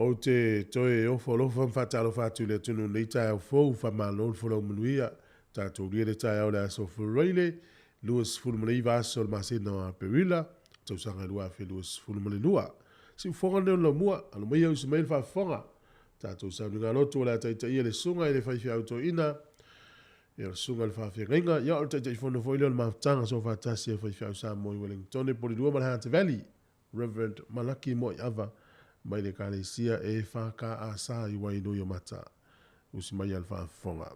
Ou te toe ofo alofa ma faatalofa atu i le atunuu i lenei taeao fou, faamalo le folau manuia. Tatou lia le taeao o le aso Faraile, 29 aso o le masina o Aperila, tausaga 2022. Siufoga lenei o le laumua, alo maia usi mai le faafofoga. Tatou sauniga lotu o le a taitaia le susuga i le faifeau toeaina, ia o le susuga i le faafeagaiga, ia o le Taitaifono foi lea o le mafutaga soofaatasi a faifeau Samoa i Wellingtone, Polilua ma le Hunter Valley, Reverend Malaki Moaiava, mai le Ekalesia EFKS i Wainuiomata. Usi mai le faafofoga.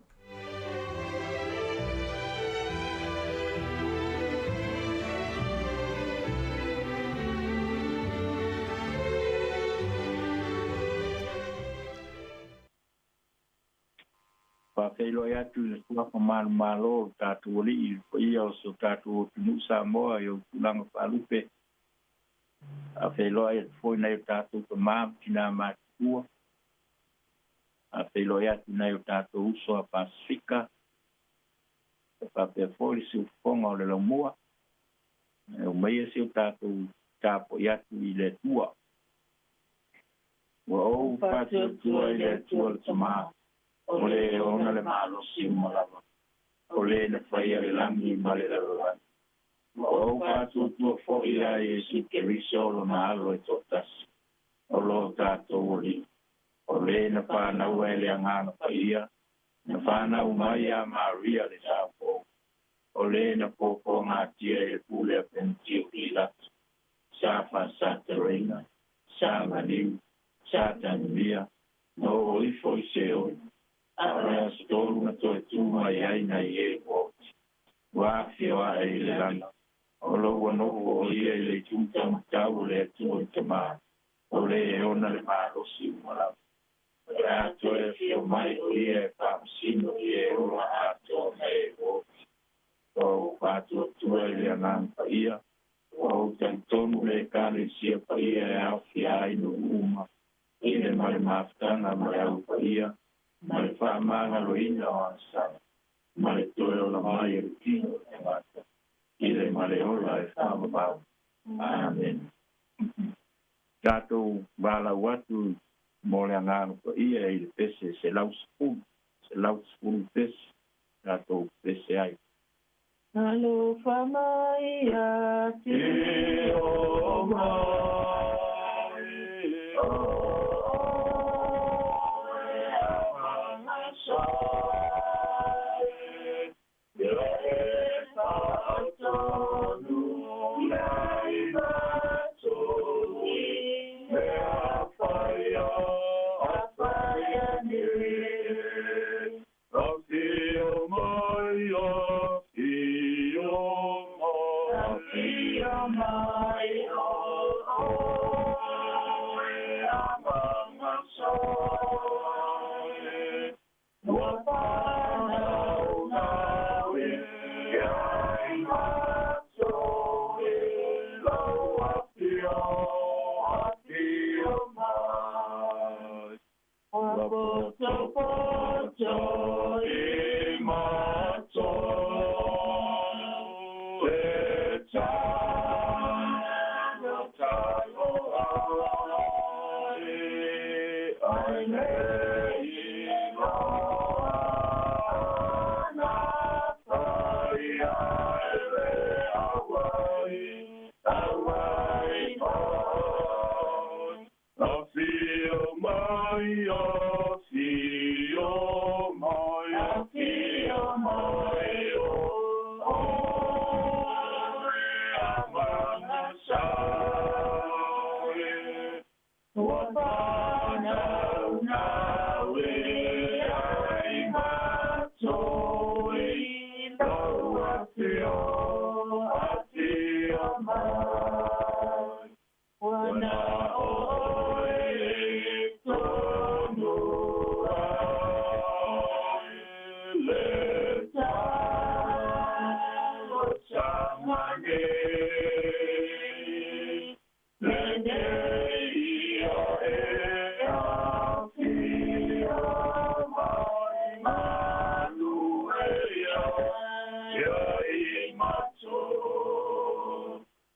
Faafeiloai atu i le suafa manumalo o le tatou Alii i le paia o si o tatou atunuu Samoa i ou tulaga faalupe. Faafeiloai atu foi nai o tatou tama ma tina matutua. Faafeiloai atu nai o tatou uso a Pasifika. E faapea foi le siufofoga o le laumua. E umaia si o tatou tapuai atu i le Atua. Ua ou faatuatua i le Atua le Tama, o le ona le malosi uma lava, o le na faia le lagi ma le lalolagi. Ua ou faatuatua foi ia Iesu Keriso o lona alo e toatasi, o lo tatou Alii, o le na whānaua e le Agaga Paia, na whānau mai a Maria le taupou, o le na pōpōgatia e le pule a Pentio Pilato, sa whasatareina, sa maniu, sa tanumia, na o ifo i Seoli, a o le aso tolu na toe tū mai ai nai e ua oti, ua afio ae i le lagi, o lo ua nofo o ia i le itu taumatau o le Atua i Tama, o le e ona le malosi uma lava. O le a toe afio mai o ia e faamasino i e ola atoa ma e ua oti. Ua ou faatuatua i le Agaga Paia, ua ou talitonu le Ekalesia paia e aofia ai nuu uma, i le ma le mafutaga ma le au paia, ma le faamagaloina o agasala, ma le toe ola mai o le tino o le tagata, i le ma le ola e faavavau. Amen. Tatou valaau atu mo le Agaga Paia i le pese 110, 110 pese, tatou pese ai. Alofa mai ia te o mai o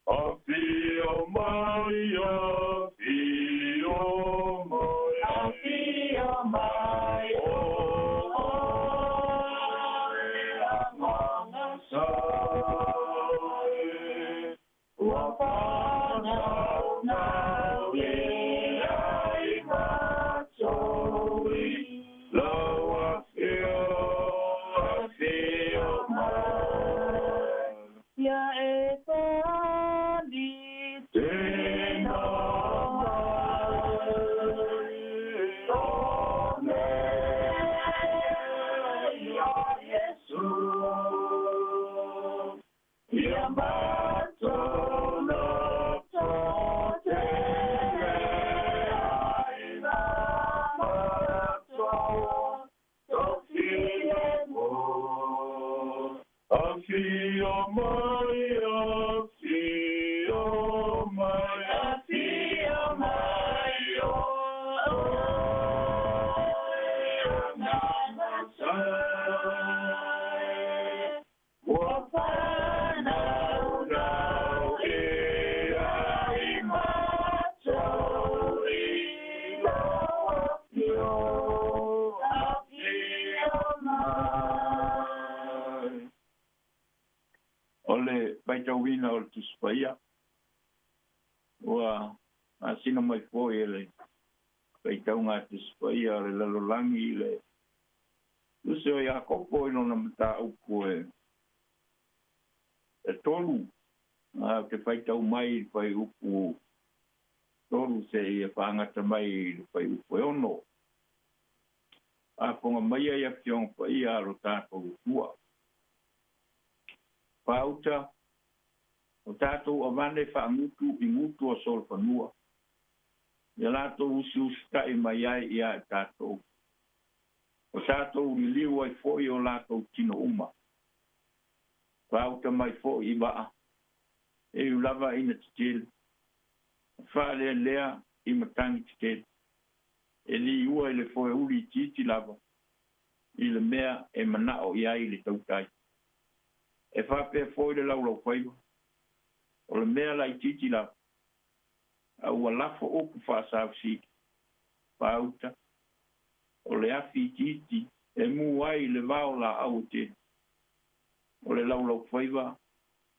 Afio mai, afio faitauina o le Tusi Paia ua asina mai foi e le faitauga a Tusi Paia o le lalolagi i le tusi o Iakopo i lona mataupu e 3. Ou te faitau mai i le fuaiupu 3 seia faagata mai i le fuaiupu 6. Faafofoga maia i afioga paia a lo tatou Atua. Faauta o tatou avane faagutu i gutu o solofanua, ia latou usiusita'i mai ai ia i tatou. O tatou liliu ai foi o latou tino uma. Faauta mai foi i vaa, e iu lava ina tetele, faalealea i matagi tetele, e liua i le foeuli itiiti lava, i le mea e manao i ai le tautai. E faapea foi le laulaufaiva, o le mea laitiiti lava, a ua lafo upu faasausili. Faauta, o le afi itiiti e mu ai le vao laau e tele. O le laulaufaiva,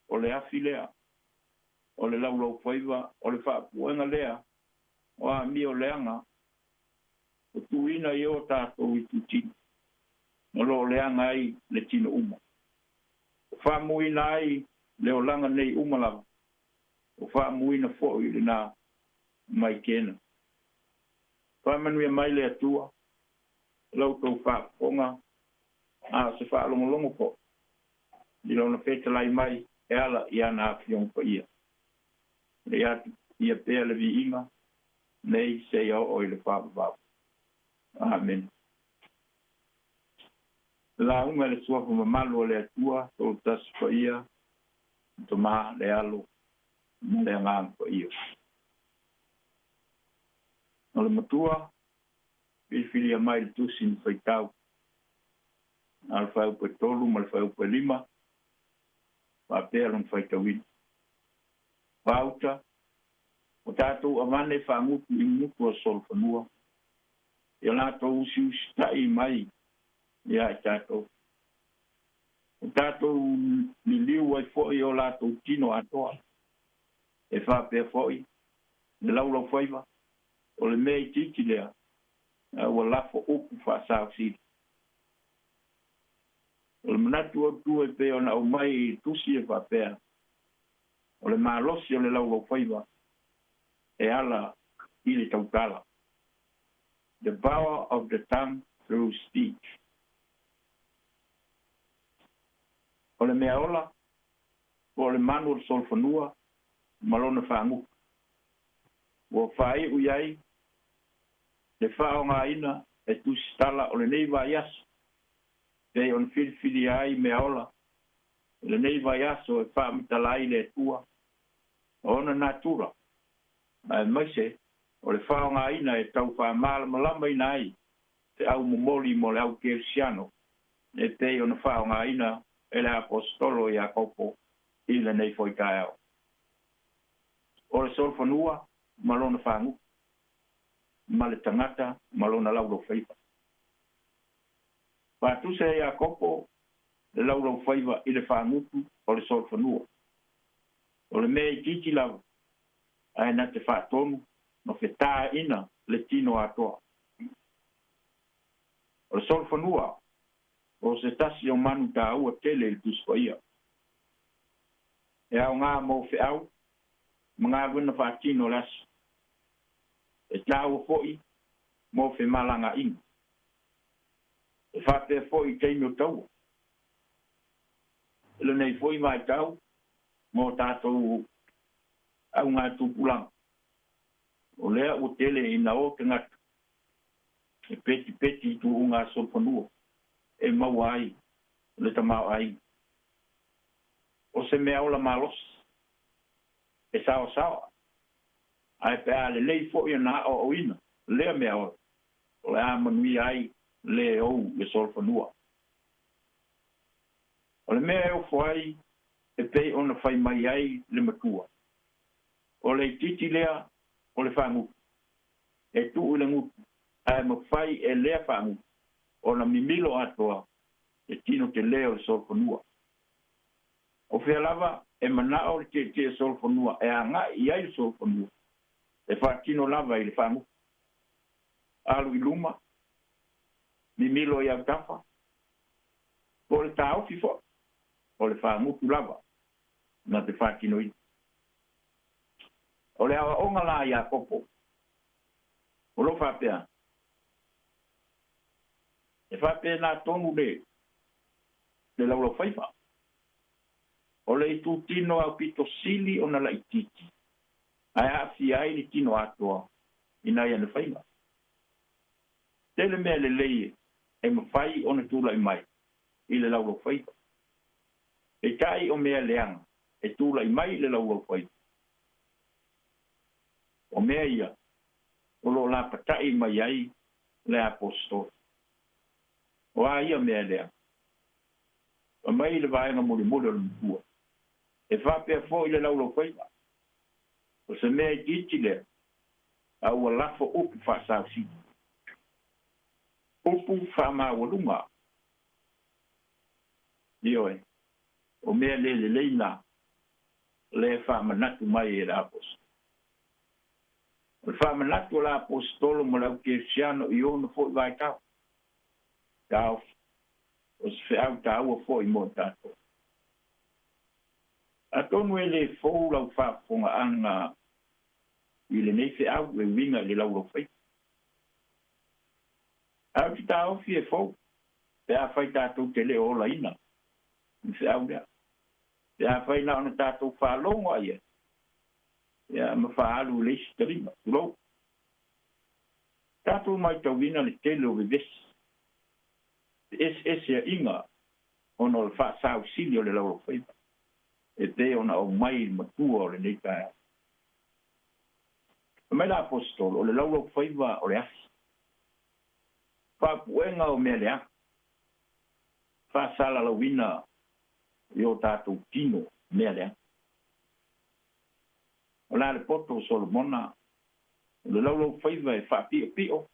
o le afi lea. O le laulaufaiva, o le faapuega lea, o amio leaga, o tuuina i o tatou itutino, o loo leaga ai le tino uma. O faamuina ai le olaga nei uma lava, o faamuina foi lena mai kena. Faamanuia mai le Atua, lau tou faafofoga, a o se faalogologo foi, i lona fetalai mai e ala i ana afioga paia. Le atu ia pea le viiga, nei seia oo i le faavavau. Amen. Lauga le suafa mamalu o le Atua, tolotasi paia, Tomā le Alo, ma le Agaga Paia. O le matua, filifilia mai le tusi na faitau, a le fuaiupu e 3 ma le fuaiupu e 5, faapea lona faitauina. Faauta, o tatou avane faagutu i gutu o solofanua, ia latou usiusita'i mai ia i tatou. O tatou liliu ai foi o latou tino atoa. E faapea foi le laulaufaiva, o le mea itiiti lea, a ua lafo upu faasausili. O le manatu autu e pei ona aumai i tusi e faapea, o le malosi o le laulaufaiva e ala i le tautala. The power of the tongue through speech. O le mea ola, po o le manu o le solofanua ma lona faagutu. Ua faaiu i ai le faaaogaina e tusitala o lenei vaiaso, pei ona filifilia ai mea ola i lenei vaiaso e faamatala ai le Atua o ona natura, aemaise o le faaaogaina e tau faamalamalamaina ai feau momoli mo le au kerisiano e pei ona faaaogaina e le aposetolo Iakopo i lenei foi taeao. O le solofanua ma lona faagutu, ma le tagata ma lona laulaufaiva. Faatusa e Iakopo le laulaufaiva i le faagutu o le solofanua. O le mea itiiti lava, ae na te faatonu ma fetāina le tino atoa. O le solofanua, o se tasi o manu tāua tele i le Tusi Paia. E aoga mo feau, ma galuega faatino o le aso. E tāua foi mo femalagaaiga. E faapea foi i taimi o taua. I lenei foi vaitau mo tatou augatupulaga. O lea ua tele ina o tagata e petipeti i tuuga a solofanua e maua ai le tamaoaiga. O se mea ola malosi, e saosaoa, ae pe a lelei foi ona aoaoina lea mea ola, o le a manuia ai le ou le solofanua. O le mea e ofo ai e pei ona fai mai ai le matua. O le itiiti lea o le faagutu, e tuu i le gutu, ae mafai e lea faagutu ona mimilo atoa le tino telē o le solofanua. O fea lava E mana'o le tietie solofanua e aga'i i ai le solofanua e faatino lava i le fagutu. Alu i luma, mimilo i autafa, po o le taofi fo'i, o le fagutu lava na te faatinoina. O le aoaoga la a Iakopo o lo o faapea, e faapena tonu le le laulaufaiva. O le itutino aupito sili ona laitiiti ae aafia ai le tino atoa i nai ana faiga. Tele mea lelei e mafai ona tulai mai i le laulaufaiva. Peitai o mea leaga e tulai mai i le laulaufaiva, o mea ia o lo o lapatai mai ai le Aposetolo. O a ia mea leaga? Fai mai le vaega mulimuli o le matua, E faapea foi le laulaufaiva, o se mea itiiti lea, a ua lafo upu faasausili, upu faamaualuga. Ioe, o mea le lelei na, lea e faamanatu mai e le Aposetolo. O le faamanatu a le Aposetolo mo le au kerisiano i ona foi vaitau, taofi, o se feau taua foi mo i tatou. Atonu e le fou lau faafofogaaga i lenei feau e uiga i le laulaufaiva. Ae ou te taofi e fou pe afai tatou te le o olaina i le feau lea. Pe afai na ona tatou faalogo lava i ai, ia, ma faaalu i le isi taliga, tulou. Tatou matauina le tele o vevesi, feeseeseaiga ona o le faasausili o le laulaufaiva e pei ona aumai i le matua o lenei taeao. Fai mai le Aposetolo, o le laulaufaiva o le afi, faapuega o mea leaga, faasalalauina i o tatou tino mea leaga. O le a le poto o Solomona, o le laulaufaiva e faapiopio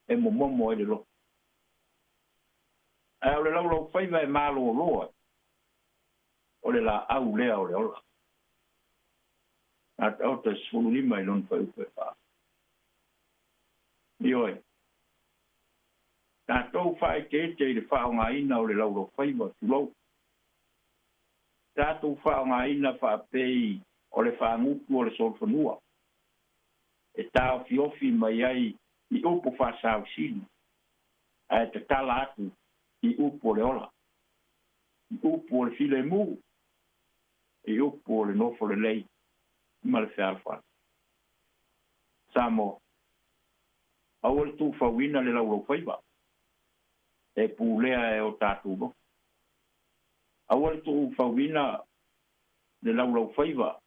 e momomo ai le loto. Ae o le laulaufaiva e malolo ai, o le laau lea o le ola. A taoto e 15 i lona fuaiupu e 4. Ioe, tatou faaeteete i le faaaogaina o le laulaufaiva, tulou. Tatou faaaogaina faapei o le faagutu o le solofanua e taofiofi mai ai i upu faasausili ae tatala atu i upu o le ola, i upu o le filemu, i upu o le nofo lelei ma le fealofani. Samoa, aua le tuufauina le laulaufaiva e pulea e o tatou loto. Aua le tuufauina le laulaufaiva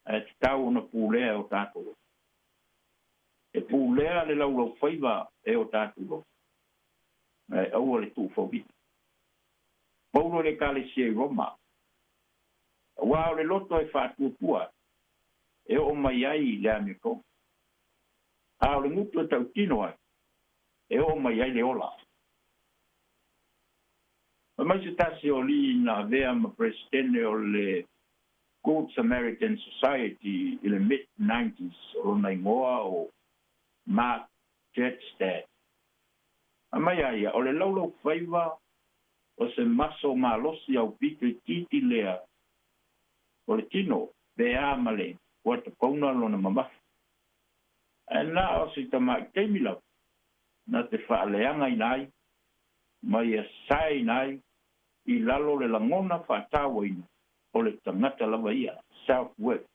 ae tatau ona pulea e o tatou loto. E pulea le laulaufaiva e o tatou loto, ae aua le tuufauina. Paulo i le Ekalesia i Roma, aua o le loto e faatuatua e oo mai ai le amiotonu, a o le gutu e tautino ai e oo mai ai le ola. Fai mai se tasi o alii na avea ma Peresetene o le Good Samaritan Society i le mid-nineties, o lona igoa o Mark Jetstad. Fai mai a ia, o le laulaufaiva o se maso malosi aupito itiiti lea o le tino pe a ma le kuatapauna lona mamafa. Ae na o se tamai taimi lava na te faaleagaina ai ma ia saeina ai i lalo le lagona faatauaina o le tagata lava ia, self-worth.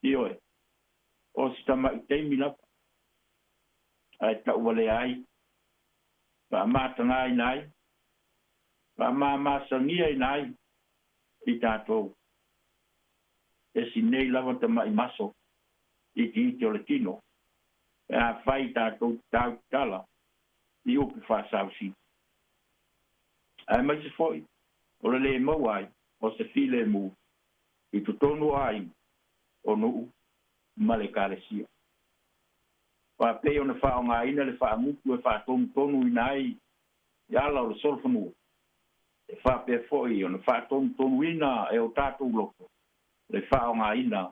Ioe, o se tamai taimi lava, ae tauvalea ai, faamatagaina ai, faamamasagiaina ai i tatou e si nei lava tamai maso itiiti o le tino pe afai tatou te tautala i upu faasausili. Aemaise foi o le lē maua ai o se filemu i totonu o aiga, o nuu ma le Ekalesia. Faapei ona faaaogaina le faagutu e faatonutonuina ai i ala o le solofanua, E faapea fo'i ona faatonutonuina e o tatou loto le faaaogāina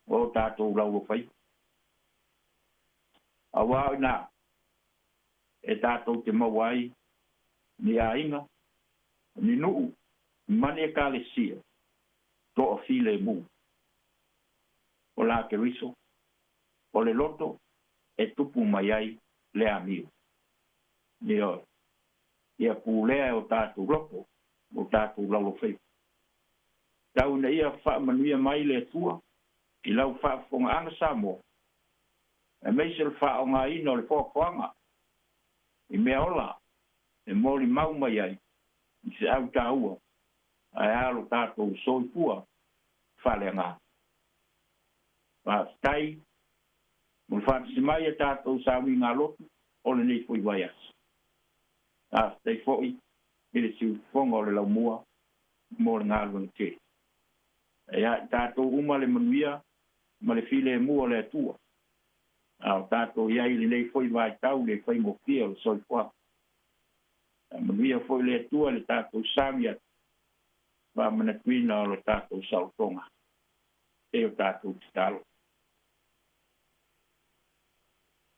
o tatou laulofaiva. Auā o inā e tatou te maua ai ni aiga, ni nuu, ma ni ekalesia toafilemu. O la Keriso, o le loto e tupu mai ai le amio. Ioe, ia pulea e o tatou loto o tatou laulofaiva. Tau ina ia faamanuia mai le Atua i lau faafofogaaga Samoa, aemaise o le faaaogāina o le foafoaga i mea ola e molimau mai ai i feau taua ae a lo tatou soifua faaleaga. Faafetai mo le faatasi mai a tatou sauniga lotu o lenei foi vaiaso. Faafetai foi i le siufofoga o le laumua mo le galuega tele. E ia i tatou uma le manuia ma le filemu o le Atua. A o tatou i ai i lenei foi vaitau le faigofie o le soifuaga. Faamanuia foi le Atua i le tatou sauni atu faamanatuina o le tatou saolotoga e o tatou tatalo.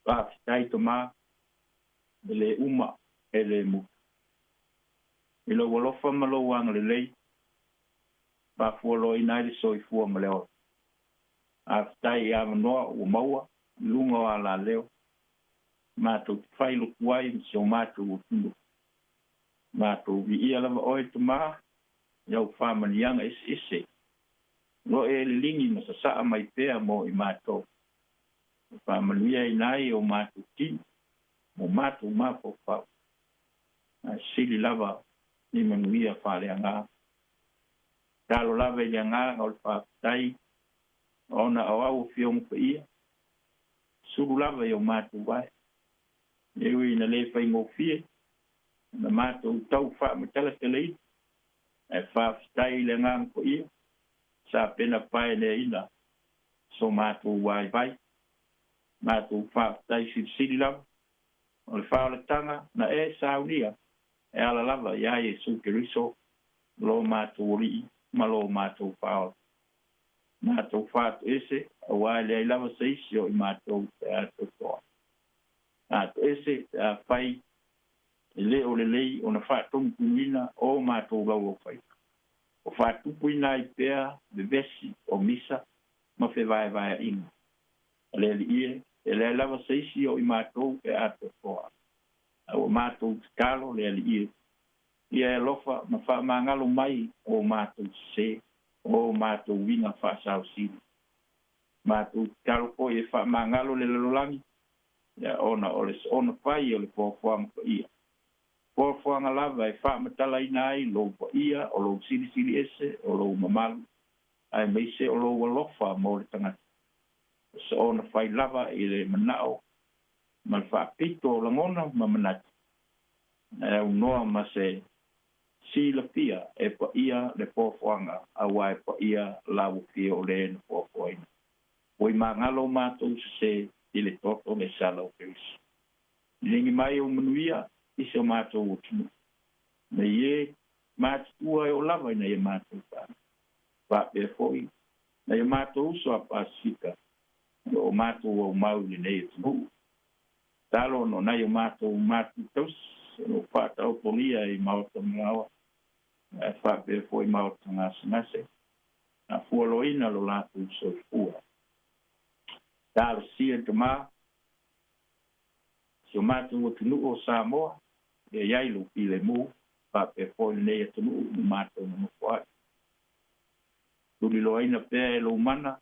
Faafetai Tomā, e lē uma e lē muta. I lou alofa ma lou agalelei, faafualoaina ai le soifua ma le ola. Faafetai i avanoa ua maua i luga o alaleo, matou te fai lotu ai ma si o matou atunuu. Matou viia lava oe Tomā i au faamanuiaga eseese, o lo o e liligi ma sasaa mai pea mo i matou. E faamanuiaina ai o matou tino ma o matou mafaufau, ae sili lava ni manuia faaleaga. Tatalo lava i le agaga o le faafetai ona o au Afioga Paia, sulu lava i o matou vae. E ui ina le faigofie na matou tau faamatalatalaina, ae faafetai i le agaga paia sa pena paeleaina so matou vaivai. Matou faafetai silisili lava o le faaolataga na e saunia e ala lava iā Iesu Keriso lo matou Alii ma lo matou Faaola. Matou faatoese auā e leai lava se isi o i matou e atoatoa. Faatoese pe afai e lē o lelei ona faatonutonuina o matou laulaufaiva, o faatupuina ai pea vevesi o misa ma fevaevaeaʻiga. A le Alii e, e leai lava se isi o i matou e atoatoa. A ua matou tatalo le Alii e, ia e alofa ma faamagalo mai o matou sesē, o matou uiga faasaosili. Matou tatalo foi e faamagalo le lalolagi, ia ona o le soona fai o le foafoaga paia. Foafoaga lava e faamatalaina ai lou paia, o lou silisili ese, o lou mamalu, aemaise o lou alofa mo le tagata. O soona fai lava i le manao ma le faapito o lagona ma manatu, ae aunoa ma se silafia e paia le foafoaga, auā e paia lauofia o le na foafoaina. Ua i magalo matou sesē i le toto le sala o Keriso. Liligi mai ou manuia i si o matou atunuu. Nei e matutua e oo lava ina ia matou fanau. Faapea foi nai o matou uso a Pasifika o lo o matou aumau i lenei atunuu. Tatalo ona o nai o matou matua tausi o lo o faataotolia i maota malaoa ae faapea foi maota gasegase, faafualoina lo latou soifua. Talosia Tomā si o matou atunuu o Samoa, ia i ai lou filemu, faapea foi lenei atunuu ua matou nonofo ai. Tuliloaina pea e lou mana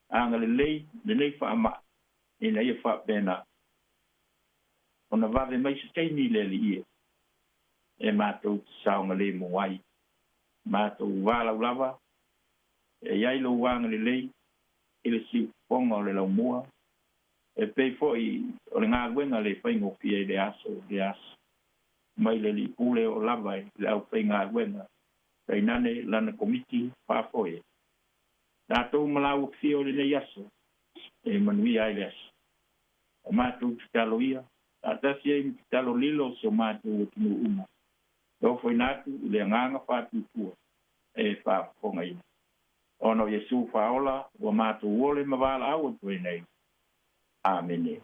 agalelei lenei faamai ina ia faapena ona vave mai se taimi i le Alii e, e matou te saogalemu ai. Matou valaau lava e i ai lou agalelei i le siufofoga o le laumua, e pei foi o le galuega le faigofie i le aso i le aso, mai le alii pule oo lava i le aufaigaluega tainane lana komiti faafoe. Tatou ma laua fia o lenei aso e manuia ai le aso. O matou tatalo ia, faatasi ai ma tatalo lilo o si o matou atunuu uma. Ofoina atu i le agaga faatuatua e faafofogaina. Ona o Iesu faaola ua matou ole ma valaau atu ai nei. Amene.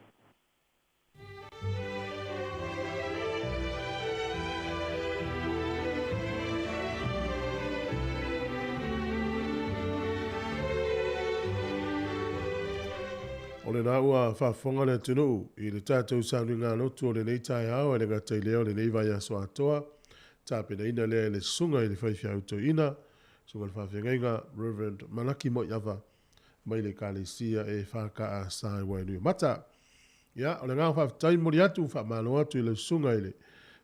O lena ua faafofoga le atunuu i le tatou sauniga lotu o lenei taeao e le gata i lea o lenei vaiaso atoa, tapenaina lea e le susuga i le faifeau toeaina, susuga i le faafeagaiga Reverend Malaki Moiava mai le Ekalesia EFKS i Wainuiomata. Ia, o le agaga faafetai momoli atu, faamalo atu i lau susuga i le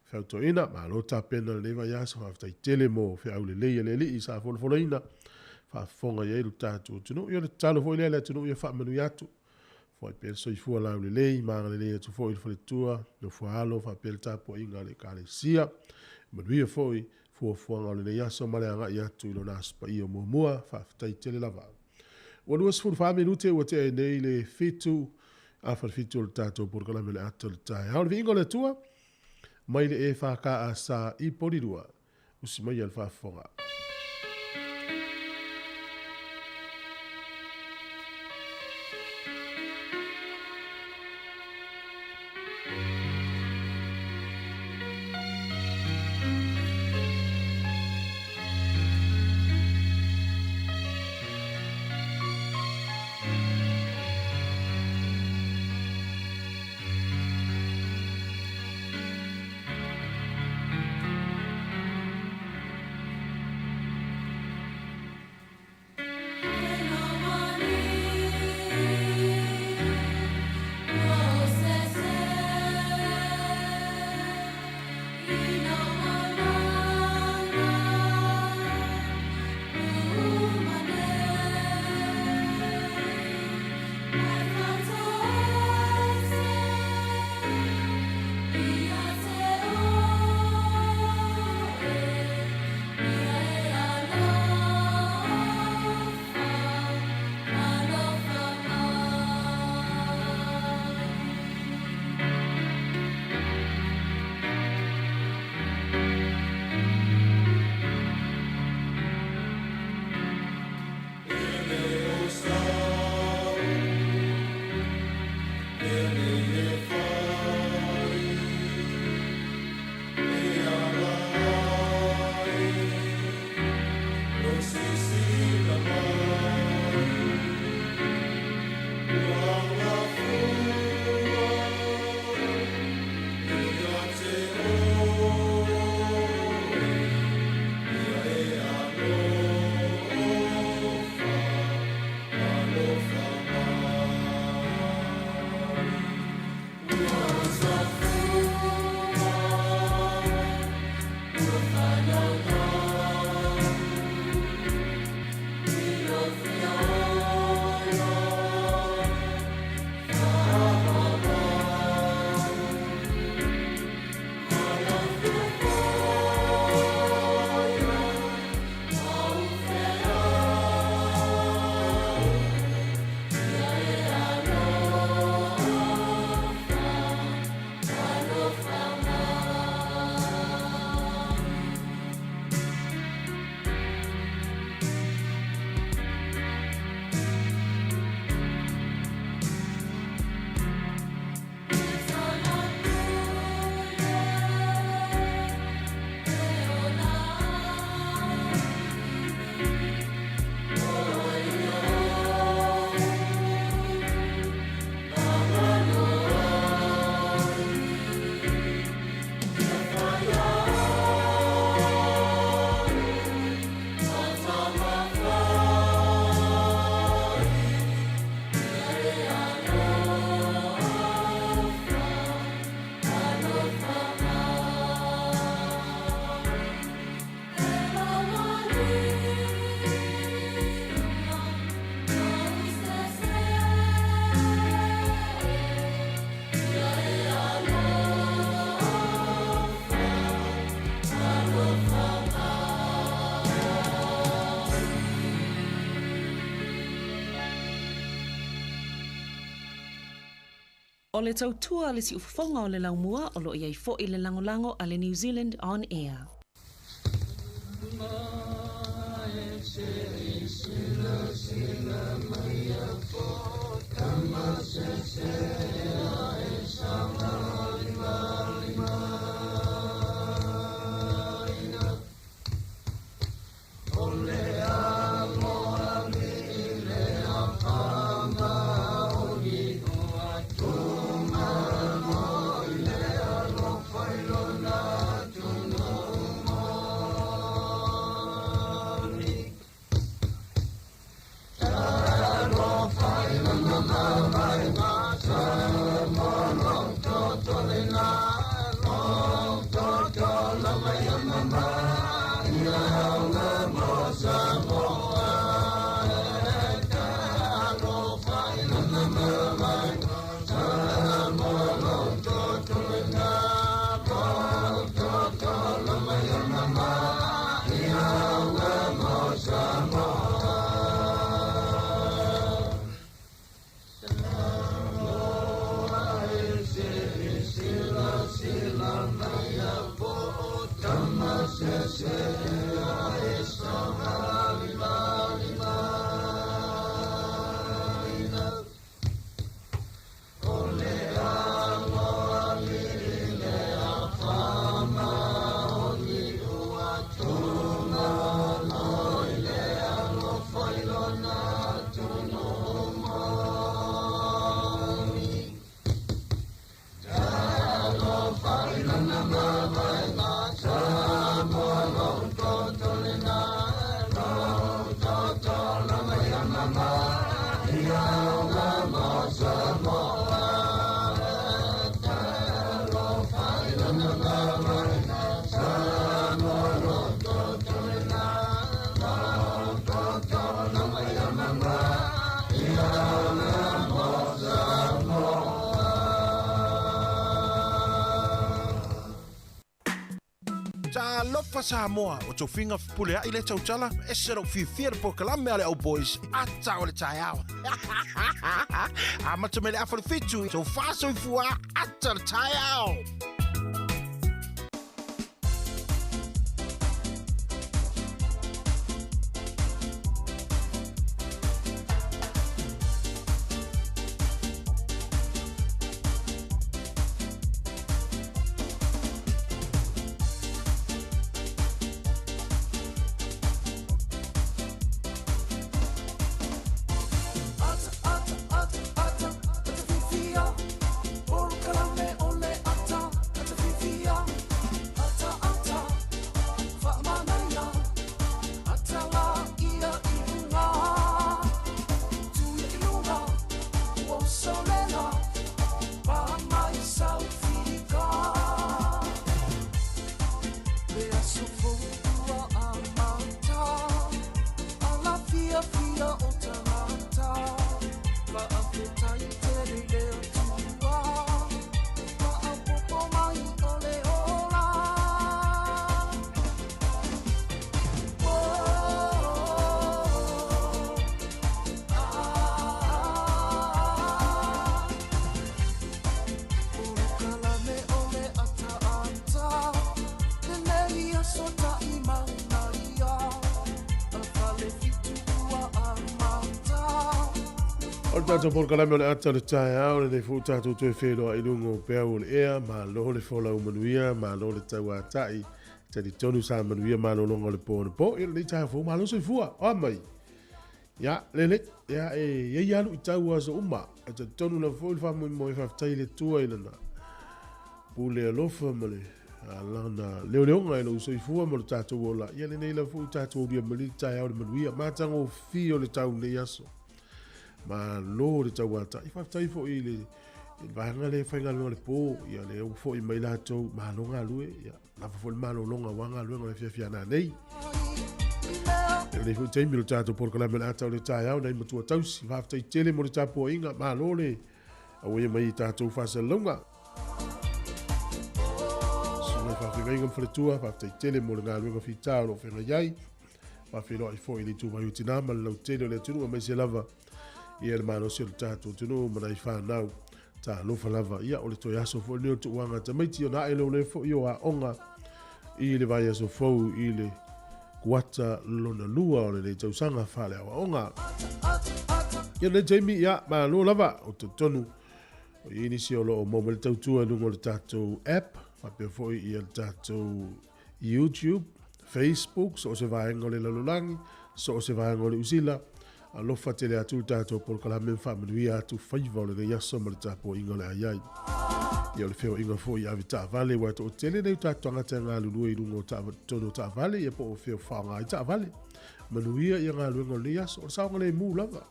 faifeau toeaina, malo tapena i lenei vaiaso, faafetai tele mo feau lelei a le Alii sa folafolaina, faafofoga i ai lo tatou atunuu. Ia, o le tatalo foi lea i le atunuu ia faamanuia atu, foai pea le soifua laulelei, ma agalelei atu foi i le faletua, nofo a alo, faapea le tapuaiga a le Ekalesia. Manuia foi fuafuaga o lenei aso ma le agai atu i lona Aso Paia muamua. Faafetai tele lava. Ua 24 minute ua tea ai nei le 7 afa le 7 o le tatou polokalame o le ata o le taeao. Le viiga o le Atua mai le EFKS i Porirua. Usi maia le faafofoga. O le tautua a le siufofoga o le laumua o lo o i ai foi le lagolago a le New Zealand On Air. Talofa Samoa, o tofiga fepuleai lea tautala, ese lou fiafia i le polokalame a le Au Boys, ata o le taeao. Amata mai le afa o le fitu, tofa soifua, ata o le taeao. O le tatou polokalame o le ata o le taeao, lenei foi ua tatou toe feiloai i luga o peau o le ea, malo le folau manuia, malo le tauatai, talitonu sa manuia malologa o le po anapo, ia lenei taeao fou, malo soifua, oa mai. Ia, lelei, ia e i ai lava luitau o aso uma, ae talitonu lava foi le faamoemoe faafetai i le Atua i lana pule alofa ma le lana leoleoga i lou soifua ma lo tatou ola, ia lenei lava foi ua tatou aulia mai le taeao i le manuia, matagofie o le tau i lenei aso. Malo le tauatai. Faafetai foi i le vaega lea e faigaluega i le po, ia lea ua foi mai latou, malo galue, ia lava foi le malologa aua galuega o le afiafi a nanei. I lenei foi taimi o le tatou polokalame o le ata o le taeao nai matua tausi, faafetai tele mo le tapuaiga, malo le auaia mai i tatou faasalalauga. Susuga i faafeagaiga ma faletua, faafetai tele mo le galuega fita o lo o feagai ai. Faafeiloai foi i le ituvai o tina ma le lautele o le atunuu aemaise lava ia le malosi o le tatou atunuu ma nai fanau. Talofa lava, ia o le toe aso foi lenei o le tuuaga tamaiti ona ae leo lea foi o aoga i le vaiaso fou i le Kuata lona lua o lenei tausaga faaleaoaoga. Ia lenei taimi, ia, malo lava o talitonu o i ai nisi o lo o maua mai le tautua i luga o le tatou app, faapea foi ia le tatou YouTube, Facebook, so o se vaega o le lalolagi, so o se vaega o le Usila. Alofa tele atu le tatou polokalame ma faamanuia atu faiva o lenei aso ma le tapuaiga o le a i ai. Ia o le feoaiga foi i avetaavale, aua e toatele nei o tatou tagata e galulue i luga o totonu o taavale, ia po o fea o faaaoga ai taavale. Manuia ia galuega o lenei aso, o le saogalemu lava.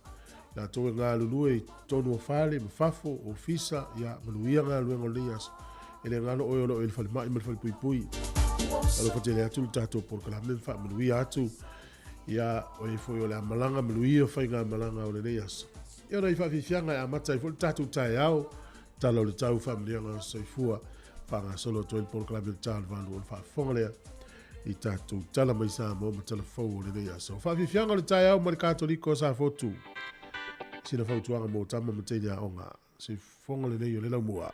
Latou e galulue i totonu o fale ma fafo, ofisa, ia manuia galuega o lenei aso. E le galo oe o lo o i le falemai ma le falepuipui. Alofa tele atu le tatou polokalame ma faamanuia atu. Ia, o e foi o le a malaga, manuia faigamalaga o lenei aso. Ia, o nai faafiafiaga e amata ai foi le tatou taeao, tala o le tau faamanuiaga o soifua, faagasolo atu ai le polokalame o le Ta o le Valu o le faafofoga lea i tatou tala mai Samoa ma tala fou o lenei aso. Faafiafiaga o le taeao mai le Katoliko o Safotu. Sina fautuaga mo tama ma teine aoga. Sifofoga lenei o le laumua.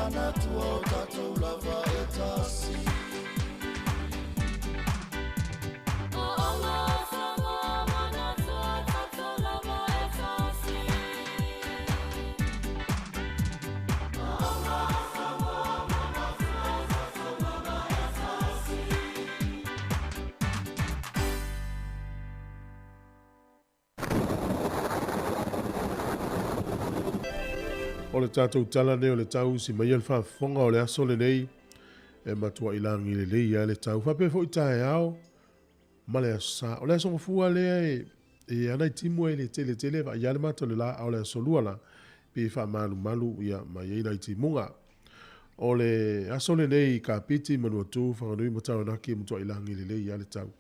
manatua o tatou lava e tasi. O le tatou tala nei o le tau si mai le faafofoga o le aso lenei e matua i lagi lelei a le tau. Faapea foi taeao ma le aso sa. O le aso gafua lea e ana i timu e le tele tele va ia le mato le la o le aso lua la pe faamalumalu ia ma iai nai timuga. O le aso lenei Kapiti Manuatu Whanganui ma Taranaki e matua i lagi lelei a le tau.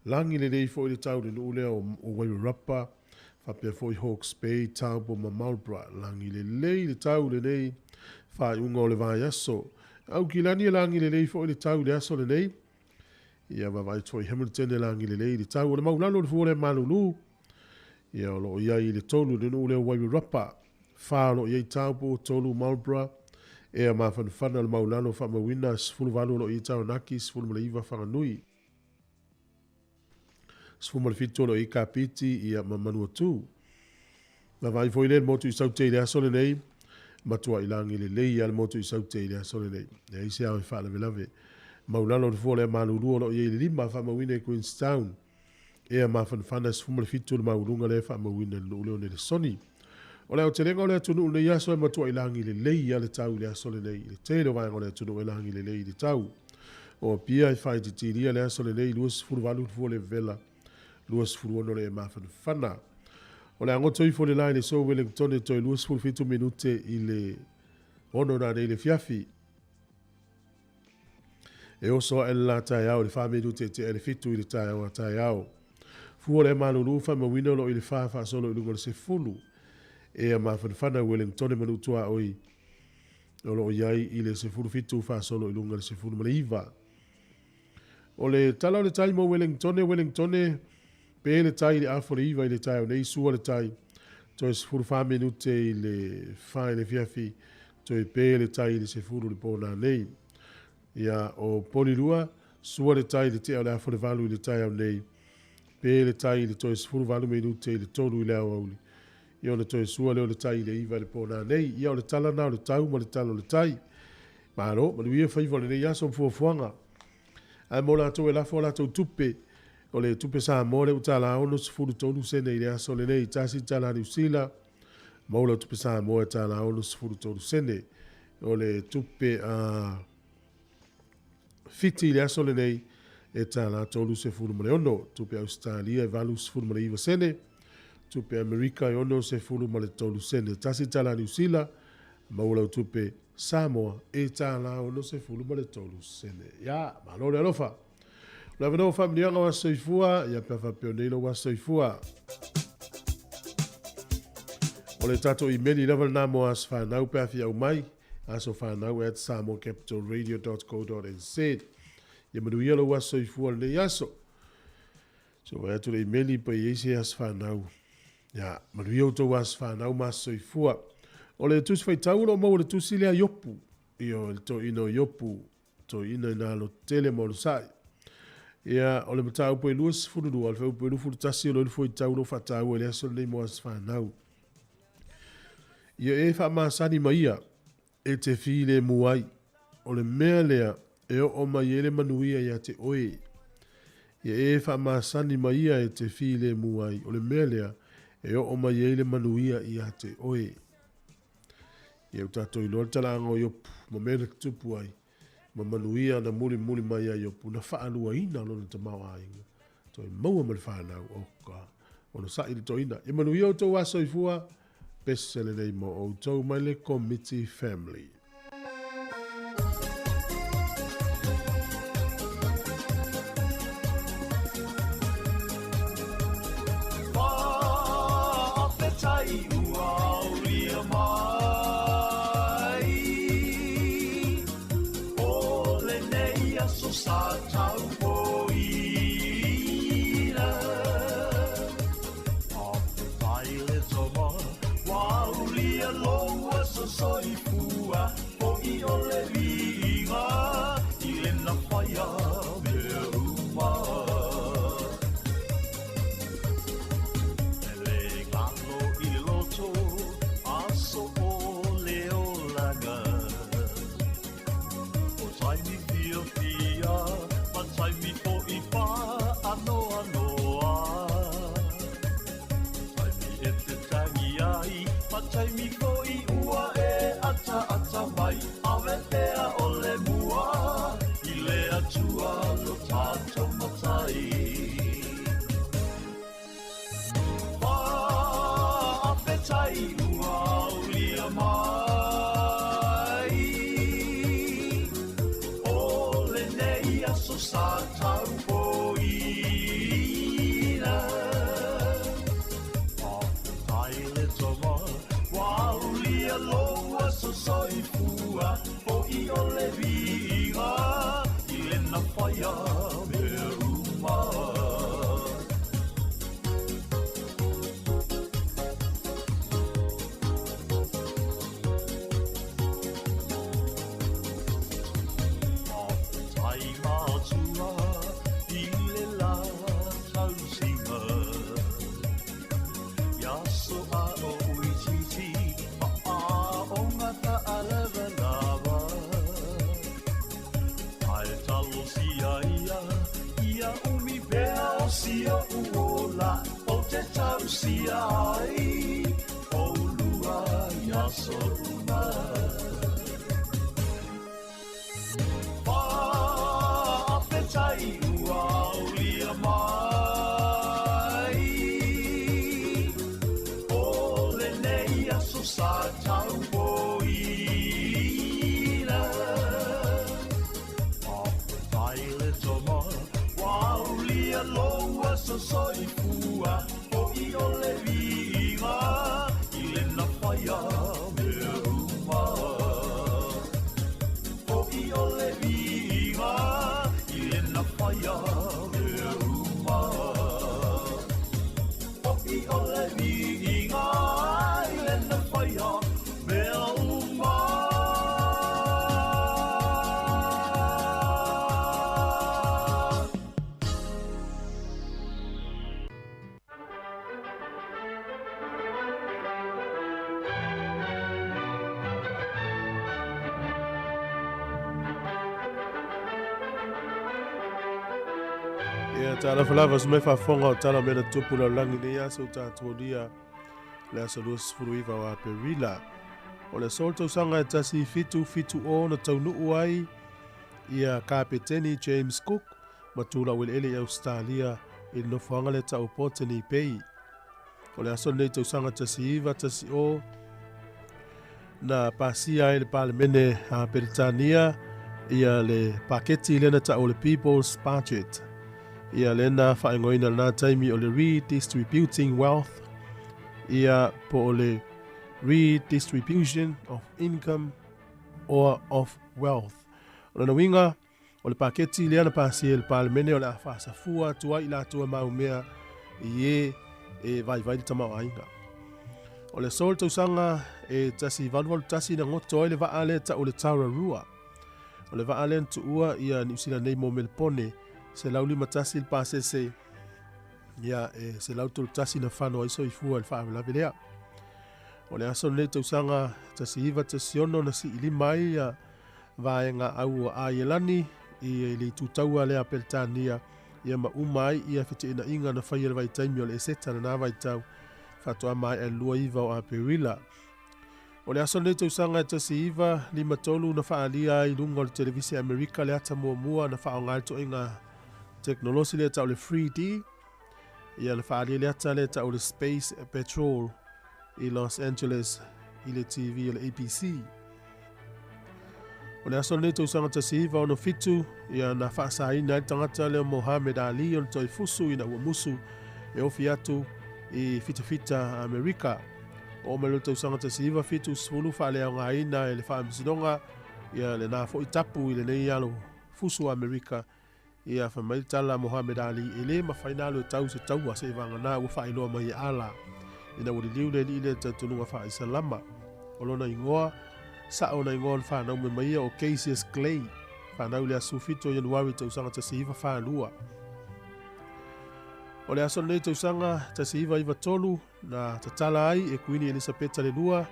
Lagi lelei foi le tau le nuu lea o Wairarapa, faapea foi Hawke's Bay, Taupo ma Marlborough. Lagi lelei le tau lenei faaiuga o le vaiaso. Aukilani e lagi lelei foi le tau le aso lenei. Ia vaavaai atu foi Hamilton e lagi lelei le tau. O le maulalo o le fua o le malulu. Ia o loo iai le 3 le nuu lea o Wairarapa. 4 o loo iai Taupo, 3 Marlborough. Ea mafanafana o le maulalo faamauina 18 o loo iai Taranaki, 19 Whanganui. 17 o loo iai Kapiti ia ma Manuatu. Vaavaai foi le motu i Saute i le aso lenei. Matua i lagi lelei a le motu i Saute i le aso lenei. E ai se ao e faalavelave. Maulalo o le fua o le malulu o loo iai le 5 faamauina i Queenstown. Ea mafanafana 17 le mauluga lea faamauina i le nuu lea o Nelesoni. O le aotelega o le atunuu lenei aso e matua i lagi lelei a le tau i le aso lenei. I le tele o vaega o le atunuu e lagi lelei i le tau. O Apia e faaitiitilia le aso lenei 28 le fua o le vevela 26 le e mafanafana. O le agoto ifo le la i le so Wellington e toe 27 minute i le 6 nanei le fiafi. E oso ae le la taeao i le 4 minute e tea le 7 i le taeao a taeao. Fua le malulu faamauina o loo i le 4 faasolo i luga o le 10. Ea mafanafana Wellington manutua oi o loo iai i le 17 faasolo i luga o le 19. O le tala o le tai mo Wellington, Wellington pe le tai i le afo le 9 i le taeao nei sua le tai. Toe 14 minute i le 4 i le fiafi. Toe pe le tai i le 10 le pō nei. Ia o Polirua, sua le tai i le tea o le afo le 8 i le taeao nei. Pe le tai i le toe 18 minute i le 3 i le aoauli. Ia o le toe sua lea o le tai i le 9 i le pō nei. Ia o le tala na o le tau ma le tala o le tai. Malo, manuia faiva o lenei aso ma fuafuaga. Ae mo latou e lafo o latou tupe. O le tupe Samoa le utala 63 sene i le aso lenei. Tasi tala Niu Sila, maua tupe Samoa e tala 63 sene. O le tupe Fiti i le aso lenei e tala 36. Tupe Australia e 89 sene. Tupe Amerika e 63 sene. Tasi tala Niu Sila, maua lau tupe Samoa e tala 63 sene. Ia, malo le alofa. O le avanoa faamanuiaga o aso soifua, ia pe faapea nei lou aso soifua. O le tatou imeli lava lena mo aso whanau pe awhi au mai, aso whanau at samoacapitalradio.co.nz. Ia manuia lou aso soifua lenei aso. So vai atu le imeli pa i eisi aso whanau. Ia, manuia outou aso whanau ma aso soifua. O le tusi faitau o loo maua le tusi lea Iopu. Ia, o le toeaina o Iopu, toeaina i nā loto tele ma onosai. Ia, o le mataupu e 22, o le fuaiupu e 21 o le faitau o lo o faataua i le aso lenei mo aso fanau. Ia e faamasani mai ia e te filemu ai. O le mea lea e oo mai ai le manuia ia te oe. Ia e faamasani mai ia e te filemu ai. O le mea lea e oo mai ai le manuia ia te oe. Ia ua tatou iloa le talaaga o Iopu ma mea na tutupu ai, ma manuia na mulimuli mai ia Iopu na faaluaina lona tamaoaiga, toe maua ma le fanau, oh ka, ona sa'i le toeaina. Ia manuia outou aso soifua, pese lenei mo outou mai le Komiti Family. Faafetai ua aulia mai o lenei aso sa taupoina. Faafetai le Tama ua aulia lou aso soifua. Fo'i o le viiga i le na whaia mea uma. E le ngalo i le loto, aso o le olaga. O taimi fia fia, ma taimi fo'i pa anoa noa. Taimi e te tangi ai, ma taimi fo'i ua e ata ata mai. Ave pea o le mua, i le atua lo tātou matai. Whaafetai ua aulia mai. O lenei aso sa taupoina. Whaafetai le tama, ua aulia lou aso soifua. Fo'i o le viiga, i le na whaia mea uma. Whaafetai mātua i le la tausinga. Ia so a o uititi, ma a o ngata a lava lava. Ai talo sia ia, ia umi pea o sia uola, o te tau sia ai, o lua ia so uma. Whaafetai ua aulia mai. O lenei aso sa taupoina. Whaafetai le tama, ua aulia lou aso soifua. Fo'i o le viiga, i le na whaia mea uma. Fo'i o le viiga, i le na whaia mea uma. Fo'i o le viiga, i le na whaia mea uma. Ia tala falava se mai faafofoga o tala mea na tupu lalolagi nei aso tatualia le aso 29 o Aperila. O le aso o le tausaga e 1770 na taunuu ai ia Kapeteni James Cook ma tulau eleele i Australia i le nofoaga le ta'u Botany Bay. O le aso lenei tausaga 1910 na pasia ai le Palemene a Peretania ia le paketi lea na ta'u o le People's Budget. Ia lena whaingoina lena taimi o le Redistributing Wealth, ia po o le Redistribution of Income or of Wealth. O lona uiga, o le paketi lea na pasia e le Palemene o le a faasafua atu ai i latou e maumea i e e vaivai le tamaoaiga. O le aso o le tausaga e 1881 na goto ai le vaa lea ta'u le Tararua. O le vaa lea na tuua ia Niu Sila nei mo Melpone, se lau lima tasi le pasese, ia e se lau tolu tasi na whano ai soifua i le faalavelave lea. O le aso lenei tausaga 1916 na siilima ai ia vaega au o Aielani i le itutaua lea a Peretania ia ma uma ai ia feteenaiga na faia le vaitaimi o le eseta lena vaitau faatoa maea le 29 o Aperila. O le aso lenei tausaga e 1953 na faaalia ai i luga o le televise Amerika le ata muamua na faaaoga ai le toaiga teknolosi lea ta'u le 3D, ia na faaalia le ata lea ta'u le Space Patrol i Los Angeles i le TV o le ABC. O le aso lenei tausaga 1967 ia na faasaina ai le tagata lea o Mohamed Ali o le toefusu ina ua musu e ofi atu i fitafita Amerika. Oo mai loa le tausaga 1970 faaleaogaina e le faamasinoga ia lena fo'i tapu i lenei alo fusu Amerika ia fai mai le tala a Mohamed Ali e lē mafai na alu e tau se taua seʻi vagana ua faailoa mai e Ala ina ua liliu le alii lea i le talitonuga faaisalama. O lona igoa Sa'o na igoa o le fanau mai ma ia o Cassius Clay, fanau i le aso 17 o Ianuari tausaga 1942. O le aso lenei tausaga 1993 na tatala ai e Kuini Elisapeta le Lua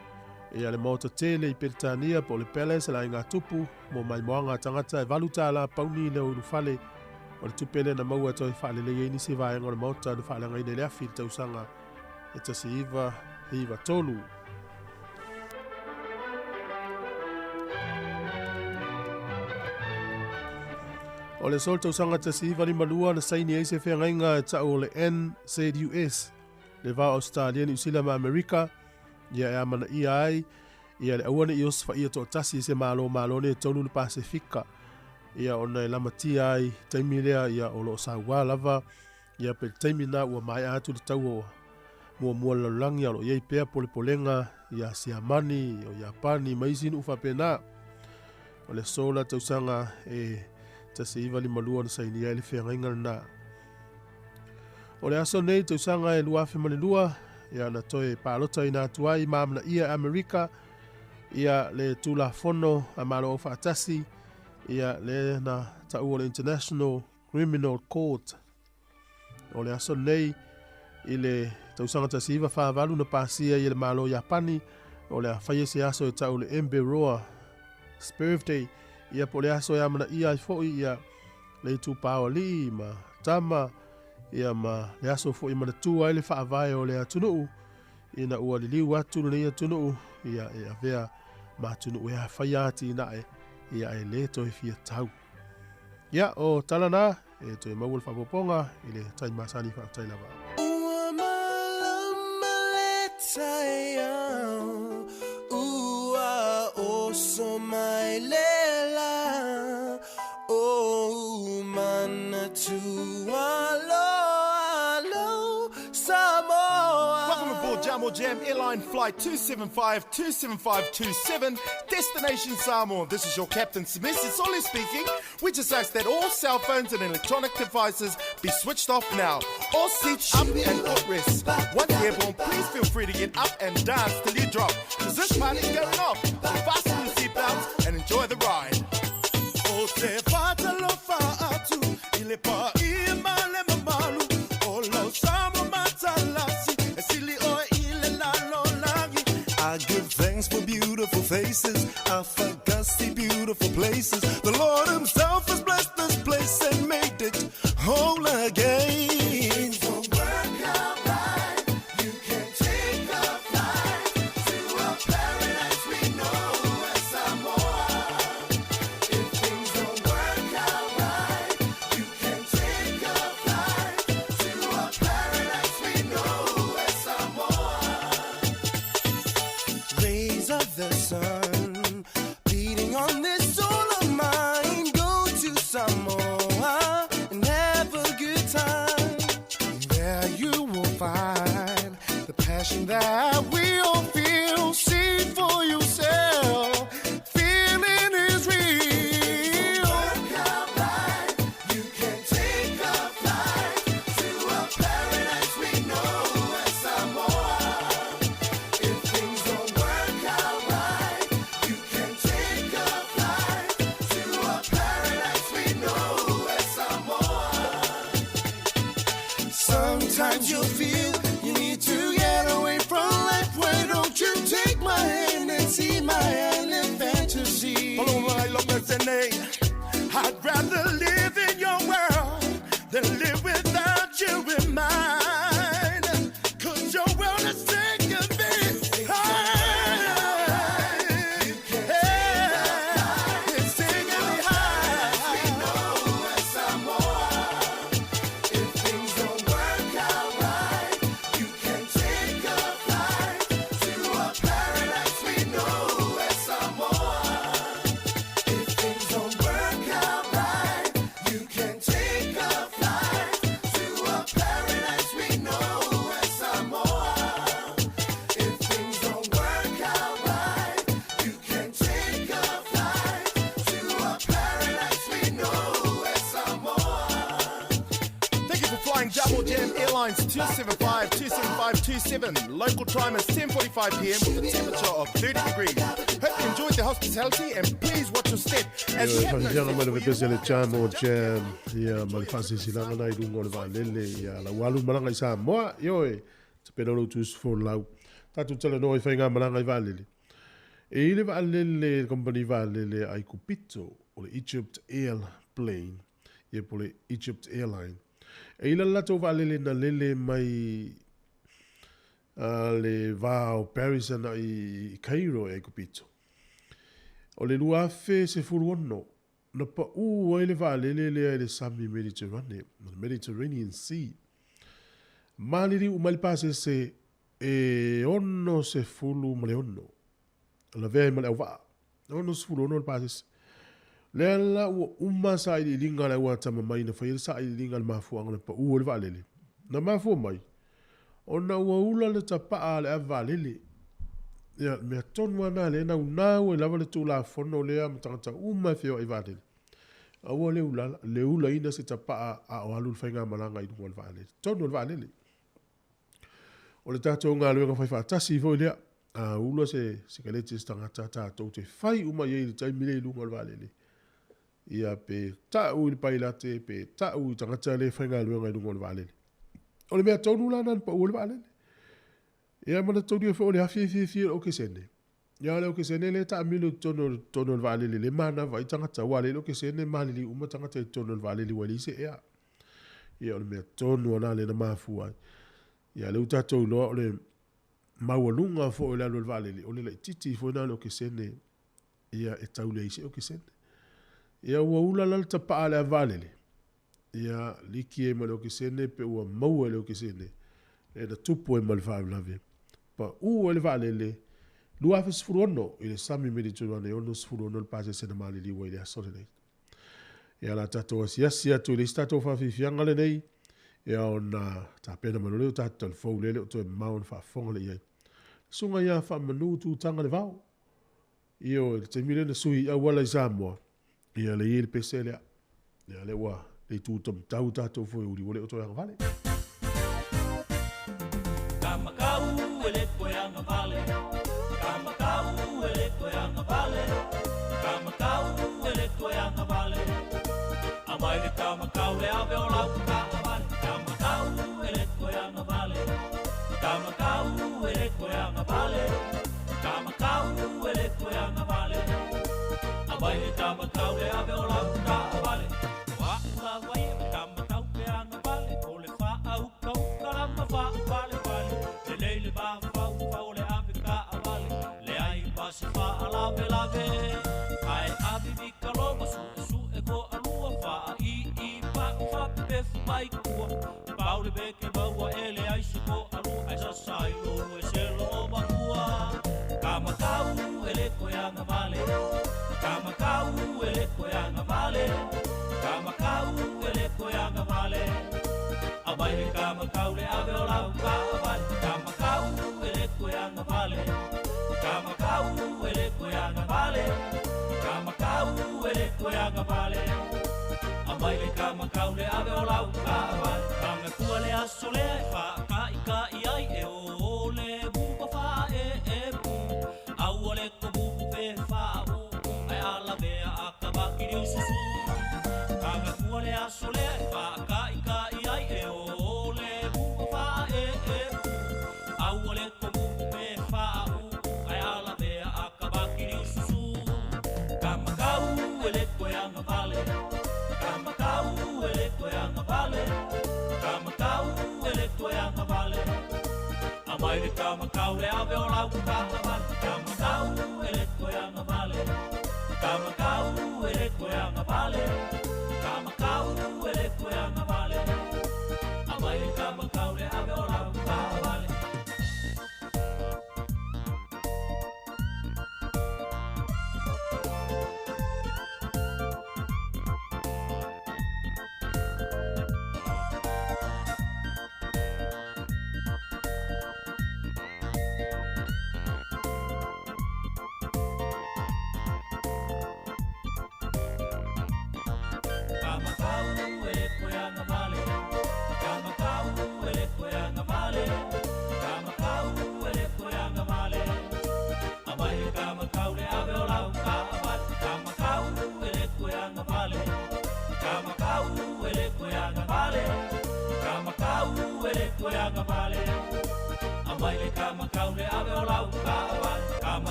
ia le maota tele i Peretania po o le Palace a le Aiga Tupu mo maimoaga a tagata e $8 pauni le ulufale. O le tupe lea na maua e toe faalelei ai nisi vaega o le maota na faaleagaina i le afi i le tausaga e 1993. O le aso o le tausaga 1952 na saini ai se feagaiga e ta'u o le NZUS, le va o Ausetalia, Niu Sila ma Amerika, ia e amanaia ai ia le aua ne i osofaia toatasi e se malo malo nei e tolu le Pasefika, ia ona e lamatia ai taimi lea ia o lo o saua lava ia pe le taimi na ua maea atu le taua muamua le lalolagi a o lo o i ai pea polepolega ia Siamani o Iapani ma isi nuu faapena. O le aso la tausaga e 1952 na sainia ai le feagaiga lena. O le aso nei tausaga e 2002 ia na toe palotaina atu ai ma amanaia e Amerika ia le Tulafono a Malo Aufaatasi ia le na taua o le International Criminal Court. O le aso nei i le tausaga 1948 na pasia ai e le Malo o Iapani o le a faia se aso e ta'u le Emperor's Birthday ia po o le aso e amanaia ai fo'i ia le itupa o alii ma tama ia ma le aso fo'i e manatua ai le faavae o le atunuu ina ua liliu atu lenei atunuu ia e avea ma atunuu e afaia atinae ia e lē toe fia tau. Ia o tala na e toe maua le faaopoopoga i le taimi masani. Faafetai lava. Ua malama le taiao, ua oso mai le la, o manatu alo alo Samoa. Welcome aboard Jamo Jam Airline Flight 275 27527, destination Samoa. This is your captain, Semisi Soli speaking. We just ask that all cell phones and electronic devices be switched off now. All seats up and footrests. Once airborne, please feel free to get up and dance till you drop, because this party's going off. So fasten your seatbelts and enjoy the ride. O te whatalofa atu i le paia ma le mamalu o lau Samoa matalasi e sili oe i le lalolagi. I give thanks for beautiful faces, I forgot see beautiful places. The Lord Himself has blessed this place and made it whole again. Don't work out right. You can take a flight to a paradise we know as Samoa. If things don't work out right, you can take a flight to a paradise we know as Samoa. Rays of the sun beating on this soul of mine. Go to Samoa and have a good time. There you will find the passion that we all feel. See for yourself. Feeling is real. Work out right. You can take a flight to a paradise we know as Samoa. If things don't work out right, you can take a flight to a paradise we know as Samoa. Sometimes you'll feel you need to get away from life. Why don't you take my hand and see my island fantasy? Follow my love, I'd rather live in your world than live without you in mine. 'Cause your world is taking me high. Yeah, it's taking me high. If things don't work out right, you can take a flight to a paradise we know as Samoa. If things don't work out right, you can take a flight to a paradise we know as Samoa. If things don't work out right, you can take a flight to a paradise we know as Samoa. Thank you for flying Jamo Jam Airlines 275 27527. Local time is 10:45 p.m. with a temperature of 30 degrees. Hope you enjoyed the hospitality and please watch your step as we Ioe, have no faafiafiaga mai seats le for you. pepese le jam o jam, ia ma le faasilasilaga na i luga o le vaalele, ia lau alu malaga i Samoa, ioe, tapena lou tusi folau. Tatou talanoa i faigamalaga i vaalele. E i le vaalele, le kompani vaalele a Aikupito, o le Egypt Airplane, ia po o le Egypt Airline. E i le latou vaalele na lele mai le va o Paris agai i Cairo e Aikupito. O le 2016, na paū ai le vaalele lea i le sami Mediterane, le Mediterranean Sea. Maliliu uma ai le pasese e 66, lavea ai ma le auvaa. E 66 le pasese. Lea la ua uma sailiiliga a le au atamamai na faia le sailiiliga i le mafuaaga na paū ai le vaalele. Na mafua mai, ona ua ula le tapaa a le ave vaalele. Ia, le mea tonu lava lena lea e naunau ai lava le Tulafono lea ma tagata uma e feoai vaalele. Aua le ulala, le ulaina se tapaa a o alu le faigamalaga i luga o le vaalele, totonu o le vaalele. O le tatou galuega fai faatasi foi lea. A ula se sikaleti a se tagata, tatou te fai uma i ai i le taimi lea i luga o le vaalele. Ia pe tau i le pailate, pe tau i tagata lea e faigaluega i luga o le vaalele. O le mea tonu la lena na pau ai le vaalele. Ia manatualia foi o le afi e fiafia i le okesene. Ia o le okesene lea e taamilo i totonu o totonu o le vaalele lea e manava ai tagata aua a leai le okesene e maliliu uma tagata i totonu o le vaalele ua leai se ea. Ia o le mea tonu lava lena lea na mafua ai. Ia lea ua tatou iloa o le maualuga foi o le alu a le vaalele, o le laitiiti foi lena o le okesene ia e tau leai se okesene. Ia ua ula la le tapaa a le ave vaalele, ia liki ai ma le okesene pe ua maua i le okesene, lea na tupu ai ma le faalavelave. Pau ai le vaalele 2016 i le sami Mediterane 66 le pasese na maliliu ai i le aso lenei. Ia la tatou asiasi atu i le isi tatou faafiafiaga lenei, ia ona tapena mai loa lea o tatou talifou lea e le o toe mamao ona faafofoga lea i ai. Susuga ia Faamanu Tutaga le Vao. Ioe, i le taimi lea na sui auala i Samoa, ia lea e i ai le pese lea. Ia lea ua le itu taumatau tatou foi uli ua le o toe agavale.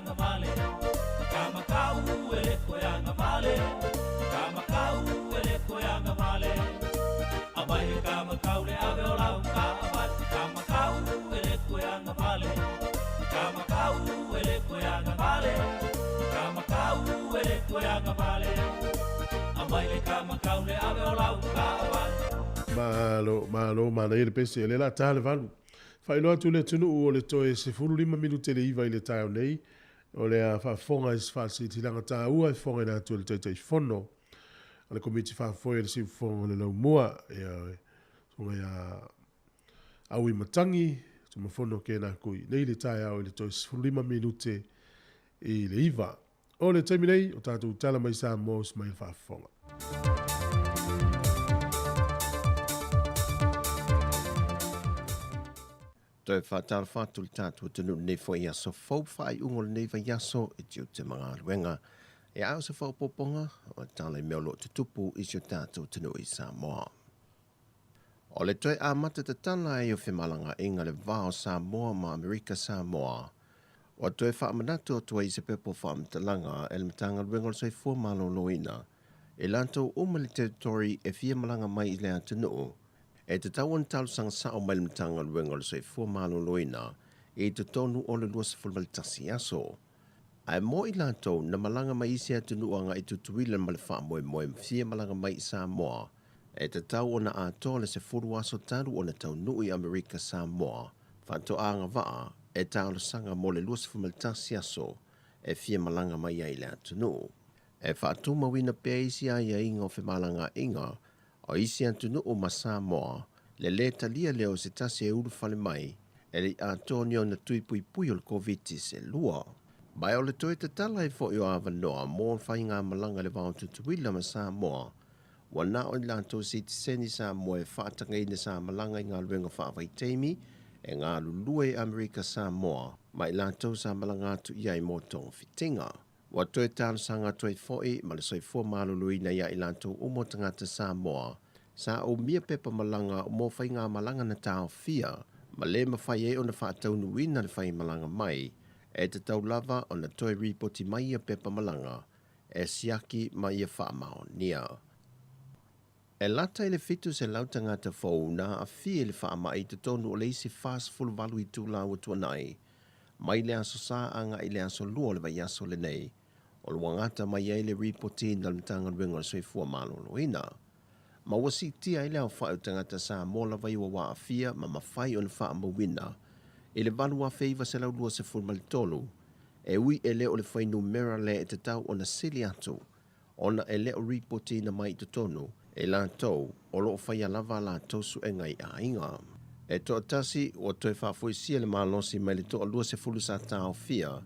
agavale. Kamakau e le koe agavale. Kamakau e le koe agavale. Amai le kamakau le ave o lau kaavale. Kamakau e le koe agavale. Kamakau e le koe agavale. Kamakau e le koe agavale. Amai le kamakau le ave o lau kaavale. Malo, malo, manaia le pese, o lea o le a ta le 8. Faailoa atu i le atunuu o le toe 15 minute le 9 i le taeao nei, o le a faafofoga i se faasilasilaga taua e fofogaina atu e le Taitaifono a le Komiti Faafoe o le Siufofoga o le Laumua, ia, susuga ia Aui Matangi, Tumafono Kena Kui, nei le taeao i le toe 15 minute i le 9. O le taimi nei, o tatou tala mai Samoa usi mai le faafofoga. Toe faatalofa atu le tatou atunuu lenei foi aso fou faaiuga o lenei vaiaso i tiute ma galuega. E ao se faaopoopoga o tala i mea o lo o tutupu i si o tatou atunuu i Samoa. O le toe amata tatala ai o femalagaaiga le va o Samoa ma Amerika Samoa, ua toe faamanatu atu ai i se pepa o faamatalaga e le Matagaluega o le Soifua Maloloina i latou uma i le territory e fia malaga mai i le atunuu, e tatau ona talosaga sao mai le Matagaluega o le Soifua Maloloina i totonu o le 21 aso. Ae mo i latou na malaga mai isi atunuu agai i Tutuila ma le faamoemoe fia malaga mai i Samoa, E tatau ona atoa le 10 aso talu ona taunuu i Amerika Samoa, faatoa agavaa e talosaga mo le 21 aso e fia malaga mai ai i le atunuu. E faatumauina pea isi aiaiga o femalagaaiga o isi atunuu ma Samoa, le lē talia lea o se tasi e ulufale mai e le i atoa ni ona tui puipui o le Koviti-19. Ma o le toe tatala ai foi o avanoa mo faigamalaga i le va o Tutuila ma Samoa, Ua na o i latou sitiseni Samoa e faatagaina sa malaga i galuega faavaitaimi e galulue i Amerika Samoa ma i latou sa malaga atu i ai mo togafitiga. Ua toe talosaga atu ai foi ma le soifua maloloina ia i latou uma o tagata Samoa sa umia pepa malaga mo faigamalaga na taofia ma le mafai ai ona faataunuuina le faimalaga mai, e tatau lava ona toe ripoti mai ia pepa malaga e siaki ma ia faamaonia. E lata i le 700 tagata fou na aafia i le faamai i totonu o le isi 48 itula ua tuanai, mai le Aso Sa agai i le Aso Lua o le vaiaso lenei, o lo o gata mai ai le ripotiina a le Matagaluega o le Soifua Maloloina. Ma ua siitia ai le aofai o tagata Samoa lava i ua aafia ma mafai ona faamauina i le 8,923, E ui e le o le fuainumera lea e tatau ona sili atu, ona e le o ripotiina mai i totonu e latou o lo o faia lava a latou suega i aiga. E toatasi ua toe faafoisia le malosi mai le toa 20 sa taofia,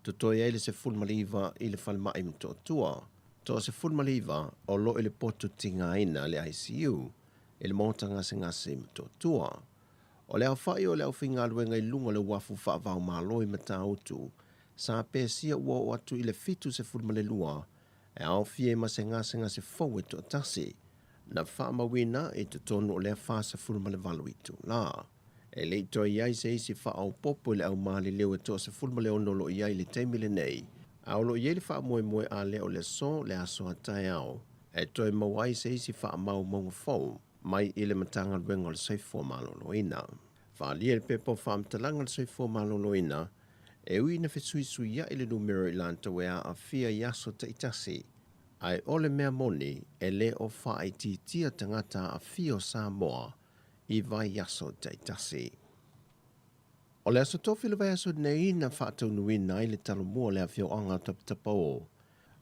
totoe ai le 19 i le falemai Motootua. Toa 19 o lo o i le potu tigaina, le ICU, i le maota gasegase i Motootua. O le aofai o le aufaigaluega i luga o le uafu faava-o-Malo i Matautu, sa pesia ua oo atu i le 72 e aofia ai ma se gasegase fou e toatasi, na faamauina i totonu o lea 48 itula. E le i toe i ai se isi faaopoopo i le aumaliliu e toa-16 o lo o i ai i le taimi lenei, a o lo o i ai le faamoemoe a lea o le aso le aso a taeao e toe maua ai se isi faamaumauga fou. mai i le Matagaluega o le Soifua Maloloina. Faaalia i le pepa o faamatalaga a le Soifua Maloloina, e ui ina fesuisuiaʻi le numera o i latou e aafia i aso taitasi, ae o le mea moni e le o faaitiitia tagata aafia o Samoa i vaiaso taitasi. O le Aso Tofi o le vaiaso nei na faataunuuina ai le Talomua o le Afioaga o Taputapuo.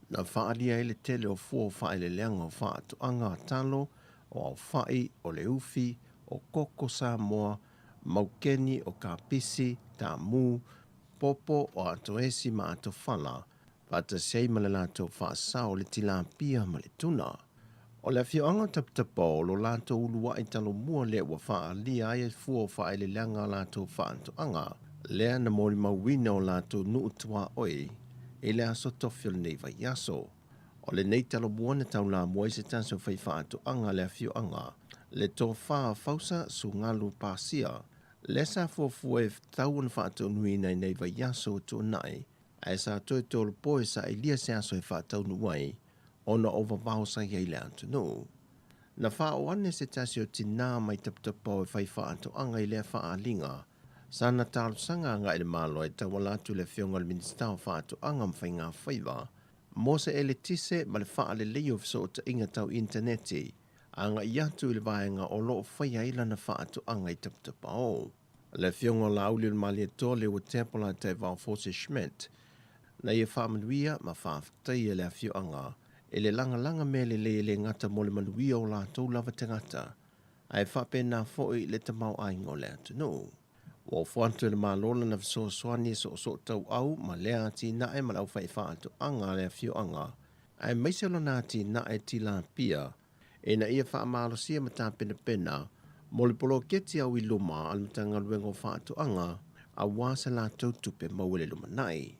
Na faaalia ai le tele o fua o faaeleeleaga o faatoaga talo, o aofai, o le ufi, o koko Samoa, maukeni, o kapisi, taamu, popo, o atoesi ma atofala, faatasi ai ma le latou faasao o le tilapia ma le tuna. O le afioaga o Taputapuo lo latou uluai talomua lea ua faaalia ai fua o faaeleeleaga a latou faatoaga, lea na molimauina o latou nuu tuaoi i le aso tofi o lenei vaiaso. O lenei talomua na taulamua ai se tasi o faifaatoaga a le afioaga, le Tofa Fausa Sugalu Pasia, lea sa fuafua e tatau ona faataunuuina i nei vaiaso ua tuanai. Ae sa toe tolopo e sa'ilia se aso e fa'ataunuu ai ona o vavao sa i ai le atunuu. Na fa'aoo ane se tasi o tinā mai Taputapao e fai fa'ato'aga i lea fa'aaliga sana talosaga aga'i le Malo e tauala atu i le Afioga i le Minisita o Fa'ato'aga ma Faigā Faiva mo se eletise ma le fa'aleleia o feso'ota'iga tau initaneti aga'i atu i le vaega o lo'o faia ai lana fa'ato'aga i Taputapaō. Le Afioga o Laauli o le Malietoa Leuatea Polataivao Fosi Schmidt, na ia faamanuia ma faafetaia le afioaga i le lagalaga mea lelei e le gata mo le manuia o latou lava tagata, ae faapena foi le tamaoaiga o le atunuu. Ua ofo atu e le Malo lana fesoasoani e soosootauau ma lea atinae ma le aufaifaatoaga a le afioaga, aemaise o lona atinae tilapia ina ia faamalosia ma tapenapena mo le poloketi au i luma a le Matagaluega o Faatoaga auā se latou tupe maua i le lumanai.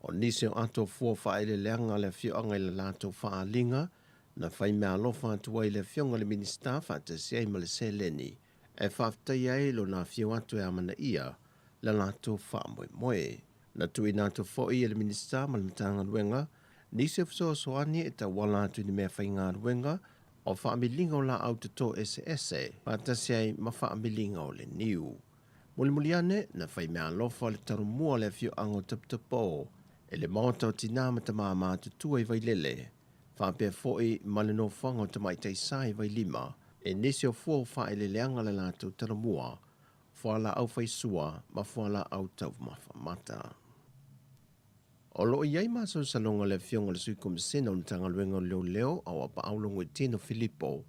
O nisi o ato fua faaeleeleaga a le afioaga i la latou faaaliga na fai meaalofa atu ai i le Afioga i le Minisita faatasi ai ma le seleni e faafetaia ai lona afio atu e amanaia la latou faamoemoe. Na tuuina atu foi e le Minisita ma le Matagaluega nisi o fesoasoani e tauala atu i ni meafaigaluega o faamiliga o laau toto eseese faatasi ai ma faamiliga o le niu. Mulimuli ane, na fai meaalofa le Talomua o le afioaga o Taputapuo i le Maota o Tinā ma Tamā Matutua i Vailele, faapea foi ma le nofoaga o Tamaitai Sa i Vailima, i nisi o fua o faaeleeleaga a le latou Talomua, fualaau faisua ma fualaau taumafa mata. O lo o i ai masalosaloga o le Afioga i le Sui Komisena o le Matagaluega o Leoleo a o Apaau Logoitino Filipo,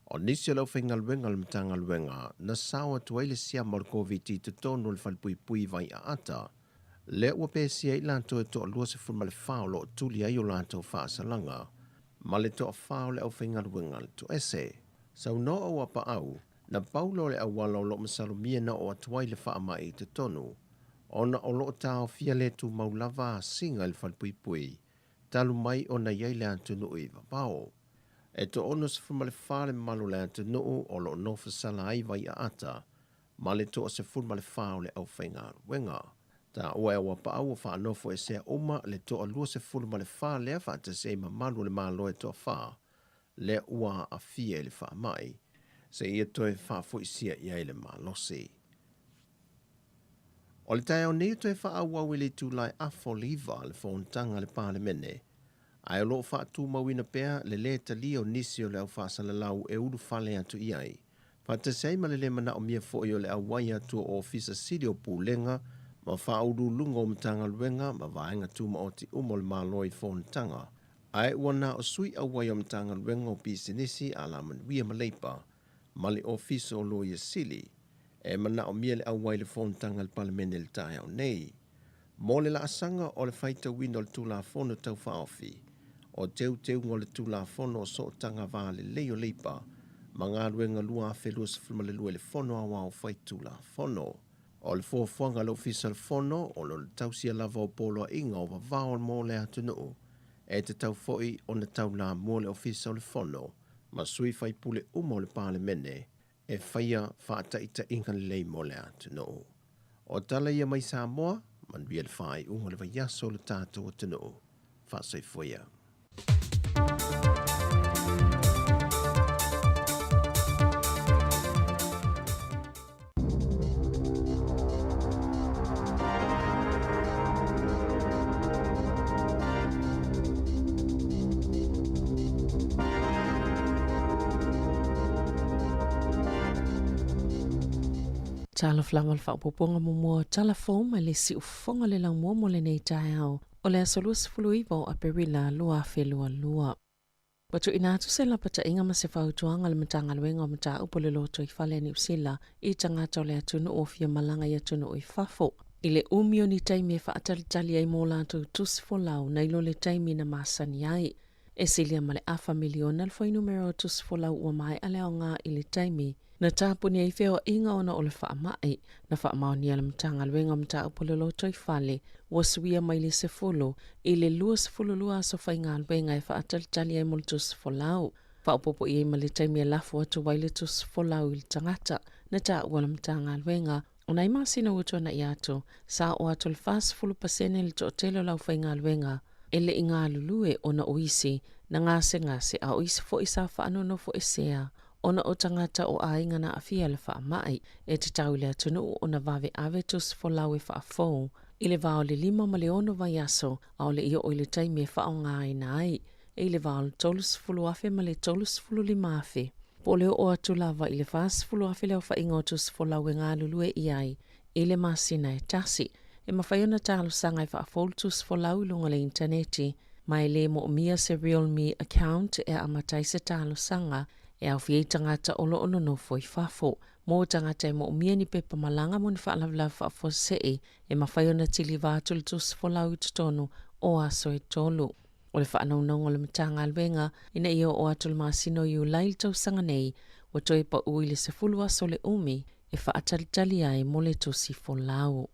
o nisi o le aufaigaluega a le Matagaluega na sao atu ai le siama o le Koviti i totonu o le falepuipui i Vaiaata, lea ua pesia ai latou e toalua 14 o lo o tuli ai o latou faasalaga ma le toafa o le aufaigaluega a le toese. Saunoa o Apaau, na pau loa le auala o lo o masalomia na oo atu ai le faamai i totonu, ona o lo o taofia le tumau lava asiga i le falepuipui talu mai ona i ai le atunuu i vavao. E toa-64 le mamalu o le atunuu o lo o nofosala ai Vaiaata ma le toa-14 o le aufaigaluega. Taua e Auapaau ua faanofoesea uma le toa-24 lea faatasi ai mamalu o le Malo e toafa lea ua aafia i le faamai, seia toe faafoisia i ai le malosi. O le taeao nei e toe faaauau i le itula e afa o le 9 le fonotaga a le Palemene, ae o lo o faatumauina pea le lē talia o nisi o le au faasalalau e ulufale atu i ai, faatasi ai ma le lē manaomia foi o le auai atu o Ofisa Sili o Pulega ma Faauluuluga o Matagaluega ma Vaega Tumaoti uma o le Malo i fonotaga, ae ua na o sui auai o Matagaluega o Pisinisi, Alamanuia ma Leipa ma le Ofisa o Loia Sili e manaomia le auai i le fonotaga a le Palemene i le taeao nei. Mo le laasaga o le faitauina o le Tulafono Tau Faaofi o Teuteuga o le Tulafono o Sootaga Va Lelei o Leipa ma Galuega 2022 i le Fono Aoao Faitulafono. O le fuafuaga a le Ofisa o le Fono, o lo le tausia lava o poloaiga o vavao mo le atunuu, e tatau foi ona taulamua le Ofisa o le Fono ma sui faipule uma o le Palemene e faia faataitaiga lelei mo le atunuu. O tala ia mai Samoa, manuia le faaiuga o le vaiaso o le tatou atunuu. Faasoifua ia. Talofa lava le faaopoopoga muamua o tala fou mai le siufofoga o le laumua mo lenei taeao o le aso 29 o Aperila 2022. Ua tuuina atu se lapataiga ma se fautuaga a le Matagaluega o Mataupu o le Lotoifale a Niu Sila i tagata o le atunuu o fia malaga i atunuu i fafo, i le umi o ni taimi e faatalitali ai mō latou tusi folau nai lo le taimi na masani ai. E silia ma le afa miliona le fuainumera o tusi folau ua maea le aoga i le taimi na tapuni ai feoaiga ona o le faamai. Na faamaonia e le Matagaluega o Mataupu o le Lotoifale ua suia mai le 10 i le 22 aso faigaluega e faatalitali ai mo le tusi folau. Faaopoopo i ai ma le taimi e lafo atu ai le tusi folau i le tagata, na taua le Matagaluega. O nai masina ua tuanaʻi atu, sa oo atu i le 40% le toatele o le aufaigaluega e le i galulue ona o isi na gasegase a o isi foi sa faanonofoesea ona o tagata o aiga na aafia i le faamai. E tatau i le atunuu ona vave ave tusi folau e faafou i le va o le 5 ma le 6 vaiaso a o le i oo i le taimi e faaaogaina ai e i le va o le 30,000 ma le 35,000 po o le oo atu lava i le 40,000 le aofaiga o tusi folau e galulue i ai i le masina e tasi. E mafai ona talosaga e faafou le tusi folau i luga o le initaneti, ma e le moomia se RealMe account e amata ai se talosaga e aofia ai tagata o lo o nonofo i fafo. Mo tagata e moomia ni pepa malaga mo ni faalavelave faafuasei, e mafai ona tiliva atu le tusi folau i totonu o aso e tolu. O le faanaunauga o le Matagaluega ina ia oo atu i le masina o Iulai i le tausaga nei, ua toe pau i le 10 aso le umi e faatalitali ai mo le tusi folau.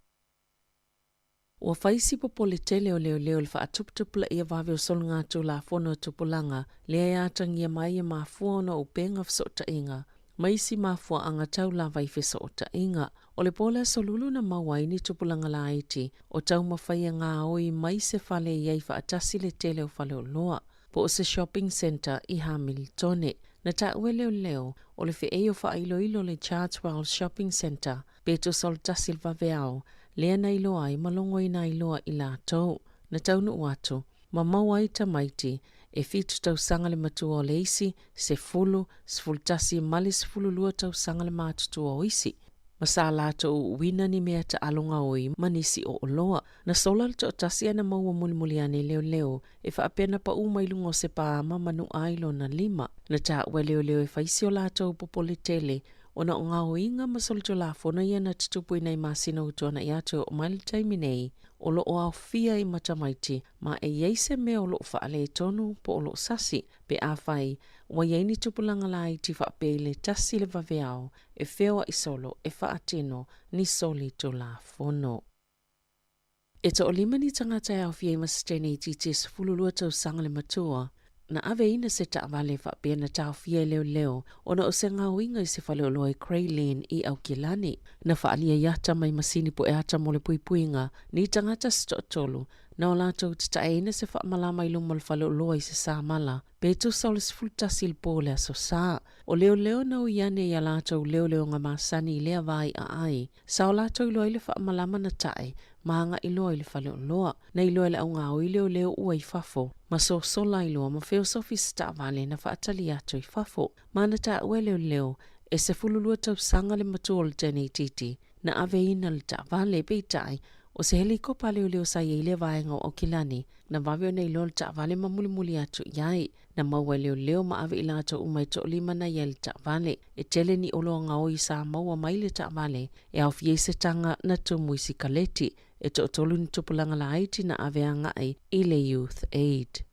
Ua fai si popole tele o leoleo i le faatuputupulaia vave o soligatulafono a tupulaga lea e atagia mai e mafua ona o upega fesootaiga ma isi mafuaaga tau lava i fesootaiga. O le po le Aso Lulu na maua ai ni tupulaga laiti o taumafai e gaoi mai se fale i ai faatasi le tele o faleoloa po o se shopping centre i Hamiltone. Na taua e leoleo o le feei o faailoilo le Chartwell Shopping Centre pe tusa o le 1 le vaveao lea na iloa ai ma logoina ai loa i latou. Na taunuu atu ma maua ai tamaiti e 7 tausaga le matua o le isi, 10, 11 ma le 12 tausaga le matutua o isi. Ma sa latou uuina ni mea taalo gaoi ma nisi o oloa. Na sola le toatasi ae na maua mulimuli ane e leoleo e faapea na pau mai luga o se paama ma nuʻa ai lona lima. Na taua e leoleo e fai si o latou popole tele ona o gaoiga ma solitulafono ia na tutupu i nai masina ua tuanaʻi atu e oo mai le taimi nei o lo o aofia ai ma tamaiti ma e i ai se mea o lo o faaletonu po o lo o sasi pe afai ua i ai ni tupulaga laiti faapea i le 1 le vaveao e feoai solo e faatino ni solitulafono. E toalima ni tagata e aofia ai ma se teine itiiti e 12 tausaga le matua na aveina se taavale faapea na taofia e leoleo ona o se gaoiga i se faleoloa i Grey Lynn i Aukilani. Na faaalia i ata mai masini poe ata mo le puipuiga ni tagata se toatolu na o latou tataeina se faamalama i luma o le faleoloa i se samala pe tusa o le 11 i le po o le Aso Sa. O leoleo na ui ane i a latou leoleoga masani i lea va iʻa ai. Sa o latou iloa ai le faamalama na tae ma agaʻi loa i le faleoloa. Na iloa e le augaoi leoleo ua i fafo, ma sosola ai loa ma feosofi se taavale na faatali atu i fafo. Ma na taua e leoleo e 12 tausaga le matua o le teine itiiti na aveina le taavale, peitai, o se helikopa a leoleo sa i ai i lea vaega o Aukilani, na vave ona iloa le taavale ma mulimuli atu i ai. Na maua e leoleo ma ave i latou uma e toalima na i ai le taavale. E tele ni oloa gaoi sa maua mai le taavale e aofia ai se taga na tumu i sikaleti. E toatolu ni tupulaga laiti na ave agai i le Youth Aid.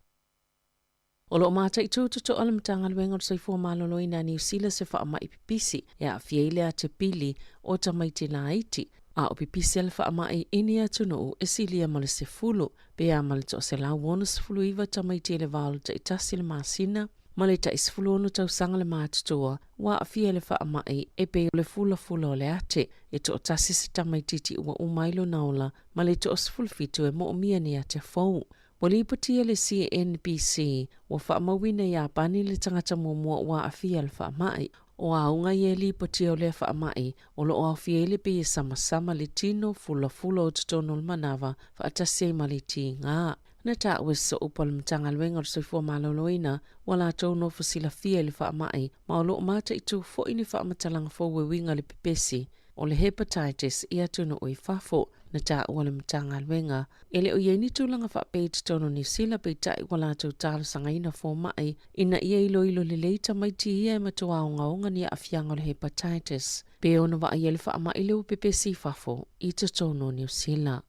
O lo o mataitū totoa le Matagaluega o le Soifua Maloloina a Niu Sila se faamai pipisi e aafia ai le atepili o tamaiti laiti, a o pipisi a le faamai i ni atunuu e silia ma le 10, pe a ma le 169 tamaiti e le va o le taitasi le masina ma le tai 16 tausaga le matutua ua aafia i le faamai e pei o le fulafula o le ate. E toatasi se tamaitiiti ua uma ai lona ola ma le 17 e moomia ni ate fou. Ua lipotia e le CNBC ua faamauina i Iapani le tagata muamua ua aafia i le faamai. O auga ia e lipotia o lea faamai o lo o aofia ai le pei e samasama le tino fulafula o totonu o le manava faatasi ai ma le tiga. Na taua e se sooupu a le Matagaluega o le Soifua Maloloina ua latou nofo silafia i le faamai ma o lo o mataitu foi ni faamatalaga fou e uiga i le pepesi o le hepatitis i atunuu i fafo. Na taua le Matagaluega e le o i ai ni tulaga faapea i totonu o Niu Sila peitai ua latou talosagaina fomai ina ia iloilo lelei tamaiti ia e matua ogaoga ni aafiaga o le hepatitis pe ono vaaia le faamai lea ua pepesi i fafo i totonu o Niu Sila.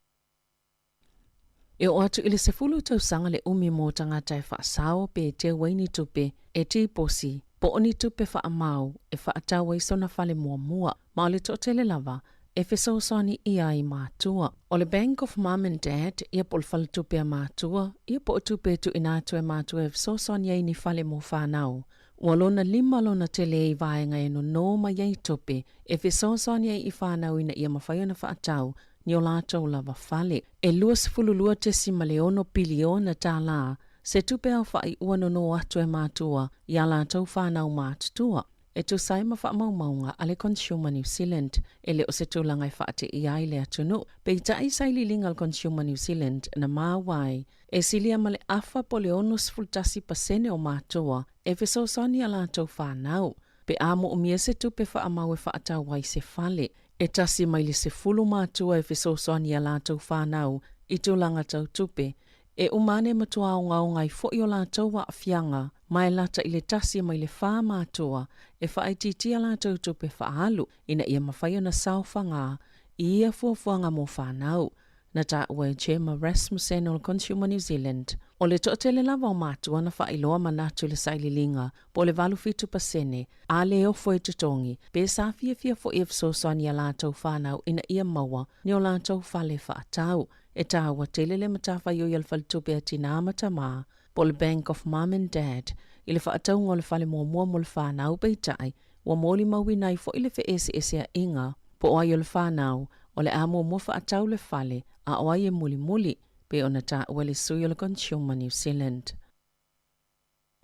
E oo atu i le 10 tausaga le umi mo tagata e faasao pe e teu ai ni tupe e tiposi po o ni tupe faamau e faatau ai sona fale muamua, ma o le toatele lava e fesoasoani ʻia ai matua. O le Bank of Mum and Dad, ia po o le faletupe a matua, ia po o tupe e tuuina atu e matua e fesoasoani ai ni fale mo fanau. Ua lona lima lona tele i vaega e nonō mai ai tupe e fesoasoani ai i whānau ina ia mawhai ona whaatau ni o lātou lava fale. E 22.6 piliona tālā se tupe au whai ua nonō atu e mātua i a lātou whānau mātutua. E tusa ai ma faamaumauga a le Consumer New Zealand, e le o se tulaga e faateia ai le atunuu. Peitai sailiiliga a le Consumer New Zealand na maua ai, e silia ma le afa po o le 61% o matua e fesoasoani i a latou fanau pe a moomia se tupe faamau e faatau ai se fale. E tasi mai le 10 matua e fesoasoani i a latou fanau i tulaga tau tupe, E uma ane matua ogaoga ai foʻi o latou aafiaga, ma e lata i le tasi mai le fa matua e faaitiitia latou tupe faaalu ina ia mafai ona saofaga i ia fuafuaga mo fanau. Na taua e Gemma Rasmussen o le Consumer New Zealand, o le toatele lava o matua na faailoa manatu i le sailiiliga po o le 87% a le ofo e totogi pe sa fiafia foʻi e fesoasoani i a latou fanau ina ia maua ni o latou fale faatau. E tāua tele le matafaioi a le Faletupe a Tinā ma Tamā, po o le Bank of Mum and Dad, i le faatauga o le fale muamua mo le whānau, peitai, ua molimauina ai foʻi le feeseeseaiga, po o ai o le whānau, o le a muamua faatau le fale, a o ai e mulimuli, pei ona taua e le sui o le Consumer New Zealand.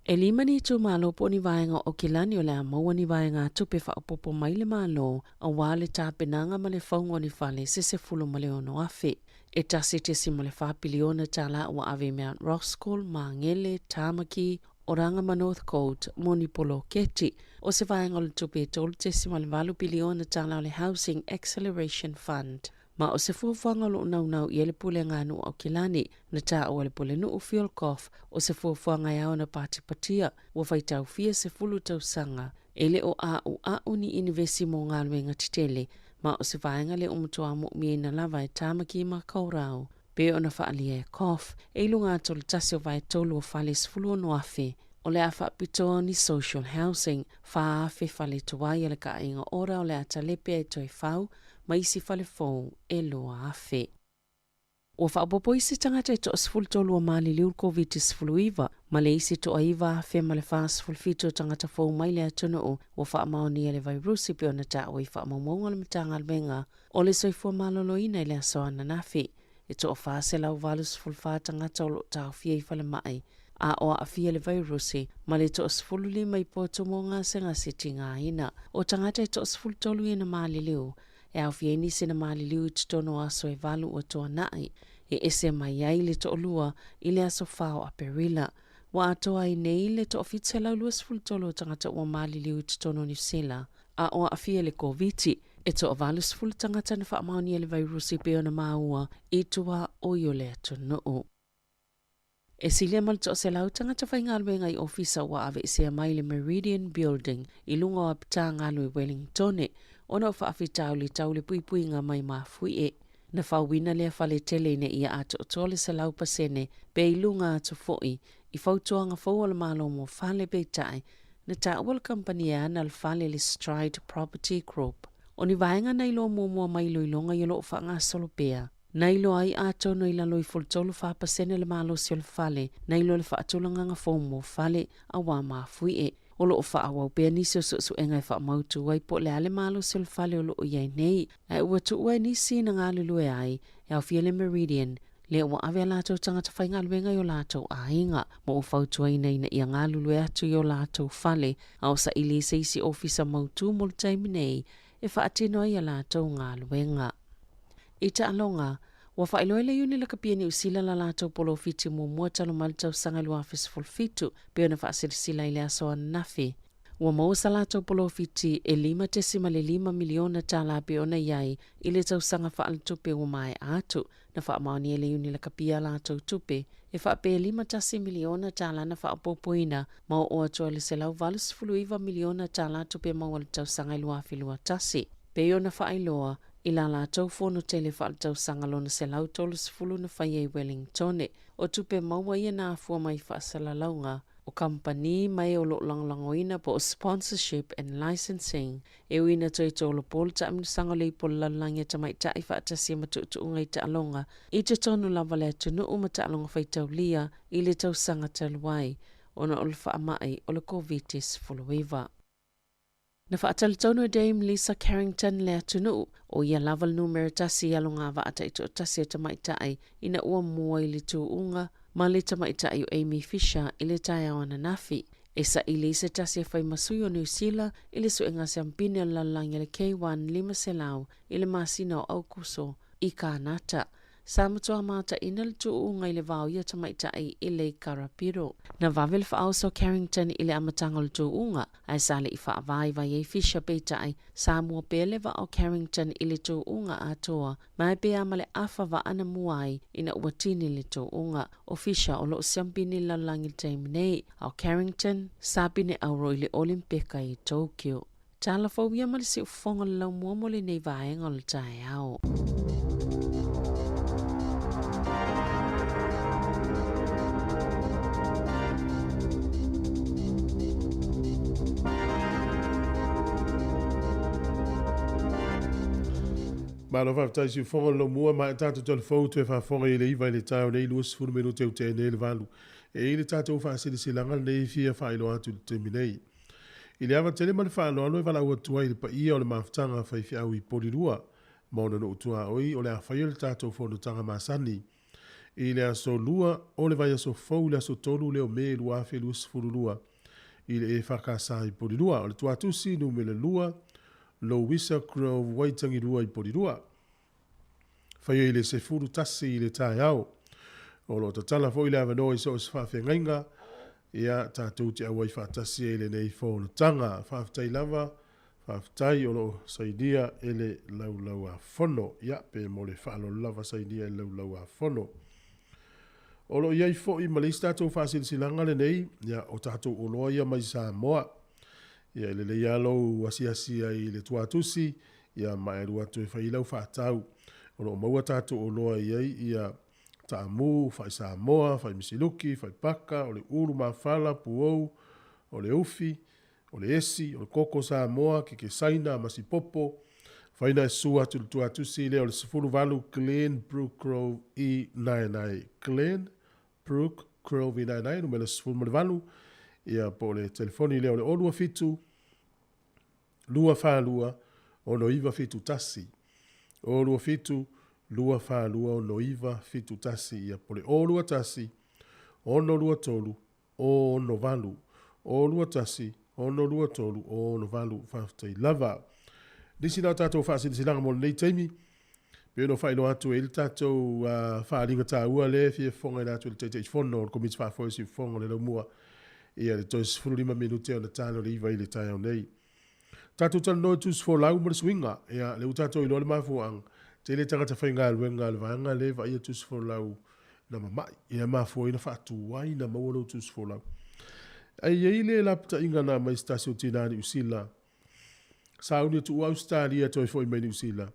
E lima ni itumalo po o ni vaega o Aukilani o le a maua ni vaegatupe faaopoopo mai le Malo aua le tapenaga ma le fauga o ni fale se 16,000. E 1.4 piliona tālā ua ave i Mount Roskill, Māngere, Tāmaki, Oranga ma Northcote mo ni poloketi. O se vaega o le tupe e 3.8 piliona tālā o le Housing Acceleration Fund. Ma o se fuafuaga o loo naunau i ai le Pulega a Nuu Aukilani, na taua e le Pulenuu Phil Goff o se fuafuaga e ao ona patipatia ua faitau fia sefulu tausaga e le o a'ua'u ni inivesi mo galuega tetele, ma o se vaega lea ua matua mo'omiaina lava e Tāmaki Makaurau. Pei ona faaalia e Goff, e i luga atu o le tasi o vaetolu o fale 16,000 o le a faapitoa ni social housing, 4,000 fale tuai a le Kaaiga Ora o le a talepe ai toe fau ma isi fale fou e 2,000. Ua faaopoopo isi tagata e toa-13 ua maliliu le Koviti-19, ma le isi toa-9,047 o tagata fou mai le atunuu ua faamaonia le vairusi pei ona taua i faamaumauga a le Matagaluega o le Soifua Maloloina i le aso ananafi. E toa-484 tagata o lo o taofia i falemai a o aafia i le vairusi, ma le toa-15 i potu mo gasegase tigaina. O tagata e toa-13 ia na maliliu, e aofia ai nisi na maliliu i totonu o aso e valu ua tuanai, e ese mai ai le toalua i le aso 4 o Aperila. Ua atoa ai nei le toa-723 o tagata ua maliliu i totonu o Niu Sila, a o aafia i le Koviti. E toa-80 tagata na faamaonia le vairusi pei ona maua i tuaoi o le atunuu. E silia ma le 100 tagata faigaluega i ofisa ua aveesea mai le Meridian Building i luga o apita galu i Wellingtone ona o faafitauli tau le puipuiga mai mafuie. Na fauina lea fale tele ina ia atoatoa le 100% pe i luga atu foʻi i fautuaga fou a le Malo mo fale peitai na taua le kamupani e ana le fale le Stride Property Group. O ni vaega na iloa muamua mai iloiloga i o loo faagasolo pea. Na iloa ai atonu i lalo ifo le 34% le malosi o le fale, na iloa le faatulagaga fou mo fale auā mafuie. O loo faaauau pea nisi o suesuega e faamautu ai po o le a le malosi o le fale o loo i ai nei, ae ua tuua e nisi na galulue ai e aofia le Meridian, lea ua ave a latou tagata faigaluega i o latou aiga, ma ua fautuaina ina ia galulue atu i o latou fale a o saili i se isi ofisa mautū mo le taimi nei e faatino ai a latou galuega. I taaloga, ua faailoa e le Iuni Lakapi a Niu Sila la latou polofiti muamua talu mai le tausaga 2017 pei ona faasilasila i le aso ananafi. Ua maua sa latou polofiti e $5.5 miliona tālā pei ona i ai i le tausaga faaletupe ua maea atu. Na faamaonia e le Iuni Lakapi a latou tupe e faapea e $51 miliona tālā na faaopoopoina ma oo atu ai le $189 miliona tālā tupe maua i le tausaga 2021. Pei ona faailoa i la latou fono tele faaletausaga lona 130 na faia i Wellingtone, o tupe maua ia na afua mai i faasalalauga o kamupani ma e o loo lagolagoina po o sponsorship and licensing e ui ina toe tolopo le taamilosaga o le ipu o le lalolagi a tamaitai faatasi ma tuutuuga i taaloga i totonu lava o le atunuu ma taaloga faitaulia i le tausaga talu ai. ona o le faamai o le Koviti-19. Na faatalitonu e Dame Lisa Carrington le atunuu, o ia lava le numera tasi i alogavaa taitoatasi a tamaitai ina ua mua i le tuuga ma le tamaitai o Amy Fisher i le taeao ananafi, e saili i se tasi e fai ma sui o Niu Sila i le suega siampine o le lalolagi a le K1 500 i le masina o Aukuso i Kānata. Sa matua mataina le tuuga i le va o ia tamaitai i Lake Karapiro. Na vave le faaoso o Carrington i le amataga o le tuuga, ae sa le i faavaivai ai Fisher peitai, sa mua pea le vaa o Carrington i le tuuga atoa, ma e pea ma le afa vaa na mua ai ina ua tini le tuuga. O Fisher o lo o siampini i le lalolagi i le taimi nei, a o Carrington, sa pine auro i le Olimpeka i Tokyo. Tala fou ia ma le siufofoga o le laumua mo lenei vaega o le taeao. Malo faafetai siufofoga o le laumua ma e tatou talafou toe faafofoga i le 9 i le taeao nei 20 minute ua nei le 8. E i le tatou faasilasilaga lenei fia faailoa atu i le taimi nei. I le ava tele ma le faaaloalo e valaau atu ai i le paia o le mafutaga faifeau i Polilua ma ona nuu tuaoi o le a faia le tatou fonotaga masani i le aso Lua o le vaiaso fou i le aso 3 lea o Me 2022 i le EFKS i Polilua. O le tuatusi numera 2 Louisa Grove Waitangirua i Polilua. Faia i le 11 i le taeao. O lo o tatala foi le avanoa i so o se faafeagaiga, ia, tatou te auai faatasi ai i lenei fonotaga. Faafetai lava, faafetai o lo o sainia e le Laulau-a-Fono. Ia, pe mo le faaaloalo lava sainia e le Laulau-a-Fono. O lo o i ai foi ma le isi tatou faasilasilaga lenei, ia, o tatou oloa ia mai Samoa. Ia, e lelei lava lou asiasi ai i le tuatusi, ia, ma e alu atu e fai lau faatau. O lo o maua tatou oloa e i ai ia taamu, fai Samoa, fai misiluki, fai paka, o le ulu mafala, puou, o le ufi, o le esi, o le koko Samoa, keke Saina, masipopo. Faina e sua atu le tuatusi lea o le 18 Glen Brook Grove i Naenae. Glen Brook Grove i Naenae, numera 18, ia po o le telefoni lea o le 027 242 6971. 027 242 6971, ia po o le 021 623 068. 021 623 068. Faafetai lava. Nisi na o tatou faasilasilaga mo lenei taimi, pei ona faailoa atu e i le tatou faaaliga taua lea e fia fofogaina atu e le Taitaifono o le Komiti Faafoe o Siufofoga o le Laumua ia le toe 15 minute ona tala o le 9 i le taeao nei. Tatou talanoa i tusi folau ma le suiga. Ia, lea ua tatou iloa le mafuaaga. Tele tagata faigaluega a le vaega lea e vaaia tusi folau na mamai. Ia mafua ai na faatuai na maua lou tusi folau. Ae i ai le lapataiga na aumai se tasi o tina Niu Sila. Sauni e tuua Ausetalia toe foi mai Niu Sila.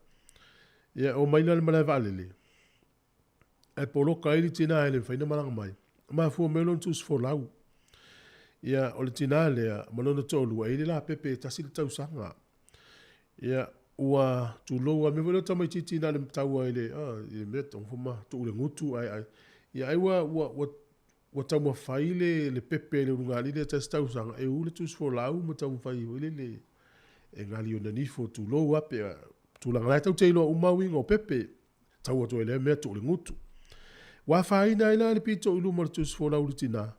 Ia, omai la le malae vaalele. Ae poloka ai le tina e le mafai ona malaga mai. Mafua mai lona tusi folau. Ia, o le tina lea ma lona toalua e i le lapepe e tasi le tausaga. Ia, ua tulou a mea foi lea o tamaitiiti na o le taua i le, i le mea togo ma tuu le gutu ae ai. Ia, ai ua, ua, ua, ua taumafai le, le pepe i le ulugalii lea tasi tausaga e u le tusi folau ma taumafai foi lele e gali ona nifo tulou a pe tulaga la e tau te iloa uma uiga o pepe. Tau atu ai lea mea tuu le gutu. Ua afaina ai la le pito i luma o le tusi folau i le tina,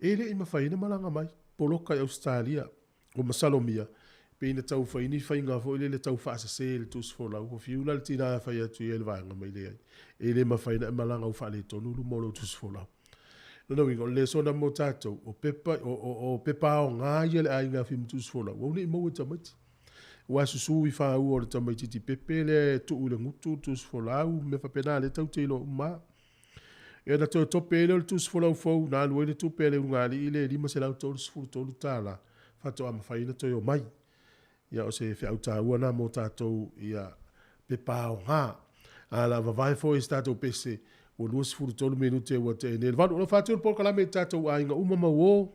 e le i mafai ona malaga mai, poloka i Ausetalia. Ua masalomia, pei na tau fai ni faiga foi lele tau faasese i le tusi folau. Ua fiu la le tina e fai atu i ai le vaega mai leai, e le mafai ona e malaga ua faaletonu luma o lou tusi folau. Lona uiga, o le lesona mo tatou, o pepa, o, o, o pepa aoga ia a le aiga e fai ma tusi folau, ua le i maua e tamaiti. Ua susu i fāua o le tamaitiiti pepe lea e tuu i le gutu, le tusi folau, mea faapena lea tatou te iloa uma lava. Ia ona toe tope ai lea o le tusi folau fou, na alu ai le tupe a le ulugalii lea e $533, faatoa mafai ona toe omai. Ia o se feau taua lena mo tatou ia pepa aoga. A o le a vavae foi e se tatou pese, ua 23 minute ua tea nei le 8. O lo o faatu le polokalame i tatou aiga uma ma uo.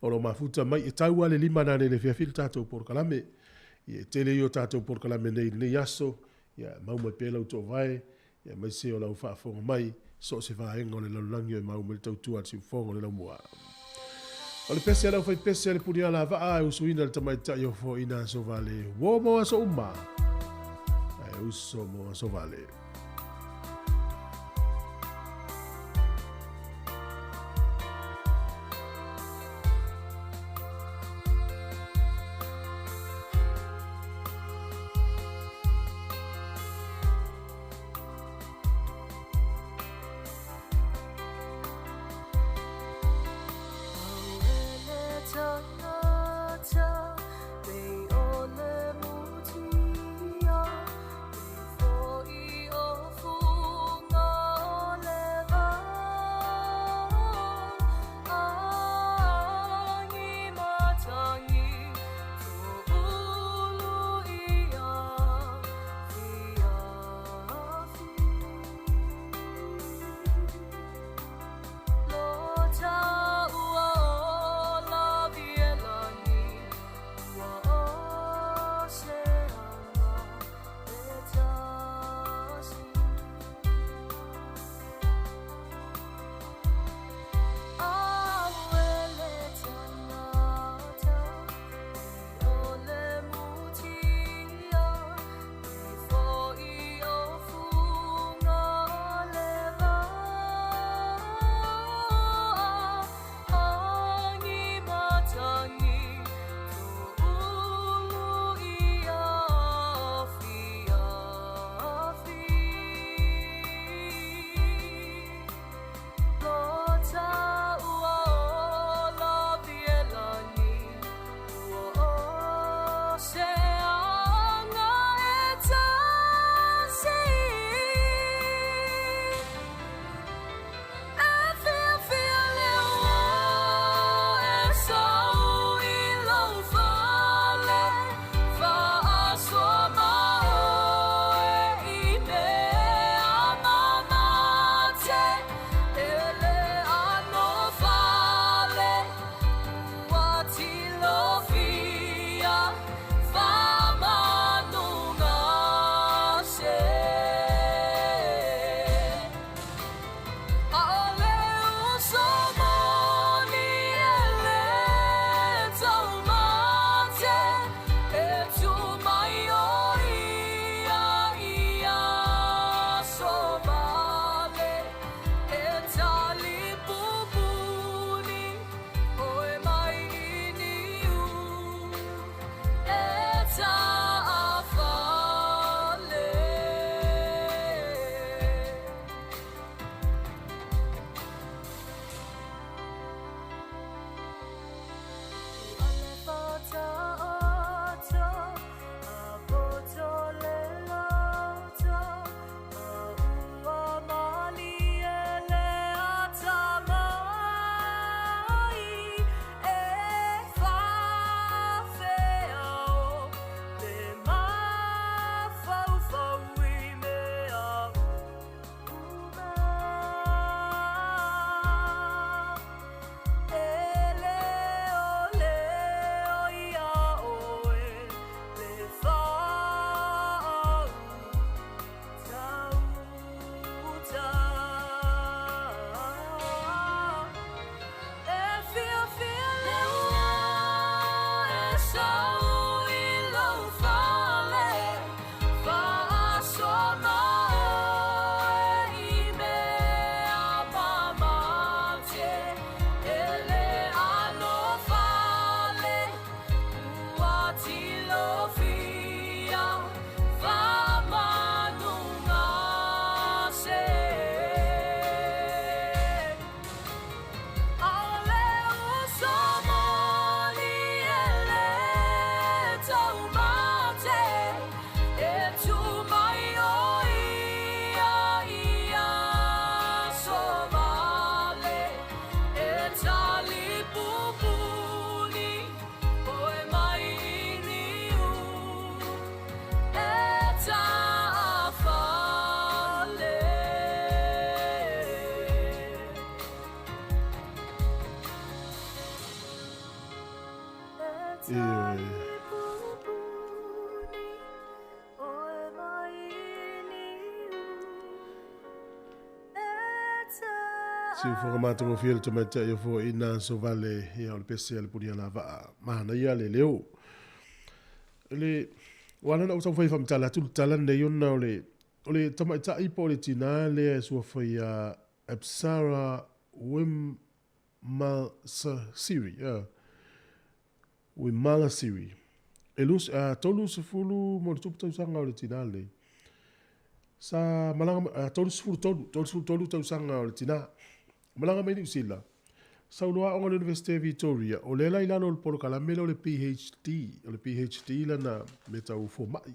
O lo o mafuta mai e tau lava le 5 nanei i le afiafi le tatou polokalame. Ia e tele ia o tatou polokalame nei i lenei aso, ia mau mai pea lau toovae, ia aemaise o lau faafofoga mai. So o se vaega o le lalolagi o e mau mai le tautua a le siufofoga o le laumua. O le pese a le aufaipese a le puniala vaa e usuina le tamaitai o foaiina aso vale. Uo mo aso uma. Ae uso mo aso vale. Siufoga matagofie le tamaitai o foaiina aso vale ia o le pese a le Punialavaa. Manaia le leo. Le ua ala ona ou taumafai e faamatala atu le tala lenei ona o le o le tamaitai po o le tinā lea e suafa ia Apsara Wimalasiri, Wimalasiri. E 30 ma ona tupu tausaga o le tinā lenei. Sa malaga, 33, 33 tausaga o le tinā. Malaga mai Niu Sila, sau loa aoga i le Universite o Vitoria, o lea la i lalo o le polokalame lea o le PHD, o le PHD lana mea tau fomai.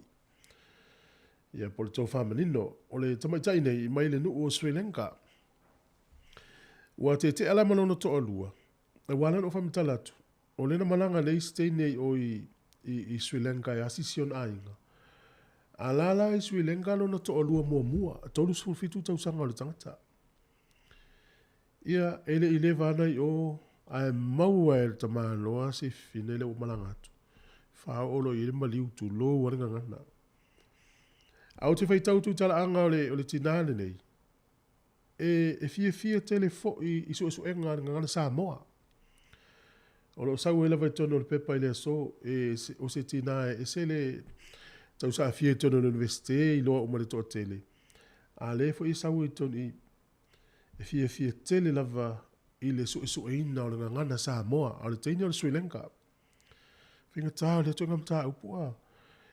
Ia, po o le tofa manino. O le tamaitai nei, mai le nuu o Sri Lanka. Ua tetea la ma lona toalua, ua ala ona ou faamatala atu, o lea na malaga nei isi teine i o i, i, i Sri Lanka e asisi ona aiga. A la la i Sri Lanka lona toalua muamua, 37 tausaga o le tagata. Ia, e le i leva ana i o, ae maua e le tamaloa si fine lea ua malaga atu. Faaoo loa i ai le maliu, tulou a le gagana. Ae ou te faitau atu i talaaga o le, o le tinā lenei, e, e fiafia tele foi i suesuega a le gagana Samoa. O lo o sau ai lava i totonu o le pepa i le aso, e, o se tinā e ese le tausaafia i totonu o le Universite, iloa uma e le toatele. A lea foi e sau ai i totonu i, e fiafia tele lava i le suesueina o le gagana Samoa, a o le teine o le Sri Lanka. Faigata o lea ituaiga mataupu a.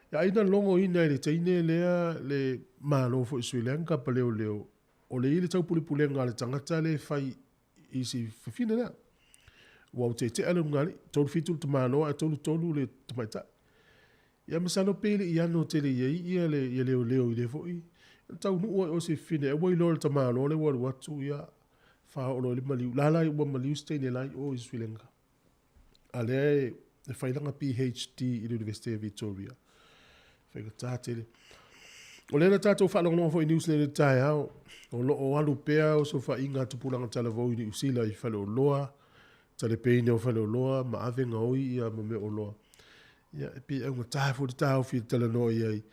Ia ai na logoina e le teine lea le Malo foi o Sri Lanka pa leoleo, o le i le taupulepulega a le tagata lea e fai i si fafine lea. Ua tetea le ulugalii, 37 le tamaloa ae 33 le tamaitai. Ia masalo pe le i ano tele i ai ia le ia leoleo i lea foi. Taunuu ai o si fafine ae ua iloa e le tamaloa lea ua alu atu ia faaoo loa i le maliu. Lala ua maliu si teine la i o i Sri Lanka. A lea e fai lana PhD i le Universite o Victoria. Faigata tele. O lea na tatou faalogologo foi i New Zealand i le taeao, o lo o alu pea osofaiga a tupulaga talavou i Niu Sila i faleoloa, talepeina o faleoloa ma ave gaoi ia ma mea oloa. Ia, e pei e augata foi le taofi e talanoa i ai.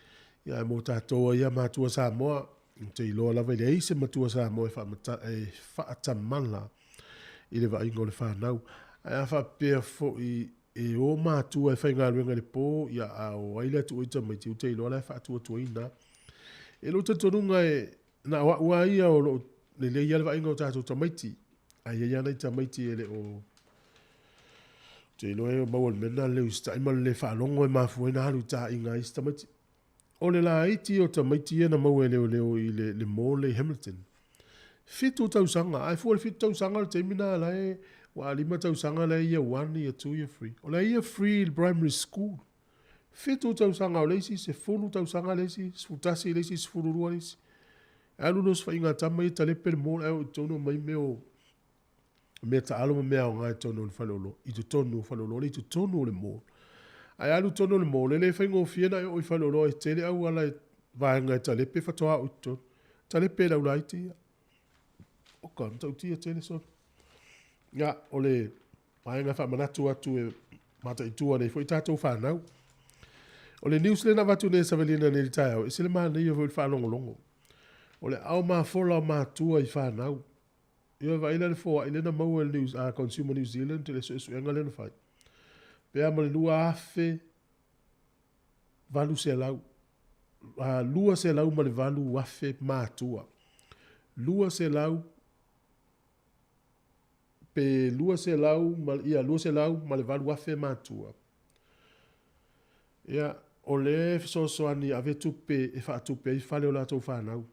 Ia, ae mo tatou ai ia matua Samoa, ou te iloa lava e leai se matua Samoa e faamata, e faatamala i le vaaiga o le fanau. Ae a faapea foi e o matua e faigaluega i le po, ia a o ai le atu ai tamaiti, ou te iloa la e faatuatuaina. E lou talitonuga e na o au lava ia o lo o lelei lava le vaaiga o tatou tamaiti, ae i ai lava nai tamaiti e le o ou te iloa e maua i le mea lena le usitai ma le le faalogo e mafua ai ona alu i taaiga a isi tamaiti. O le laiti o tamaiti ia na maua e leoleo i le, le mall i Hamilton. 7 tausaga, ae fua i le 7 tausaga o le taimi lena la e, ua 5 tausaga la e year 1, year 2, year 3. O la e year 3 i le primary school. 7 tausaga o le isi, 10 tausaga le isi, 11 le isi, 12 le isi. E alu le osofaiga a tama ia talepe le mall ae oo i totonu aumai mea o mea taalo ma mea aoga i totonu o le faleoloa, i totonu o faleoloa le i totonu o le mall. Ae alu i totonu o le mall, e le faigofie ona e oo i faleoloa e tele auala e vaega e talepe faatoa oo i totonu. Talepe e le aulaiti ia. Oka, matautia tele solo. Ia, o le vaega e faamanatu atu e mataitu nei foi tatou fanau. O le news lea na avatu nei e Savelina nei i le taeao, e ese le manaia foi o le faalogologo. O le ao mafola o matua i fanau. Ia vaai la le foai lea na maua e le New, Consumer New Zealand i le suesuega lea na fai. Pe a ma le 2,800, 208,000 matua. 200 pe 200 ma, ia, 208,000 matua. Ia, o le fesoasoani e ave tupe e faatupe ai fale o latou fanau.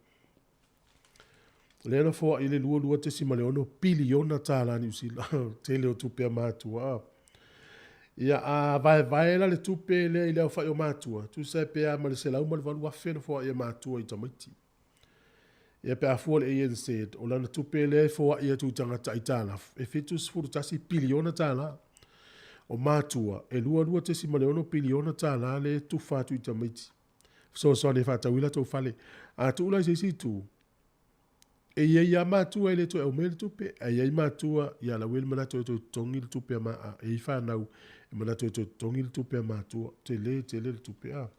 Lea na foai le 22.6 piliona tala Niu Sila. Tele o tupe a matua. Ia, a vaevae la le tupe lea i le aofai o matua, tusa e pe a ma le 108,000 na foai e matua i tamaiti. Ia pe a fua le ANZ, o lana tupe lea e foai atu i tagata aitalafu, e 71 piliona tala. O matua, e 22.6 piliona tala lea e tufa atu i tamaiti. Fesoasoani e faatau ai latou fale. A tuu la i se isi itu, e i ai lava matua e le toe aumaia le tupe, ae i ai matua, ia la ua i ai le manatu e toe totogi le tupe a ma, e i ai fanau e manatu e toe totogi le tupe a matua. Tele tele le tupe a.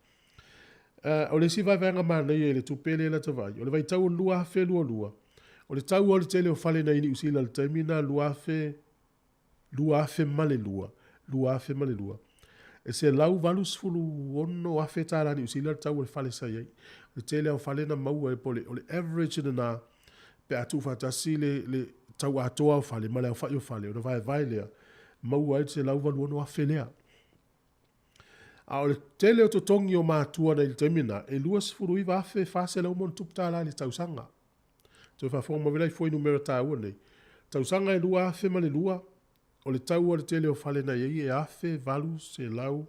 O le isi vaevaega manaia i le tupe lea lata vaai, o le vaitau o le 2022, O le tau o le tele o fale na i Niu Sila i le taimi lena 2000, 2002, 2002, e $186,000 tala Niu Sila le tau o le fale sa i ai. O le tele o fale na maua e po o le average lena pe a tuufaatasi le, le tau atoa o fale ma le aofai o fale, ona vaevae lea, maua ai le $186,000 lea. A o le tele o totogi o matua na i le taimi lena, e $29,400 tala i le tausaga. Toe faafofoga mai la i fuainumera taua nei. Tausaga e 2002, o le tau o le tele o fale na i ai e $1,860,000,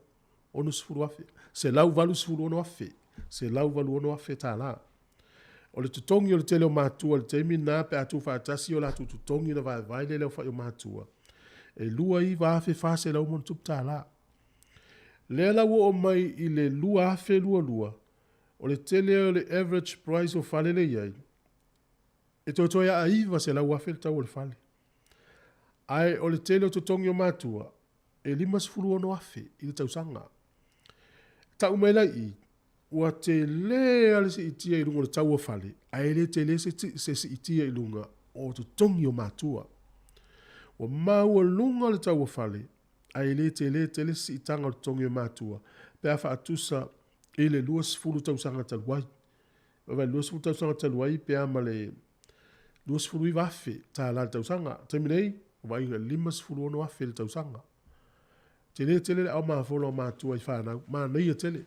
$186,000, $186,000 tala. O le totogi o le tele o matua i le taimi lena pe a tuufaatasi o latou totogi ona vaevae lea i le aofai o matua, e $29,400 tala. Lea la ua oo mai i le 2022, o le tele o le average price o fale lea e i ai, e toetoe lava a $900,000 le tau o le fale. Ae o le tele o totogi o matua, e $56,000 i le tausaga. Tau mai la i i, ua tele lava le siitia i luga o le tau o fale, ae le tele se siitia i luga o totogi o matua. Ua maualuga le tau o fale, ae le tele tele se siitaga o totogi o matua pe a faatusa i le 20 tausaga talu ai. Vaai, 20 tausaga talu ai pe a ma le $29,000 tala i le tausaga. Taimi nei, ua vaaiga i le $56,000 i le tausaga. Tele tele le aao mafola o matua i fanau, manaia tele.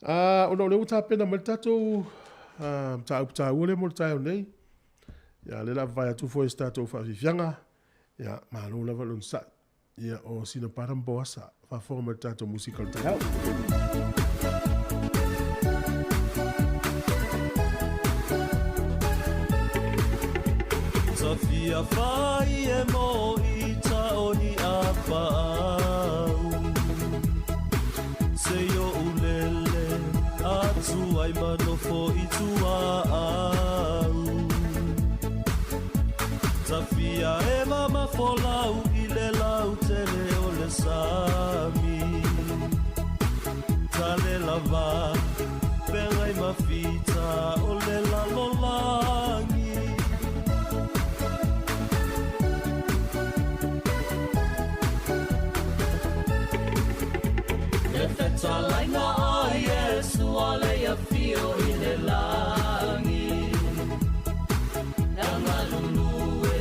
Ona o lea ua tapena mai le tatou mataupu taua lea mo le taeao nei, ia lea o le a vavae atu foi i se tatou faafiafiaga, ia malo lava le onosai. Ia o sina Para ma Boasa, faafofoga mai i le tatou musika o le taeao. Tafia fai e mo i ta o ni a paau Se i o ulele atu ai manofo i tua au Tafia e mama folau i le lau tele o le sami Tale lava pengai mafita o le lalolagi Le fetalaiga a Iesu a le afio i le lagi Na galulue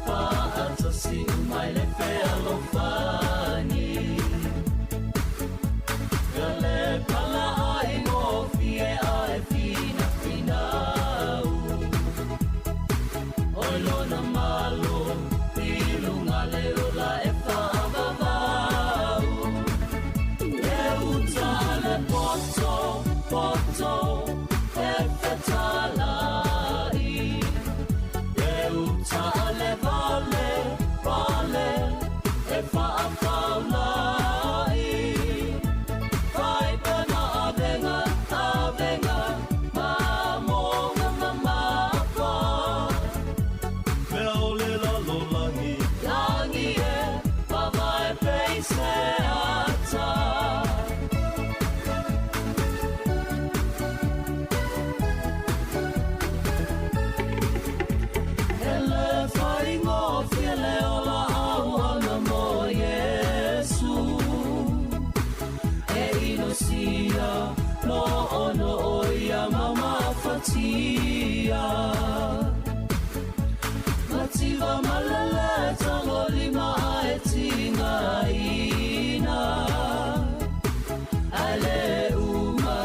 faatasi uma i le fealofani Ka le pala ai gofie ae finafinau Oi lona malo i luga le ola e faavavau Le uta le poto, poto e fetalai Le uta le vale, vale e faafaulai Fai pena avega, avega ma monga mamafa Mea o le lalolagi Lagi e vavae peise ata E le faigofie le ola auauna mo Iesu E inosia no ono o ia mamafatia Mativa malele tagolima ae tigaina Ae le uma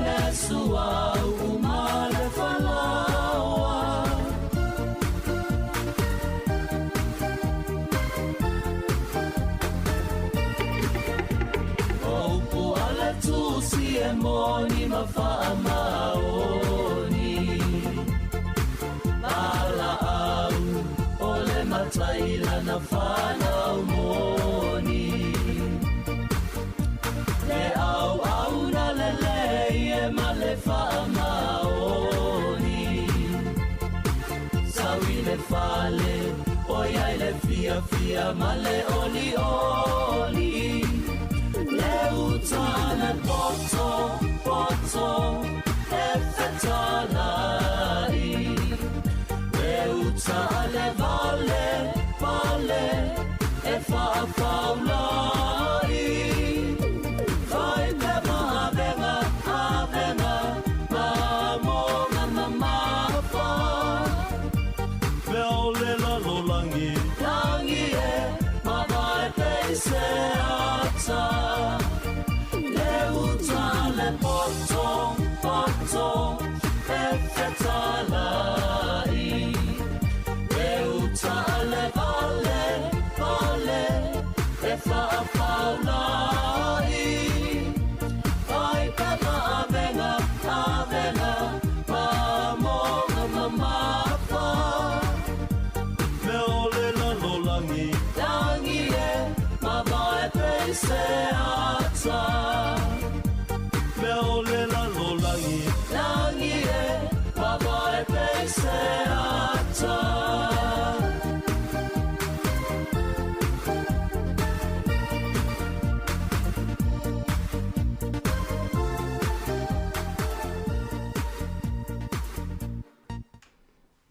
le suau uma le falaoa O upu a le Tusi e moni ma faamaoni Valaau o le matai lana fanau moni Le auauna lelei e ma le faamaoni Sau i le fale oi ai le fiafia ma le olioli Le uta le poto, poto e fetalai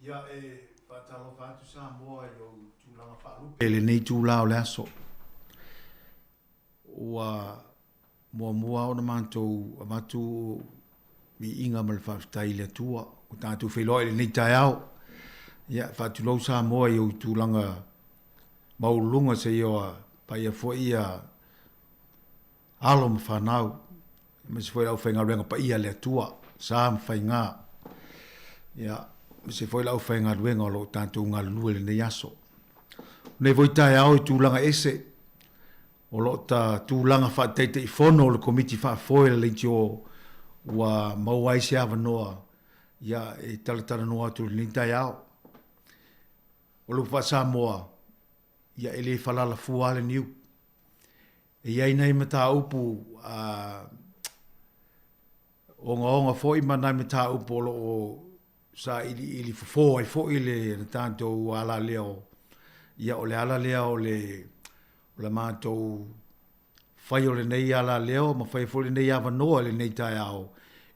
Ia, e faatalofa atu Samoa i ou tulaga faalupe i lenei itula o le aso. Ua muamua ona matou avatu viiga ma le faafetai i le Atua ua tatou feiloai i lenei taeao. Ia, faatulou Samoa i ou tulaga maualuluga seia paia foi ia alo ma fanau, aemaise foi le aufaigaluega paia a le Atua, sa ma faiga, ia, aemaise foi le aufaigaluega o lo o tatou galulue i lenei aso. O lenei foi taeao i tulaga ese, o lo o ta tulaga faa-Taitaifono o le Komiti Faafoe a le Leitio ua maua ai se avanoa ia, e talatalanoa atu i lenei taeao. O le upu faa-Samoa, ia e le falala fua lava le niu. E i ai nai mataupu a ogaoga foi ma nai mataupu o lo o sailiili fofo ai foi le tatou alaleo, ia o le ala lea o le o le matou fai o lenei alaleo ma fai foi lenei avanoa i lenei taeao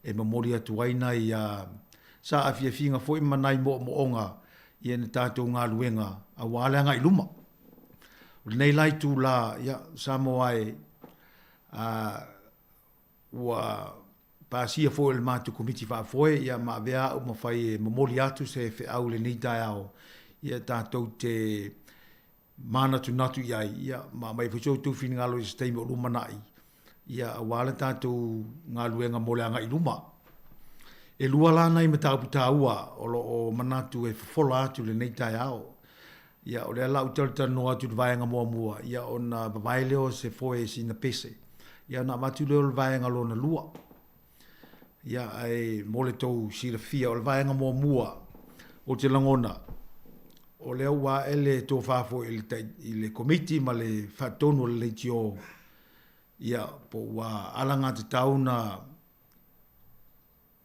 e momoli atu ai nai saafiafiga foi ma nai moomooga i na tatou galuega aua le agai i luma. O lenei la itula, ia, Samoa e, ua pasia foi e le matou Komiti Faafoe, ia ma avea au ma fai e momoli atu se feau i lenei taeao, ia tatou te manatunatu i ai, ia, ma aumai foi so outou finagalo i se taimi o lumanai, ia, aua le tatou galuega mo le agai i luma. E lua la nai mataupu taua o lo o manatu e fofola atu i lenei taeao. Ia, o lea la ou talatalanoa atu i le vaega muamua, ia, ona vavae lea o se foe i sina pese, ia ona avatu lea o le vaega lona lua. Ia, ae mo le tou silafia, o le vaega muamua, ou te lagona, o lea ua ae le tofa foi i le, i le Komiti ma le faatonu o le Leitio, ia, po ua alagatatau ona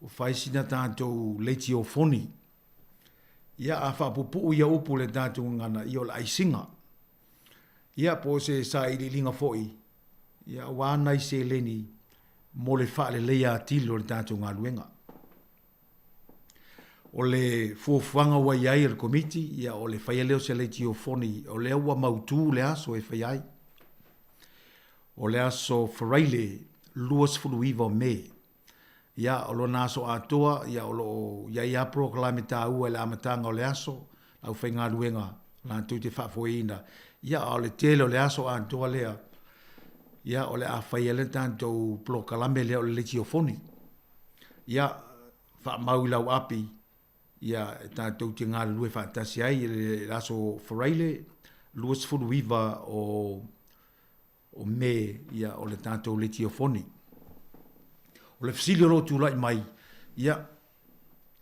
fai sina tatou leitiofoni. Ia, a faapuupuu ia upu i le tatou gagana, ia o le aisiga. Ia, po o se sailiiliga foi, ia, aua nai seleni mo le faaleleia atili o le tatou galuega. O le fuafuaga ua i ai a le Komiti, ia o le faia lea o se leitiofoni, o lea ua mautu le aso e faia ai. O le aso Faraile 29 o Me. Ia, o lona aso atoa, ia o lo o i ai lava polokalame taua i le amataga o le aso, le aufaigaluega latou te faafoeina. Ia, a o le tele o le aso atoa lea, ia o le a fai ai le tatou polokalame lea o le leitiofoni. Ia, faamau i lau api, ia e tatou te galulue faatasi ai i le aso Faraile 29 o o Me, ia, o le tatou letiofoni. O le fesili o lo o tulai mai, ia,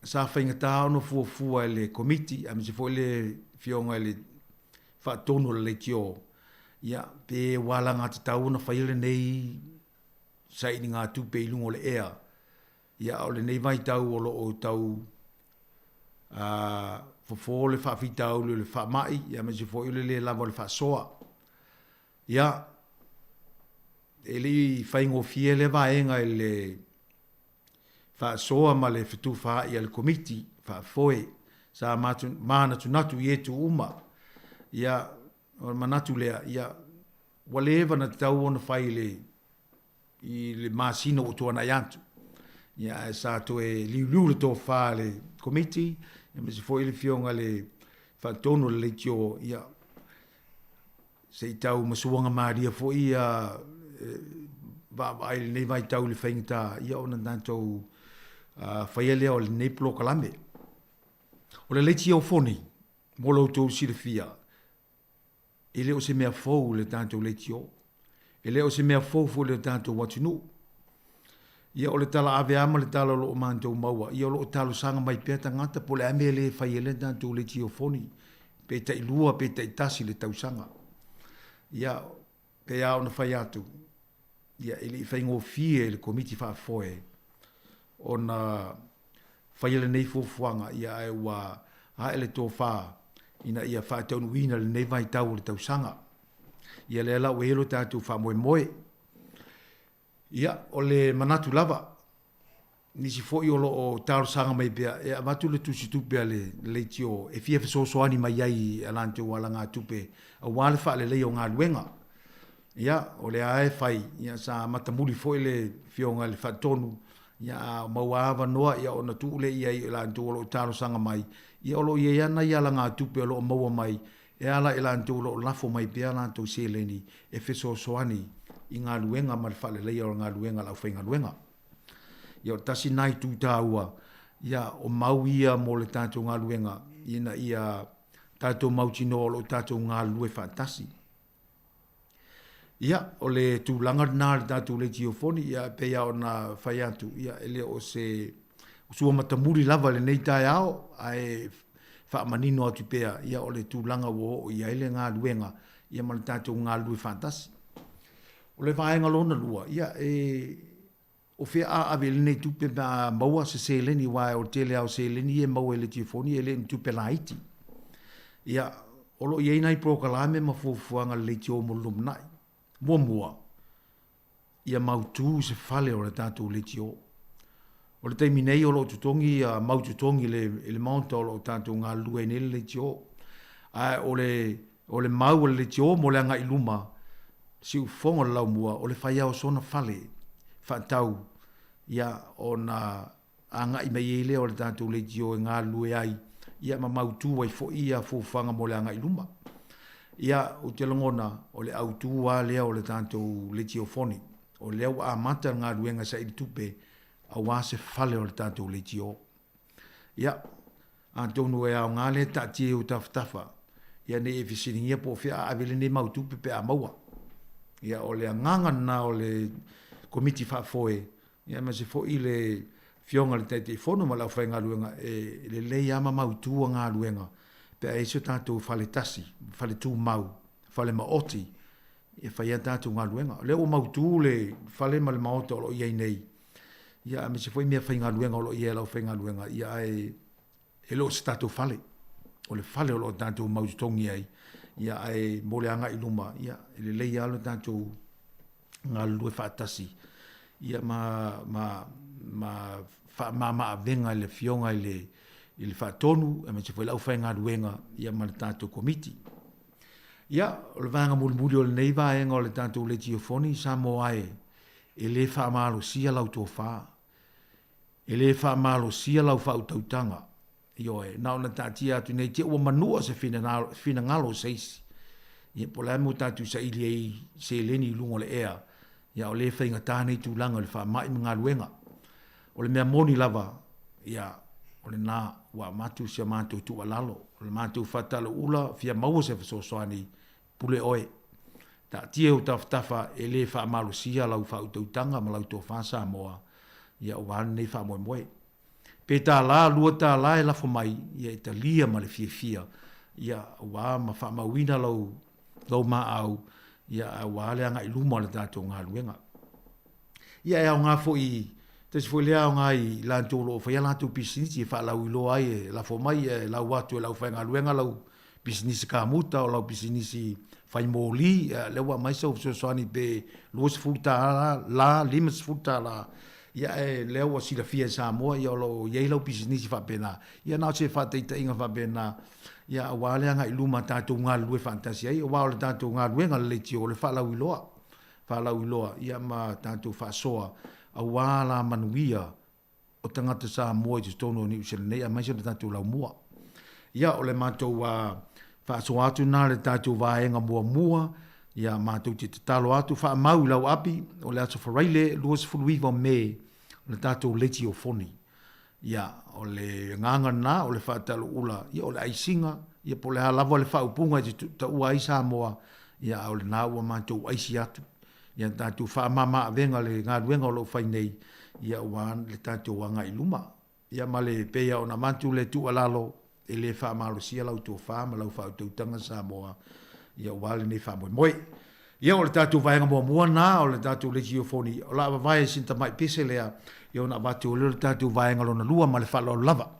sa faigata ona fuafua e le Komiti aemaise foi le Afioga i le Faatonu o le Leitio, ia, pe ua alagatatau ona faia lenei sailigatupe i luga o le ea. Ia, a o lenei vaitau o lo o tau fofo le faafitauli o le faamai, aemaise foi o le le lava o le faasoa. Ia, e le i faigofie lea vaega i le faasoa ma le fetufaai a le Komiti Faafoe. Sa manatunatu i itu uma. Ia, o le manatu lea, ia, ua leva ona tatau ona fai i le, i le masina ua tuanai atu. Ia, ae sa toe liuliu le tofa a le Komiti, aemaise foi le Afioga i le Faatonu o le Leitio, ia, se i tau masuaga malie foi ia vaavaai i lenei vaitau i le faigata, ia ona tatou faia lea o lenei polokalame. O le leitiofoni, mo lo outou silafia, e le o se mea fou le tatou leitio. E le o se mea fou foi le tatou atunuu. Ia o le tala ave lava ma le tala o lo o matou maua, ia o lo o talosaga mai pea tagata po o le a mea e le fai ai le tatou leitiofoni, pe tailua pe taitasi i le tausaga. Ia, pei lava ona fai atu, ia e le i faigofie i le Komiti Faafoe ona faia lenei fuafuaga, ia ae ua ae le tofa ina ia faataunuuina lenei vaitau o le tausaga. Ia lea la ua i ai lo tatou faamoemoe. Ia, o le manatu lava, nisi foi o lo o talosaga mai pea e avatu le tusitupe a le leitio e fia fesoasoani mai ai i a latou alagatupe aua le faaleleia o galuega. Ia, o lea lava e fai, ia sa matamuli foi le Afioga i le Faatonu, ia a maua lava avanoa, ia ona tuu lea i ai i latou o lo o talosaga mai, ia o lo o i ai lava nai alagatupe o lo o maua mai e ala i latou o lo o lafo mai pea a latou seleni e fesoasoani i galuega ma le faaleleia o galuega a le aufaigaluega. Ia o le tasi lena itu taua, ia o mau ia mo le tatou galuega ina ia tatou mautinoa o lo o tatou galulue faatasi. Ia, o le tulaga lena i le tatou leitiofoni, ia e pei lava ona fai atu, ia e le o se sua matamuli lava i lenei taeao, ae faamanino atu pea, ia o le tulaga ua oo i ai le galuega, ia ma le tatou galulue faatasi. O le vaega lona lua, ia e O fea a ave i lenei tupe pe a maua se seleni aua o le tele lava o seleni ia e maua i le tiofoni e le o ni tupe laiti. Ia, o lo o i ai nai polokalame ma fuafuaga a le leitio mo le lumanai. Muamua, ia mautu se fale o le tatou leitio. O le taimi nei o lo o totogi ia mau totogi i le maota o lo o tatou galulue ai nei le leitio. Ae o le o le mau a le leitio mo le agai i luma, siufofoga o le laumua, o le fai lava o sona fale faatau, ia, ona agai mai ai lea o le tatou leitio e galulue ai, ia ma mautu ai foi ia fuafuaga mo le agai i luma. Ia, ou te lagona, o le autu lava lea o le tatou leitiofoni, o lea ua amata le galuega e saili tupe aua se fale o le tatou leitio. Ia, atonu e aoga lea taatia i ou tafatafa, ia ne i e fesiligia po o fea a ave lenei mau tupe pe a maua. Ia, o le agaga lena o le Komiti Faafoe, ia aemaise foi le Afioga i le Taitaifono ma le aufaigaluega, e lelei lava ma mautu galuega pe a i ai so tatou fale tasi, fale tumau, fale maoti e fai ai a tatou galuega. O lea ua mautu le fale ma le maota o lo o i ai nei, ia aemaise foi mea faigaluega o lo o i ai a le aufaigaluega, ia ae e le o se tatou fale. O le fale o lo o tatou mau totogi ai, ia ae mo le agai i luma, ia e lelei lava lo tatou galulue faatasi, ia ma, ma, ma faamama-avega i le Afioga i le, i le Faatonu, aemaise foi le aufaigaluega, ia ma le tatou Komiti. Ia, o le vaega mulimuli o lenei vaega o le tatou leitiofoni, Samoa e, e le faamalosia lau tofa, e le faamalosia lau faautautaga, ioe, na ona taatia atu nei te ua manua se finagalo o se isi. Ia, po o le a le mea ua tatou saili ai i seleni i luga o le ea, ia o lea e faigata nei tulaga o le faamai ma galuega. O le mea moni lava, ia, o lena ua avatu si a matou tuualalo, o le matou faatalaula, fia maua se fesoasoani, pule oe. Taatia i ou tafatafa e le faamalosia lau faautautaga ma lau tofa Samoa, ia aua lenei faamoemoe. Pe $1, $2 e lafo mai, ia e talia ma le fiafia, ia aua ma faamauina lau, lau maau, ia aua le agai i luma o le tatou galuega. Ia e aoga foi, tasi foi lea aoga i latou o lo o faia latou pisinisi e faalauiloa ai, e lafo mai, e lau atu e le aufaigaluega lau pisinisi kamuta, o lau pisinisi fai moli, ia lea ua aumai sau fesoasoani pe $20 la, $50. Ia ae lea ua silafia e Samoa ia o lo o i ai lau pisinisi faapena. Ia na o se faataitaiga faapena, ia aua le agai i luma tatou galulue faatasi ai, aua o le tatou galuega a le leitio o le faalauiloa, faalauiloa ia ma tatou faasoa aua la manuia o tagata Samoa i totonu o Niu Sila nei aemaise o le tatou laumua. Ia o le matou faasoa atu lena i le tatou vaega muamua, ia matou te tatalo atu faamau i lau api o le aso Faraile 29 o Me o le tatou leitiofoni. Ia o le agaga lena o le faataluula, ia o le aisiga, ia po o le a lava le faaupuga e te taua ai Samoa, ia a o lena ua matou aisi atu. Ia tatou faamama avega le galuega o lo o fai nei, ia aua le tatou agai i luma. Ia ma le pei lava ona avatu le tuualalo, e le faamalosia lau tofa ma lau faautautaga Samoa, ia aua lenei faamoemoe. Ia o le tatou vaega muamua lena o le tatou leitiofoni, o le a vavae sina tamai pese lea, ia ona avatu ai lea o le tatou vaega lona lua ma le faaaloalo lava.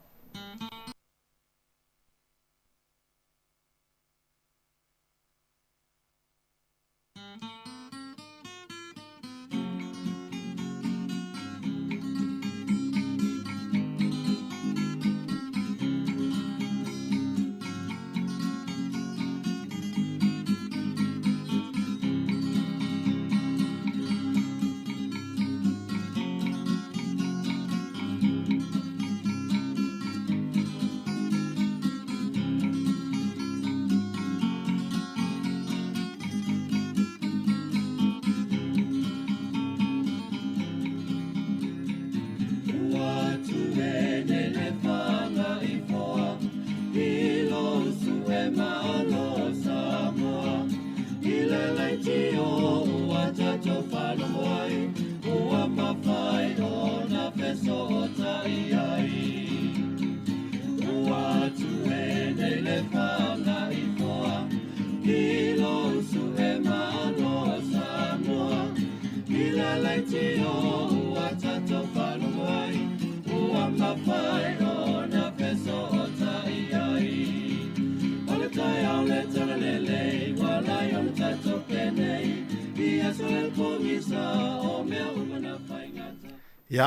Ia,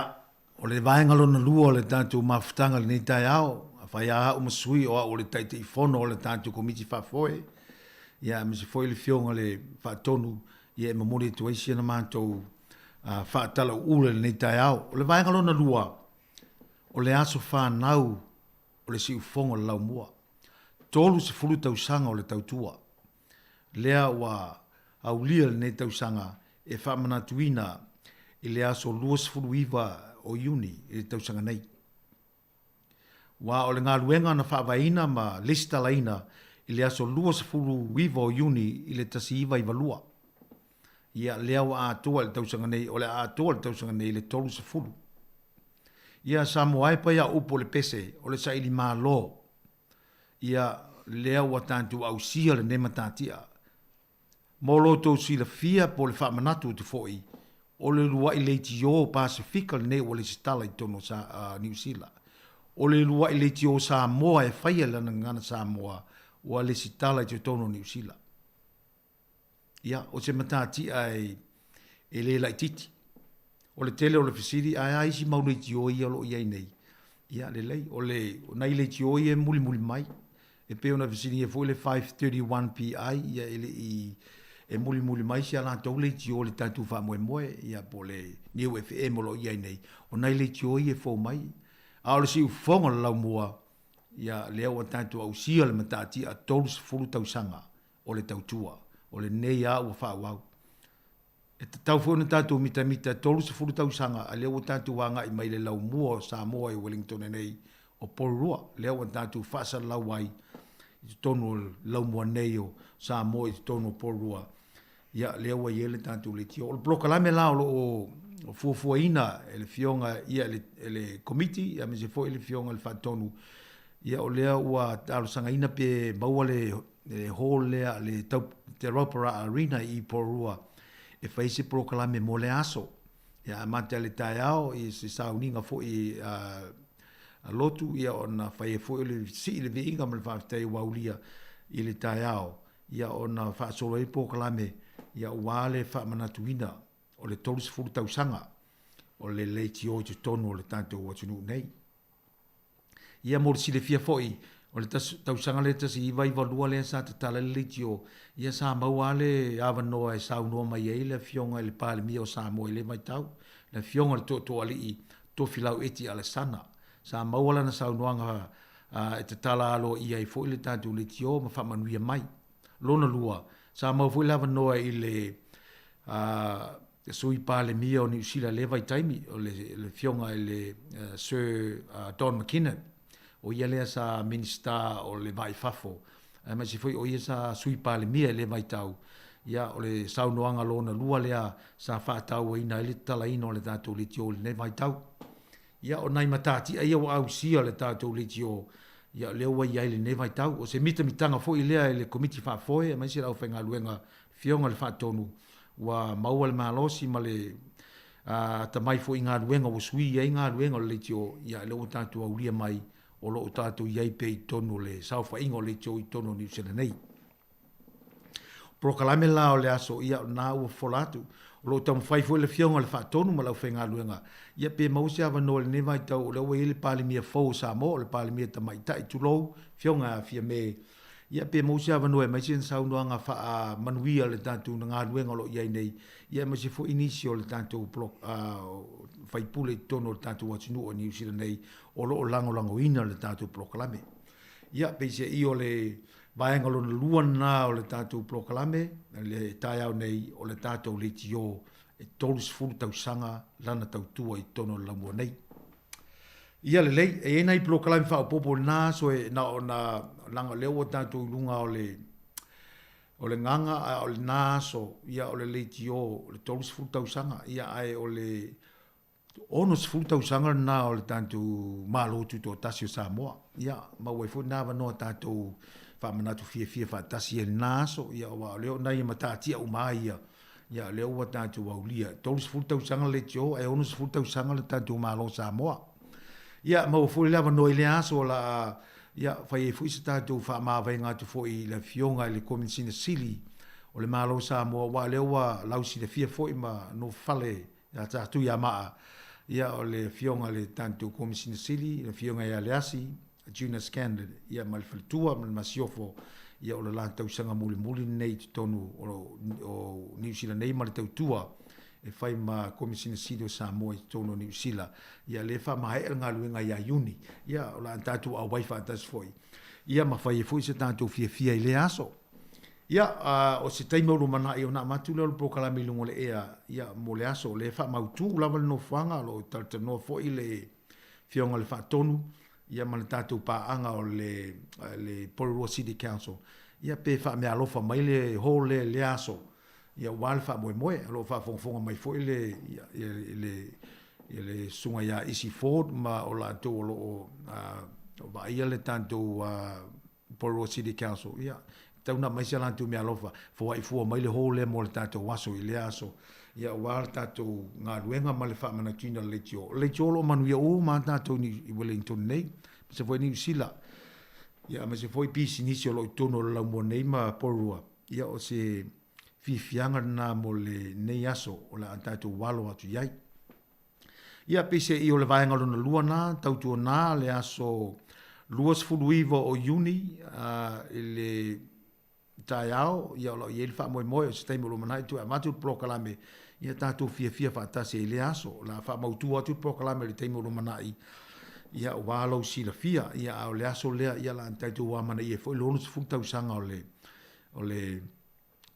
o le vaega lona lua o le tatou mafutaga i lenei taeao, afai lava au ma sui o au o le Taitaifono o le tatou Komiti Faafoe, ia aemaise foi le Afioga i le Faatonu, ia e momoli atu ai si ana matou faatalauula i lenei taeao. O le vaega lona lua, o le aso fanau o le siufofoga o le laumua. 30 tausaga o le tautua. Lea ua aulia lenei tausaga e faamanatuina i le aso 29 o Iuni i le tausaga nei. Aua o le galuega na faavaeina ma lesitalaina i le aso 29 o Iuni i le 1992. Ia, lea ua atoa i le tausaga nei, o le a atoa i le tausaga nei le 30. Ia, Samoa e pai a upu o le pese, o le saili malo. Ia, lea ua tatou ausia lenei matatia. Mo lo outou silafia po o le faamanatu atu foi, o le uluai leitio Pasefika lenei ua lesitala i totonu o Niu Sila. O le uluai leitio Samoa e faia i lana gagana Samoa ua lesitala i totonu o Niu Sila. Ia, o se matatia e, e le laitiiti. O le tele o le fesili, ae a isi mau leitio ia o lo o i ai nei? Ia, lelei, o le, o nai leitio ia e mulimuli mai. E pei ona fesiligia foi le 531 PI, ia e le i, e mulimuli mai si a latou leitio i le tatou faamoemoe, ia po o le Niu FM o lo o i ai nei, o nai leitio ia e fou mai. A o le siufofoga o le laumua, ia lea ua tatou ausia le matatia 30 tausaga o le tautua, o lenei a ua faaauau. E tatau foi ona tatou mitamita e 30 tausaga a lea ua tatou agai mai le laumua o Samoa i Wellington nei o Porirua, lea ua tatou faasalalau ai i totonu o le laumua nei o Samoa i totonu o Porirua, ia lea ua i ai le tatou leitio. O le polokalame la o lo o fuafuaina e le Afioga ia e le Komiti aemaise foi le Afioga i le Faatonu, ia o lea ua talosagaina pe maua le le hall lea, le Te Rauparaha Arena i Porirua e fai ai se polokalame mo lea aso. Ia amata i le taeao i se sauniga foi a lotu, ia ona fai ai foi o le sii le viiga ma le faafetai ua aulia i le taeao, ia ona faasolo ai le polokalame, ia aua le faamanatuina o le 30 tausaga. o le leitio i totonu o le tatou atunuu nei. Ia mo le silafia foi, o le tausaga lea 1992 lea sa tatala ai le leitio, ia sa maua lava le avanoa e saunoa mai ai le Afioga i le Palemia o Samoa i lea vaitau, le Afioga i le Tootooalii Tofilau Eti Alesana. Sa maua lana saunoaga e tatala aloaia ai foi le tatou leitio ma faamanuia mai. Lona lua, sa maua foi le avanoa i le Sui Palemia o Niu Sila i lea vaitaimi, o le Afioga i le Sir Don McKinnon, o ia lea sa Minisita o le Va i Fafo, aemaise foi o ia sa Sui Palemia i lea vaitau. Ia, o le saunoaga lona lua lea sa faatauaina ai le tatalaina o le tatou leitio i lenei vaitau. Ia, o nai matatia ia ua ausia le tatou leitio, ia o lea ua i ai i lenei vaitau. O se mitamitaga foi lea i le Komiti Faafoe aemaise le aufaigaluega, Afioga i le Faatonu, ua maua le malosi ma le atamai foi i galuega ua sui ai galuega o le leitio, ia lea ua tatou aulia mai o lo o tatou i ai pea i totonu o le saofaiga o leitio i totonu o Niu Sila nei. Polokalame la o le aso, ia o lena ua fofola atu. O lo o taumafai foi le Afioga i le Faatonu ma le aufaigaluega, ia pe maua se avanoa i lenei vaitau o lea ua i ai le Palemia fou o Samoa, o le Palemia Tamaitai, tulou, Afioga ia Fiame, ia pe maua se avanoa e aumai sina saunoaga faamanuia i le tatou galuega o lo o i ai nei, ia aemaise foi nisi o le tatou faipule i totonu o le tatou atunuu o Niu Sila nei o lo o lagolagoina le tatou polokalame. Ia, peiseai o le vaega lona lua lena o le tatou polokalame i le taeao nei, o le tatou leitio e 30 tausaga lana tautua i totonu o le laumua nei. Ia lelei, e i ai nai polokalame faaopoopo i lena aso e na ona, leaga o lea ua tatou i luga o le, o le gaga, a o lena aso, ia o le leitio o le 30 tausaga, ia ae o le 60 tausaga lena o le tatou Malo Tutoatasi o Samoa. Ia, maua ai foi lena avanoa tatou faamanatu fiafia faatasi ai i lena aso, ia aua o lea o nai matatia uma lava ia, ia o lea ua tatou aulia. 30 tausaga le leitio ae 60 tausaga le tatou Malo o Samoa. Ia, maua foi le avanoa i lea aso o le a, ia, fai ai foi se tatou faamavaega atu foi i le Afioga i le Komesinina Sili o le Malo o Samoa, aua o lea ua lausilafia foi ma nofofale ia Tatuiamaa, ia o le Afioga i le tatou Komesina Sili, le Afioga ia Leasi, Junior Scanlan, ia ma le faletua ma le masiofo, ia o le la tausaga mulimuli lenei i totonu o Niu Sila nei ma le tautua e fai ma Komesina Sili o Samoa i totonu o Niu Sila. Ia lea e faamaea le galuega ia Iuni, ia o le a tatou auai faatasi foi, ia ma fai ai foi se tatou fiafia i lea aso. Ia, o se taimi o lumanai ona avatu lea o le polokalame i luga o le ea, ia, mo le aso. O lea e faamautu lava le nofoaga, o lo o talatalanoa foi le Afioga i le Faatonu, ia ma le tatou paaga o le, le Porirua City Council, ia pe faameaalofa mai le hall lea i lea aso, ia aua le faamoemoe. O lo o faafogafoga mai foi le, ia, le, ia le Susuga ia Isi Ford ma o latou o lo o vaaia le tatou Porirua City Council, ia, e tatau ona aumai se latou meaalofa, foai fua mai le hall lea mo le tatou aso i lea aso, ia aua le tatou galuega ma le faamanatuina o le leitio. O le leitio o lo o manuia uma lava tatou i Wellington nei, aemaise foi Niu Sila, ia aemaise foi pisinisi o lo o i totonu o le laumua nei ma Porirua, ia o se fiafiaga lena mo lenei aso o le a tatou alo atu i ai. Ia, peiseai o le vaega lona lua na, tautuana le aso 29 o Iuni i le taeao, ia o lo o i ai le faamoemoe o se taimi o lumanai toe avatu le polokalame, ia tatou fiafia faatasi ai i lea aso. O le a faamautu atu le polokalame i le taimi o lumanai, ia aua lou silafia, ia a o le aso lea, ia o le a tatou amanaia ai foi le 60 tausaga o le, o le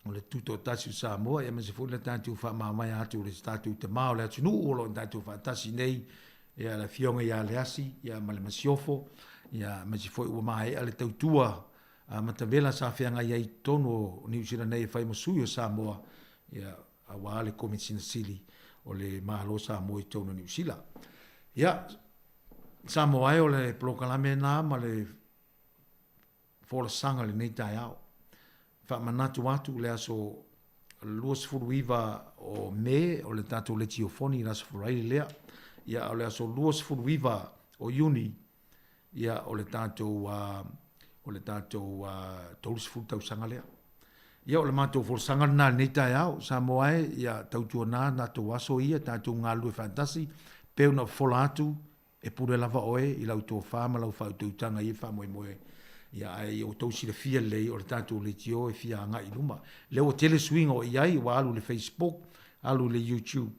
o le Tutoatasi o Samoa, aemaise foi le tatou faamavae atu i le tatou tama o le atunuu o lo o tatou faatasi nei, ia le Afioga ia Leasi ia ma le Masiofo, ia aemaise foi ua maea le tautua a Matavela sa feagai ai i totonu o Niu Sila nei e fai ma sui o Samoa, ia aua le Komesina Sili o le Malo o Samoa i totonu o Niu Sila. Ia, Samoa e o le polokalame lena ma le folasaga i lenei taeao. Faamanatu atu le aso 29 o Me o le tatou letiofoni i le aso Faraile lea. Ia o le aso 29 o Iuni ia o le tatou o le tatou 30 tausaga lea. Ia, o le matou folasaga lena i lenei taeao, Samoa e, ia tautuana tatou aso ia, tatou galulue faatasi, pei ona fofola atu, e pule lava oe i lau tofa ma lau faautautaga i ia faamoemoe, ia ae ia outou silafia lelei o le tatou leitio e fia agai i luma. Lea ua tele suiga o i ai, ua alu i le Facebook, alu i le YouTube,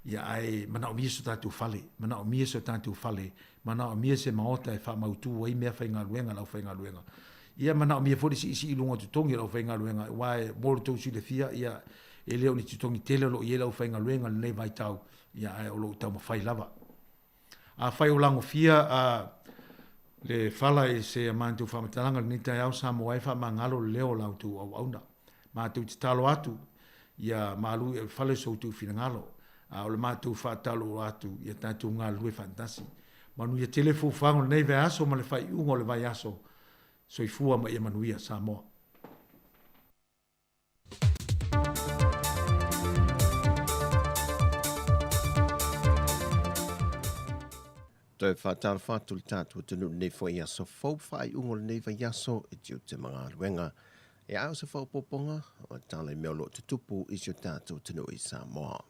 Ia ae manaomia so tatou fale, manaomia so tatou fale, manaomia se maota e faamautu ai meafaigaluega a le aufaigaluega. Ia manaomia foi le siisii i luga o totogi o le aufaigaluega, aua e mo lo outou silafia, ia e le o ni totogi tele o lo o i ai le aufaigaluega i lenei vaitau, ia ae o lo o taumafai lava. Afai o lagofia a le fala i se a matou faamatalaga i lenei taeao, Samoa e faamagalo le leo o la outou auauna. Matou tatalo atu ia malu i fale so outou finagalo, a o le matou faatalo atu ia tatou galulue faatasi. Manuia tele fuafuaga o lenei vaiaso ma le faaiuga o le vaiaso. Soifua ma ia manuia Samoa. Toe faatalofa atu le tatou atunuu lenei foi aso fou faaiuga o lenei vaiaso e tiute ma galuega. E ao se faaopoopoga o tala i mea o lo o tutupu i si o tatou atunuu i Samoa.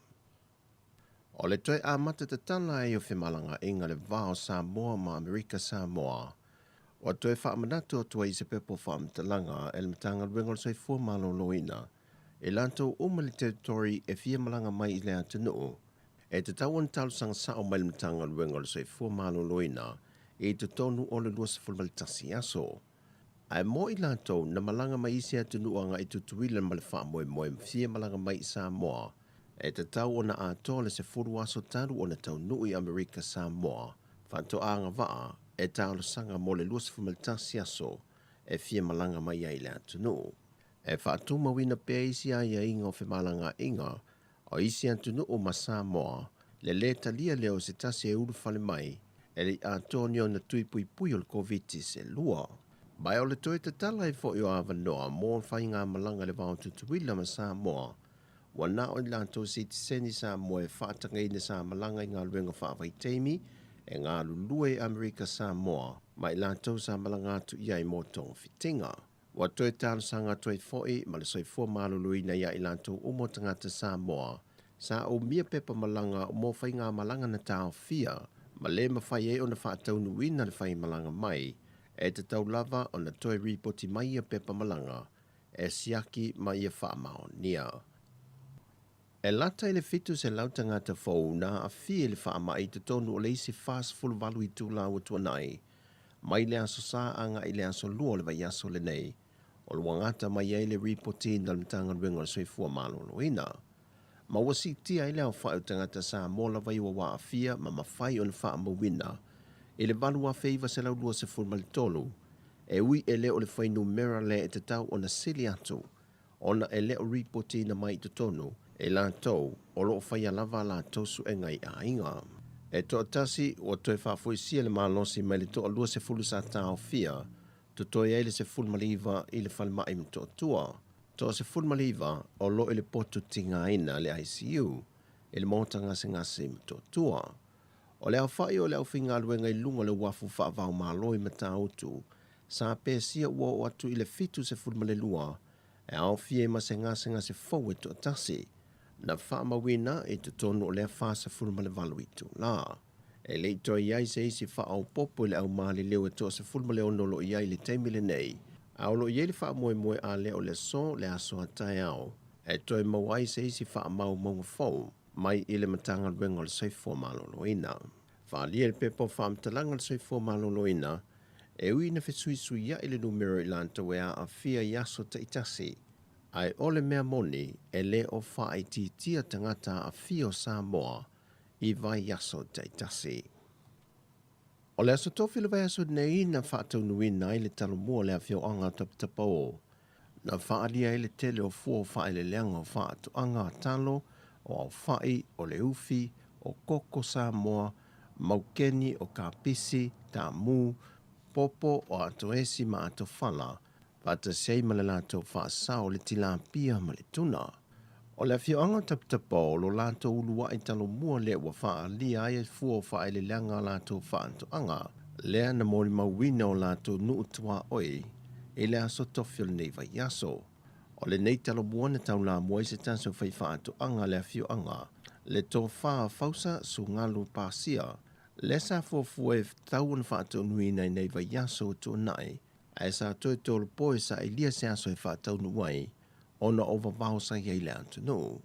O le toe amata tatala ai o femalagaaiga le va o Samoa ma Amerika Samoa, ua toe faamanatu atu ai i se pepa o faamatalaga e le Matagaluega o le Soifua Maloloina i latou uma i le territory e fia malaga mai i le atunuu e tatau ona talosaga sao mai le Matagaluega o le Soifua Maloloina i totonu o le 21 aso. Ae mo i latou na malaga mai isi atunuu agai i Tutuila ma le faamoemoe ma fia malaga mai i Samoa, e tatau ona atoa le 10 aso talu ona taunuu i Amerika Samoa faatoa agavaa e talosaga mo le 21 aso e fia malaga mai ai i le atunuu. E faatumauina pea isi aiaiga o femalagaaiga o isi atunuu ma Samoa, le lē talia lea o se tasi e ulufale mai e le i atoa ni ona tui puipui o le Koviti-19. Ma o le toe tatala ai foi o avanoa mo faigamalaga i le va o Tutuila ma Samoa, ua na o i latou sitiseni Samoa e faatagaina sa malaga i galuega faavaitaimi e galulue i Amerika Samoa ma i latou sa malaga atu i ai mo togafitiga. Ua toe talosaga atu ai foi ma le soifua maloloina iā i latou uma o tagata Samoa sa umia pepa malaga mo faigamalaga na taofia ma lē mafai ai ona faataunuuina le faimalaga mai, e tatau lava ona toe ripoti mai ia pepa malaga e siaki ma ia faamaonia. E lata i le 700 tagata fou na aafia i le faamai i totonu o le isi 48 itula ua tuanai, mai le Aso Sa agai i le Aso Lua o le vaiaso lenei, o lo o gata mai ai le ripotiina a le Matagaluega o le Soifua Maloloina. Ma ua siitia ai le aofai o tagata Samoa lava i ua aafia ma mafai ona faamauina i le 8,923, e ui e le o le fuainumera lea e tatau ona sili atu ona e le o ripotiina mai i totonu e latou o lo o faia lava a latou suega i aiga. E toatasi ua toe faafoisia le malosi mai le toa 20 sa taofia, totoe ai le 19 i le falemai Motootua. Toa 19 o lo o i le potu tigaina, le ICU, i le maota gasegase i Motootua. O le aofai o le aufaigaluega i luga o le uafu faava-o-Malo i Matautu, sa pesia ua oo atu i le 72 e aofia ai ma se gasegase fou e toatasi, na faamauina i totonu o lea 48 itula. E le i toe i ai se isi faaopoopo i le aumaliliu e toa 16 o lo o i ai i le taimi lenei, a o lo o i ai le faamoemoe a lea o le aso le aso a taeao e toe maua ai se isi faamaumauga fou mai i le Matagaluega o le Soifua Maloloina. Faaalia i le pepa o faamatalaga a le Soifua Maloloina, e ui ina fesuisuiaʻi le numera o i latou e aafia i aso taitasi, ae o le mea moni e le o faaitiitia tagata aafia o Samoa i vaiaso taitasi. O le Aso Tofi o le vaiaso nei na faataunuuina ai le Talomua o le Afioaga o Taputapuo, na faaalia ai le tele o fua o faaeleeleaga o faatoaga talo, o aofaʻi, o le ufi, o koko Samoa, maukeni, o kapisi, taamu, popo, o atoesi ma atofala, faatasi ai ma le latou faasao o le tilapia ma le tuna. O le afioaga o Taputapuo lo latou uluaʻi talomua lea ua faaalia ai fua o faaeleeleaga a latou faatoaga, lea na molimauina o latou nuu tuaoi i le aso tofi o lenei vaiaso. O lenei Talomua na taulamua ai se tasi o faifaatoaga a le afioaga, le Tofa Fausa Sugalu Pasia, lea sa fuafua e tatau ona faataunuuina i nei vaiaso ua tuanai, ae sa toe tolopo e sailia se aso e faataunuu ai ona o vavao sa i ai le atunuu.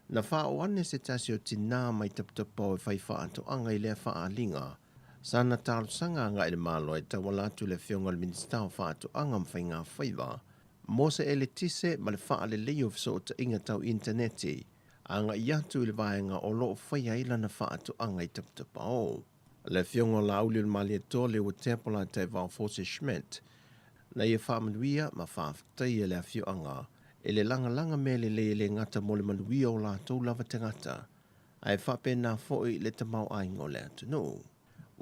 Na faaoo ane se tasi o tinā mai Taputapao e fai faatoaga i lea faaaliga, sana talosaga agai i le Malo e tauala atu i le Afioga i le Minisita o Faatoaga ma Faiga Faiva mo se eletise ma le faaleleia o fesootaiga tau initaneti agai atu i le vaega o lo o faia ai lana faatoaga i Taputapao. Le Afioga o Laauli o le Malietoa Leuatea Polataivao Fosi Schmidt, na ia faamanuia ma faafetaia le afioaga i le lagalaga mea lelei e le gata mo le manuia o latou lava tagata, ae faapena foi le tamaoaiga o le atunuu.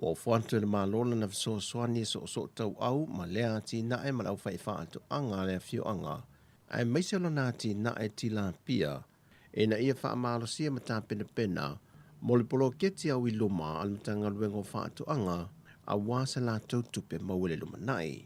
Ua ofo atu e le Malo lana fesoasoani e soosoo tauau ma lea atinae ma le aufaifaatoaga a le afioaga, aemaise o lana atinae tilapia ina ia faamalosia ma tapenapena mo le poloketi au i luma a le Matagaluega o Faatoaga aua se latou tupe maua i le lumanai.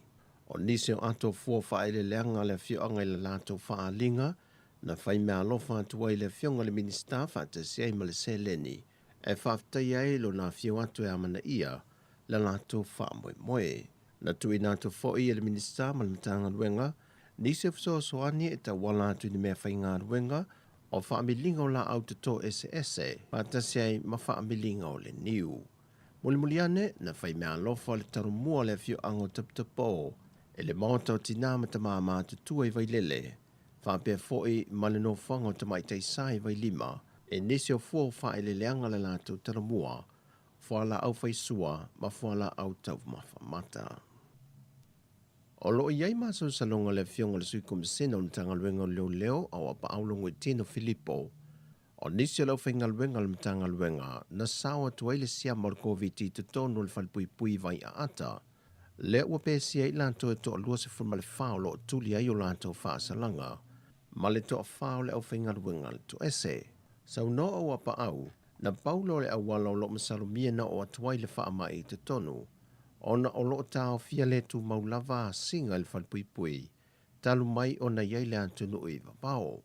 O nisi o ato fua faaeleeleaga a le afioaga i la latou faaaliga na fai meaalofa atu ai i le Afioga i le Minisita faatasi ai ma le seleni e faafetaia ai lona afio atu e amanaia la latou faamoemoe. Na tuuina atu foi e le Minisita ma le Matagaluega nisi o fesoasoani e tauala atu i ni meafaigaluega o faamiliga o laau toto eseese faatasi ai ma faamiliga o le niu. Mulimuli ane, na fai meaalofa le Talomua o le afioaga o Taputapuo i le Maota o Tinā ma Tamā Matutua i Vailele, faapea foi ma le nofoaga o Tamaitai Sa i Vailima, i nisi o fua o faaeleeleaga le latou Talomua, fualaau faisua ma fualaau taumafa mata. O lo o i ai masalosaloga le Afioga i le Sui Komisena o le Matagaluega o Leoleo a o Apaau Logoitino Filipo, o nisi o le aufaigaluega a le Matagaluega na sao atu ai le siama o le Koviti i totonu o le falepuipui i Vaiaata, lea ua pesia ai latou e toalua 14 o lo o tuli ai o latou faasalaga ma le toafa o le aufaigaluega a le toese. Saunoa o Apaau, Na pau loa le auala o lo o masalomia na oo atu ai le faamai i totonu, ona o lo o taofia le tumau lava asiga i le falepuipui talu mai ona i ai le atunuu i vavao.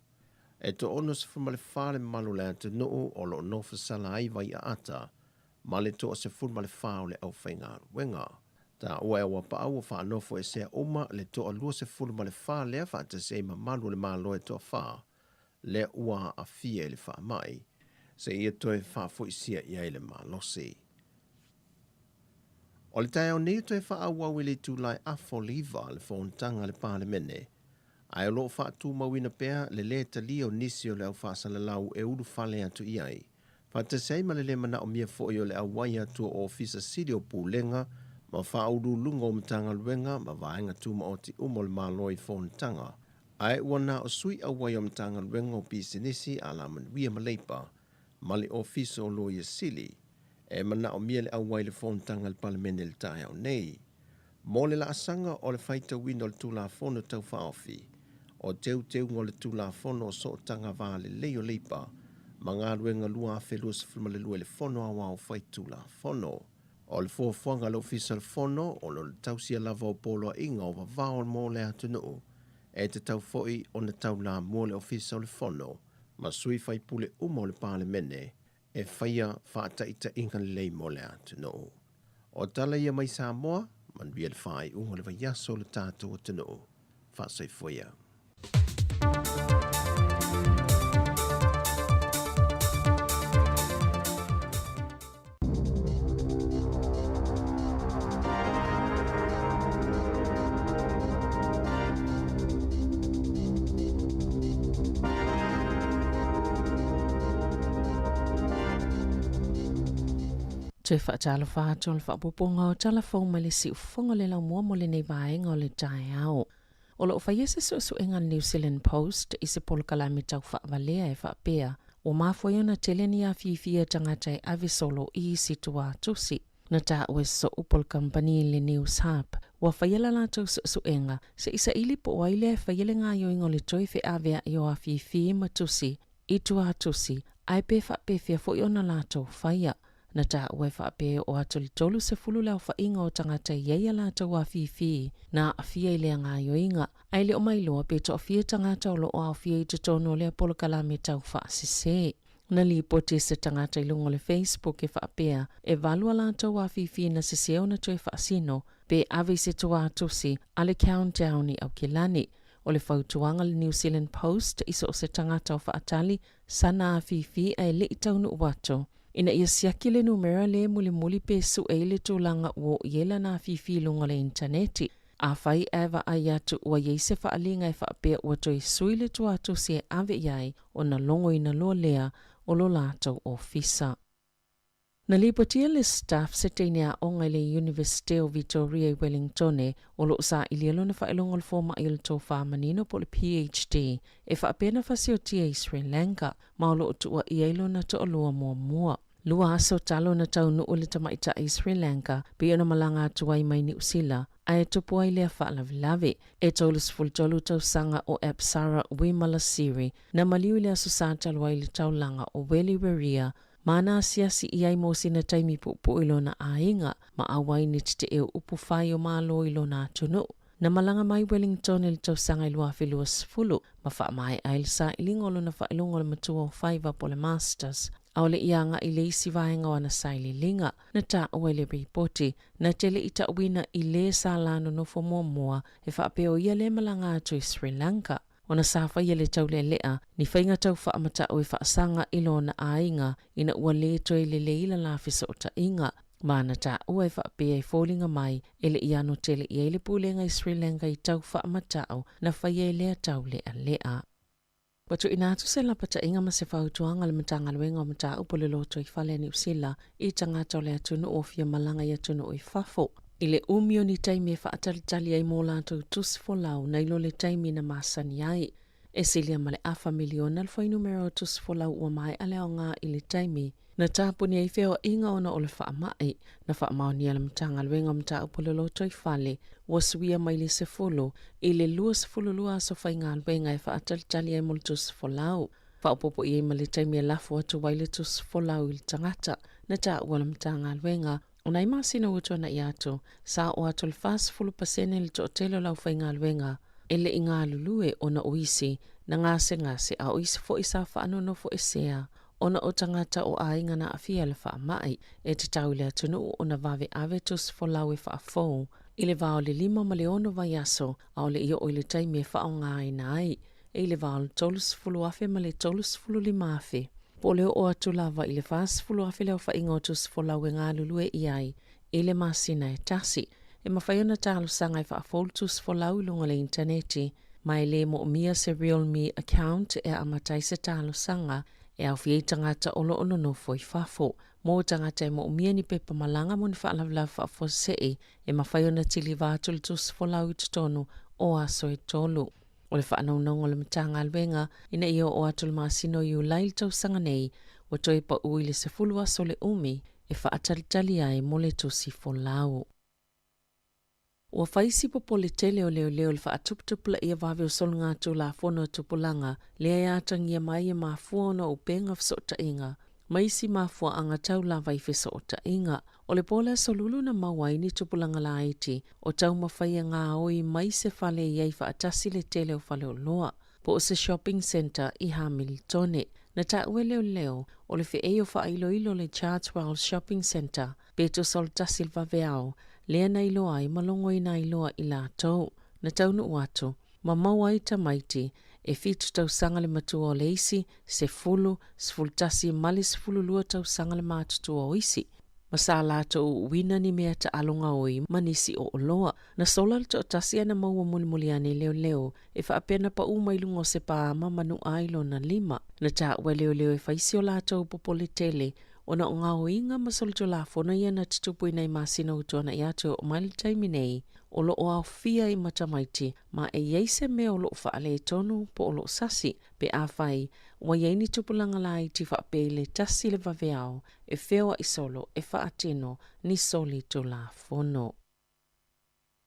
E toa-64 le mamalu o le atunuu o lo o nofosala ai Vaiaata ma le toa-14 o le aufaigaluega. Taua e Auapaau ua faanofoesea uma le toa-24 lea faatasi ai mamalu o le Malo e toafa lea ua aafia i le faamai, seia toe faafoisia i ai le malosi. O le taeao nei e toe faaauau i le itula e afa o le iva le fonotaga a le Palemene, ae o lo o faatumauina pea le lē talia o nisi o le au faasalalau e ulufale atu i ai, faatasi ai ma le lē manaomia foi o le auai atu o Ofisa Sili o Pulega ma Faauluuluga o Matagaluega ma Vaega Tumaoti uma o le Malo i fonotaga Ae ua na o sui auai o Matagaluega o Pisinisi, Alamanuia ma Leipa, ma le Ofisa o Loia Sili, e manaomia le auai i le fonotaga a le Palemene i le taeao nei. Mo le laasaga o le faitauina o le Tulafono Tau Faaofi, o Teuteuga o le Tulafono o Sootaga Va Lelei o Leipa ma Galuega 2022 i le Fono Aoao Faitulafono. O le fuafuaga a le Ofisa o le Fono, o lo o tausia lava o poloaiga o vavao mo le atunuu, e tatau foi ona taulamua le Ofisa o le Fono ma sui faipule uma o le Palemene e faia faataitaiga lelei mo le atunuu. O tala ia mai Samoa, manuia le faaiuga o le vaiaso o le tatou atunuu. Faasoifua ia. Toe faatalofa atu o le faaopoopoga o tala fou mai le siufofoga o le laumua mo lenei vaega o le taeao. O lo o faia se suesuega a le New Zealand Post i se polokalame tau faavalea e faapea, ua mafua ai ona tele ni afifi a tagata e ave solo i isi tuatusi. Na taua e soo po o le kamupani le News Hub, ua faia la latou suesuega se i saili po o ai lea e faia le gaoioiga o le toe feaveai o afifi ma tusi i tuatusi ae pe faapefea foi ona latou faia. Na taua e faapea e oo atu i le 30 le aofaiga o tagata e i ai a latou afifi na aafia i lea gaoioiga, ae le o mailoa pe toafia tagata o lo o aofia i totonu o lea polokalame taufaasese. Na lipoti e se tagata i luga o le Facebook e faapea, e valu a latou afifi na sese ona toe faasino pe ave i se tuatusi a le Countdown i Aukilani. O le fautuaga a le New Zealand Post i so o se tagata o faatali sana afifi ae le i taunuu atu, ina ia siaki le numera lea e mulimuli pe sue ai le tulaga ua oo i ai lana afifi i luga o le initaneti. Afai ae vaai atu ua i ai se faaaliga e faapea ua toe sui le tuatusi e ave i ai, ona logoina loa lea o lo latou ofisa. Na lipotia le Stuff se teine aoga i le Iunivesite o Vitoria i Welingtone o lo o sailia lona faailoga o le fomai o le tofa manino po o le PhD e faapea na fasiotia i Sri Lanka ma o lo o tuuaia ai lona toalua muamua. Lua aso talu ona taunuu le tamaitai i Sri Lanka pei ona malaga atu ai mai Niu Sila ae tupu ai lea faalavelave. E 33 tausaga o Apsara Wimalasiri na maliu i le Aso Sa talu ai i le taulaga o Weliweriya ma na asiasi i ai mo sina taimi puupuu i lona aiga ma auai ni tetee o upu fai o Malo i lona atunuu. Na malaga mai Wellington i le tausaga i 2020 ma faamaea ai le sailiga o lona faailoga o le matua o faiva po o le Masters. Aole i agai i le isi vaega o ana sailiiliga, na taua i le ripoti, na te le i tauina i le sa la nonofo muamua e faapea o ia lea malaga atu i Sri Lanka. Ona sa faia le taulealea, ni faiga tau faamatau e faasaga i lona aiga ina ua le toe lelei la la fesootaiga. Ma na taua e faapea e foliga mai e le i ano tele i ai le pulega i Sri Lanka i tau faamatau na faia i lea taulealea. Ua tuuina atu se lapataiga ma se fautuaga a le Matagaluega o Mataupu o le Lotoifale a Niu Sila i tagata o le atunuu o fia malaga i atunuu i fafo, i le umi o ni taimi e faatalitali ai mō latou tusi folau nai lo le taimi na masani ai. E silia ma le afa miliona le fuainumera o tusi folau ua maea le aoga i le taimi na tapuni ai feoaiga ona o le faamai. Na faamaonia le Matagaluega o Mataupu o le Lotoifale ua suia mai le 10 i le 22 aso faigaluega e faatalitali ai mo le tusi folau. Faaopoopo i ai ma le taimi e lafo atu ai le tusi folau i le tagata. Na taua le Matagaluega o nai masina ua tuanai atu, sa oo atu le 40% le toatele o le aufaigaluega e le i galulue ona o isi na gasegase a o isi foi sa faanonofoesea ona o tagata o aiga na aafia i le faamai. E tatau i le atunuu ona vaveave tusi folau e faafou i le va o le lima ma le ono vaiaso a o le i oo i le taimi e faaaogaina ai e i le va o le 30,000 ma le 35,000 po o le oo atu lava i le 40,000 le aofaiga o tusi folau e galulue i ai i le masina e tasi. E mafai ona talosaga e faafou le tusi folau i luga o le initaneti, ma e le moomia se RealMe account e amata ai se talosaga e aofia ai tagata o lo o nonofo i fafo. Mo tagata e moomia ni pepa malaga mo ni faalavelave faafuasei, e mafai ona tiliva atu le tusi folau i totonu o aso e tolu. O le faanaunauga o le Matagaluega ina ia oo atu le masina o Iulai i le tausaga nei, ua toe pau i le 10 aso le umi e faatalitali ai mo le tusi folau. Ua fai si popole tele o leoleo i le faatuputupulaia vave o soligatulafono a tupulaga lea e atagia mai e mafua ona o upega fesootaiga ma isi mafuaaga tau lava i fesootaiga. O le po le aso lulu na maua ai ni tupulaga laiti o taumafai e gaoi mai se fale i ai faatasi le tele o faleoloa po o se shopping centre i Hamiltone. Na taua e leoleo o le feei o faailoilo le Chartwell Shopping Centre pe tusa o le tasi le vaveao lea na iloa ai ma logoina ai loa i latou. Na taunuu atu ma maua ai tamaiti e fitu tausaga le matua o le isi, sefulu, 11 ma le 12 tausaga le matutua o isi. Ma sa latou uuina ni mea taalo gaoi ma nisi o oloa. Na sola le toatasi ae na maua mulimuli ane leoleo e faapea na pau mai luga o se paama ma nuʻa ai lona lima. Na taua e leoleo e fai si o latou popole tele ona o gaoiga ma solitulafono ia na tutupu i nai masina ua tuanai atu e oo mai le taimi nei o lo o aofia ai ma tamaiti ma e i ai se mea o lo o faaletonu po o lo o sasi pe afai ua i ai ni tupulaga laiti faapea i le tasi le vaveao e feoai solo e faatino ni solitulafono.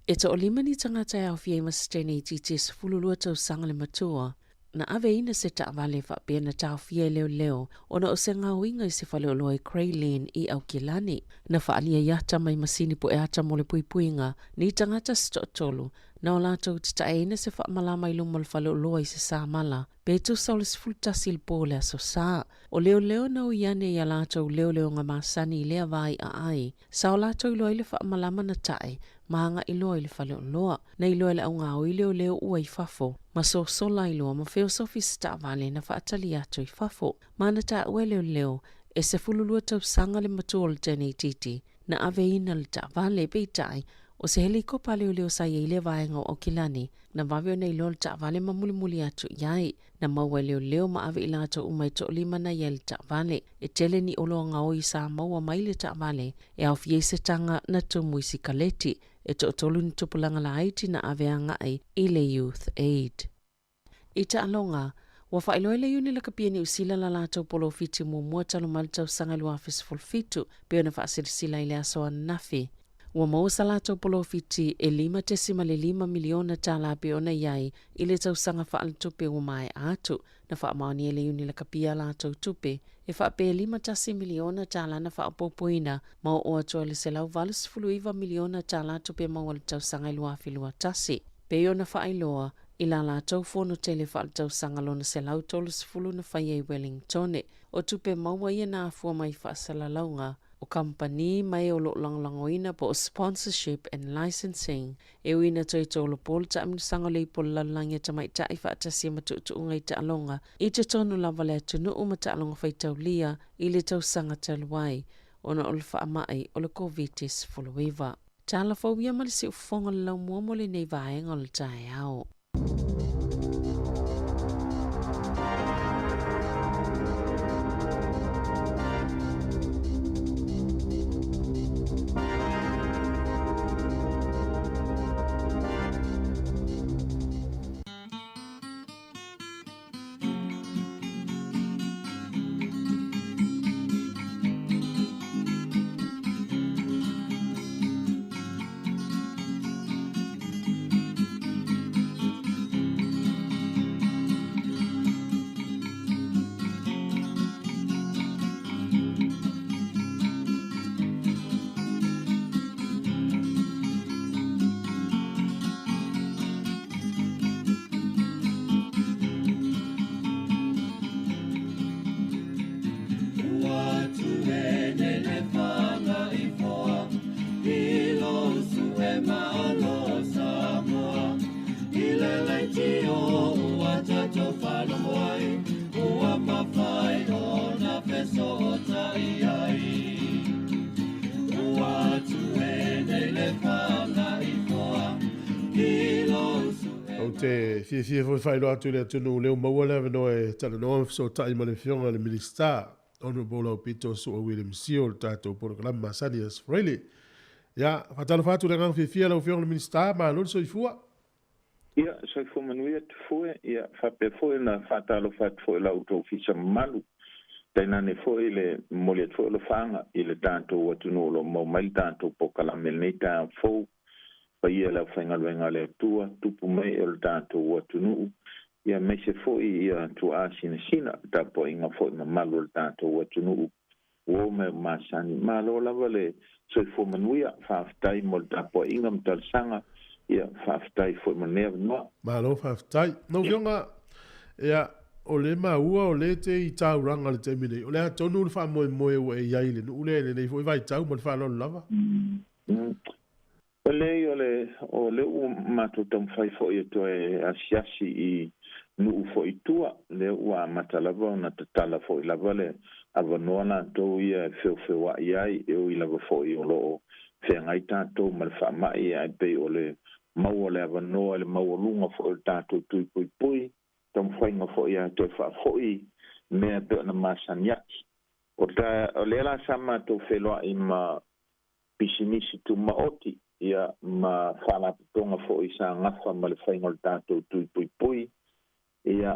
E toalima ni tagata e aofia ai ma se teine itiiti e 12 tausaga le matua. na aveina se taavale faapea na taofia e leoleo ona o se gaoiga i se faleoloa i Grey Lynn i Aukilani. Na faaalia i ata mai masini pu'e ata mo le puipuiga ni tagata se toatolu na o latou tataeina se faamalama i luma o le faleoloa i se samala pe tusa o le 11 i le po o le aso Sā. O leoleo na ui ane i a latou leoleoga masani i lea vā i'a ai, sa o latou iloa ai le faamalama na ta'e ma aga'i loa i le faleoloa. Na iloa e le augaoi leoleo ua i fafo, ma sosola ai loa ma feosofi se taavale na faatali atu i fafo. Ma na taua e leoleo, e 12 tausaga le matua o le teneitiiti na aveina le taavale, peitai, o se helikopa a leoleo sa i ai i lea vaega o Aukilani, na vave ona iloa le taavale ma mulimuli atu i ai. Na maua e leoleo ma ave i latou uma e toalima na i ai le taavale. E tele ni oloa gaoi sa maua mai le taavale, e aofia ai se taga na tumu i sikaleti. E toatolu ni tupulaga laiti na ave agai i le Youth Aid. I taaloga, ua faailoa e le Iuni Lakapi a Niu Sila la latou polofiti muamua talu mai le tausaga 2017, pei ona faasilasila i le aso ananafi. Ua maua sa latou polofiti e $5.5 miliona tala pei ona i ai i le tausaga faaletupe ua maea atu. Na faamaonia e le Iuni Lakapi a latou tupe e faapea e $51 miliona tala na faaopoopoina ma oo atu ai le $189 miliona tala tupe maua i le tausaga 2021. Pei ona faailoa i la latou fono tele faaletausaga lona 130 na faia i Wellingtone, o tupe maua ia na afua mai i faasalalauga o kamupani ma e o lo o lagolagoina po o sponsorship and licensing. E ui ina toe tolopo le taamilosaga o le ipu o le lalolagi a tamaitai faatasi ai ma tuutuuga i taaloga i totonu lava o le atunuu ma taaloga faitaulia i le tausaga talu ai ona o le faamai o le Koviti-19. Tala fou ia ma le siufofoga o le laumua mo lenei vaega o le taeao. Ou te fiafia foi e faailoa atu i le atunuu lea ua maua le avanoa e talanoa ma fesootai ma le Afioga i le Minisita, Honourable Aupito Su'a William Sio, i le tatou polokalame masani Aso Faraile. Ia, faatalofa atu i le agaga fiafia lau Afioga i le Minisita, malo le soifua. Ia, soifua manuia Tufue, ia faapea foi ona faatalofa atu foi i la outou ofisa mamalu, tainane foi le momoli atu foi o alofaaga i le tatou atunuu o lo o maua mai le tatou polokalame i lenei taeao fou. Paia i le aufaigaluega a le Atua, tupu mai e o le tatou atunuu, ia aemaise foi ia tuaa sinasina, le tapuaiga foi mamalu a le tatou atunuu ua oo mai o masani. Malo lava le soifua manuia, faafetai mo le tapuaiga ma talosaga, ia faafetai foi mo lenei avanoa. Malo faafetai. Lau Afioga, ia, o lea e maua o lea e te i taulaga i le taimi nei, o le a tonu le faamoemoe ua e i ai i le nuu lea i lenei foi vaitau ma le faaaloalo lava? E leai, o le, o lea ua matou taumafai foi e toe asiasi i nuu foi i tua, lea ua amata lava ona tatala foi lava le avanoa latou ia e feofeoai ai, e ui lava foi o lo o feagai tatou ma le faamai, ae pei o le maua o le avanoa i le maualuga foi o le tatou tui puipui, taumafaiga foi lava e toe faafoi mea e pei ona masani atu. O ta, o lea la sa matou feiloai ma pisinisi tumaoti, ia, ma faalapotopotoga foi sa gafa ma le faiga o le tatou tui puipui, ia,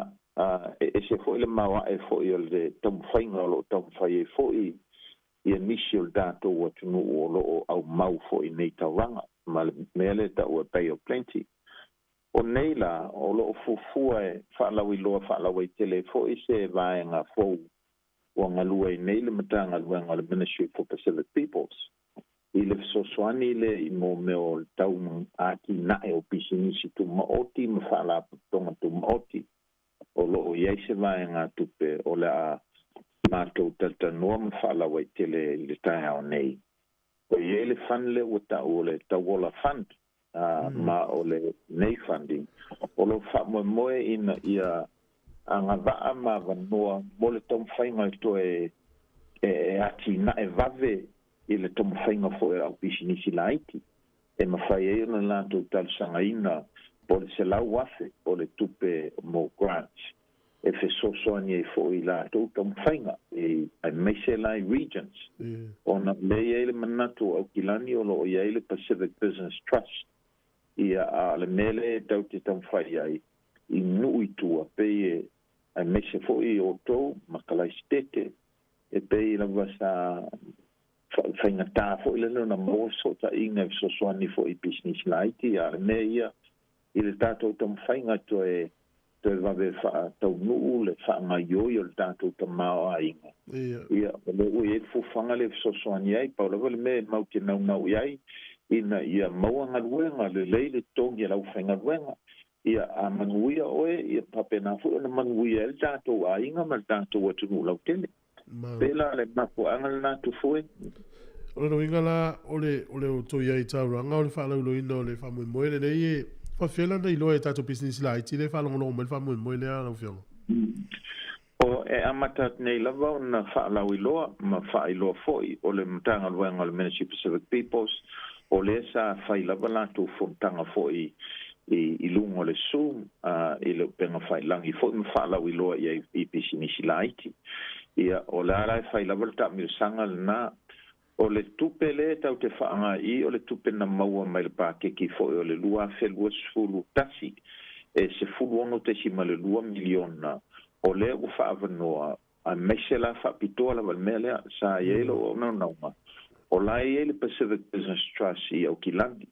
e ese foi le maoae foi o le taumafaiga o lo o taumafai ai foi ia nisi o le tatou atunuu o lo o aumau foi i nei taulaga ma le mea lea e taua e Bay of Plenty. O nei la, o loo fuafua e faalauiloa faalauaitele fo'i se vaega fou ua galue ai nei le Matagaluega o le Ministry for Pacific Peoples i le fesoasoani lea i mō mea o le tau atinae o pisinisi tumaoti ma faalapotopotoga tumaoti. O loo i ai se vaegatupe o le a matou talatalanoa ma faalauaitele i le taeao nei. Ua i ai le fund lea ua ta'u o le Tauola Fund, ma o lenei funding o lo o faamoemoe ina ia agavaa ma avanoa mo le taumafaiga e toe e atinae vave i le taumafaiga foi o le aupisinisi laiti, e mafai ai ona latou talosagaina po o le $100,000 o le tupe mo grants e fesoasoani ai foi i latou taumafaiga aemaise la i regions, ona o lea e i ai le manatu o Aukilani o lo o i ai le Pacific Business Trust. Ia, a o le mea lea e tau te taumafai ai i nuu i tua, pei e aemaise foi outou ma Kalaisitete, e pei lava sa faigatā foi lea ona maua fesootaiga e fesoasoani foi i pisinisi laiti. A o le mea ia i le tatou taumafaiga toe toe vave faataunuu le faagaioi o le tatou tamaoaiga, ia o lea ua i ai le fuafuaga lea e fesoasoani ai. Pau lava le mea e mau te naunau i ai ina ia maua galuega lelei le totogi a le aufaigaluega. Ia, a manuia oe, ia faapena foi ona manuia ai le tatou aiga ma le tatou atunuu lautele. Pēlā le mafuaaga lena Tufue. O lona uiga la, o le, o le outou i ai i taulaga o le faalauiloaina o le faamoemoe lenei, e faafefea la ona iloa e tatou pisinisi laiti lea e faalogologo mai le faamoemoe lea lau Afioga? O, e amata atu nei lava ona faalauiloa ma faailoa foi o le Matagaluega o le Ministry Pacific Peoples, o lea sa fai lava latou fonotaga foi i luga o le Zoom i le upega failagi foi ma faalauiloa i ai i pisinisi laiti. Ia, o le a la e fai lava le taamilosaga lena. O le tupe lea e tatou te faaaoga o le tupe na maua mai le pakeki foi o le 2021 e $16.2 miliona, o lea ua faaavanoa, aemaise la faapitoa lava le mea lea sa i ai lou naunauga, o la e i ai le Pacific Business Trust i Aukilani,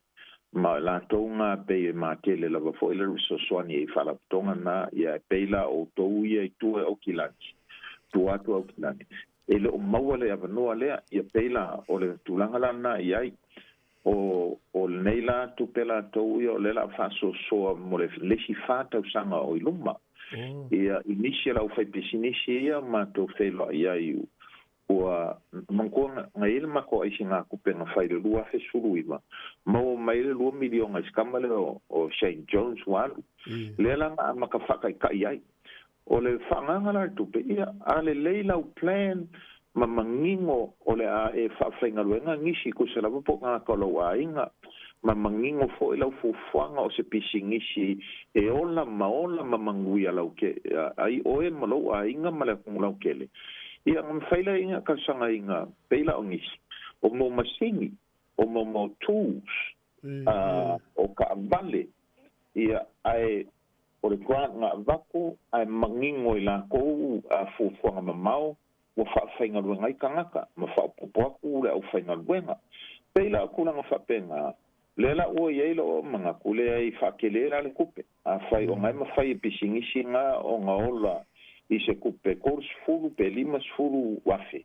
ma o latou na pei e matele lava foi le fesoasoani i faalapotopotoga na, ia e pei la o outou ia i tua i Aukilani, tua atu Aukilani, e le o maua le avanoa lea. Ia pei la o le tulaga la lena i ai. O lenei la tupe latou ia o lea o le a faasoasoa mo le isi 4 tausaga o i luma. Ia, i nisi o le aufaipisinisi ia matou feiloai ai ua manatua na i ai le matou aisigatupe na fai i le 2019, maua mai ai le $2 miliona i se tama lea o Shane Jones ua alu. Lea la na amata faataitai ai. O le faaagaga la le tupe, ia, a lelei lau plan ma manino o le a e faafaigaluega nisi tusa lava po o tagata o lou aiga, ma manino foi lau fuafuaga o se pisinisi e ola ma ola ma manuia lau ke, ai oe ma lou aiga ma le atunuu lautele. Ia, na mafai lea ina talosagaina pei la o nisi, o mau masini, o mau tools, o taavale, ia, ae o le grant na avatu ae manino i latou fuafuaga mamao ua faafaigaluega ai tagata ma faaopoopo atu le aufaigaluega. Pei la o tulaga faapena, lea la ua i ai lou manatu, leai, faatele la le tupe. Afai o na e mafai e pisinisi na ona ola i se tupe 30 pe 50,000,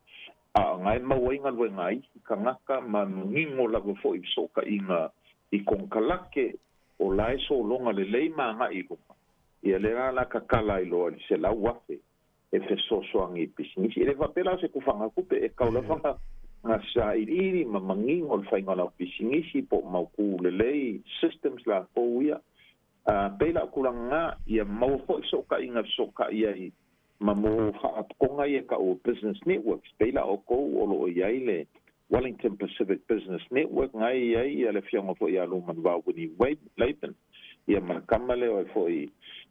a o na e maua ai galuega a isi tagata ma manino lava foi i fesootaiga i konekarate o la e sologa lelei ma agai i luma, ia lea la la tatala ai loa i le $100,000 e fesoasoani i pisinisi. E le faapea la o se tufagatupe, e tau lava na sailiili ma manino le faiga o lau pisinisi po o mautu lelei systems latou ia. Pei la o tulaga na, ia maua foi fesootaiga e fesootai ai ma mo faalapotopotoga ia e tau o business networks. Pei la o outou o lo o i ai le Wellington Pacific Business Network, na e i ai ia le afioga foi ia Lumanuvao Winnie Laban, ia ma le tama lea o foi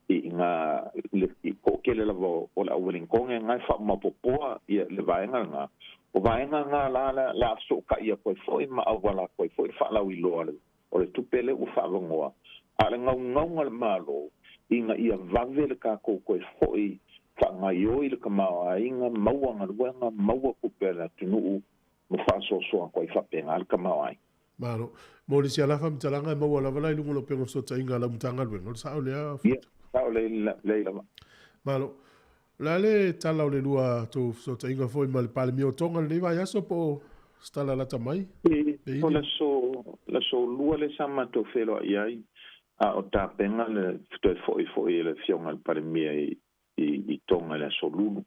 i ngā le i toatele lava o le au Wellingtone na e faamaopoopoa ia le vaega lena. O vaega na la le a fesootai atu ai foi ma auala atu ai foi le faalauiloa o le tupe lea ua faavanoa, a o le naunauga a le Malo ina ia vave le tatou toe foi faagaioi le tamaoaiga, maua galuega, maua tupe a le atunuu ma faasoasoa atu ai faapena le tamaoaiga. Malo. Mo le isi lava faamatalaga e maua lava la i luga o le upega o fesootaiga a lau Matagaluega, o le sao lea? Ia, sao lelei lava. Malo. O le a le tala o le lua tou fesootaiga foi ma le Palemia o Tonga i lenei vaiaso po o se tala lata mai? O le aso Lua lea sa matou feiloai ai, a o tapena le toe foi foi e le Afioga i le Palemia i Tonga i le aso Lulu.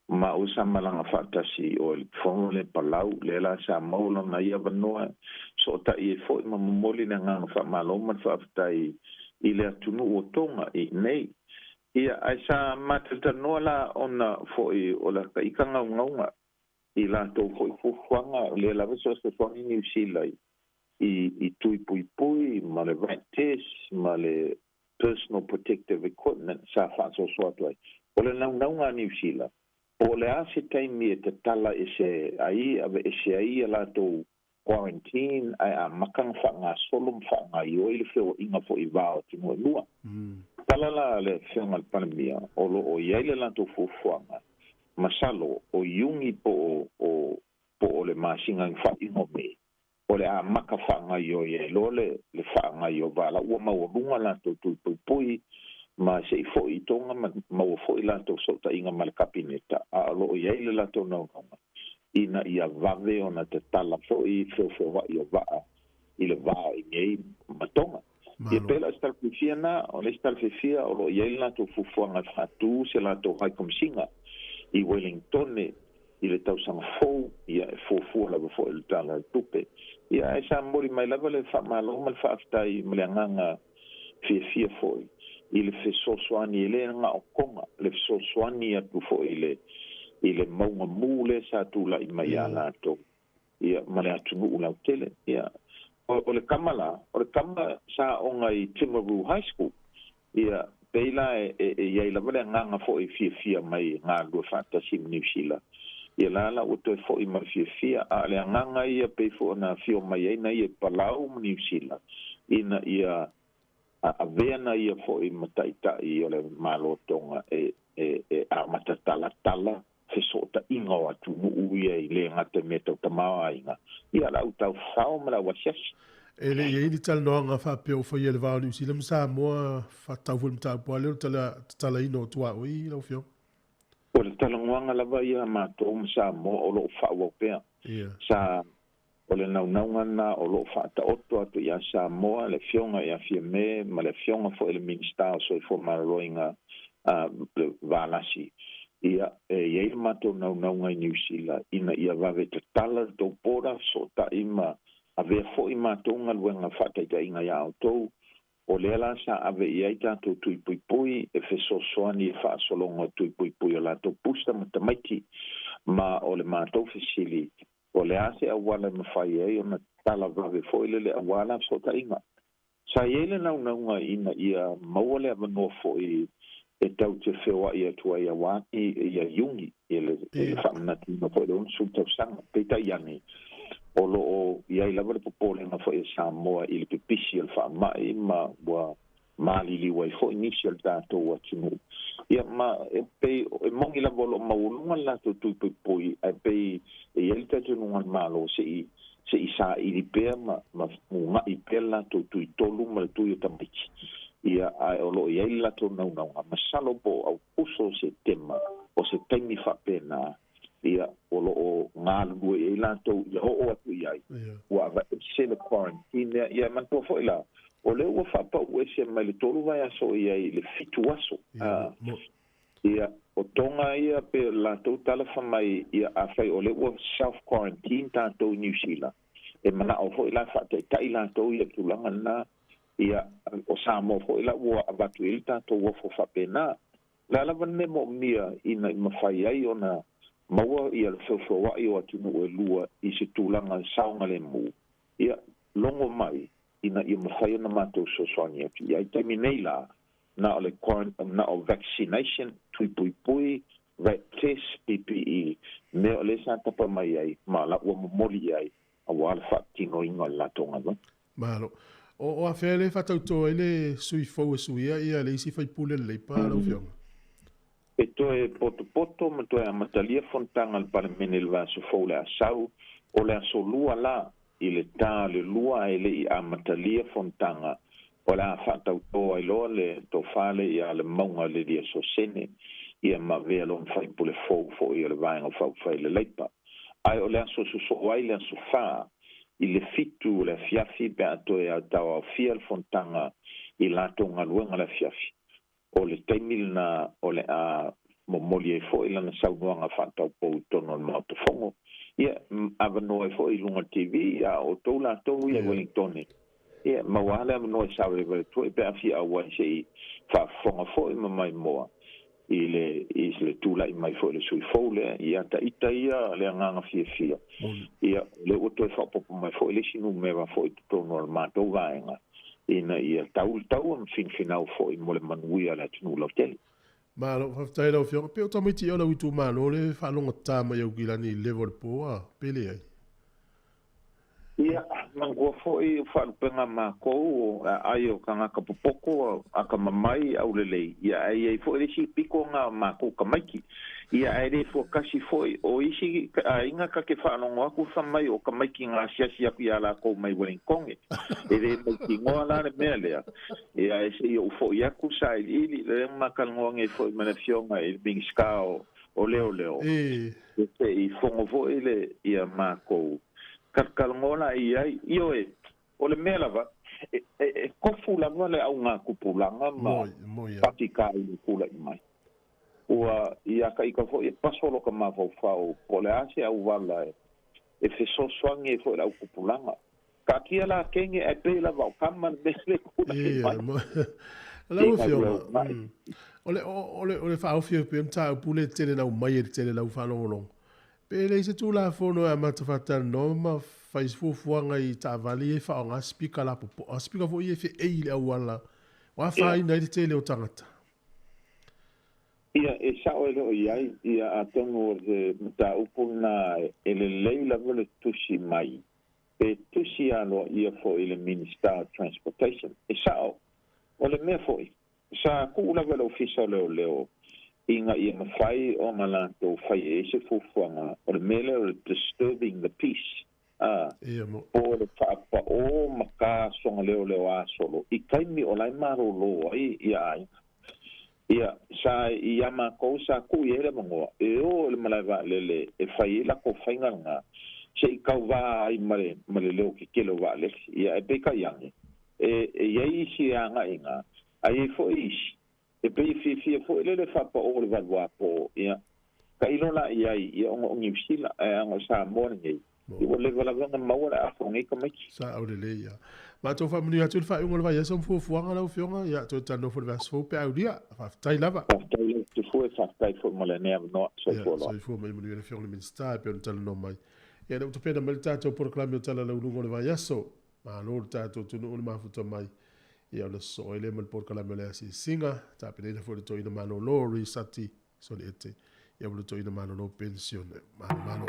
Ma o sa malaga faatasi i o i le fono lea i Palau, lea la sa maua lona ia avanoa e sootai ai foi ma momoli le agaga faamalo ma le faafetai i le atunuu o Tonga i inei. Ia, ae sa matalanoa la ona foi o le ika gaugauga i latou foi fuafuaga, lea lava e fesoasoani Niu Sila i tui puipui ma le rat test ma le personal protective equipment sa faasoasoa atu ai. O le naunauga a Niu Sila, po o le a se taimi e tatala ese ai, aveese ai ia latou quarantine ae amata ona faagasolo ma faagaoioi le feoaiga foi i va o atunuu e lua. Tala la a le Afioga i le Palemia, o lo o i ai le latou fuafuaga, masalo o Iuni po o po o le masina i faaiuga o Me, o le amata faagaoioi ai loa le faagaoioi o vala ua maualuga latou tui puipui ma se i foi i Tonga ma maua foi latou fesootaiga ma le Kapeneta, a o lo o i ai le latou naunauga ina ia vave ona tatala foi feofeoai o vaa i le va i nei ma Tonga. Ia pei la o se tala fiafia lena, o le isi tala fiafia o lo o i ai le latou fuafuaga e faatu se latou High Komisiga i Wellingtone i le tausaga fou, ia e fuafua lava foi i le Tala o le Tupe. Ia ae sa momoli mai lava le faamalo ma le faafetai ma le agaga fiafia foi i le fesoasoani, e le na o Tonga, le fesoasoani atu foi i le mauga mu lea sa tulai mai ia latou, ia, ma le atunuu lautele. Ia, o le tama la, o le tama sa aoga i Timaru High School, ia, pei la e i ai lava le agaga foi fiafia mai e galulue faatasi ma Niu Sila. Ia la la ua toe foi ma le fiafia, a o le agaga ia pei foi ona afio mai ai na ia i Palau ma Niu Sila, ina ia avea na ia foi ma taitai o le Malo Tonga e amata talatala fesootaiga o atunuu ia i le gata i mea tau tamaoaiga, ia le au taufao ma le au asiasi. E le i ai ni talanoaga faapea ua faia i le va o Niu Sila ma Samoa faatatau foi i le mataupu lava lea o le tatalaina o tuaoi lau Afioga? O le talanoaga lava ia a matou ma Samoa o lo o faaauau pea. Sa o le naunauga lena o lo o faataoto atu ia Samoa, le Afioga ia Fiame ma le Afioga foi i le Minisita o Soifua Maloloina le Valasi. Ia, e i ai le matou naunauga i Niu Sila ina ia vave tatala le tou border, fesootai ma avea foi matou galuega faataitaiga ia outou. O lea la sa ave i ai tatou tui puipui e fesoasoani i le faasologa o tui puipui o latou booster ma tamaiti. Ma o le matou fesili, o le a se auala e mafai ai ona tatala vave foi lele aua la fesootaiga? Sa i ai le naunauga ina ia maua le avanoa foi e tau te feoai atu ai aua ia Iuni i le faamanatuina foi o le 60 tausaga. Peitai ane, o lo o i ai lava le popolega foi a Samoa i le pipisi o le faamai ma ua maliliu ai foi nisi o le tatou atunuu. Ia ma e pei e moni lava o lo o maualuga le latou tui puipui, ae pei e i ai le talitonuga a le Malo se i se i saili pea ma uunai pea le latou tui tolu ma le tui o tamaiti. Ia, ae o lo o i ai le latou naunauga, masalo po o Aokuso o Setema, o se taimi faapena, ia, o lo o galulue i ai latou ia oo atu i ai, ua aveese le quarantine lea. Ia, e manatua foi la, o lea ua faapau ese mai le 3 vaiaso i ai i le 7 aso. Ia, o Tonga ia pei o le latou tala fai mai, ia, afai o lea ua self quarantine tatou i Niu Sila, e manao foi la faataitai latou ia tulaga lena, ia, o Samoa foi la ua avatu i ai le tatou ofo faapena. O le a lava le mea moomia ina i mafai ai ona maua ia le feofeoai o atunuu e lua i se tulaga saogalemu, ia, logo mai ina ia mafai ona matou fesoasoani atu i ai. Taimi nei la, na o le na o vaccination, tui puipui, rat test, PPE, mea o lea sa tapa mai ai ma la ua momoli i ai aua le faatinoina o le latou galuega. Malo. O afea lea e faatauto ai le sui fou e suia ia le isi faipule o le Leipa lau Afioga? E toe potopoto ma toe amatalia fonotaga a le Palemene i le vaiaso fou o le a sau, o le aso Lua la. i le tā o le 2 ae le'i amatalia fonotaga o le a fa'atautō ai loa le tofā le ia le mauga le lia sosene ia ma avea lona faipule fou fo'i o le vaega fa'aufai le Leipa. Ae o le aso sosoo ai le aso fā i le 7 o le afiafi pe a toe autaoaofia le fonotaga i latou galuega le afiafi o le taimi lenā o le a momoli ai fo'i lana saunoaga fa'ataupou i totonu o le maota fogo ia avanoa ai fo'i i luga o le TV a o outou latou ia Wellingtone ia maua le avanoa e savalevale atu ai pe a fia auai se'i faafofoga fo'i ma maimoa i le i le tula'i mai fo'i le sui fou lea ia ta'ita ia le agaga fiafia ia le ua toe fa'aopoopo mai fo'i le isi numera fo'i totonu o le matou vaega ina ia tau le taua ma finafinau fo'i mo le manuia o le atunuu lautele. Malo, faafetai lau Afioga. Pe o tamaiti o lau itumalo le faalogotā mai au kilani i le level o le po a, pe leai? Ia, manatua fo'i o faalupega a makou o aai o tagata popoto akamamai aulelei, ia ae i ai fo'i le isi pito na o makou tamaiti. Ia ae lē fuatasi fo'i o isi aiga ta te faalogo atu faimai o tamaiti na asiasi atu iā lakou mai Welingtone. E lē mautinoa la le mea lea, ia ae se'i ou fo'i atu sailiili, lea na ma talanoa nei fo'i ma le afioga i le Minisita o Leoleo, e se'i fono fo'i le ia makou talatalanoa la i ai. Ioe, o le mea lava, e tofu lava le augatupulaga ma faafitauli e tula'i mai. Ua ia ta'ita fo'i e paso lota mafaufau po o le a se auala e fesoasoani ai fo'i le autupulaga. Taatia la kenge ae pei lava o kama le mea lea e tula'i mai. Lau Afioga, o le faaofi ai pea mataupu le tele lau mai e le tele lau faalogologo. Pe leai se Tulafono e amata faatalanoa ma fai se fuafuaga i taavale ia e faaaoga sipika lapopoa, sipika foi ia e feei i le auala ua afaina ai le tele o tagata. Ia, e sa'o e le o i ai, ia, atonu o se mataupu lenā e lelei lava le tusi mai, pe tusi aloaia foi i le Minista o Transportation. E sa'o, o le mea foi, sa tuu lava i le Ofisa o Leoleo ina ia mafai ona latou fai i ai se fuafuaga, o le mea lea o le disturbing the peace, a, po o le faapaʻō ma ka soga leoleoā solo i taimi o la e malōlō ai ia aiga. Ia, sa iā makou sa tuu i ai le avanoa e ō i le malae vaalele e fai ai latou faiga lenā, se'i tauvā ai ma le ma le leo kekele o vaalele. Ia, ae peitai ane, e e i ai isi e agaʻi iina, ae i ai fo'i isi e pei e fiafia foi lele faapaʻō le valuapō. Ia, tailo la i ai, ia ona o Niu Sila, ae ana o Samoa lenei, ia ua leva lava ona maua le afa o nei tamaiti. Sa aulelei ia. Matou faamanuia atu i le faaiuga o le vaiaso ma fuafuaga lau Afioga, ia toe talanoa foi i le vaiaso fou pe aulia. Faafetai lava. Faafetai lau Tufue, faafetai foi mo lenei avanoa. Soifua loa. Soifua ma ia manuia le Afioga i le Minisita e pei ona talanoa mai. Ia lea ua tapena mai le tatou polokalame o Tala Lauluga o le vaiaso. Malo le tatou atunuu le mafuta mai. Ia ona sosoo ai lea ma le polokalame o le asiasiga, tapenaina foi le toeaina malolo Risati Soliete, ia ma le toeaina malolo penisione. Malo malo.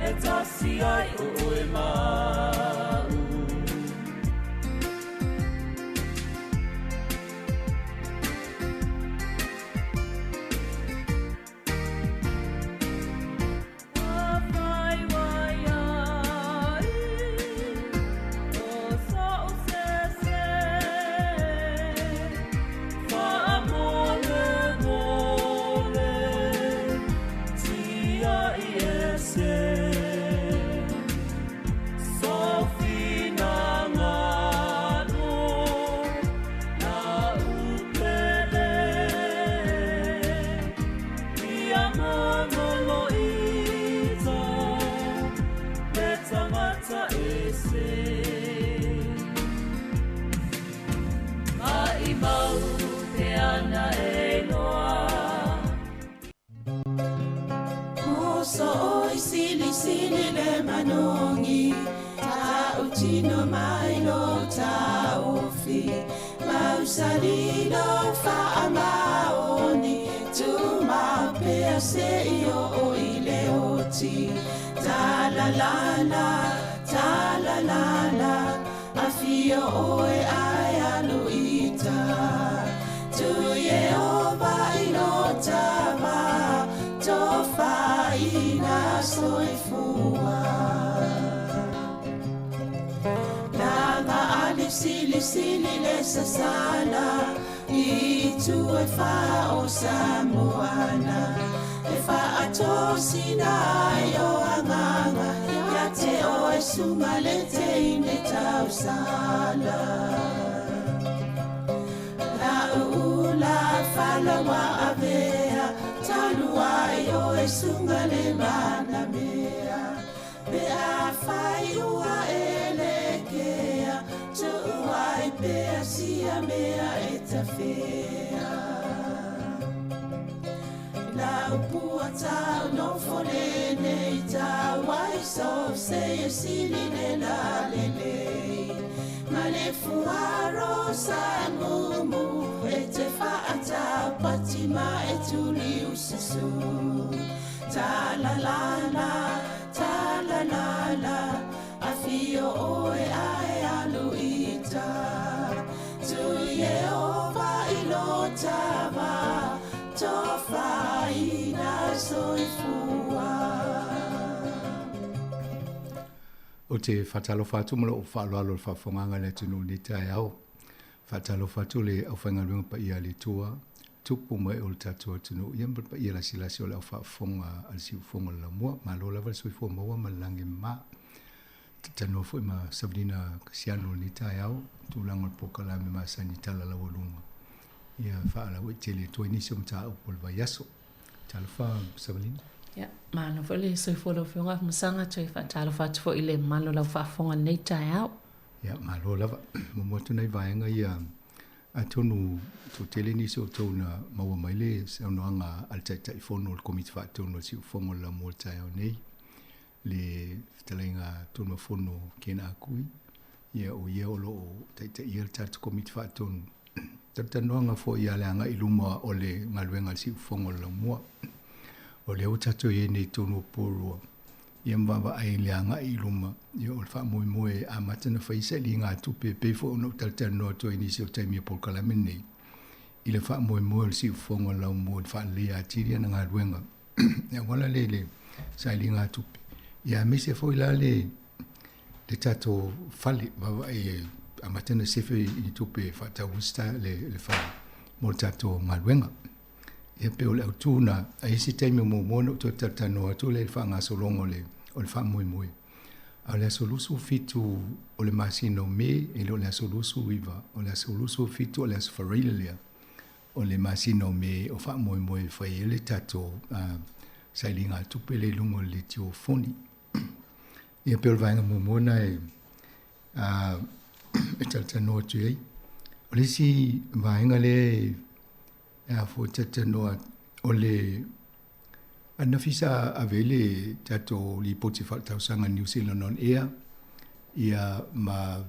E tasi ai o oe ma. Toloita le tagata ese. Maʻimau te ana e iloa. Moso oi sili sili le manongi Ta utino mai lo taufi Mausali lo faamaoni Tuma pea se i o i le oti Ta la la la, ta la la la Afio oe ai alu ita Tu Yehova i lo tava Tofaina soifua Lava ali sili sili le sasala I tu e wha o Samoana E wha atosina ai o anganga Ia te o e sunga le te ine tausala La ula fala wa avea Talu ai o e sunga le mana mea Pe a whai ua e le kea Tu ai pea sia mea e tawhea La upua tau no fole nei tau ai so se e sili le la le le Ma le fuaro sa mumu e te whaata pati ma e tuli ususu Ta la la la, ta la la la Afio oe ae alu ita Tu Yehova i lo tava Tofaina soifua. O te whatalofa atu ma lou faaaloalo le faafofogaga le atunuu nei taeao. Faatalofa atu le aufaigaluega paia a le Atua, tupu mai o le tatou atunuu ia ma le paia lasilasi o le aufaafofoga a le siufofoga o le laumua. Malo lava le soifua maua ma le lagi mamā. Talanoa foi ma Savelina Kasiano lenei taeao, tulaga o le polokalame masani tala laualuga. Ia faalauaitele atu ai nisi o mataupu o le vaiaso. Talofa Savelina. Ia, malo foi le soifua lau Afioga Afamasaga, toe faatalofa atu foi i le mamalu o lau faafofoga i lenei taeao. Ia, malo lava. Muamua atu nai vaega ia, atonu toatele nisi o outou na maua mai le saunoaga a le Taitaifono o le Komiti Faatonu a le Siufofoga o le Laumua i le taeao nei, le fetalaiga Tuamafono Ken Akui, ia o ia o lo o taitaia le tatou Komiti Faatonu. Talatalanoaga foi ia le agai i luma o le galuega a le Siufofoga o le Laumua. O lea ua tatou i ai nei i totonu o Porirua, ia ma vaavaai i le agai i luma, ia o le faamoemoe e amata ona fai sailiga tupe e pei foi ona ou talatalanoa atu ai i nisi o taimi o polokalame lenei, i le faamoemoe o le siufofoga o le laumua i le faaleleia atili ana galuega e auala lea i le sailiga tupe. Ia aemaise foi la le le tatou fale, vaavaai e amata ona sefe i tupe e faatau ai le fale mo le tatou galuega. Ia pei o le autu na, a i isi taimi o muamua ona ou toe talatalanoa atu lea i le faagasologa o le o le faamoemoe. A o le aso 27 o le masina o Me, e le o le aso 29, o le aso 27 o le aso Faraile lea o le masina o Me o faamoemoe e fai ai le tatou sailiga tupe lea i luga o le letiofoni. Ia pei o le vaega muamua na e e talatalanoa atu ai. O le isi vaega lea e a foi talatalanoa o le ananafi sa ave ai le tatou lipoti faaletausaga New Zealand on Air, ia ma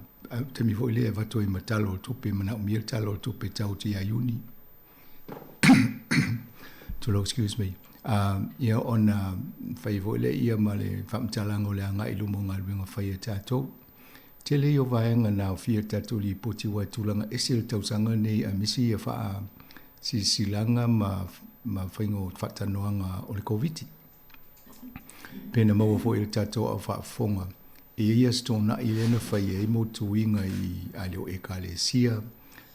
taimi foi lea e avatu ai ma tala o le tupe, manaomia le tala o le tupe tau atu ia Iuni. Tulou, excuse me. Ia ona fai foi lea ia ma le faamatalaga o le agai i luma o galuega fai a tatou. Tele ia o vaega na aofia i le tatou lipoti aua e tulaga ese le tausaga lenei aemaise ia faasilasilaga ma ma faiga o faatalanoaga o le Koviti. Pe na maua foi e le tatou au faafofoga e i ai aso toonai lea na fai ai mo tuiga i ale o Ekalesia,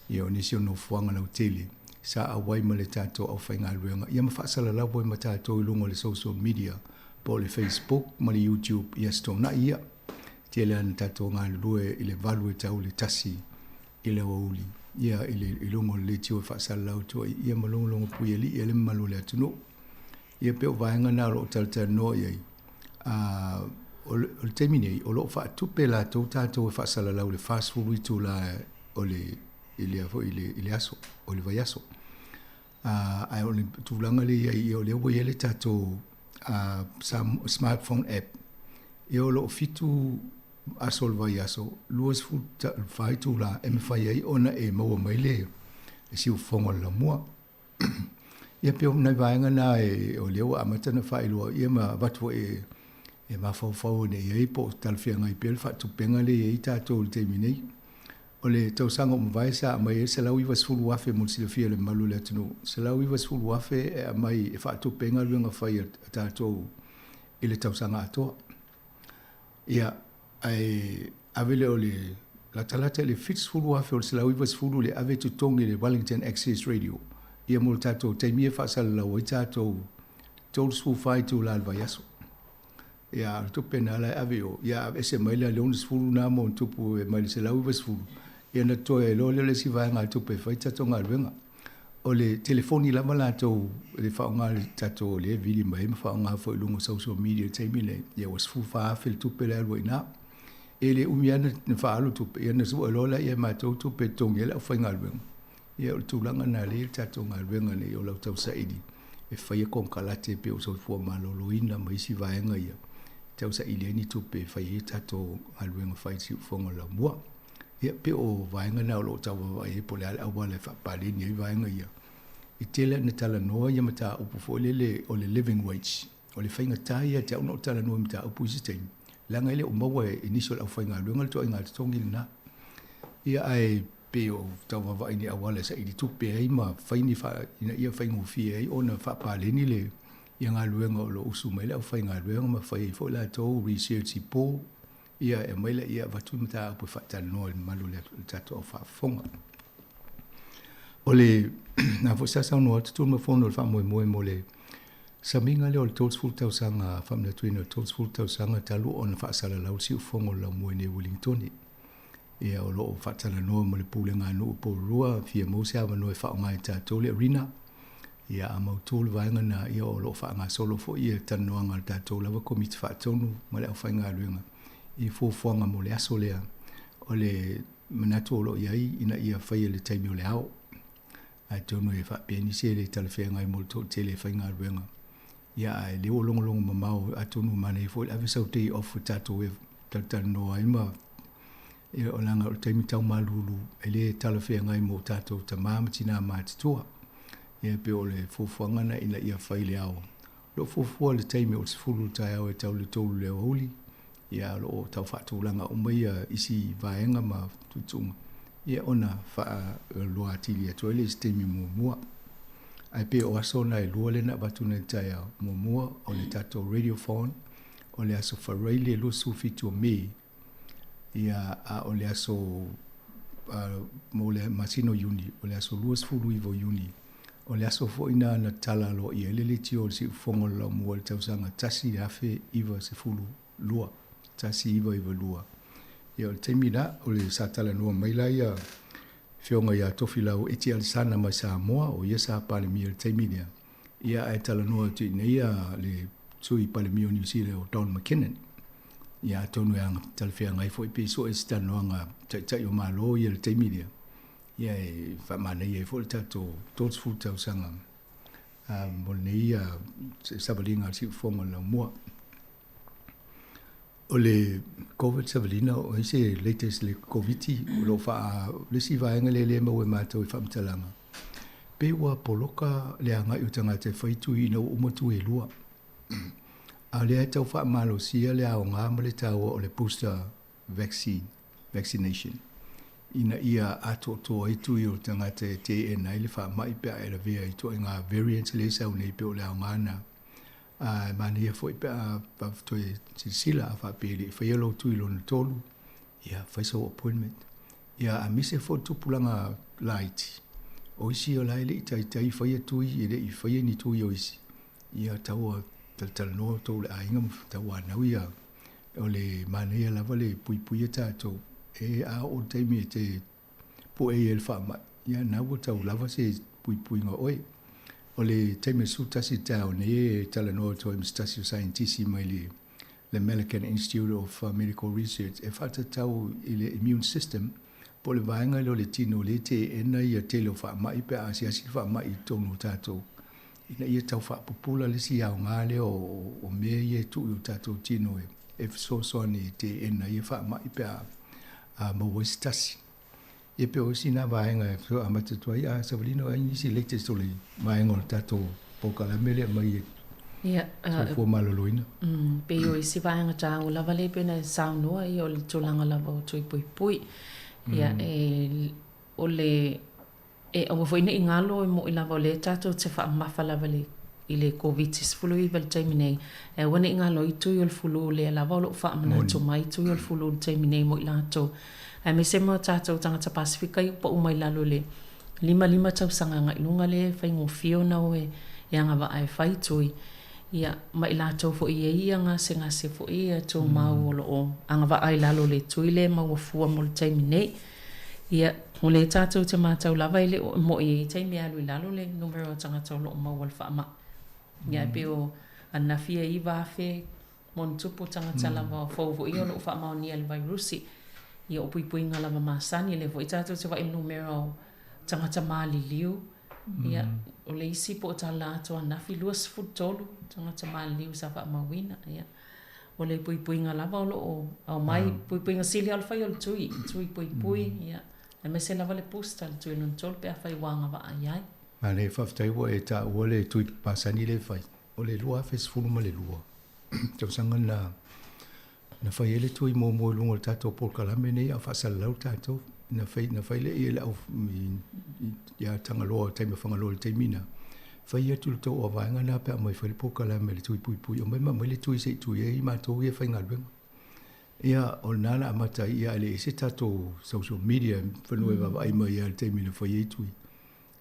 ia o nisi o nofoaga lautele sa auai ma le tatou aufaigaluega ia ma faasalalau ai ma tatou i luga o le social media po o le Facebook ma le YouTube i aso toonai ia. Tele lava na tatou galulue i le 8 e tau i le 1 i le aoauli ia i le i luga o le leitio e faasalalau atu ai ia ma logologo puialii ai le mamalu o le atunuu. Ia pei o vaega na o lo o talatalanoa i ai. O le taimi nei, o lo o faatupe latou tatou e faasalalau i le 40 itula o le i le foi i le aso, o le vaiaso. Ae o le tulaga lea i ai, o lea ua i ai le tatou smartphone app, ia o lo o 7 aso o le vaiaso, 24 itula e mafai ai ona e maua mai le siufofoga o le laumua. Ia pei o nai vaega na e, o lea ua amata ona faailoa ia ma avatu foi e mafaufau ane i ai po o talafeagai pea le faatupega lea e i ai tatou i le taimi nei. O le tausaga ua mavae sa aumai ai le $190,000 mo le silafia e le mamalu o le atunuu, $190,000 e aumai e faatupe ai galuega fai a tatou i le tausaga atoa. Ia, ae ave lea o le latalata i le $70,000 o le $190,000 le ave i totogi i le Wellington Access Radio ia mo le tatou taimi e faasalalau ai tatou 34 itula i le vaiaso. Ia, o le tupe na la e ave i o, ia aveese mai la le 60 na ma ona tupu e mai le 190, ia ona totoe ai loa lea o le isi vaegatupe e fai tatou galuega. O le telefoni lava latou le faaaoga le tatou lea e vili mai ai ma faaaoga foi i luga o social media i le taimi lenei, ia ua $14,000 le tupe la e alu ai i ina. E le umi lava na faaalu tupe, ia ona sue loa lea e matou tupe e totogi ai le aufaigaluega. Ia o le tulaga lena lea e i ai le tatou galuega nei o lau tausaili e faia konekarate pei o soifua maloloina ma isi vaega ia, e tausaili ai ni tupe e fai ai tatou galuega fai i siufofoga o le laumua. Ia pei o vaega na o lo o tau vaavaai ai po o le a le auala e faapaleni ai vaega ia. E tele lava ina talanoa ia mataupu foi lele o le living wage, o le faigata ia te au ona ou talanoa i mataupu i isi taimi, leaga e le o maua e nisi o le aufaigaluega le ituaiga totogi lena. Ia ae pei o tau vaavaai i ni auala e saili tupe ai ma fai ni faa, ina ia faigofie ai ona faapaleni le ia galuega o lo o usu mai le aufaigaluega ma fai ai foi latou research i po, ia e aumai laia e avatu le mataupu e faatalanoa i le mamalu o le tatou au faafofoga. O le na foi sa saunoa atu Tulafono o le faamoemoe mo le samiga lea o le 30 tausaga faamanatuina o le 30 tausaga talu ona faasalalau le siufofoga o le laumua i nei Uelintone. Ia o lo o faatalanoa ma le pulega a nuu Porirua fia maua se avanoa e faaaoga e tatou le arena. Ia a mautu le vaega na, ia o lo o faagasolo foi ia talanoaga a le tatou lava Komiti Faatonu ma le aufaigaluega i fuafuaga mo le aso lea. O le manatu o lo o i ai ina ia faia i le taimi o le ao. Atonu e faapea nisi e le talafeagai mo le toatele e faigaluega. Ia ae lea ua logologo mamao atonu e manaia foi le ave sau day off e tatou e talatalanoa ai ma ia o leaga o le taimi tau malulu e le talafeagai mo tatou tama ma tina matutua. Ia pei o le fuafuaga na ina ia fai i le ao. O lo o fuafua le taimi o le 10 i le taeao e tau i le 3 i le aoauli. Ia o lo o tau faatulaga uma ia isi vaega ma tuutuuga ia ona faaloa atili atu ai le isi taimi muamua. Ae pei o aso na e lua lea na avatu nei i le taeao. Muamua o le tatou radiophone o le aso Faraile 27 o Me, ia a o le aso mo le masina o Iuni, o le aso 29 o Iuni, o le aso foi na na tala aloaia ai le leitio o le siufofoga o le laumua i le tausaga 1992, 1992. Ia o le taimi la, o le sa talanoa mai la ia Afioga ia Tofilau Eti Alisana mai Samoa, o ia sa Palemia i le taimi lea, ia ae talanoa atu i inei le Sui Palemia o Niu Sila o Don McKinnon. Ia atonu e aga talafeagai foi pe sue se talanoaga taitai o Malo ia i le taimi lea, ia e faamanaia ai foi le tatou 30 tausaga mo lenei savaliga a le siufofoga o le laumua. O le Covid savalina, o ai se latest le Koviti o lo o faa, le isi vaega lea e maua e matou i faamatalaga, pei ua poloka le agai o tagata e fai tui ina ua uma tui e lua. A o lea e tau faamalosia le aoga ma le taua o le booster vaccine, vaccination, ina ia atoatoa ai tui o le tagata e teena ai le faamai pe a e lavea i ituaiga variants lea e sau nei pei o le aoga lena. A e manaia foi pe a toe silasila a faapea e le i faia lou tui lona tolu, ia fai sou appointment. Ia aemaise foi le tupulaga laiti, o isi o la e le i taitai faia tui, e le i faia ni tui o isi, ia tau ua talatalanoa outou i le aiga ma tauanau ia o le manaia lava le puipuia tatou e a oo i le taimi e te pu'e ai i le faamai, ia na ua tau lava se puipuiga o oe. O le taimi e 11 i le taeao nei e talanoa atu ai ma se tasi o saienitisi mai le le American Institute of Medical Research e faatatau i le immune system po o le vaega lea o le tino lea e teena ia tele o faamai pe a asiasi le faamai i totonu o tatou ina ia tau faapupula le isi aoga lea o mea ia e tuu i o tatou tino e fesoasoani e teena ia faamai pe a maua ai se tasi. Ia pei o isi na vaega e amata atu ai, a Savalina o ai nisi latest o le vaega o le tatou polokalame lea mai Ia, soifua maloloina. Pei o isi vaega taua lava lea pei ona e saunoa, ia o le tulaga lava o tui puipui. Ia, e, o le, e aua foi ne i galo e mo'i lava o lea tatou te faamamafa lava i le i le Koviti-19 i le taimi nei, e aua ne i galo ai tui o le fulu, lea lava o lo o faamanatu mai tui o le fulu i le taimi nei mo i latou, aemaise mo tatou tagata Pasefika ia ua pau mai lalo i le 55 tausaga agai i luga lea e faigofie ona o e agavaa e fai tui, ia, ma i latou foi e i ai gasegase foi ia tumau o lo o agavaa i lalo o le tui lea e maua fua mo le taimi nei. Ia, o lea tatou te matau lava e le o mo'i e i ai taimi e alu i lalo le numera o tagata o lo o maua i le faamai. Ia, ae pei o ananafi e 9,000 ma ona tupu tagata lava fou foi ia o lo o faamaonia i le vairusi. Ia, o puipuiga lava masani, lea foi tatou te vaai i le numera o tagata maliliu. Ia, o le isi po o tala atu ananafi, 23 tagata maliliu sa faamauina. Ia. O le puipuiga lava o lo o aumai, puipuiga sili lava o le fai o le tui, tui puipui, ia, aemaise lava le booster, le tui lona tolu pe afai ua agavaa i ai. Manaia, faafetai ua e taua le tui masani lea e fai. O le 2012 tausaga na na fai ai le tui muamua i luga o le tatou polokalame nei a o faasalalau tatou. Na fai na fai lea i le au ia Tagaloa, taimi o Fagaloa i le taimi na fai atu le tou vaega lena pe a aumai fai le polokalame i le tui puipui, aumai ma aumai le tui se i tui ai matou ia e faigaluega. Ia, o lena na amata ai, ia ae le i se tatou social media fanua e vaavaai mai ai i le taimi na fai ai tui.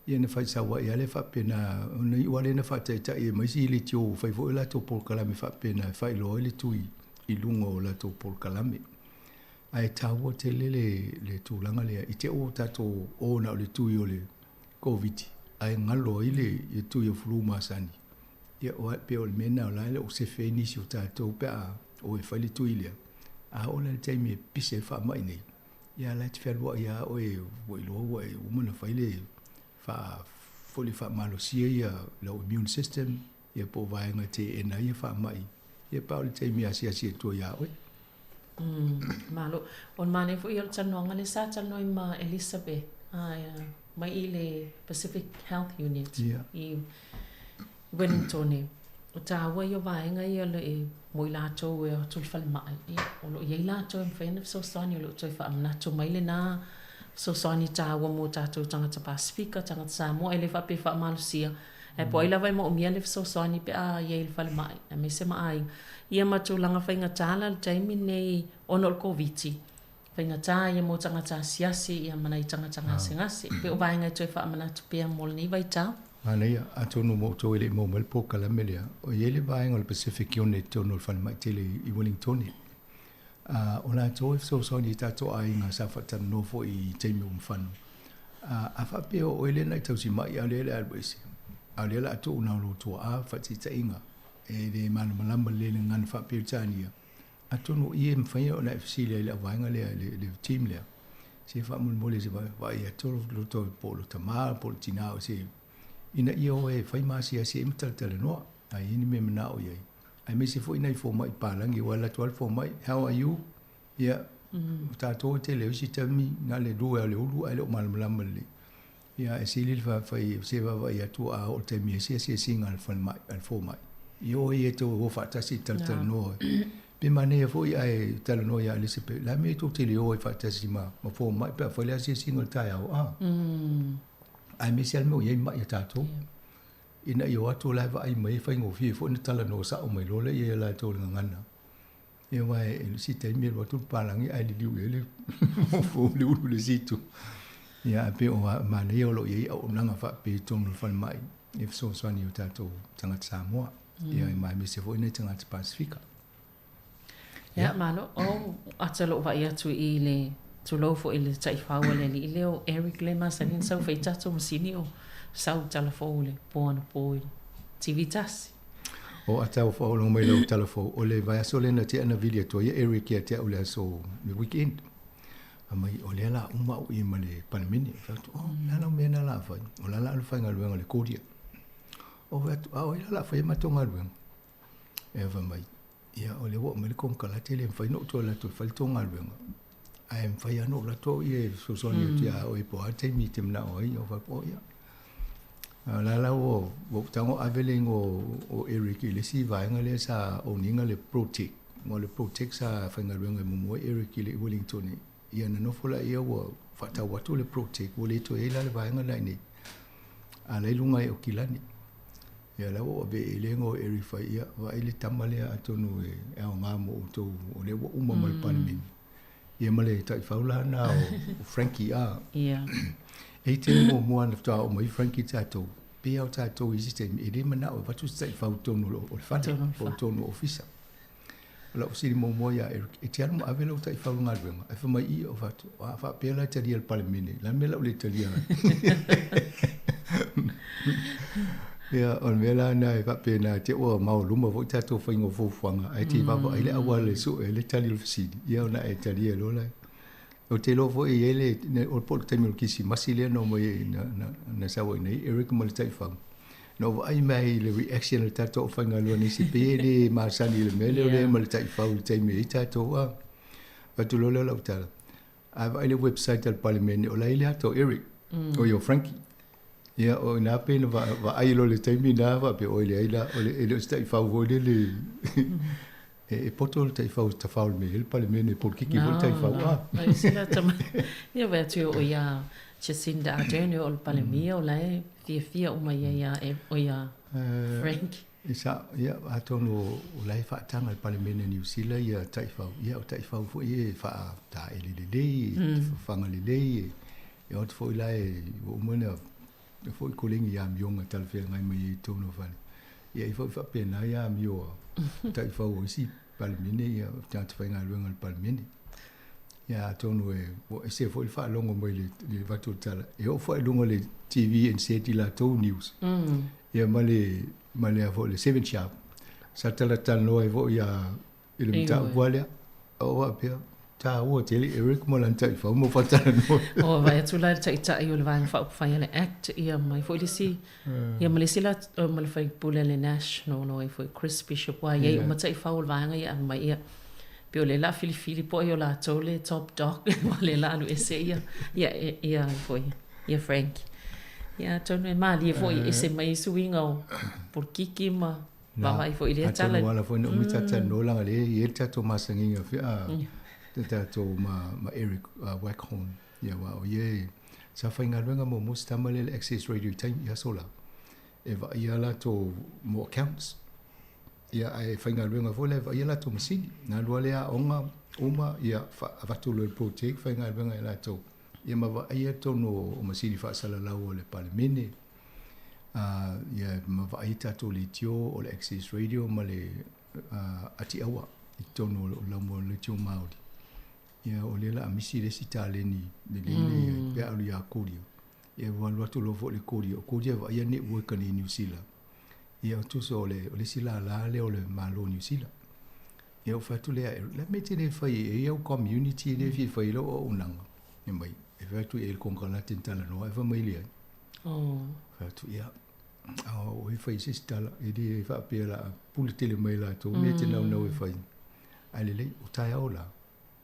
Ia na fai sau ai lava lea faapena, ona iu lava lea na faataitai e ma isi leitio ua fai foi latou polokalame faapena e faailoa ai le tui i luga o latou polokalame. Ae taua tele le, le tulaga lea i te ua tatou o na o le tui o le Koviti ae galo ai le ia tui o flu masani. Ia o pei o le mea lena o la e le o sefe ai nisi o tatou pe a o e fai le tui lea. A oo la i le taimi e pise ai le faamai nei, ia la e te fealuai lava oe ua iloa ua e uma ona fai le faa foi le faamalosia ia lau immune system ia po o vaega e teena ai ia faamai ia pe a oo i le taimi e asiasi atu ai ia oe. Malo. O le manaia foi o le talanoaga lea sa talanoa ai ma Elizabeth mai i le Pacific Health Unit i Wellington. O taua ia o vaega ia mo i latou e o atu i le falemai, ia, o lo o i ai latou e mafai ona fesoasoani, o lo o toe faamanatu mai lena fesoasoani taua mo tatou tagata Pasefika, tagata Samoa, e le faapea e faamalosia, ae po o ai lava e moomia le fesoasoani pe a i ai i le falemai, aemaise ma aiga. Ia ma tulaga faigata la i le taimi lenei ona o le Koviti, faigata ia mo tagata asiasi ia ma nai tagata gasegase. Pei o vaega e toe faamanatu pea mo lenei vaitau. Manaia, atonu mo outou e le i maua mai le polokalame lea, o i ai le vaega o le Pacific Unit i totonu o le falemai tele i Wellingtone. O latou e fesoasoani i tatou aiga sa faatalanoa foi i taimi ua mafano. A faapea o oe lea na e tausimai a o lea o le a alu ese, a o lea o le a tuu na o lou tuaa faataitaiga e le malamalama lelei i le gagana faa-Peretania, Atonu o i e mafai ona e fesili ai i le auvaega lea, le team lea, se faamolemole se vaai atu lo to po o lo tama po o le tina o se ina ia o e fai ma asiasi ai ma talatalanoa a i ai ni mea manao i ai. Aemaise foi nai fomai palagi aua e alu atu lava le fomai, how are you? Ia, o tatou e tele o isi taimi na o le lua o le ulu ae le o malamalama lelei. Ia, e sili le fai se vaavaai atu a oo i le taimi e ese asiasiga a le falemai, a le fomai. Ia o ia tou o faatasi talatalanoa. Pe manaia foi ae talanoa ia Elisabeth, le a mea tou te le o ai faatasi ma, ma fomai pe a fai le asiasiga o le taeao, a? Aemaise lava le mea o i ai mai a tatou. Ina ia o atu o la e vaai mai e faigofie foi ona talanoa sao mai loa lea ia latou i le gagana. Ia aua e le isi taimi e alu atu le papalagi ae liliu i ai le fofo le ulu i le isi itu. Ia ae pei o manaia o lo o i ai auaunaga faapea i totonu o le falemai e fesoasoani i o tatou tagata Samoa. Ia ma aemaise foi nai tagata Pasefika. Ia, malo. O ata lou vaai atu i le tulou foi i le taifau a le alii lea o Eric lea e masani ona sau e fai tatou masini o sau tala fou i le po anapo i le TV tasi. O a tau whaolongo mai lau tala fou, o le vaiaso lea na tea na vili atu ai e Eric ia te au le aso le weekend. A mai, o lea la uma au i ma le palemene. Fai atu, oh, le a lau mea na la fai. O la la alu faigaluega le Kodia. O fai atu, a o ai la la fai e matou galuega. E fai mai, ia o lea ua aumai le konekarate le mafai ona ou toe alu atu e fai le tou galuega. Ae mafai lava ona ou alu atu au ia e fesoasoani atu ia oe po o a taimi e te manao ai. Ou fai atu, oh ia. A o la la ua ou tago ave le igoa o Eric i le isi vaega lea sa own ina le Protech. Aua o le Protech sa faigaluega ai muamua Eric i le Wellington ia na nofo laia ua faatau atu le Protech ua le toe i ai la le vaega lena i inei. A o la e i luga i Aukilani. Ia la ua ou ave i le igoa o Eric fai, ia vaai le tama lea atonu e aoga mo outou o lea ua uma ma le Palemene. Ia ma le taifau la lena o Frankie a. Ia. E i taimi muamua na faatoa oo mai Frankie i tatou, pei lava o tatou i isi taimi, e le manao e avatu se taifau i totonu o le fale, po o totonu o ofisa. O lau fesili muamua ia Eric, e te alu ma ave lau taifau i le galuega? Ae fai mai, i, ou fai atu, a faapea la e talia e le Palemene, o le a le mea o le a ou le talia ai? Ia, o le mea la lena e faapena, te i ua maoaluma foi tatou faiga o fuafuaga, ae te i vaavaai le auala e sue ai le tali o le fesili, ia ona e talia loa lea. Ou te iloa foi e i ai le, o po o le taimi o le Kerisimasi lea na omai ai, na sau ai nei Eric ma le taifau. Na ou vaai mai i le reaction a le tatou aufaigaluega nisi, pei e le masani i le mea lea o le ma le taifau i le taimi e i ai tatou a. Avatu loa lea o lau tala, a vaai i le website a le Palemene, o la e i ai le ata o Eric, o ia o Frankie. Ia, o i ina pei na vaai loa i le taimi lena faapea, oi leai la, e le o se taifau foi lele e poto le taifau e tafao i le mea e i ai le Palemene, e polokiki foi le taifau. A. No, ese la tama. Ia vaai atu o ia Jacinda Ardern o le Palemia o la e fiafia uma ia ia e o ia Frank. E sa, ia, atonu o la e faataga e le Palemene Niu Sila ia taifau, ia o taifau foi e faataele lelei, e fafaga lelei, e o atu foi la e ua uma ona foi kolegi i amioga talafeagai mai ai i totonu o fale. Ia e foi faapena ia amio a taifau o isi Palemene, ia tagata faigaluega o le Palemene. Ia atonu e ua ese foi le faalogo mai le le avatu o le tala, e oo foi i luga o le TVNZ i latou news. Ia ma le ma le a foi le Seven Sharp. Sa talatalanoa ai foi ia i le mataupu lava lea. O faapea, taua tele Eric ma lana taifau ma faatalanoa. O vaai atu la i le Taitai o le Vaega Faaupufai a le Act, ia mai foi le isi, ia ma le isi la, ma le faipule a le National o ai foi Chris Bishop, aua e i ai uma taifau o le vaega ia aumai ia pei o lea la filifili po o latou le top dog aua lea la alu ese ia ia ia foi ia Frank. Ia atonu e malie foi e ese mai suiga o polokiki ma vaavaai foi i lea tala. Atonu ala foi na umi talanoa leaga lea e i ai le tatou masaniga foi a le tatou ma ma Eric Waghorn ia aua o ia e sa faigaluega muamua si tama lea i le Access Radio i taimi i aso la e vaaia latou mo accounts. Ia ae faigaluega foi la e vaaia latou masini. Na alu lava lea aoga uma ia avatu loa i le project faigaluega e latou ia ma vaaia totonu o masini faasalalau a le Palemene. Ia ma vaai tatou leitio o le Access Radio ma le Atiawa i totonu o laumua o le leitio Māori. Ia o lea o le a misi le isi taleni lelei lea i ai pe a alu ia Koria. Ia ua alu atu loa foi le Koria, o Koria e vaaia network a nei Niu Sila. Ia o tusa o le, o le isi lālā lea o le Malo o Niu Sila. Ia ou fai atu lea, le mea e te le fai e i au community lea e fia fai ai lau auaunaga. Fai mai, e fai atu i ai le konekarate na talanoa, ae fai mai leai. Oh. Fai atu, ia, o e fai se isi tala, e le faapea o le a pule tele mai latou, mea e te naunau e fai. Ae lelei, o taeao la,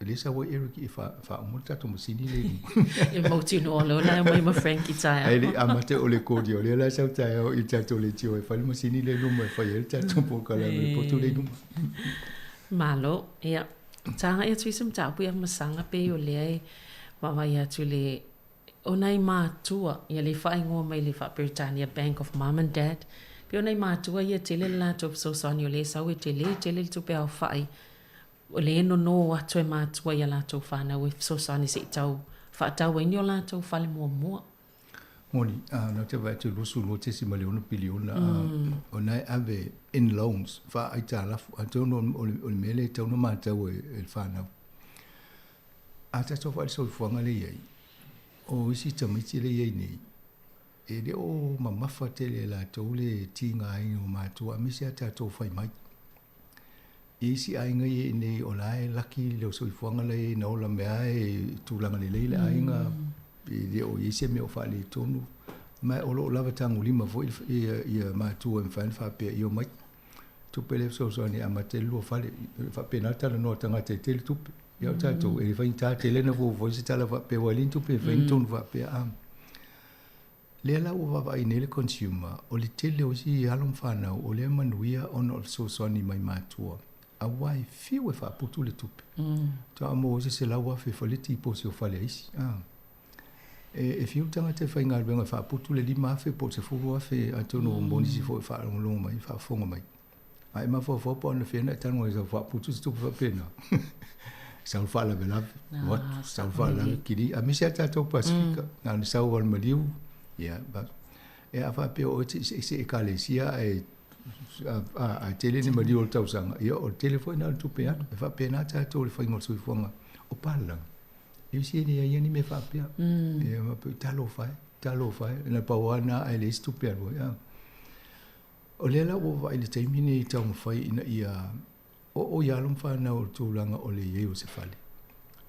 E le sau ai Eric e faauma le tatou masini lea i luma. E mautinoa loa la e omai ma Frank i taeao. Ae le i amata o le kodi, o lea la e sau taeao i le tatou leitio e fai le masini lea i luma e fai ai le tatou polokalame i le poto lea i luma. Malo, ia, ta agai atu i se mataupu ia Masaga pei o lea e vaavaai atu i le o nai matua, ia le faaigoa mai le faa-Peretania Bank of Mum and Dad, pei o nai matua ia e tele le latou fesoasoani o lea e sau e tele tele le tupe aofai O lea e nono atu e matua i a latou fanau e fesoasoani se i tau faatau ai ni o latou fale muamua. Moni, na te vaai atu i 22.6 piliona o na e ave in loans, faaaitalafu, atonu o le mea lea e tatau ona matau e le fanau. A tatou vaai i le soifuaga lea e i ai, o isi tamaiti lea e i ai nei, e le o mamafa tele e latou le tigaina o matua aemaise a tatou fai mai. I isi aiga ia i nei o la e laki le soifuaga la e na ola mea e tulaga lelei le aiga e le o i ai se mea o faaletonu ma o loo lava tagolima foi ia matua e mafai ona faapea ia omai tupe lea e fesoasoani e amata ai le lua fale. E faapena le talanoa a tagata e tele tupe. Ia o tatou, e le faigata tele ona fuafua se tala faapea, ua leai ni tupe e fai ni tonu faapea. A lea la ua vaavaai nei le consumer, o le tele o isi alo ma fanau o lea e manuia ona o le fesoasoani mai matua, aua e fiu e faaputu le tupe. Faatoa maua ai se $100,000 e fai le tiposi o fale a isi. A. E fiu le tagata e faigaluega e faaputu le $5,000 po o le $10,000 atonu mo nisi foi o faalogologo mai, faafofoga mai. A e mafaufau po o anafea na e tago ai sau faaputu se tupe faapena. Sau le faalavelave, o atu, sau le faalavelave, kili, aemaise lava tatou Pasefika, na ona sau lava o le maliu, ia, e a faapea o oe e te eseese ekalesia ae a tele ni maliu o le tausaga, ia o le tele foi lena o le tupe alu. E faapena tatou i le faiga o le soifuaga o papalagi. E isi e leai ni mea faapea. Ia faapea, talofa e, talofa e, na pau lava lena ae leai se tupe alu ai. O lea la ua vaai i le taimi lenei i taumafai ina ia oo i alo ma fanau o le tulaga o le i ai o se fale.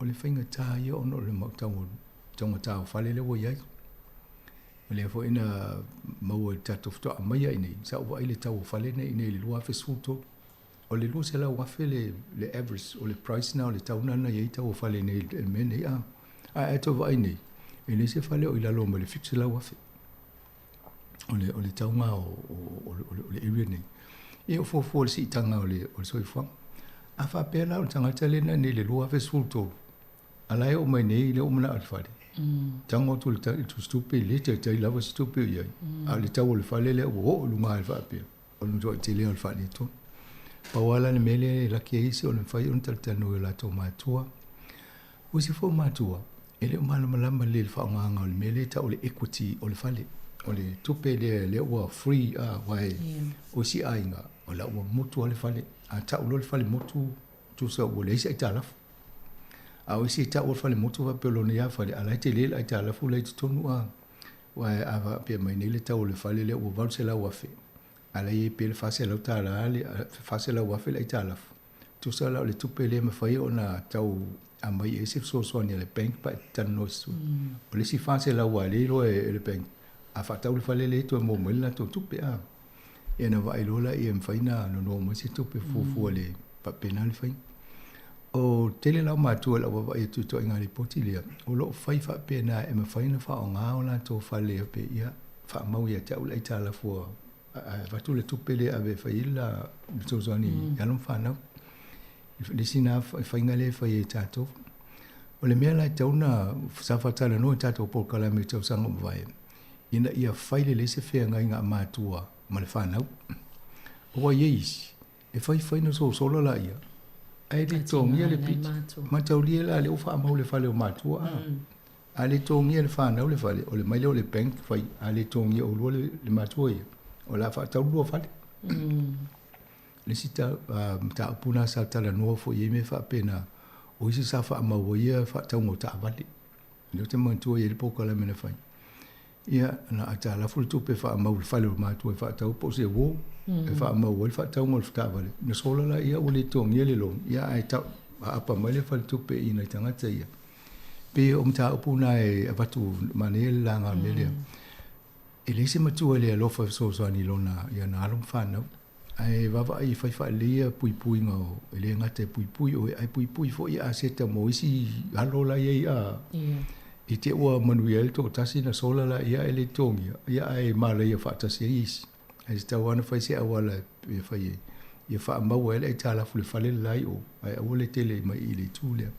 O le faigata ia ona o le taugata o fale lea ua i ai. O lea foi na maua i le tatou faatoa aumaia i inei, sa ou vaai i le tau o fale nei i inei i le 2013. O le $200,000 le average o le price na o le tau na na i ai tau o fale nei i le mea nei. A a toe vaai nei, e leai se fale o i lalo mai le $700,000. O le tauga o le area nei. Ia o fuafua i le siitaga o le soifuaga. A faapea la o le tagata lea na i le 2013, a la e oo mai nei lea ua manao i le fale. Tago atu i le tusitupe, le taitai lava se tupe o i ai. A o le tau o le fale lea ua oo i luga i le faapea, o le matuai tele o le faaletonu. Pau lava la le mea lea e laki ai isi o le mafai ona talatalanoa i o latou matua. O isi foi o matua, e le o malamalama lelei i le faaaogaina o le mea lea e tau o le equity o le fale. O le tupe lea lea ua free a aua o isi aiga, o la ua motu lava le fale. A tau loa le fale motu, tusa ua leai se aitalafu. A o isi e tau le fale motu faapea o lona ia fale, a o la e tele le aitalafu la e i totonu a. Aua a faapea mai nei le tau o le fale lea ua $800,000, a o la e i ai pea le $400, le $400,000 le aitalafu. Tusa la o le tupe lea e mafai ona tau aumai ai se fesoasoani a le bank pe a e talanoa i se sui. O le isi $400 ua le iloa e le bank, a faatau le fale lea toe maua mai le latou tupe. A ia ona vaai loa lea e mafai ona nono mai se tupe fuafua i le faapena le faiga. O le tele la o matua i lau vaavaai atu i ituaiga lipoti lea, o lo o fai faapena e mafai ona faaaoga o latou fale pe ia faamau ia te au le aitalafu a avatu le tupe lea e ave e fai ai le fesoasoani i alo ma fanau. Le isi lena faiga lea e fai e tatou. O le mea la e tatau ona sa faatalanoa i tatou polokalame i tausaga ua mavae, ina ia fai lelei se feagaiga a matua ma le fanau. Aua e i ai isi, e fai fai ona sosola laia, ae le totogia le pili. Mataulia la lea ua faamau le fale o matua a. A le totogia e le fanau le fale, o le mai lea o le bank fai, a le totogia oulua le matua ia, o le a faatau le lua fale. Le isi mataupu lena sa talanoa foi i ai mea faapena, o isi sa faamau ai ia faatauga o taavale. Lea ou te manatua e i ai le polokalame na fai. Ia, na aitalafu le tupe e faamau i le fale o matua e faatau po o se uo e faamau ai le faatauga o le taavale. Na sola laia ua le totogia le loan, ia ae tau aapa mai le faletupe i nai tagata ia. Pei o mataupu na e avatu manaia le laga o le mea lea. E leai se matua e le alofa e fesoasoani i lona i ana alo ma fanau. Ae vaavaai e fai faalelei ia puipuiga o, e le gata e puipui oe, ae puipui foi ia aseta mo isi alo la i ai a i te ua manuia ai le toatasi na sola laia ae le totogia, ia ae malaia faatasi ai isi. Ae tatau lava ona fai se auala e fai ai, ia faamau ai le aitalafu i le fale le la i o, ae aua le tele mai i le itu lea.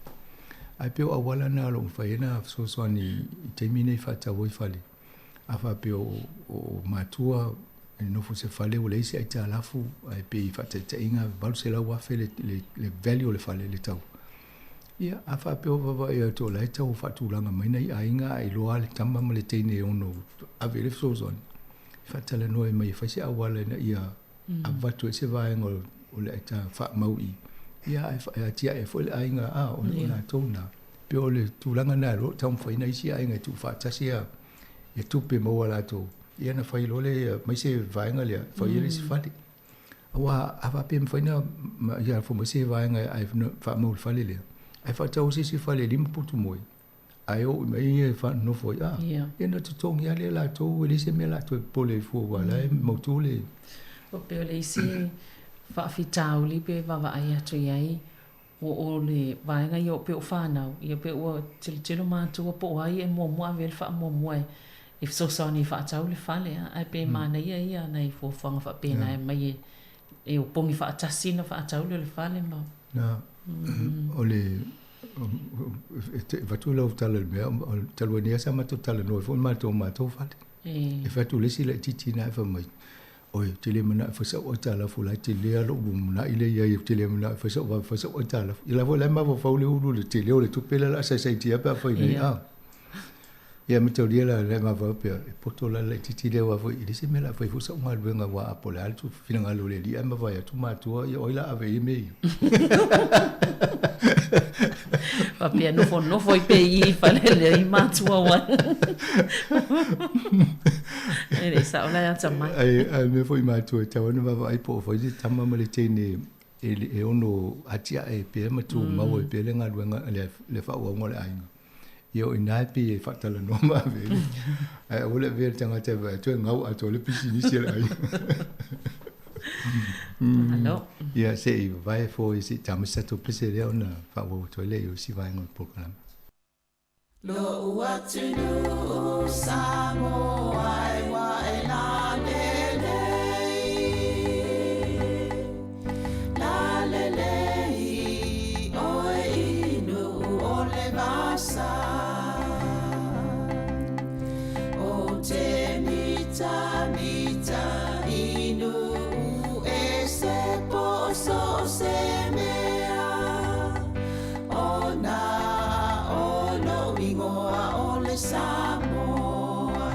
Ae pei o auala na o lo o mafai ai ona fesoasoani i taimi nei e faatau ai fale. A faapea o matua e nofo i se fale ua leai se aitalafu, ae pei faataitaiga $800,000 le value o le fale, le tau. Ia, a faapea o vaavaai atu o la e tau faatulaga mai nai aiga a iloa le tama ma le teine e ono ave i le fesoasoani, faatalanoa mai e fai se auala ina ia avatu ai se vaega o le aita faamau i, ia ae atiae foi le aiga a o latou na. Pei o le tulaga lena o lo o taumafai nai isi aiga e tuufaatasi a. Ia tupe maua a latou, ia ona fai loa lea mai se vaega lea, fai ai le isi fale. Aua a faapea e mafai ona ia lafo mai se vaega ae faamau i le fale lea, ae faatau se isi fale e 5 putu moe, ae oo mai ia e faanonofo ai, a, ia ona totogi lava lea e latou, e leai se mea o le a toe popole ai fua aua o la e mautu le... E pei o le isi faafitauli pe vaavaai atu i ai, o le vaega ia pei o fanau, ia pei ua tilotilo matua po o ai e muamua ave i ai le faamuamua e fesoasoani e faatau le fale, ae pei e manaia ia nai fuafuaga faapena e aumai e opogi faatasi ona faatau lea o le fale ma... Na, o le e avatu lau tala i le mea, talu ai nei lava sa matou talanoa ai foi matou i matou fale. E fai atu le isi laitiiti lena e fai mai, Oi, ou te le manao e fai sau aitalafu, o la e tele lava lou lumanai lea e i ai, ou te le manao e fai sau, vave fai sau aitalafu. Ia la foi la e mafaufau le ulu i le tele o le tupe lea o le a saisaitia pe a fai nei, a. Ia mataulia la, lea e mafaufau pea, e poto la le laitiiti lea aua foi e leai se mea o le a fai ai foi sau galuega aua a po o le a le finagalo o le Alii ae mavae atu matua, ia o ai o le a ave i ai mea ia. Faapea nofonofo ai pea i i fale lea i matua wa. E le sao la e atamai. Ai, ai mea foi matua e tatau ona vaavaai po o fai le tama ma le teine e, e ono atiae pea ma tumau ai pea le galuega le, le faaauauga o le aiga. Ia o i ina e pei e faatalanoa ma ave ai. Ae aua le avea le tagata e vaai atu e gau atoa le pisinisi a le aiga. Malo. Ia se i vavae foi se i tamasi tatou pese lea ona faaauau atu ai lea i isi vaega o le polokalame. Lo'u atunuu Samoa e ua e lalelei, lalelei oe i nuu o le vasa. O te mitamita i nuu ese po o so o se mea, Ona o lou ingoa o le Samoa.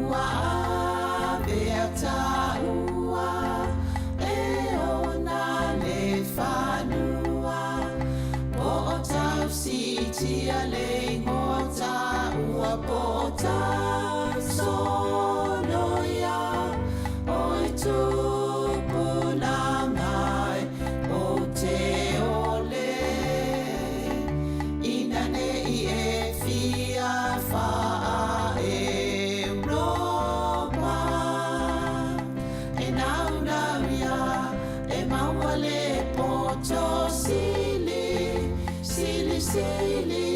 Ua avea taua e ona le fanua, Po o tau siitia le ingoa taua, Po o tau soloia oi tupulaga e o te ole. Ina ne i e fia whaa Europa, E naunau ia e maua le poto sili, sili, sili,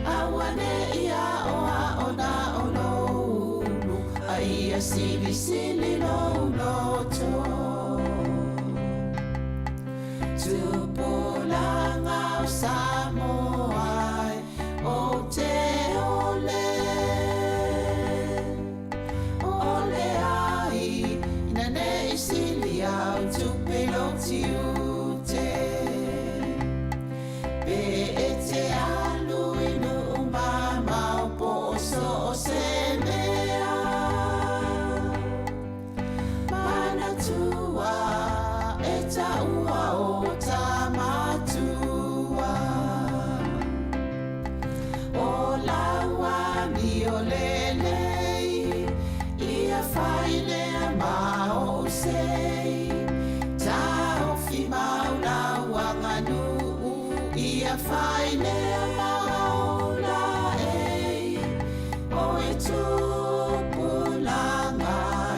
Auane'i aoao na o lou ulu, A ia silisili lou loto. Tupulaga o Samoa e ou te ole, Ole ai ina ne i sili au tupe lou tiute. Pe e te alu i nuu mamao po o so o se mea. Manatua e taua o ta matua. O lau amio lelei, ia fai lea ma ou sei. Taofi mau lau aganuu, ia fai lea ma ou laei. Oi tupulaga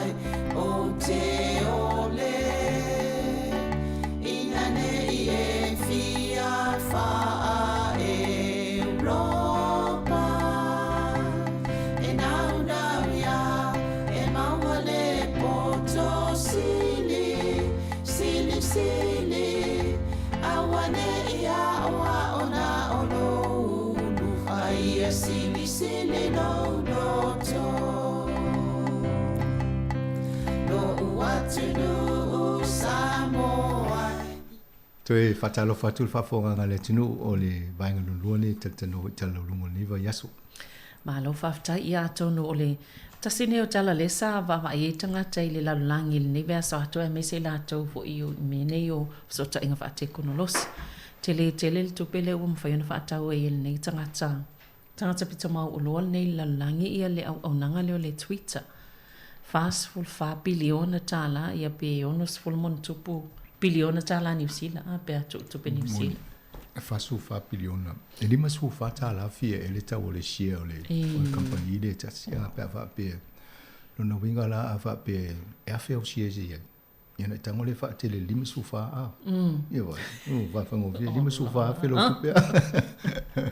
e ou te ole, ina ne i e fia whaa Europa. E naunau ia e maua le poto sili, sili, sili, auane'i aoao na o lou ulu, a ia silisili lou loto. Lo'u atunuu Samoa. Toe faatalofa atu le faafofogaaga a le atunuu o le vaega lona lua lenei e talatalanoa i tala lauluga o lenei vaiaso. Malo faafetai. Ia atonu o le tasi lenei o tala lea sa vaavaai ai tagata i le lalolagi i lenei vaiaso atoa aemaise i latou foi i mea nei o fesootaiga faatekonolosi. Tele tele le tupe lea ua mafai ona faatau ai e lenei tagata. Tagata pito mauoloa lenei i le lalolagi ia le auaunaga lea o le Twitter. 44 piliona tālā ia pe 60 ma ona tupu piliona tālā Niu Sila a pe a tuu tupe Niu Sila. 44 piliona. E 54 tālā fia e le tau o le share o le, o le kamupani lea e tasi a pe a faapea. Lona uiga la a faapea e afe au shares e i ai. Ia na i tago lea faatele i le 54 a. Ia vai, o faafaigofie, 54,000 lau tupe a.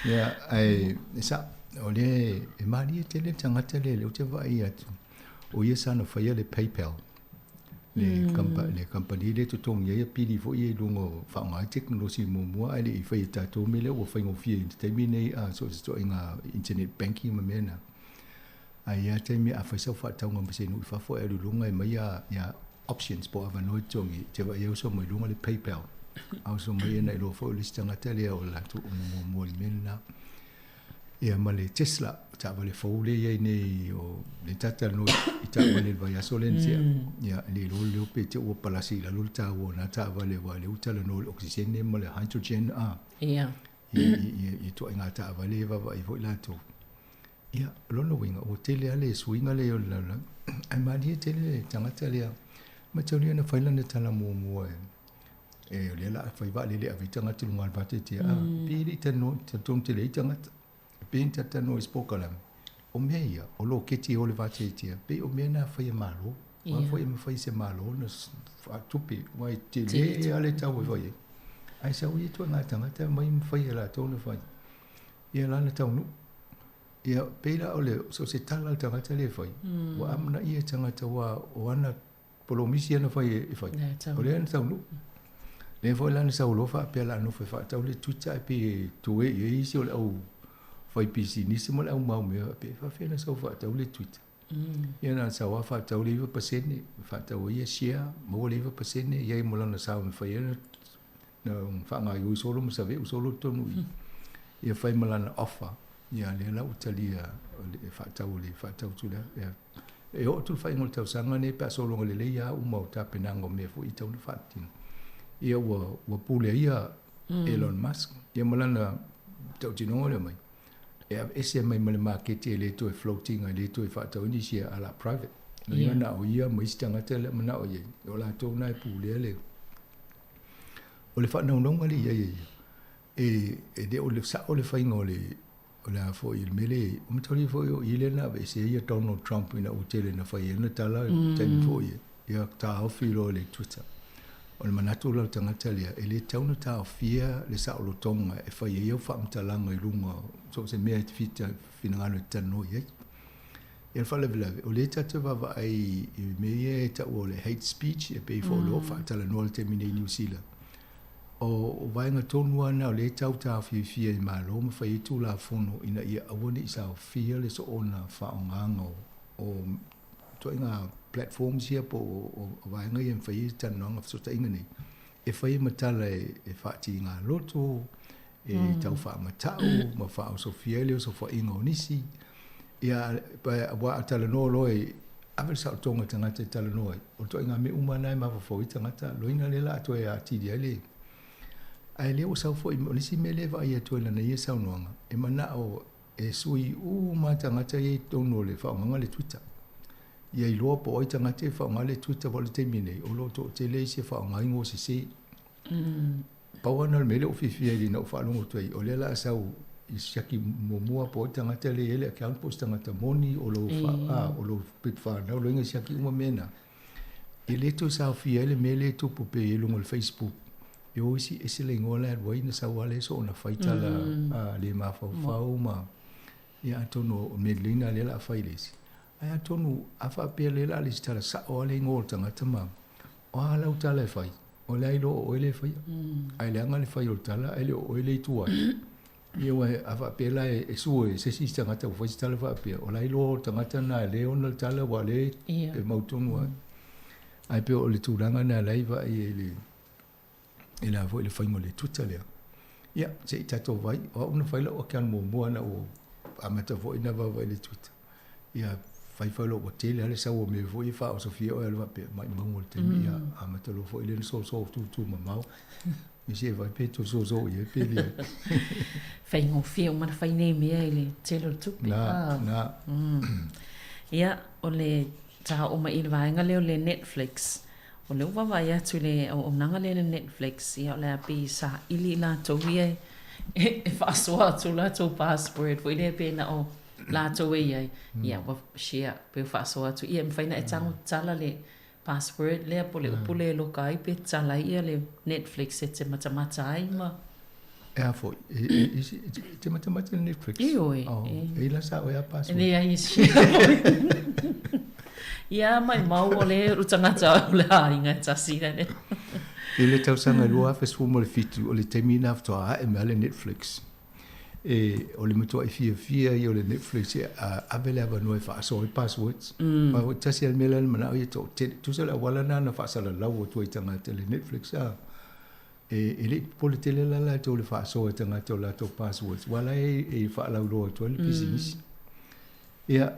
Ia, ae e sao, o lea e malie tele le tagata lea, lea ou te vaai atu, o ia sa na faia le PayPal, le, le kamupani lea e totogi ai pili foi ia i luga o faaaoga ai tekonolosi muamua ae le i faia e tatou mea lea ua faigofie i le taimi lenei a so o se ituaiga internet banking ma mea na. Ae i ia taimi a fai sau faatauga ma se nuu i fafo e alu i luga e aumai ia options po o avanoa e totogi e te vaai ai uso mai luga le PayPal. A uso mai e na iloa foi o le isi tagata lea o le latou ona muamua i le mea lena. Ia ma le Tesla, taavale fou lea e i ai nei o le talanoa i taavale i le vaiaso lea na tea. Ia e le iloa leo pe te ua palasi i lalo le taua o na taavale aua o lea ua talanoa i le okesisene ma le hydrogen a. Ia. I ituaiga taavale e vaavaai foi latou. Ia, o lona uiga, ua tele lava le suiga lea o le lalolagi, ae malie tele le tagata lea. Mataulia na fai lana tala muamua e, o lea o le a fai vaalele e ave ai tagata i luga o le vateatea, a, pe le i talanoa, talitonu tele ai tagata. Pe na talatalanoa i se polokalame, o mea ia, o loketi e o i le vateatea, pei o mea na fai e Malo. Aua foi e mafai e se Malo ona faatupe, aua e tele lava le tau e fai ai. Ae sau ia ituaiga tagata e omai ma fai e latou ona fai. Ia la na taunuu. Ia pei la o le so o se tala a le tagata lea e fai, ua amanaia e tagata aua o ana polomisi ia na fai e fai, o lea na taunuu. Lea foi la na sau loa faapea o le a nofo e faatau le Twitter ae pei e toe i ai isi o le au fai pisinisi ma le au mau mea faapea, e faafefea ona sau faatau le Twitter. Ia na ona sau lava faatau le 9%, faatau ai ia share, maua le 9%, i ai ma lana sao e mafai ai ona na faagaoioi solo ma save'u solo totonu i ia fai ma lana offer ia lea la ua talia e faatau le faatau atu lea ia e oo atu le faaiuga o le tausaga nei pe a sologa lelei lava uma o tapenaga o mea foi e tatau ona faatino ia ua ua pule ai ia Elon Musk ia ma lana tautinoga lea mai e aveese mai ma le maketi e le toe float ina e le toe faatauina isi a la private yeah. na o ia ma isi tagata lea manao i ai o latou na e pulea le O le faanaunauga lea i ai e ia, e, e le o le sao le faiga o le, o le a foi, le mea lea, o mataulia foi o i lea na aveese ai ia Donald Trump ina ua tele na fai ai ana tala mm. taimi foi e, ia taofi loa le Twitter. O le manatu la o le tagata lea, e le tatau ona taofia le saolotoga e fai ai au faamatalaga i luga o so o se mea e te fita finagalo e te talanoa i ai. Ia le faalavelave, o lea tatou te vaavaai i mea ia e taua o le hate speech, e pei foi o lo o faatalanoa i le taimi nei i Niu Sila. O vaega tonu lava na o lea e tau taofiofia e Malo ma fai ai Tulafono ina ia aua ne i saofia le soona faaaogaina o ituaiga platforms ia po o vaega ia e mafai ai talanoaga fesootaiga nei e fai ai ma tala e faatiga loto, e tau faamata'u ma faaosofia ai le osofaiga o nisi. Ia, aua a talanoa loa e ave le saolotoga i tagata e talanoa ai, o le ituaiga mea uma lena e mafaufau ai tagata, loina lea o le a toe atili ai le... Ae lea ua sau foi, o le isi mea lea e vaai atu ai i lana ia saunoaga, e mana'o e sui uma lava tagata ia i totonu o le faaaogaga le Twitter. Ia iloa po o ai tagata e faaaoga le Twitter aua o le taimi nei, o lo o toatele isi e faaaoga igoa sese. Pau lava lena o le mea lea ua fiafia ai ina ua faalogo atu ai, o lea o le a sau i siaki muamua po o ai tagata lea e i ai le account po o se tagata moni o lou o lou pepa fanau loiga siaki uma mea na. E le toe saofia ai le mea lea e tupu pea i luga o le Facebook. E o isi ese le igoa la e alu ai na sau lava lea soona fai tala le mafaufau ma ia atonu o mea lelei na lea o le a fai le isi. Ae atonu a faapea lea o le a lesitala sao lava le igoa o le tagata ma O a lau tala e fai, o le a iloa o oe lea e faia. Ae leaga le fai o le tala ae le o oe lea e i tua atu. Ia aua a faapea la e sue e se isi tagata ua fai se tala faapea, o la e iloa o le tagata lena e le ona le tala aua o lea e mautonu ai. Ae pei o le tulaga lena la e vaai ai i le, i le a foi le faiga o le Twitter lea. Ia, se i tatou vaai, o au na fai lau account muamua ina ua amata foi ona vaavaai i le Twitter. Ia, fai fai loa ua tele lava le sau o mea foi ia faaosofia oe alu faapea, maumau o le taimi, ia amata loa foi lea ona soso tutu mamao. I se vai pe to so so i pe le. Faigofie uma ona fai nei mea i le tele o le tupe. Na, na. Ia, o le taoo mai i le vaega lea o le Netflix, o lea ua vaavaai atu i le auaunaga lea le Netflix, ia o le a pei e saili i latou ia e faasoa atu latou password foi lea pe na o latou e i ai, ia ua share pe ua faasoa atu, ia e mafai ona e tago tatala le password lea po o le upu lea e loka ai pe tatala ai ia le Netflix e te matamata ai ma. E a foi, e, e, te matamata le Netflix? Ioe. Oh, e ila sa oe a password. E leai e share foi. Ia, maumau o le ulu tagata o le aiga e tasi le. I le tausaga 2017, o le taimi lena faatoa ae mai le Netflix. E, o le matuai fiafia ia o le Netflix e ave le avanoa e faasoa ai passwords. Aua tasi lava le mea lea na manao ia toatele. Tusa o le auala lena na faasalalau atu ai i tagata i le Netflix a. E, e le i popole tele la latou i le faasoa i tagata o latou passwords, aua la e, e faalauiloa atu ai le pisinisi. Ia,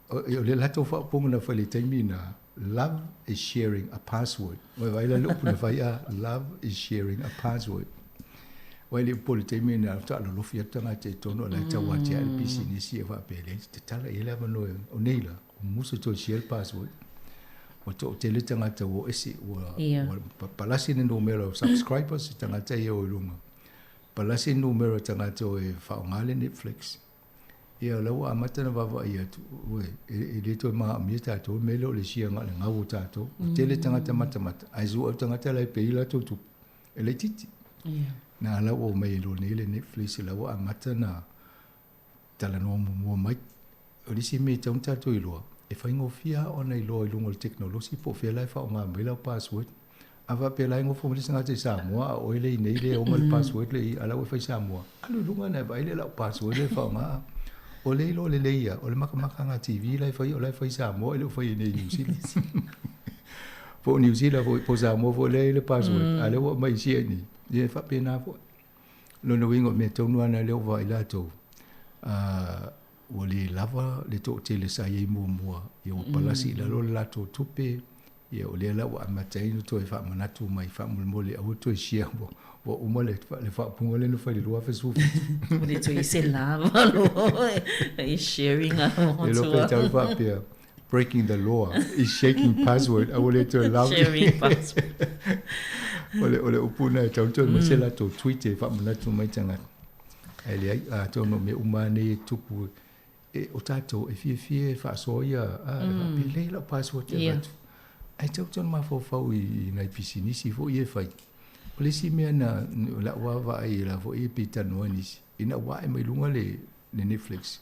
o, o le latou faaupuga na fai i le taimi lena, love is sharing a password. Ua vaai la le upu na fai a, love is sharing a password. Aua e le i popole i le taimi lena, faatoa alolofi atu tagata i totonu o la e tau atiae le pisinisi e faapea e leai se tatala i ai le avanoa o nei la, ua musu toe share le password. Ua toatele tagata ua o ese, ua, ua palasi le numera o subscribers i tagata ia o i luga. Palasi le numera o tagata o e faaaoga le Netflix. Ia o la ua amata ona vaavaai atu, ue, e le toe maomia tatou le mea lea o le share na o le gau o tatou. Ua tele tagata matamata, ae sue atu tagata la e pay latou tupe, e laitiiti. Na ala ua omai ai loa nei le Netflix, la ua amata ona talanoa muamua mai. O le isi mea e tatau ona tatou iloa, e faigofie lava ona iloa i luga o le tekonolosi po o fea la e faaaoga mai lau password. A faapea la e nofo mai le isi tagata i Samoa a o oe lea i inei lea e oma le password lea i i, a o la ua e fai Samoa, alu i luga ona e vaai lea i lau password lea e faaaoga. O lea e iloa lelei lava, o le makamaka TV la e fai, o la e fai i Samoa e le o fai i inei i Niu Sila. Po o Niu Sila foi, po o Samoa foi lea e i ai le password, a o lea ua aumai i inei, ia e faapena foi. Lona uiga o le mea tonu lava lena lea ua vaai latou, ua le lava le toatele sa i ai muamua, ia ua palasi i lalo le latou tupe, ia o lea la ua amata ai ona toe faamanatu mai faamolemole aua toe share ua, ua uma le, le faaupuga lea na fai i le 2017. Ua le toe ese lava loa e sharing a E iloa pe tau faapea, breaking the law is shaking password aua le toe lava. Sharing password. O le, o le upu lena e tau toe mai se latou tweet e faamanatu mai tagata. Ae leai, atonu o mea uma lava nei e tupu, e, o tatou e fiafia e faasoa ia, a, e faapea, leai lau password e avatu. Ae tatau ona mafaufau i nai pisinisi foi ia e fai. O le isi mea na, o lau lava vaai la foi e pei talanoa nisi, ina ua ae mai luga le, le Netflix,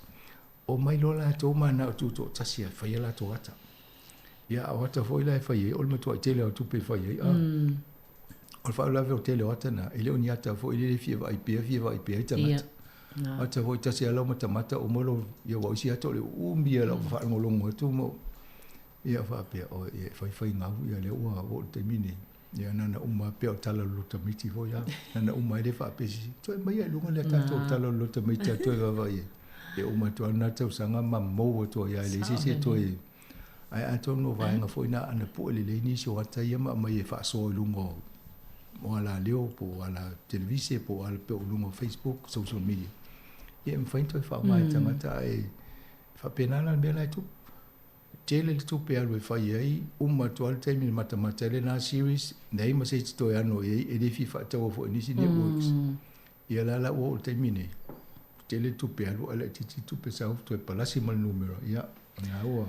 omai loa latou mananao tutoatasi e fai a latou ata. Ia, a o ata foi la e fai ai, o le matuai tele lava o tupe e fai ai. A, o le faalavelave o le tele o ata na, e le o ni ata foi lele e fia vaai pea, fia vaai pea ai tagata. O ata foi tasi lava lau matamata uma lou, ia aua o isi ata o le umi ia o lau faalogologo atu ma, ia faapea, oi, e faifai gau, ia lea ua oo i le taimi lenei. Ia na ona uma lava pei o le tala o le loto miti foi lava. Na ona uma ai lea faapea se isi, toe aumaia i luga le tatou tala o le loto miti a toe vaavaai ai. E uma atu lava lena tausaga ma mou atu ai lava e leai se isi e toe... Ae atonu o vaega foi na ana pue lelei nisi o ata ia ma aumai e faasoa i luga o alaleo po o ala televise po o ala po o luga o Facebook, social media. Ia e mafai ona toe faaaoga e tagata ae faapena la le mea la e tupu. Tele le tupe alu e fai ai, uma atu lava le taimi e matamata ai lena series, leai ma se isi toe ano i ai, e le fia faataua foi i nisi networks. Ia la la ua oo i le taimi nei, tele le tupe alu ae laitiiti le tupe sau toe palasi ma le numera, ia, na ua.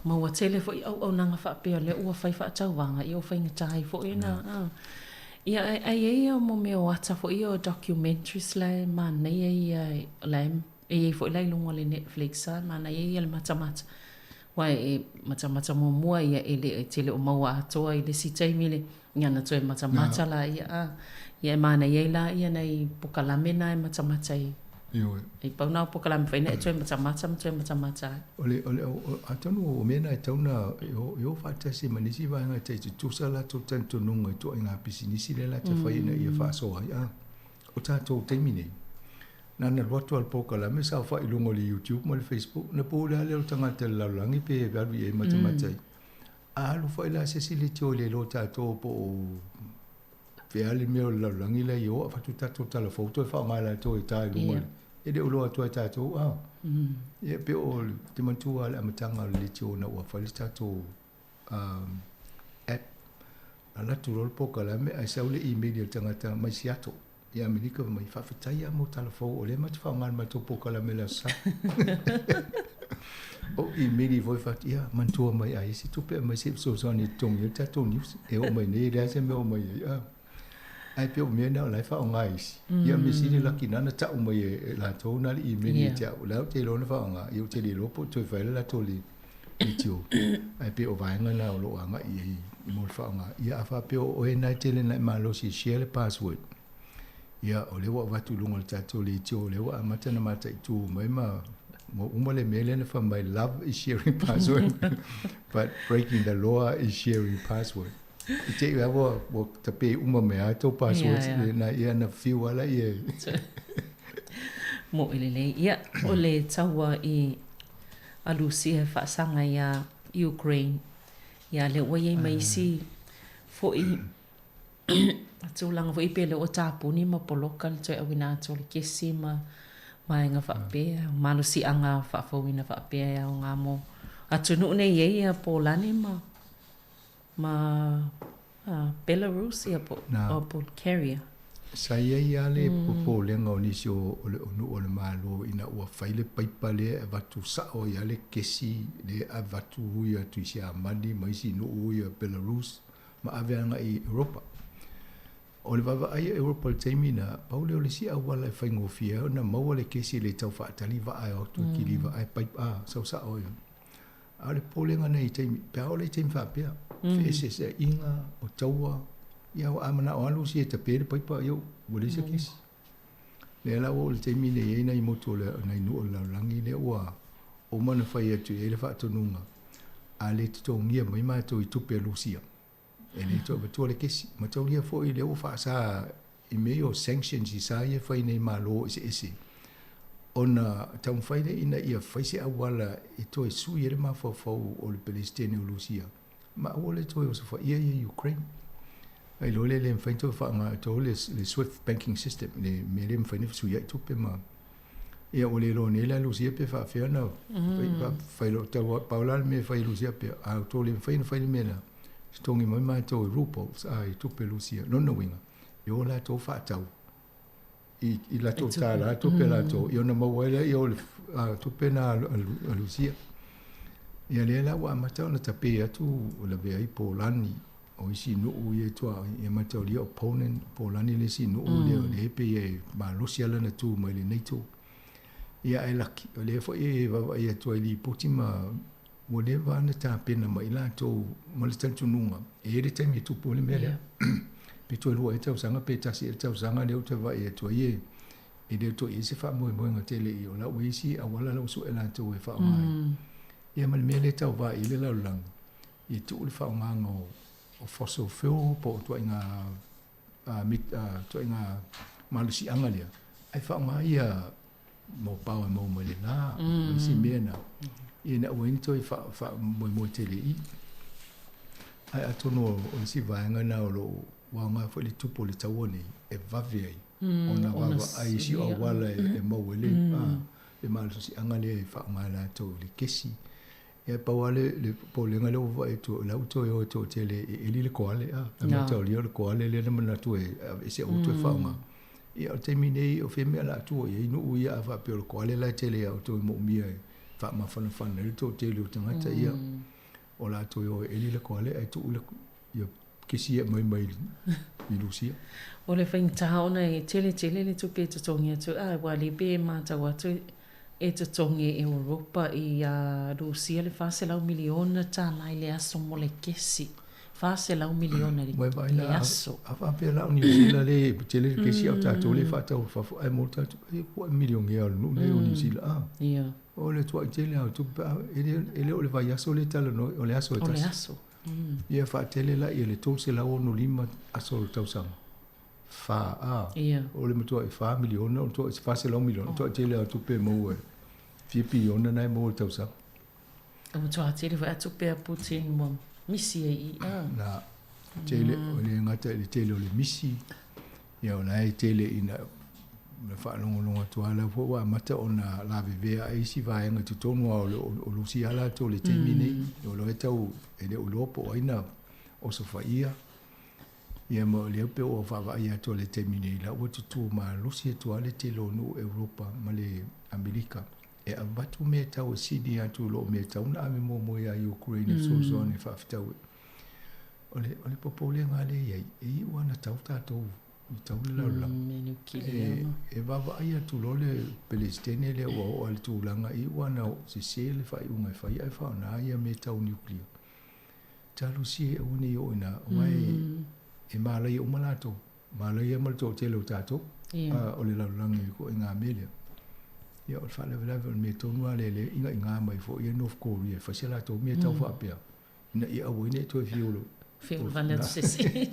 Ma ua tele foi auaunaga faapea o lea ua fai faatauvaga, ia ua faigata ai foi ona. Ia, ae i ai mo mea o ata foi ia o documentaries la e manaia ia, la e E i ai foi la i luga o le Netflix a, manaia ia le matamata. Aua e matamata muamua ia e le e te le o maua atoa i le isi taimi le, ia ona toe matamata laia a. Ia e manaia ai la ia nai pokalame na e matamata ai. Ioe. E pau na o pokalame mafai ona e toe matamata ma toe matamata ai. O le, o le, o, atonu o mea na e tatau ona e o, e o faatasi ma nisi vaega e tai tutusa latou talitonuga i ituaiga pisinisi lea latou te fai ina ia faasoa ai. A o tatou taimi nei, Na ona alu atu lava o le polokalame saofai i luga o le YouTube ma le Facebook, ona pule lava lea o le tagata i le lalolagi pe alu i ai matamata ai. A alu foi la se isi leitio e le iloa tatou po o Fea le mea o le lalolagi la i o avatu tatou tala fou toe faaaoga e latou e ta i luga e le o iloa atu e tatou a. Ia pe o te manatua le amataga o le leitio ina ua fai le tatou app alu atu loa le polokalame ae sau le email i le tagata mai Seattle i Amerika fai mai, faafetai lava mo tala fou o lea matou te faaaoga i le matou polokalame i le Aso Sa. Ou email foi fai atu, ia manatua mai a i ai se tupe aumai se i fesoasoani e totogi ai le tatou news e oo mai nei e leai se mea o mai ai. Ah. Ae pei o mea na o la e faaaoga e isi. Ia mea sili laki na na tau mai e latou na le email ia te au. O la ou te iloa na faaaoga, ia ou te le iloa po o toe fai le latou leitio. Ae pei o vaega na o lo o agai i ai mo le faaaoga. Ia a faapea o oe na e tele na e malosi e share le password, ia o lea ua avatu i luga o le tatou leitio, o lea ua amata ona mataitu mai ma ua uma le mea lea na fai mai love is sharing password but breaking the law is sharing password. I te i ua ua tape uma mai lava tou passwords yeah, yeah. na ia na fiu lava laia. Moʻi lelei. Ia, o le taua i a Lusia e faasaga iā Ukraine. Ia, lea ua i ai ma isi foi tulaga foi pe lea ua tapuni ma poloka le toe auina atu o le kesi ma vaega faapea, malosiaga faafouina faapea e aoga mo atunuu nei e i ai ia Polani ma ma Belarus ia po o Bulgaria. Sa i ai lava le popolega o nisi o le nuu o le Malo ina ua fai le paipa lea e avatu sao ai lava le kesi lea e avatu ui atu i Siamani ma isi nuu ia Belarus ma ave agai i Europa. O le vaavaai a Europa i le taimi lena, pau lea o le isi auala e faigofie ai ona maua le kesi e le tau faatali vaa e o atu i kiliva ae paipa, a, sau sao ai. A o le popolega nei i taimi, pe a oo la i taimi faapea, feeseeseaiga, o taua, ia a manao lava Lusia e tape le paipa, ia ua leai se kesi. Lea la ua oo i le taimi lenei e i ai nai motu o le, nai nuu o le lalolagi lea ua uma ona fai atu i ai le faatonuga, a le totogia mai matou i tupe a Lusia, e le toe avatua le kesi. Mataulia foi lea ua faasa i mea ia o sanctions i sa ia e fai nei Malo eseese, ona taumafai lea ina ia fai se auala e toe sui ai le mafaufau o le Peresetene o Lusia, ma aua le toe osofaia ia Ukraine. Ai loa lea e le mafai ona toe faaaoga atoa le Swift banking system, le mea lea e mafai ona fesuiai tupe ma Ia ua le iloa nei la e Lusia pe faafefea ona fai loa tau pau la le mea e fai e Lusia pea a outou le mafai ona fai le mea lea totogi mai matou i rubles a i tupe Lusia. Lona uiga e o latou faatau i latou tālā tupe latou ia ona maua ai lea o le tupe na a Lusia. Ia lea la ua amata ona tape atu lavea ai Polani O isi nuu ia i tua, ia mataulia o Poland, Polani le isi nuu lea o lea e pei e malosi lava lana tu mai le NATO. Ia ae laki, o lea foi e vaavaai atu ai i lipoti ma ua leva ona tapena mai latou ma le talitonuga e i ai le taimi e tupu ai le mea lea. Pe toe lua ea tausaga pe tasi ea le tausaga lea ou te vaavaai atu ai e e le o toe i ai se faamoemoega tele i o la ua i ai isi auala la ua sue latou e faaaoga ai. Ia ma le mea lea e tau vaai ai le lalolagi, i tuu le faaaogaga o fossil fuel po o ituaiga ituaiga malosiaga lea, ae faaaoga ia mo power e maua mai le la, ma isi mea na, ina aua ai ne i toe faamoemoe tele i i. Ae atonu o le isi vaega lena o lo o aoga foi le tupu o le taua nei e vave ai ona vaavaai i si auala e maua ai le malosiaga lea e faaaoga e latou i le kesi. Ia pau lava le popolega lea ua vaai atu, o la ua toe o e toatele e eli le koale, a, e mataulia o le koale lea na manatu e aveese aua toe faaaoga. Ia o le taimi nei, o fea mea o le a tua i ai nuu ia a faapea o le koale la e tele a outou e moomia e faamafanafana ai le toatele o tagata, ia o le a toe o e eli le koale ae tuu le ia kesi e aumai mai i Lusia. O le faigata ona e tele tele le tupe e totogi atu, a ua le pe e matau atu e totogi e Europa i a Lusia le $400 miliona tala i le aso mo le kesi. $400 miliona i le aso. A faapea la o Niu Sila le tele le kesi a o tatou le faatau i fafo ae mo tatou e ua milionea o le nuu nei o Niu Sila a. Ia. O le tuai tele lava o tupe pe a e le o le vaiaso lea e talanoa o le aso e tasi. O le aso. Ia faatele la ia le 365 aso o le tausaga. Fa, a. Ia. O le matuai fa miliona, o le matuai 400 miliona, o le matuai tele lava o tupe e maua e fia piliona na e maua i le tausaga. O matua tele foi a tupe a Putin ua misi ai i i, a. Na. Tele, o le gata i le tele o le misi, ia o la e tele ina na faalogologo atu lava la foi ua amata ona lavevea ai isi vaega i totonu lava o le o Lusia latou i le taimi nei. O lo e tau e le o iloa po o ai na osofaia. Ia ma o lea pei ua vaavaai atu i le taimi nei la ua tutū malosi atu lava le tele o nuu Europa ma le Amerika e avatu mea tau e sili atu i lo mea tau na ave muamua ia Ukraine e fesoasoani e faafetaui. O le, o le popolega lea e i ai, e iu lava ina tau tatou i tau le lalolagi. E, e vaavaai atu loa le Peresetene lea ua oo i le tulaga, e iu lava ina sese le faaiuga e fai ae faaaoga ia mea tau nuclear. Talosia e aua ne i oo i ina, aua e, e malaia uma latou. Malaia ma le toatele o tatou, o le lalolagi i le ituaiga mea lea. Ia, o le faalavelave o le mea tonu lava lea e iga'iga mai foi ia North Korea e fai se latou mea tau faapea, ina ia aua ai ne i toe fiu Fiu vale atu se isi.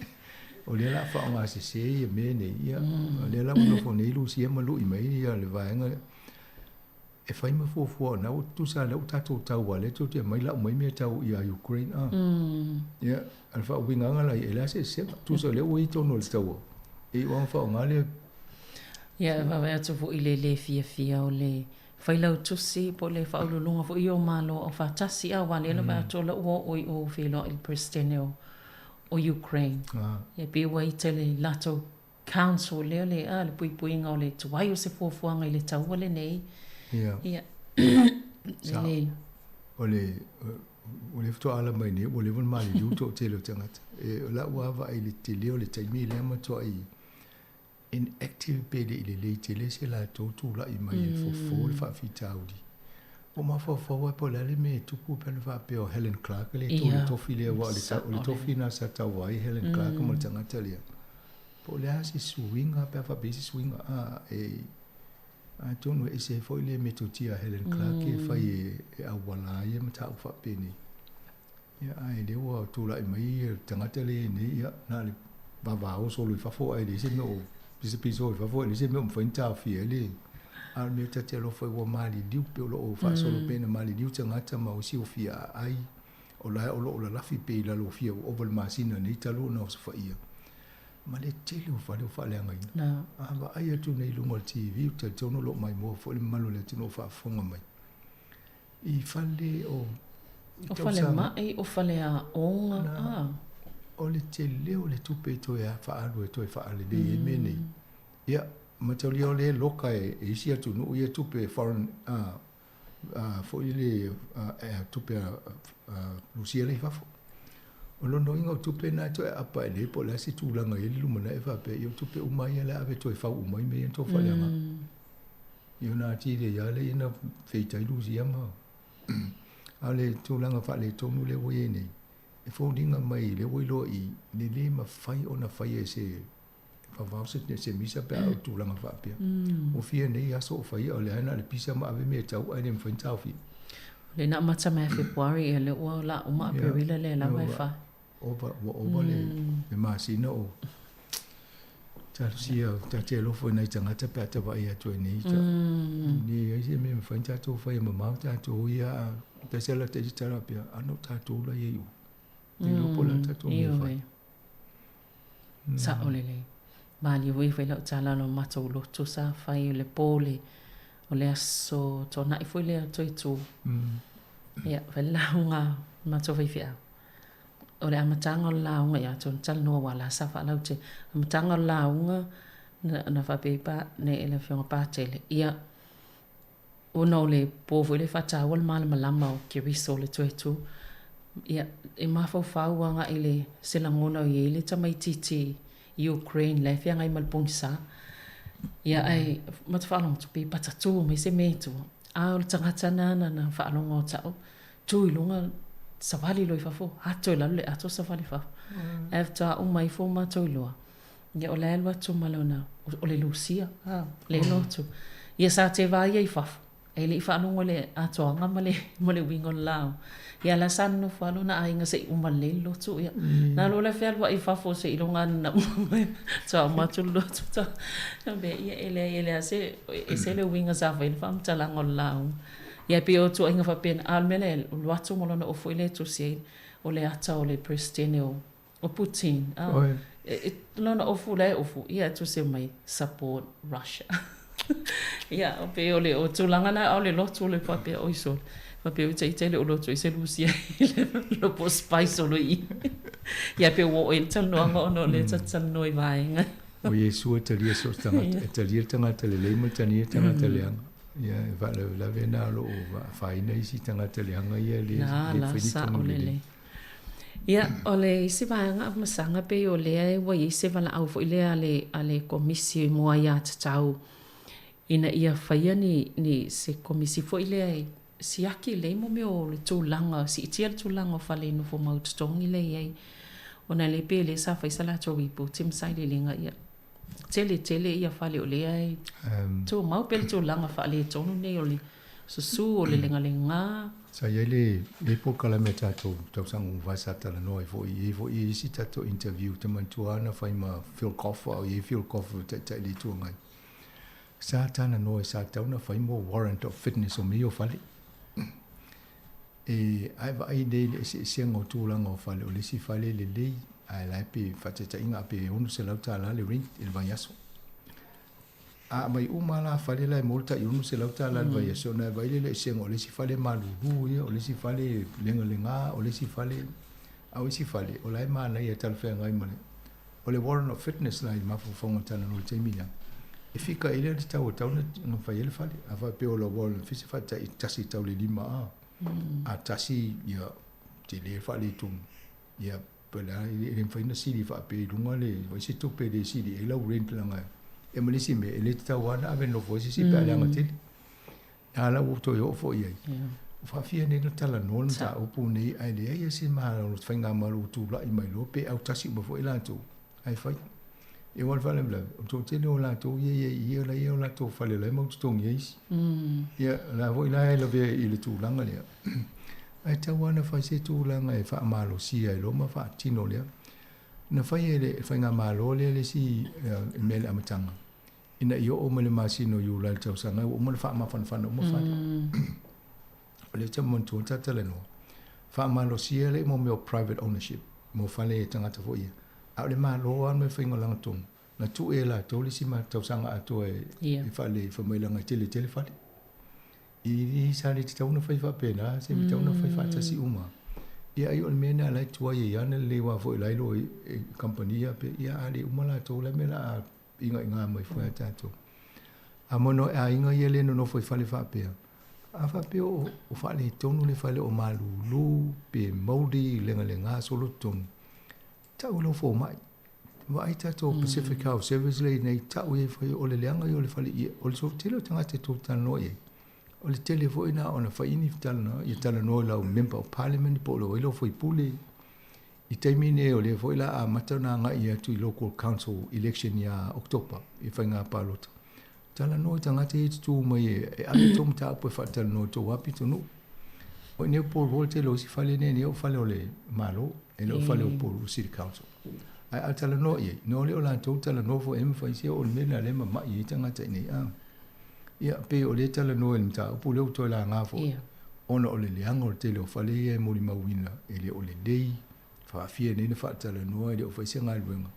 O lea o le a faaaoga sese ia mea nei, ia, o lea la ua nofo nei Lusia ma lui mai ia le vaega e fai ma fuafua o lena ua tutusa lea ua tatou tau a lea tou te aumai lau mai mea tau ia Ukraine a. Ia, a le faauigaga la ia, e le a se eseesega. Tusa o lea ua i totonu o le taua, e iu lava ina faaaoga le Ia, e vaavaai atu foi i le le fiafia o le Failautusi po o le Faauluuluga foi ia o Malo Aufaatasi, a aua lea na vaai atu o la ua oo i o feiloai i le Peresetene o o Ukraine. Ia pei ua ita le latou council lea le a le puipuiga o le tuai o se fuafuaga i le taua lenei. Ia. Ia. Sa. O le o lea faatoa ala mai nei ua leva ona maliliu le toatele o tagata. E, o lau lava vaai i le tele o le taimi lea matuai inactive pe le i lelei tele se latou tulai mai e fofo le faafitauli. Ua mafaufau lava po o le a le mea e tupu pe ana faapea o Helen Clark le tu i le tofi lea aua o le tofi lena sa tauva ai Helen Clark ma le tagata lea. Po o le a se suiga pe a faapea e i ai se suiga a e atonu e ese ai foi le metotia a Helen Clark e fai e auala ai ia mataupu faapenei. Ia, ae lea ua tulai mai le tagata lea e nei, ia, na o le vavao solo i fafo ae leai se mea o pisapiso i fafo ae leai se mea o mafai ona taofia ai le a o le mea ta te alofa ai ua maliliu pei o lo o faasolo pea ina maliliu tagata ma ua silafia aai o la o lo o lalafi pea i lalo o fia ua ova i le masina nei talu ona osofaia ma le tele o fale ua faaleagaina. A vaai atu nei i luga o le TV, ou te talitonu o lo o maimoa foi le mamalu o le atunuu o faafofoga mai. I fale o O falemai, o faleaoga, a. O le tele o le tupe e toe faaalu e toe faalelei ai mea nei. Ia, mataulia o lea e loka e isi atunuu ia tupe foreign a foi le tupe a Rusia lea i fafo. O lona uiga o tupe na e toe aapa i nei po o le a se tulaga e i ai le lumanai e faapea, ia o tupe uma ia o le a ave e toe fau uma ai mea ia na tou faaleaga. I ona atili ai lava lea ina feitai Lusia ma a o le tulaga faaletonu lea ua i ai nei, e foliga mai lea ua iloa i le le mafai ona faia e se vavao se, se misa pe a o tulaga faapea. Ua fia nei aso o faia o lea na o le pisa ma ave mea tau ae le mafai ona taofia. O lea na amata mai ia Fepuari ia lea ua la uma Aperila lea lava e fai. Ova, ua ova le, le masina o talosia ta te alofa i nai tagata pe a ta vaai atu ai nei. Ta, Ni ai se mea mafai ona tatou fai e mamao tatou ia a tasi ala taisi tala pea ano tatou la i ai o. Ni iloa po o le a tatou mea e fai. Sa'o lelei. Malie foi fai lau tala lo matou lotu sa fai o le po le o le aso tuana'i foi lea Toetu. Ia fai le lauga a matou faifeau. O le amataga o le lauga ia atonu talanoa aua la sa faalautele. Amataga o le lauga na na faapea ai pa ne le afioga Patele, ia ona o le po foi lea e faataua le malamalama o Keriso o le Toetu, ia e mafaufau agai i le se lagona o i ai le tamaitiiti i Ukraine la e feagai ma le pogisa. Ia ae matou faalogo atu pe patatū mai se mea i tua, a o le tagata lena na faalogo atu au Tu i luga, savali loa i fafo, ato i lalo le ato savali i fafo. Ae faatoa uma ifo matou iloa, ia o la e alu atu ma lona, o le Lusia, a, lea e alu atu. Ia sa teva ia i fafo, e le i faalogo i le atoaga ma le, ma le uiga o le lauga. Ia la sa nonofo lava lona aiga se i uma lelei le lotu, ia. Na alu loa fealuai i fafo se iloga na uma mai, faatoa uma atu le lotu. Faapea, ia e leai e leai se, e ese le uiga sa fai ai le faamatalaga o le lauga. Ia e pei o tuuaiga faapena, a o le mea lea, e alu atu ma lona ofu foi lea e tusi ai, o le ata o le Peresetene o O Putin, a. Oi. E, lona ofu la e ofu, ia e tusi mai, support Russia. Ia, o pe o le o tulaga na o le lotu le faapea oi sole. Faapea oi taita le o lotu i se Lusia i le lopo spice o lo i. Ia pe ua o e le talanoaga ona o lea ta te talanoa i vaega. O Iesu e talia so o se tagata, e talia le tagata lelei ma le talia le tagata leaga. Ia, e faalavelave na o lo o faafaina isi tagata leaga ia e le La, le la, fai ni sao tonu lelei. lelei. Ia, o le isi vaega o masaga pei o lea ua i ai se valaau foi lea a le, a le Komisi mo Aiatatau ina ia faia ni, ni, se Komisi foi lea e siaki lelei mo mea o le tulaga, siitia le tulaga o fale nofo mau totogi lea e i ai. Ona lea pei o lea sa fai sa latou ripoti ma sailiiliga, ia, tele tele ia fale o lea e tumau pea le tulaga faaletonu nei o le susu o le legalega. Sa i ai le le polokalame a tatou tausaga ua mavae sa talanoa ai foi i ai foi i isi tatou interview te manatua lava na fai ma Phil Goff a o i ai Phil Goff o Taitai o le Itu Agai. Sa talanoa sa tatau ona fai mo warrant of fitness o mea ia o fale. E ae vaai nei i le eseesega o tulaga o fale, o le isi fale e lelei, ae la e pe faataitaiga a pe $600 le rent i le vaiaso. A aumai uma la fale la e maua le tai $600 i le vaiaso, ona e vaai lea i le eseesega o le isi fale e malulu ia, o le isi fale e legalega, o le isi fale, a o isi fale, o la e manaia e talafeagai ma le O le warrant of fitness la i le mafaufauga talanoa i le taimi lea, e fika i lea le tau e tatau ona fai ai le fale. A faapea o lau warrant of fitness e faata'i 1 tau le 5 a, a tasi ia tele le faaletonu, ia pe le a e le mafai ona sili faapea i luga le fai se tupe e le sili ai lau rent leaga e ma le isi mea e le tatau lava ona ave nofo ai se isi pe a leaga tele. A la ua toe oo foi i ai. Ua faafia nei ona talanoa le mataupu nei ae leai lava se malo faigamalo ua tulai mai loa pe autasi uma foi latou ae fai. E aua o le faalavelave, o le toatele o latou ia e i ai i i, o la e i ai o latou fale o la e mau totogi ai isi. Ia, o la foi la e lavea i le tulaga lea. Ae tatau lava ona fai se tulaga e faamalosia ai loa ma faatino lea. Na fai e le faigamalo lea le isi mea i le amataga, ina ia oo mai le masina o Iulai i le tausaga ua uma ona faamafanafana uma fale. O lea te manatua ta talanoa, faamalosia le mo mea o private ownership, mo fale e tagata foi ia. A o le Malo lava ma le faiga o lana tonu, na tuu e latou le isi tausaga atoa e yeah. e faale fai mai leaga e tele tele fale. I sa le tatau ona fai faapena, se tatau ona fai faatasi uma. Ia ai o le mea lena la e tuai ai lava ona lelei aua foi la e iloa e kamupani ia pe ia a le uma latou la mea o le a igaiga mai foi ia tatou. A mono e aiga ia le nonofo i fale faapea, a faapea o, o faaletonu le fale o malulu pe mouldy legalega solo totonu, tau lau fomai. Vaai tatou Pacific Health Service lea nei, tau i ai fai o le leaga ia o le fale ia, o le tele o tagata e tou talanoa i ai. O le tele foi na ona fai ni talanoa, ia talanoa i lau Member of Parliament po o le ai lau faipule. I taimi nei o lea foi la amata ona agai atu i local council election ia October i faiga palota. Talanoa i tagata ia e tutū mai e ave tou mataupu e faatalanoa i tou lava pitonuu. O i inei o Paul Hall tele o isi fale nei, nei o fale o le Malo, e le o fale o Paul City Council. Ae a talanoa i ai, no le o latou talanoa foi e mafai se o le mea lena lea e mamai ai tagata i inei a. Ia, pei o lea e talanoa i le mataupu lea ua toe laga foi. Ia. Ona o le leaga o le tele o fale ia e molimauina e le o lelei, faafia nei na faatalanoa e le o fai se galuega.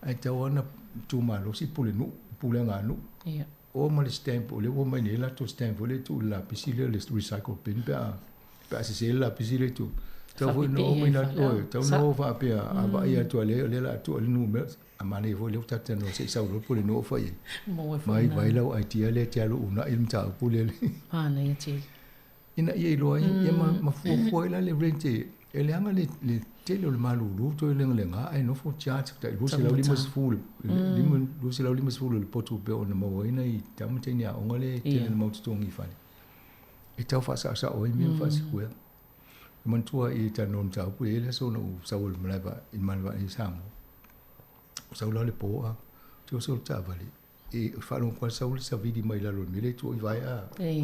Ae tatau lava ona tumalosi pulenuu, pulega a nuu. Ia. O ma le stamp, o lea ua omai nei latou stamp foi lea e tuu i le lapisi lea, le recycle bin pe a pe a sese le lapisi lea e tuu. Tau foi na oo mai oi, tau na oo faapea a vaai atu a lea, o lea o le a tuu i le numera. A manaia foi lea ua tatou talanoa se i sau loa le pulenuu o fai ai. Maua foi Mai na. vai lau idea lea e te alu uunai le mataupu lea. Manaia tele. Ina ia iloa ai, ia ma fuafua ai la le rent e e leaga le le tele o le malulu toe legalega ae nofo charge tai 250 le 250 le potu pei ona maua ai nai tama teine aoga le tele na mau totogi i fale. E tau faasaosao ai mea ma faasikuea. E manatua i talanoa mataupu e i ai le aso na ou sau ai i le malae vaa i le malae vaalele i Samoa. Ou sau la le po a, ou te oso i le taavale, e faalogo atu lava sau le savili mai lalo o le mea lea e tuu ai vae a.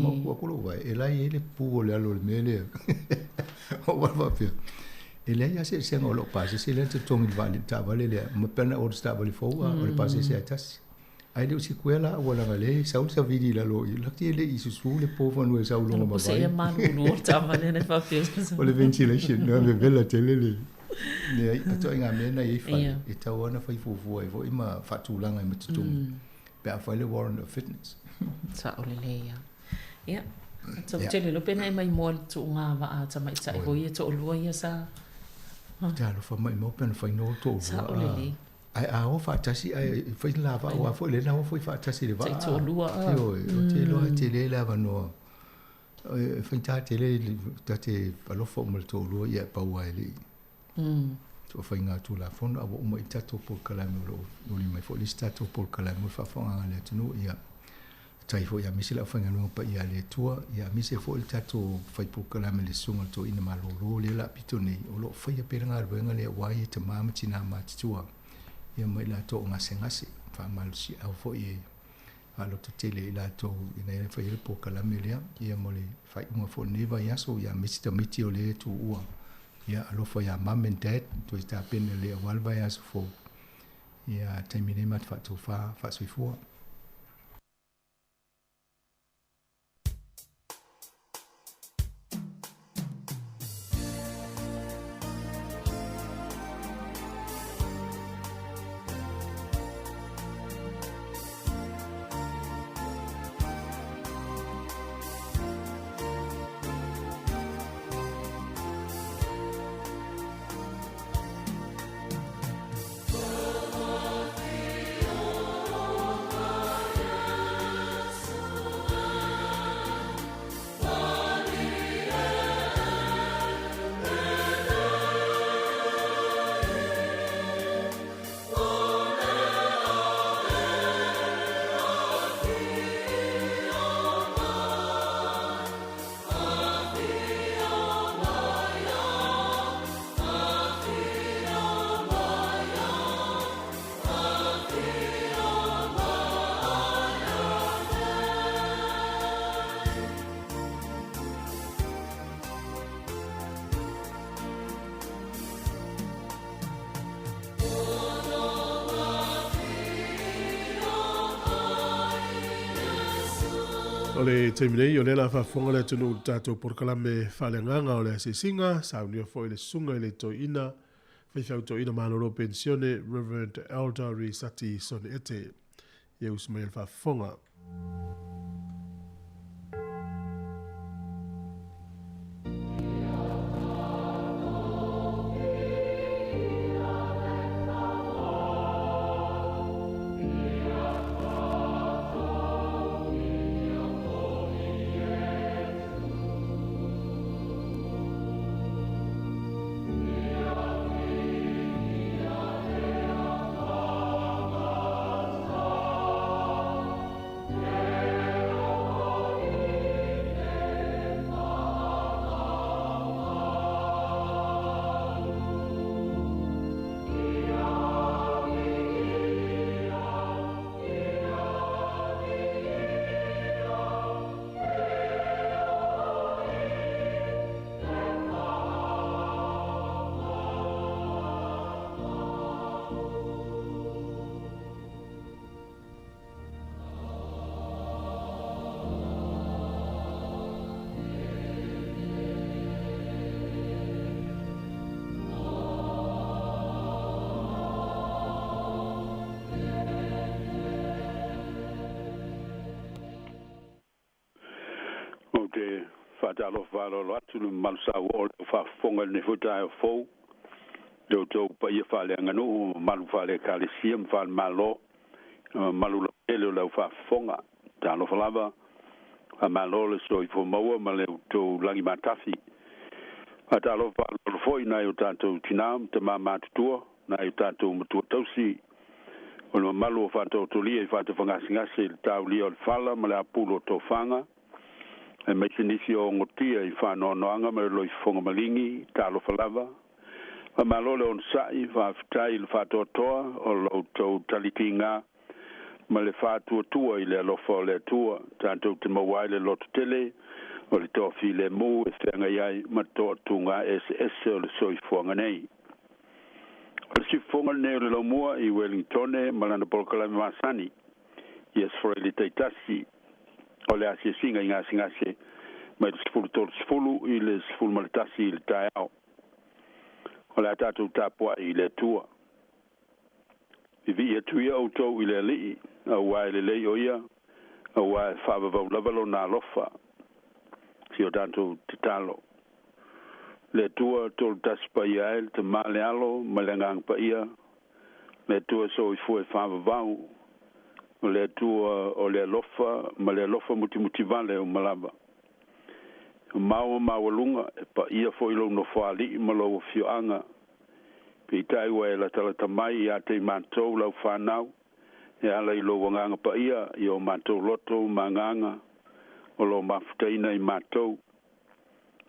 Mapu atu lou vae, e la e i ai le pu o le alo o le mea lea. Ou alu faapea, e leai lava se eseesega o lou pasese lea na totogi i le vaalele taavale lea, ma pe ana order se taavale fou a, o le pasese lava e tasi. Ae le o sikuea la auala leaga o lea e sau le savili i lalo i, laki e le i susu le po fanua e sau i luga ma vai. O le ventilation, na vevela tele le. Leai, atoaiga mea na i ai fale, e tatau lava ona fai fuafua ai foi ma faatulaga ai ma totogi pe a fai le warrant of fitness. Sao lelei lava. Ia, atonu tele loa pe na e maimoa i le tuuga vaa a tamaitai foi ia toalua ia sa. Talofa maimau pe ana fai no le toalua. Sao lelei. Ae a o faatasi ae fai le la vaa aua foi lea na o foi faatasi i le vaa. Taitoalua a. Ioe, ou te iloa e tele le avanoa. E faigata tele ta te alofa uma i le toalua ia e pau lava e le i faiga Tulafono a ua uma i tatou polokalame o lo o uli mai foi le isi tatou polokalame o le faafofogaaga a le atunuu. Ia faafetai foi ia aemaise le aufaigaluega paia a le Atua, ia aemaise foi le tatou fai polokalame le Susuga i le Toeaina Malolo lea o le a pito nei, o lo o faia pea le galuega lea aua ia tama ma tina matutua ia ma i latou o gasegase, faamalosiau foi e faalototele i latou ina ia faia le polokalame lea, ia mo le faaiuga foi o lenei vaiaso, ia aemaise tamaiti o lea e tuua, ia alofa ia mum and dad, toe tapena lelei aua le vaiaso fou, ia taimi nei ma te faatofa faasoifua. O le taimi nei, o lea la faafofoga le atunuu i le tatou polokalame faaleagaga o le asiasiga, saunia foi le susuga i le toeaina faifeau toeaina malolo penisione Reverend Elder Risati Soniete. Ia usu mai le faafofoga. Ou te faatalofa faaaloalo atu i le mamalu sauoa o le faafofoga i lenei foi taeao fou, i lo outou paia faaleaganuu, mamalu faale-Ekalesia ma faale-Malo, mamalu lautele o le aufaafofoga. Talofa lava, faamalo le soifua maua ma le outou lagi matafi. Faatalofa faaaloalo foi i nai o tatou tinā ma tamā matutua, nai o tatou matua tausi, o le mamalu o faataotolia i faatafagasegase i le taulia o le fala ma le apulu o tofaga, aemaise nisi o ogotia i faanoanoaga ma le loifofoga maligi, talofa lava. Faamalo le onosai, faafetai i le faatoatoa o lo outou talitiga ma le faatuatua i le alofa o le Atua, tatou te maua ai le lototele o le toafilemu e feagai ai ma toatuga eseese o le soifuaga nei. O le siufofoga lenei o le Laumua i Wellingtone ma lana polokalame masani i aso Faraile taitasi o le asiasiga i gasegase mai le 13:30 i le 11 i le taeao. O le a tatou tapua'i i le Atua. Vivii atu ia outou i le Alii, auā e lelei o ia, auā e faavavau lava lona alofa. Si o tatou tatalo. Le Atua tolu tasi paia ai le Tamā le Alo ma le Agaga Paia, le Atua soifua e faavavau, o le Atua o le alofa ma le alofa mutimutivale uma lava. E mao ma maualuga, e paia foi lou nofoalii ma lou afioaga. Peitai ua e latalata mai ia te i matou lau fanau, e ala i lou agaga paia i o matou loto ma agaga o lo o mafutaina i matou.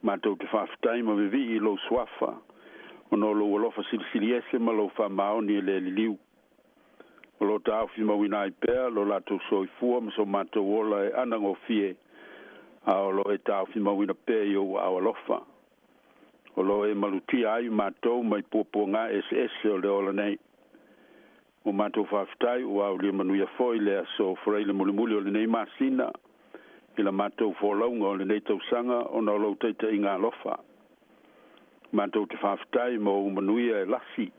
Matou te faafetai ma vivii i lou suafa, ona o lou alofa silisili ese ma lou faamaoni e le liliu. O lo o taofimauina ai pea lo latou soifua ma so matou ola e anagofie, a o lo o e taofimauina pea i ou aao alofa. O lo o e malutia ai matou mai puapuaga eseese o le ola nei. Ua matou faafetai ua aulia manuia foi le aso Faraile mulimuli o lenei masina i la matou folauga o lenei tausaga ona o lou taitaiga alofa. Matou te faafetai mo ou manuia e lasi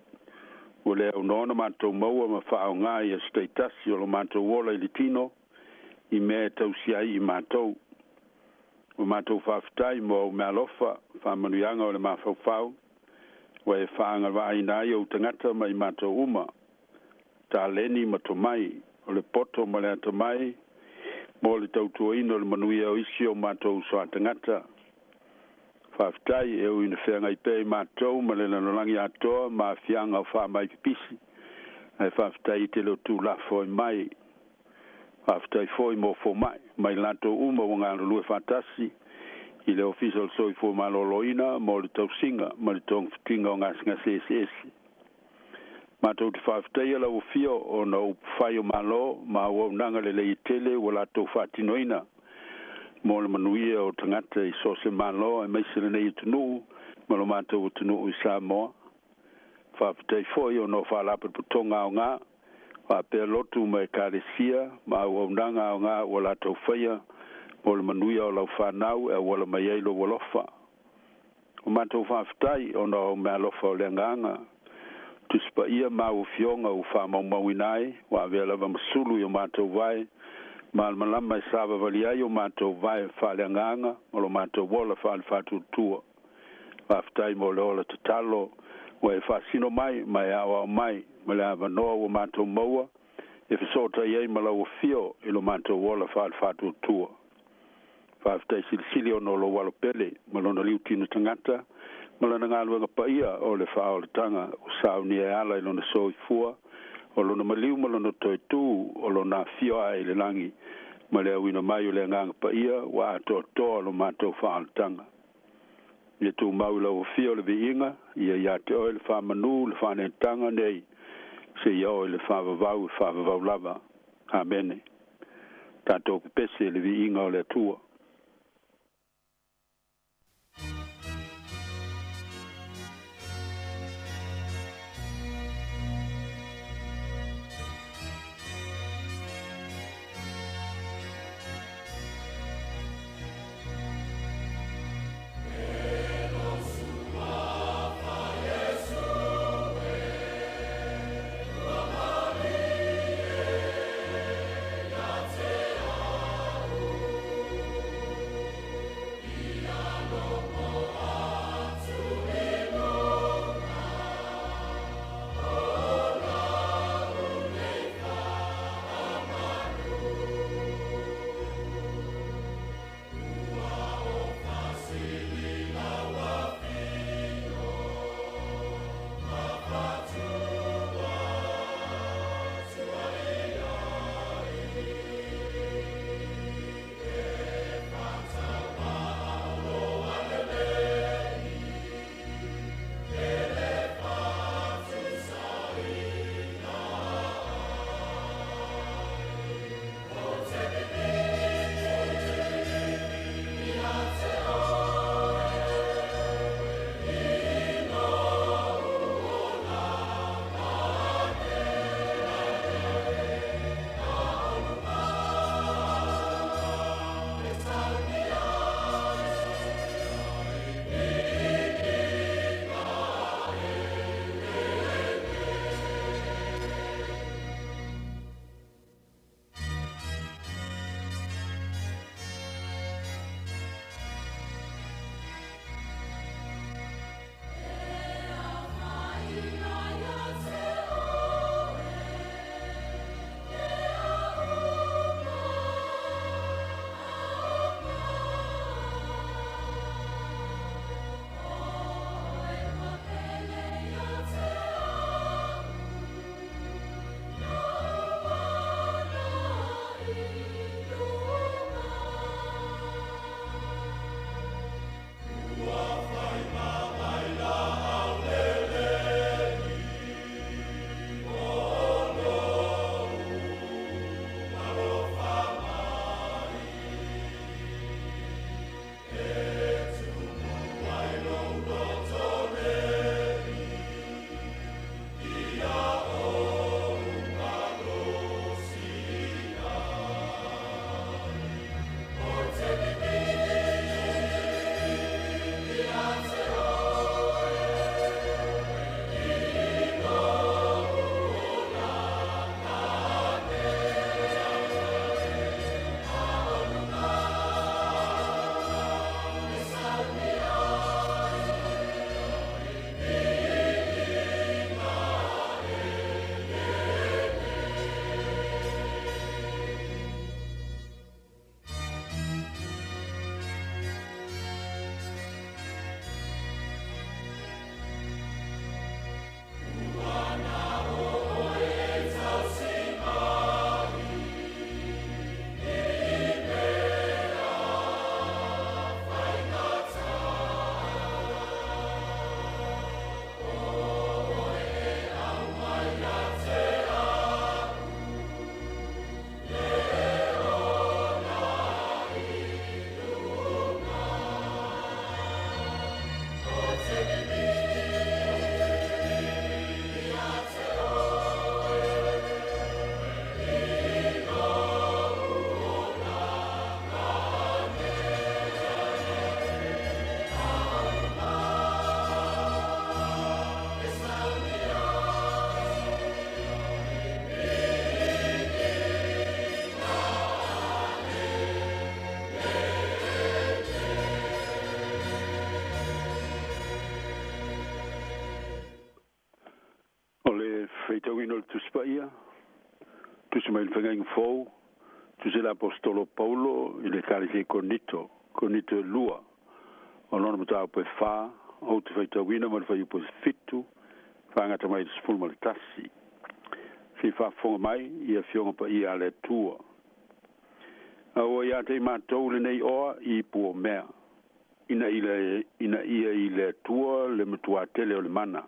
ua le aunoa ona matou maua ma faaaoga i aso taitasi o lo matou ola i le tino i mea e tausia ai i matou. Ua matou faafetai mo au meaalofa, faamanuiaga o le mafaufau, ua e faagavaaina ai ou tagata ma i matou uma, taleni ma tomai, o le poto ma le atamai, mo le tautuaina o le manuia o isi o matou uso a tagata. Faafetai e ui ina feagai pea i matou ma le lalolagi atoa ma aafiaga o faamai pipisi, ae faafetai i te le o tulafo ai mai. Faafetai foi mo fomai ma i latou uma ua galulue faatasi i le Ofisa o le Soifua Maloloina mo le tausiga ma le togafitiga o gasegase eseese. Matou te faafetaia lau afio ona o upufai o Malo ma auaunaga lelei e tele ua latou faatinoina mo le manuia o tagata i so o se Malo aemaise lenei atunuu ma lo matou atunuu i Samoa. Faafetai foi ona o faalapotopotoga aoga faapea lotu ma ekalesia ma auaunaga aoga ua latou faia mo le manuia o lau fanau e auala mai ai lou alofa. Ua matou faafetai ona o au meaalofa o le agaga Tusi Paia ma au afioga ua faamaumauina ai, ua avea lava ma sulu i o matou vae malamalama e savavali ai o matou vae faaleagaga ma lo matou ola faalefaatuatua. Faafetai mo le ola tatalo ua e faasino mai ma e aoao mai ma le avanoa ua matou maua e fesootai ai ma lau afio i lo matou ola faalefaatuatua. Faafetai silisili ona o lou alo pele ma lona liutino tagata ma lana galuega paia o le faaolataga ua saunia e ala i lona soifua, o lona maliu ma lona toe tū, o lona afio ae i le lagi ma le auina mai o le Agaga Paia ua atoatoa lo matou faaolataga. Ia tumau i lau afio le viiga, ia ia te oe le faamanu, le faaneetaga nei, seia oo i le faavavau e faavavau lava. Amene. Tatou pepese i le viiga o le Atua. Faitauina o le Tusi Paia, tusi mai le Fagaiga Fou, tusi le Aposetolo Paulo i le Ekalesia i Korinito, Korinito e 2, o lona mataupu e 4, ou te faitauina ma le fuaiupu e 7, faagata mai i le 11. Se i faafofoga mai i afioga paia a le Atua. A ua ia te i matou lenei oa i ipu o mea, ina ia i le Atua le matuā tele o le mana,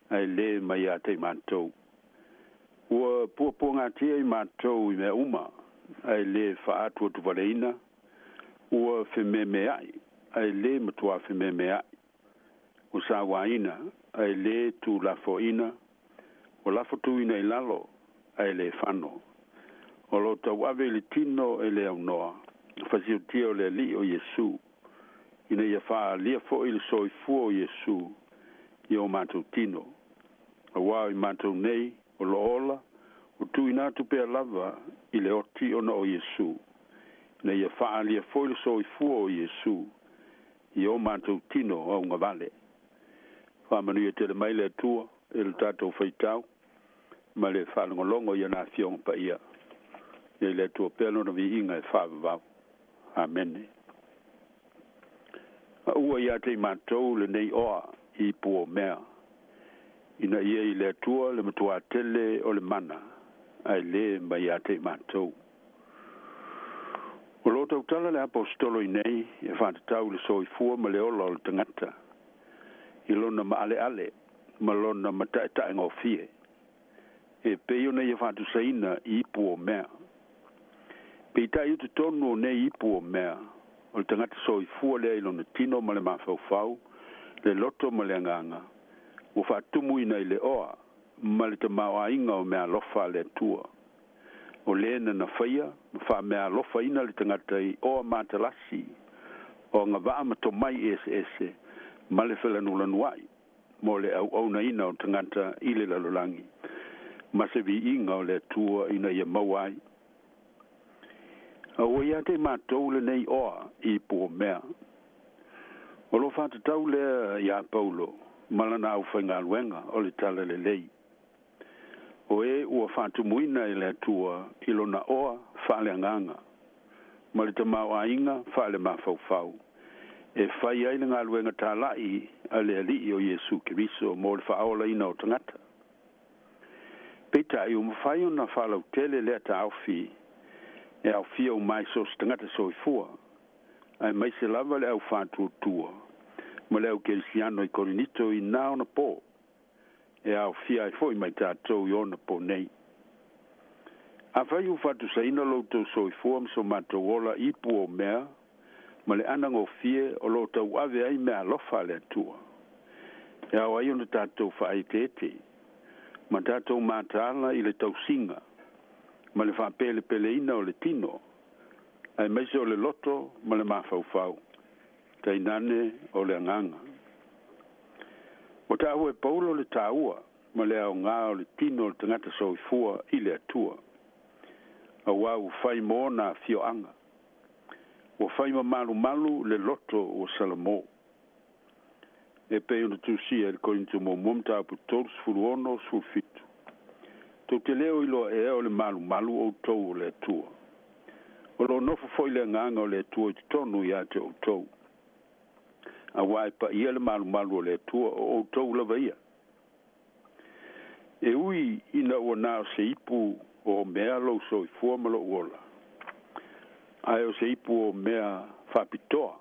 ae lē mai ia te i matou. Ua puapuagatia i matou i mea uma, ae lē faaatuatuvaleina, ua fememeaʻi, ae lē matuā fememeaʻi, ua sauāina, ae lē tuulafoaina, ua lafo tuuina i lalo, ae lē fano. O lo o tauave i le tino e le aunoa, fasiotia o le Alii o Iesu, ina ia faaalia foi le soifua o Iesu i o matou tino. Auā o i matou nei o lo o ola, ua tuuina atu pea lava i le oti ona o Iesu, ina ia faaalia foi le soifua o Iesu i o matou tino augavale. Faamanuia tele mai le Atua i le tatou faitau ma le faalogologo i ana afioga paia. Ia i le Atua pea lona viiga e faavavau. Amene. A ua ia te i matou lenei oa i ipu o mea, ina ia i le Atua le matuā tele o le mana, ae lē mai ia te i matou. O lo o tautala le Aposetolo i nei e faatatau i le soifua ma le ola o le tagata, i lona maaleale ma lona mataetaegofie, e pei ona ia faatusaina i ipu o mea. Peitai i totonu o nei ipu o mea, o le tagata soifua lea i lona tino ma le mafaufau, le loto ma le agaga, ua faatumuina i le oa ma le tamaoaiga o meaalofa a le Atua. O lē na na faia ma faameaalofaina le tagata i oa matalasi, o agavaa ma tomai eseese ma le felanulanuai mo le auaunaina o tagata i le lalolagi, ma se viiga o le Atua ina ia maua ai. A ua ia te i matou lenei oa i ipu o mea. O lo o faatatau lea iā Paulo ma lana aufaigaluega o le Talalelei, o e ua faatumuina e le Atua i lona oa faaleagaga ma le tamaoaiga faalemafaufau e fai ai le galuega talai a le Alii o Iesu Keriso mo le faaolaina o tagata. Peitai ua mafai ona faalautele lea taofi e aofia uma ai so o se tagata soifua, aemaise lava le au faatuatua ma le au kerisiano i Korinito i na ona pō, e aofia ai foi ma i tatou i ona pō nei. Afai ua faatusaina lo outou soifua ma so matou ola i ipu o mea ma le anagofie o lo o tauave ai meaalofa a le Atua, e ao ai ona tatou faaeteete ma tatou mataala i le tausiga ma le faapelepeleina o le tino, aemaise o le loto ma le mafaufau, tainane o le agaga. Ua taua e Paulo le taua ma le aoga o le tino o le tagata soifua i le Atua, auā ua fai mo ona afioaga, ua fai ma malumalu le loto ua salamo, e pei ona tusia i le Korinito muamua mataupu 36 17. Tou te le o iloa ea o le malumalu outou o le Atua, o lo o nofo foi le Agaga o le Atua i totonu ia te outou, auā e paia le malumalu o le Atua, o outou lava ia. E ui ina ua na o se ipu o mea lou soifua ma lou ola, ae o se ipu o mea faapitoa,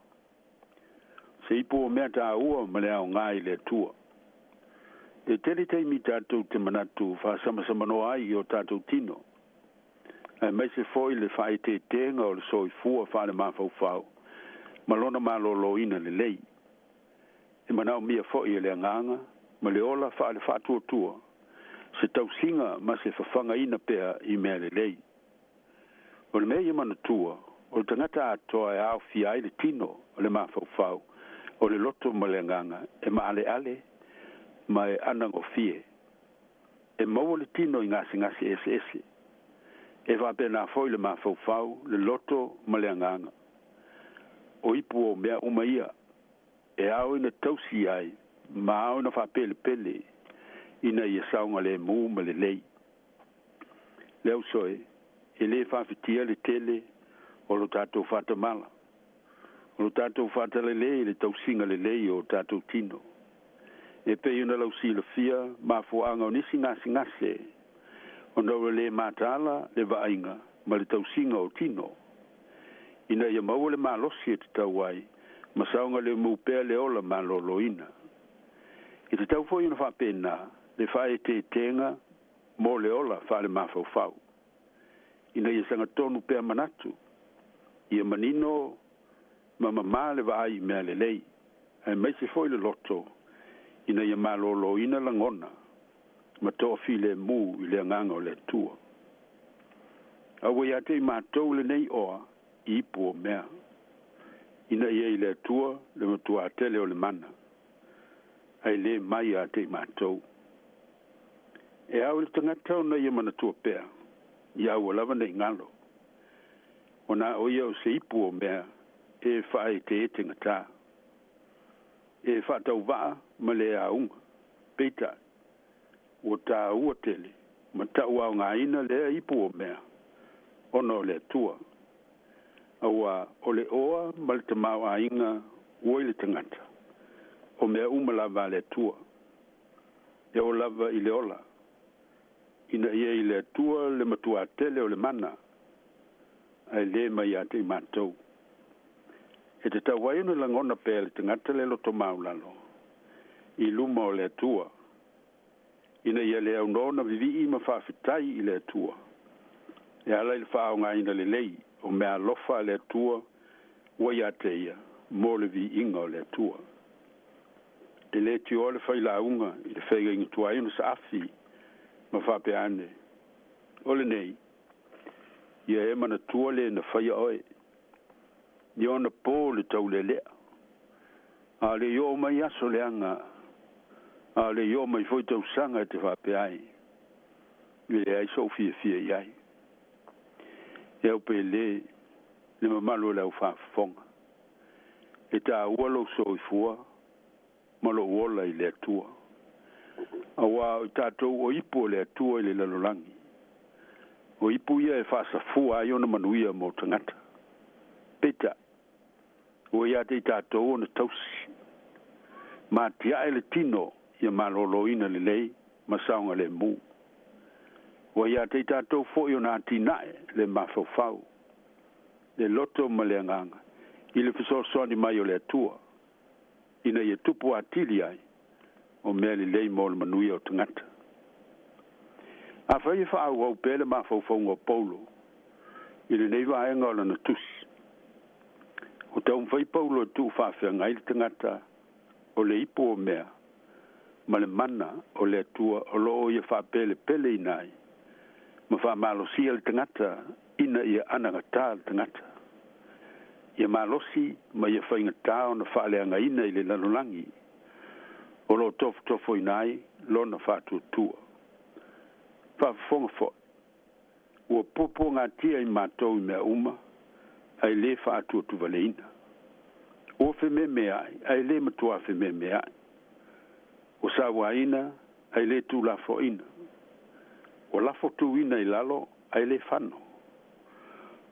se ipu o mea taua ma le aoga i le Atua. E tele taimi tatou te manatu faasamasamanoa ai i o tatou tino, aemaise foi le faaeteetega o le soifua faalemafaufau ma lona malōlōina lelei. E manaomia foi e le agaga ma le ola faalefaatuatua se tausiga ma se fafagaina pea i mea lelei. O le mea ia manatua, o le tagata atoa e aofia ai le tino, o le mafaufau, o le loto ma le agaga, e maaleale ma e anagofie. E maua le tino i gasegase eseese. E faapena foi le mafaufau, le loto ma le agaga. O ipu o mea uma ia, e ao ina tausi ai ma ao ina faapelepele ina ia saogalēmū ma lelei. Le uso e, e lē faafitia le tele o lo tatou faatamala, o lo tatou faatalelei i le tausiga lelei o tatou tino. E pei ona lausilafia mafuaaga o nisi gasigase ona ua lē mataala le vaaiga ma le tausiga o tino. Ina ia maua le malosi e tatau ai ma saogalēmū pea le ola malōlōina. E tatau foi ona faapena le faaeteetega mo le ola faalemafaufau. Ina ia sagatonu pea manatu, ia manino ma mamā le vaai i mea lelei, aemaise foi le loto, ina ia malōlōina lagona ma toafilēmū i le agaga o le Atua. A ua ia te i matou lenei oa i ipu o mea, ina ia i le Atua le matuā tele o le mana, ae lē mai ia te i matou. E ao i le tagata ona ia manatua pea, ia aua lava nei galo, ona o ia o se ipu o mea e faaeteetegatā, e faatauvaa ma le auga. Peitai, ua tāua tele ma taʻuaogaina lea ipu o mea, ona o le Atua. Auā o le oa ma le tamaoaiga ua i le tagata, o mea uma lava a le Atua. E oo lava i le ola, ina ia i le Atua le matuā tele o le mana, ae lē mai ia te i matou. E tatau ai ona lagona pea e le tagata le loto maualalo i luma o le Atua, ina ia le aunoa ona vivii ma faafetai i le Atua, e ala i le faaaogaina lelei o meaalofa a le Atua ua ia te ia mo le viiga o le Atua. E lē tioa le failauga i le feagaiga tuai ona saafi ma faapea ane, O lenei, ia e manatua lē na faia oe, i ona pō le taulelea, a o le i oo mai aso leaga, a o le i oo mai foi tausaga e te faapea ai, E leai soʻu fiafia i ai. E au pēlē le mamalu o le aufaafofoga, e tāua lou soifua ma lou ola i le Atua. Auā o i tatou o ipu o le Atua i le lalolagi, o ipu ia e faasafua ai ona manuia mo tagata. Peitai, ua ia te i tatou ona tausi ma atiae le tino ia malōlōina lelei ma saogalēmū. Ua ia te i tatou foi ona atinae le mafaufau, le loto ma le agaga i le fesoasoani mai o le Atua, ina ia tupu atili ai o mea lelei mo le manuia o tagata. Afai e faaauau pea le mafaufauga o Paulo i lenei vaega o lana tusi, ua taumafai Paulo e tuufaafeagai le tagata o le ipu o mea ma le mana o le Atua o lo o ia faapelepeleina ai ma faamalosia le tagata ina ia anagatā le tagata, ia malosi ma ia faigatā ona faaleagaina i le lalolagi o lo o tofotofoina ai lona faatuatua. Faafofoga foi, ua puapuagatia i matou i mea uma, ae lē faatuatuvaleina. Ua fememeai, ae lē matuā fememeai. Ua sauaina, ae lē tuulafoaina. Ua lafo tuuina i lalo, ae lē fano.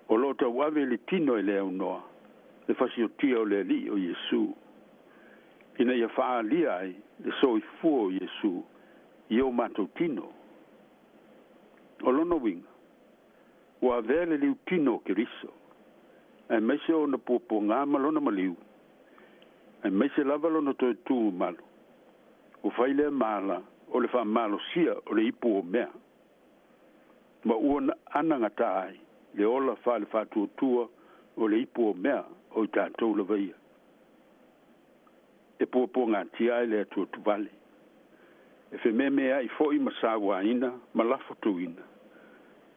O lo o tauave i le tino e le aunoa le fasiotia o le Alii o Iesu, ina ia faaalia ai le soifua o Iesu i o matou tino. O lona uiga, ua avea le liutino o Keriso, aemaise ona puapuagā ma lona maliu, aemaise lava lona toe tu mamalu, ua fai lea ma ala o le faamalosia o le ipu o mea, ma ua anagatā ai le ola faale-faatuatua o le ipu o mea o i tatou lava ia, e puapuagatia ai le atuatuvale, e fememeai foi ma sauaina ma lafotuina,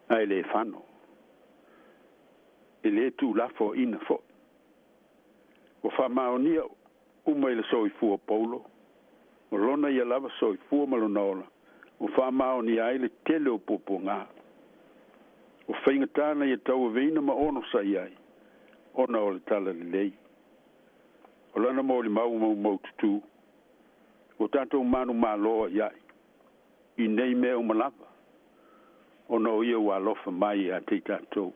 ae lē fano, e lē tuulafoaina foi. Ua faamaonia uma i le soifua o Paulo, o lona ia lava soifua ma lona ola, ua faamaonia ai le tele o puapuagā, o faigatā na ia tauaveina ma onosai ai, ona o le talalelei. O lana molimau maumaututū, ua tatou manumalo ai ai. i nei mea uma lava, ona o ia ua alofa mai ia te i tatou.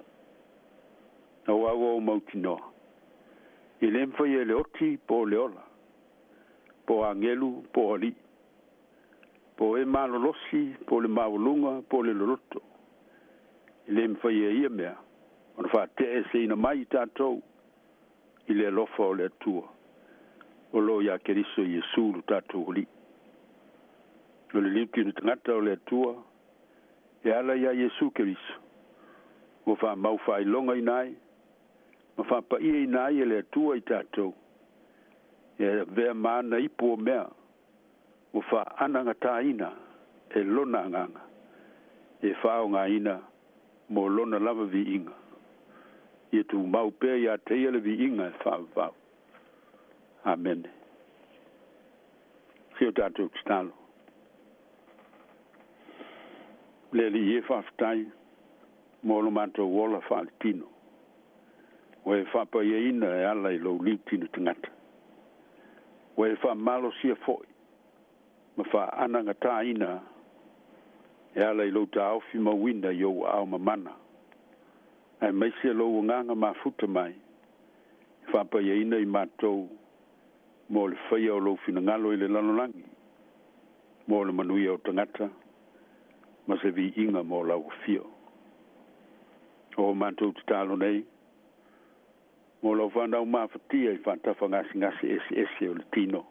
Auā ua ou mautinoa, e lē mafai e le oti po o le ola, po o agelu po o alii, po o e malolosi po o le maualuga po o le loloto, e lē mafai e ia mea ona faate'eseina mai i tatou i le alofa o le Atua o loo iā Keriso Iesu lo tatou Alii. O le liutino tagata o le Atua e ala iā Iesu Keriso ua faamau faailogaina ai ma faapa'iaina ai e le Atua i tatou e avea ma ana ipu o mea ua faaanagatāina e lona agaga e faaaogāina mo lona lava viiga. Ia tumau pea iā te ia le viiga e faavavau. Amene. Se o tatou tatalo. Le Alii e, faafetai mo lo matou ola faaletino ua e faapaiaina e ala i lou liutino tagata, ua e faamalosia fo'i ma faaanagatāina e ala i lou taofi mauina i ou aao mamana, aemaise lou agaga mafuta mai e faapaiaina i matou mo le faia o lou finagalo i le lalolagi mo le manuia o tagata ma se viiga mo lau afio. O matou tatalo nei mo lau fanau mafatia i faatafagasegase eseese o le tino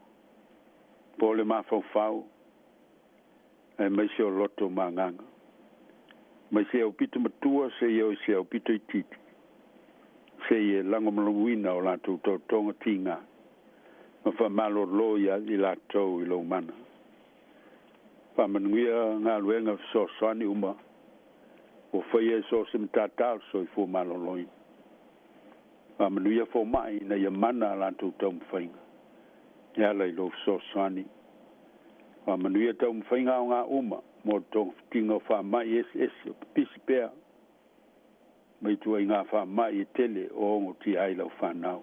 po o le mafaufau, aemaise o loto ma agaga, mai se aupito matua seia oo i se aupito itiiti, seia e lagomalauina o latou taotoga tigā ma faamalōlō ia i latou i lou mana. Faamanuia galuega fesoasoani uma ua faia e so o se matatā o le soifua maloloina. Faamanuia foma'i ina ia mana a latou taumafaiga e ala i lou fesoasoani. Faamanuia taumafaiga aogā uma mo le togafitiga o faama'i eseese o pipisi pea mai ituaigā faama'i e tele o ogotia ai lau fanau.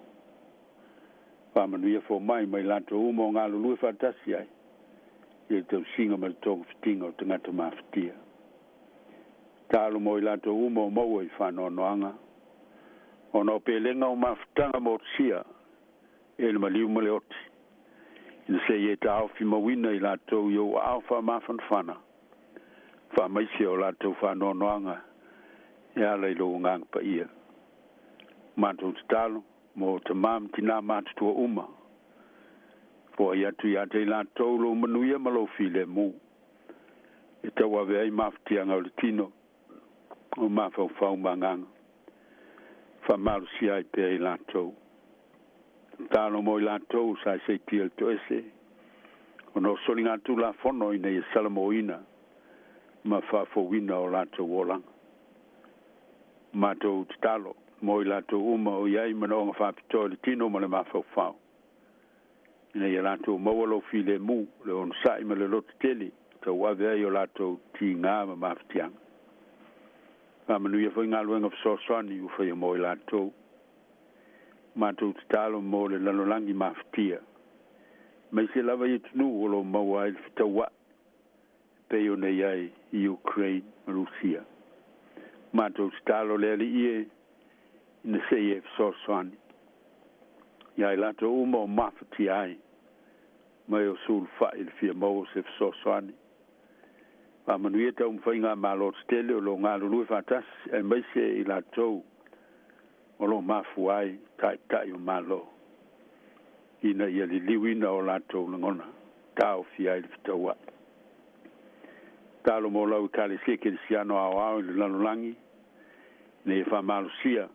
Faamanuia foma'i ma i latou uma o galulue faatasi ai i le tausiga ma le togafitiga o tagata mafatia. Tatalo mo i latou uma o maua i faanoanoaga ona o pelega o mafutaga motusia e le maliu ma le oti, ina seia e taofi mauina i latou i ou aao faamafanafana, faamaise o latou faanoanoaga e ala i lou agaga paia. Matou tatalo mo tamā ma tinā matutua uma, foai atu iā te i latou lou manuia ma lou filemu e tauave ai mafatiaga o le tino o mafaufau ma agaga, faamalosia ai pea i latou. Tatalo mo i latou sa seitia le toese ona o soligatulafono ina ia salamoina ma faafouina o latou olaga. Matou tatalo mo i latou uma o i ai manaoga faapitoa i le tino ma le mafaufau, ina ia latou maua lou filemu, le onosa'i ma le lototele tauave ai o latou tigā ma mafatiaga. Faamanuia foi galuega fesoasoani ua faia mo i latou. Matou tatalo mo le lalolagi mafatia, aemaise lava i atunuu o loo maua ai le fetaua'i e pei ona i ai i Ukraine ma Rusia. Matou tatalo le Alii e, ina seia e fesoasoani iā i latou uma o mafatia ai mai o sulufai i le fia maua o se fesoasoani. Faamanuia taumafaiga a malo tetele o loo galulue faatasi, aemaise i latou o loo mafua ai ta'ita'i o malo, ina ia liliuina o latou lagona taofia ai le fetaua'i. Tatalo mo lau Ekalesia Kerisiano aoao i le lalolagi, ina ia faamalosia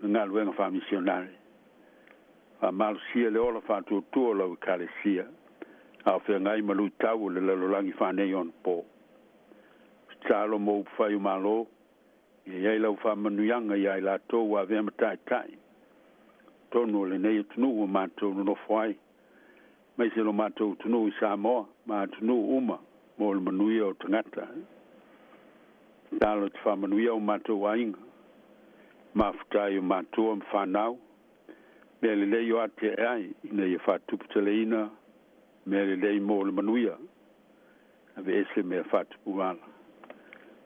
le galuega faamisionare, faamalosia le ola faatuatua o lau Ekalesia a o feagai ma luitau o le lalolagi faaneionapo. Tatalo mo upufai o malo, ia i ai lau faamanuiaga iā i latou ua avea ma ta'ita'i totonu o lenei atunuu ua matou nonofo ai, aemaise lo matou atunuu i Samoa ma atunuu uma mo le manuia o tagata. Tatalo e te faamanuia o matou aiga, mafuta ai o matua ma fanau, mea lelei o atia'e ai ina ia faatuputeleina mea lelei mo le manuia. Aveese mea faatupu ala.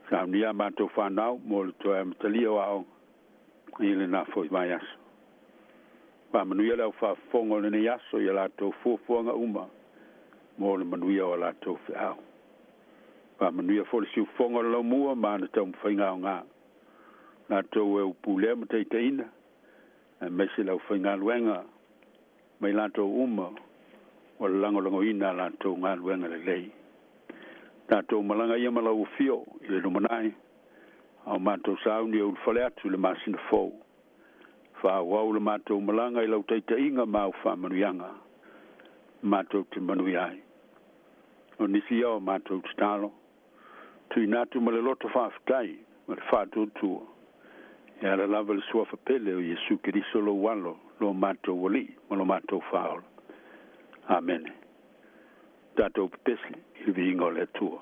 Saunia a matou fanau mo le toe amatalia o aoga i lenā fo'i vaiaso. Faamanuia le aufaafofoga o lenei aso ia latou fuafuaga uma mo le manuia o a latou feau. Faamanuia foi le siufofoga o le laumua ma ana taumafaiga aogā latou e upulea ma taitaiina aemaise le aufaigaluega ma i latou uma ua lagolagoina a latou galuega lelei. Tatou malaga ia ma lau afio i le lumanai a o matou sauni e ulufale atu i le masina fou. Faaauau le matou malaga i lau taitaiga ma au faamanuiaga matou te manuia ai. O nisi ia o matou tatalo tuuina atu ma le loto faafetai ma le faatuatua e ala lava i le suafa pele o Iesu Keriso lou Alo, lo matou Alii ma lo matou Faaola. Amene. Tatou pepesi i le viiga o le Atua.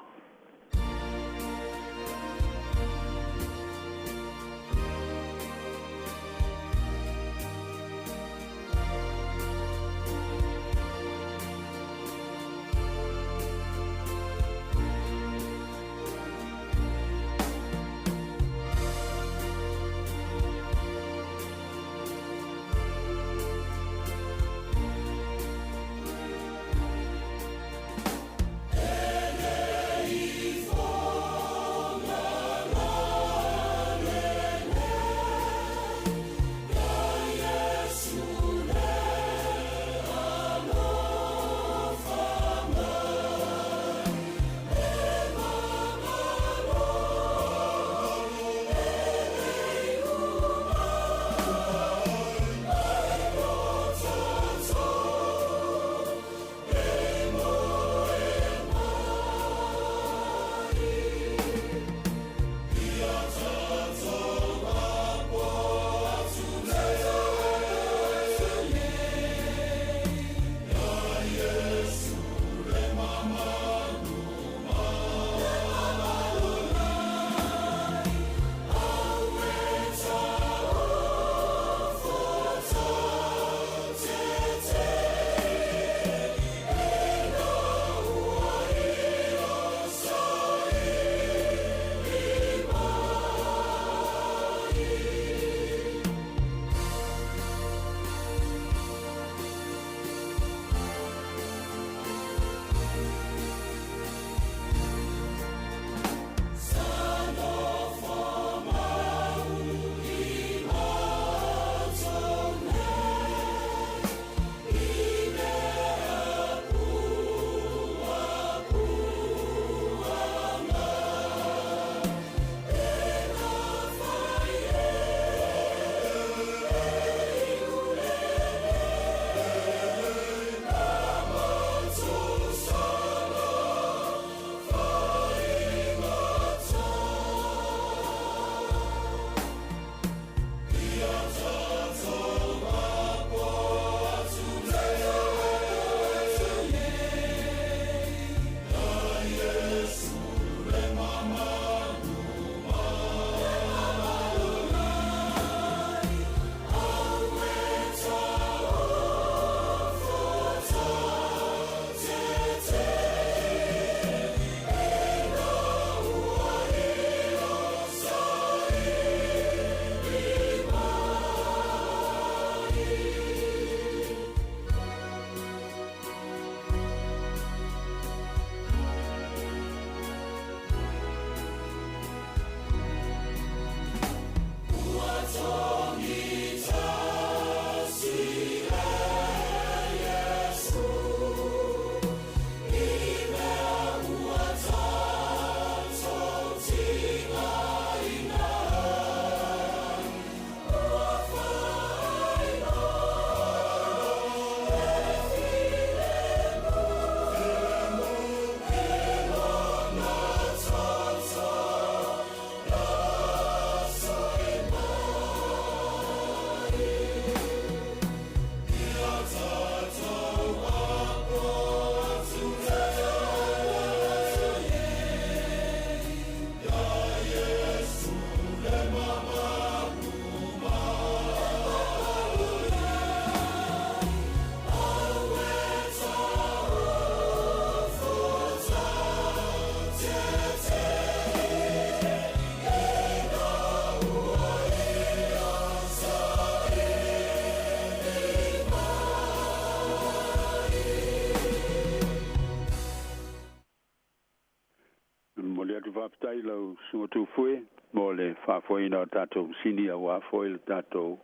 Momoli atu faafetai i lau Susuga Tufoe mo le faafoeina o tatou masini auā foi le tatou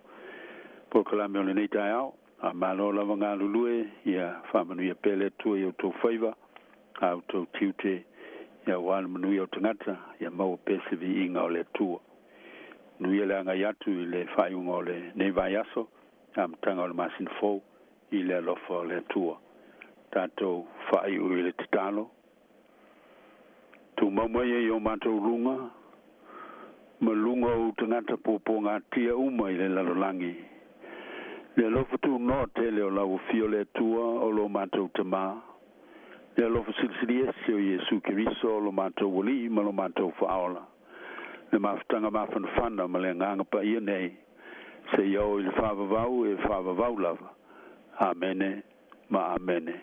polokalame o lenei taeao. A malo lava galulue, ia faamanuia pea le Atua i outou faiva, a outou tiute, ia auā le manuia o tagata, ia maua pea se viiga o le Atua. Manuia le agai atu i le faaiuga o lenei vaiaso, amataga o le masina fou, i le alofa o le Atua. Tatou faaiu i le tatalo. Tumau mai e i o matou luga, ma luga o ou tagata puapuagatia uma i le lalolagi, le alofa tunoa tele o lau Afio le Atua o lo matou Tamā, le alofa silisili ese o Iesu Keriso lo matou Alii ma lo matou Faaola, le mafutaga mafanafana ma le Agaga Paia nei, seia oo i le faavavau e faavavau lava. Amene ma Amene.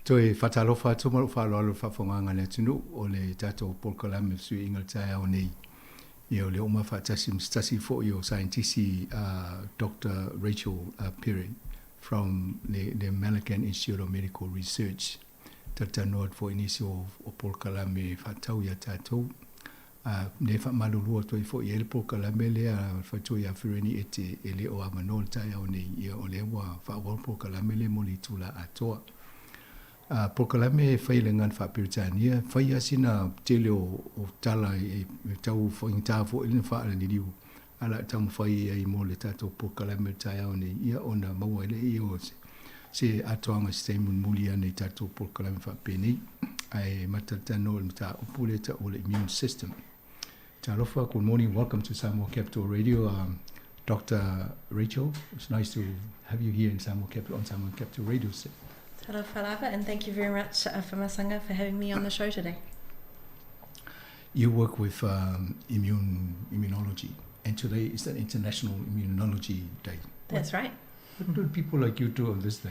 Toe faatalofa atu ma lou faaaloalo i le faafofogaaga a le atunuu o le tatou polokalame fesuiaiga o le taeao nei. Ia o lea ua ma faatasi ma se tasi foi o saienitisi Doctor Rachel Perry from le Malaghan Institute of Medical Research. Talatalanoa atu foi i nisi o polokalame faatatau ia tatou. Lea e faamalulu atu ai foi i ai le polokalame lea a le faletua ia Fereni Ete e le o avanoa le taeao nei, ia o lea ua faaauau le polokalame lea mo le itula atoa. Polokalame e fai i le gagana faa-Peretania, fai lava sina tele o tala e tau faigata foi le faalaliliu, ae o le a taumafai ai mo le tatou polokalame o le taeao nei, ia ona maua ai lea o se atoaga i se taimi mulimuli ane i tatou polokalame faapenei. Ae matalanoa i le mataupu lea e tau o le immune system. Talofa, good morning, welcome to Samoa Capital Radio. Dr. Rachel, it's nice to have you here in Samoa Capital, on Samoa Capital Radio. Talofa lava, and thank you very much, Afamasaga, for having me on the show today. You work with immunology, and today is the International Immunology Day. That's right. What do people like you do on this day?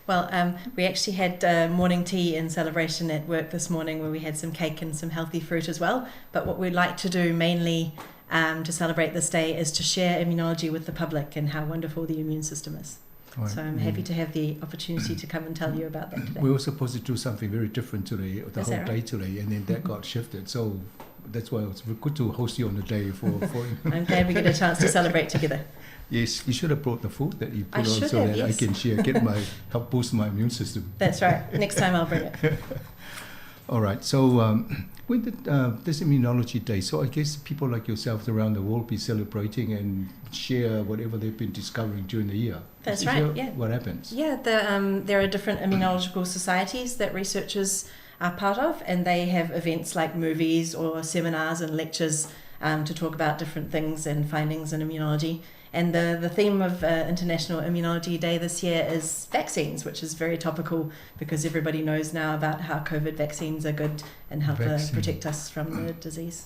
Well, we actually had morning tea in celebration at work this morning, where we had some cake and some healthy fruit as well. But what we'd like to do mainly to celebrate this day is to share immunology with the public and how wonderful the immune system is. Right. So I'm happy to have the opportunity to come and tell you about that today. We were supposed to do something very different today, the Is whole that day right? today, and then that got shifted. So that's why it's good to host you on the day. For I'm glad we get a chance to celebrate together. Yes, you should have brought the food that you I put on should so have, that I yes. can share, help boost my immune system. That's right. Next time I'll bring it. All right. So with this Immunology Day, so I guess people like yourselves around the world be celebrating and share whatever they've been discovering during the year. That's Is right, that yeah. what happens? Yeah, there are different immunological societies that researchers are part of, and they have events like movies or seminars and lectures to talk about different things and findings in immunology. And the theme of International Immunology Day this year is vaccines, which is very topical because everybody knows now about how COVID vaccines are good and help Vaccine. protect us from the disease.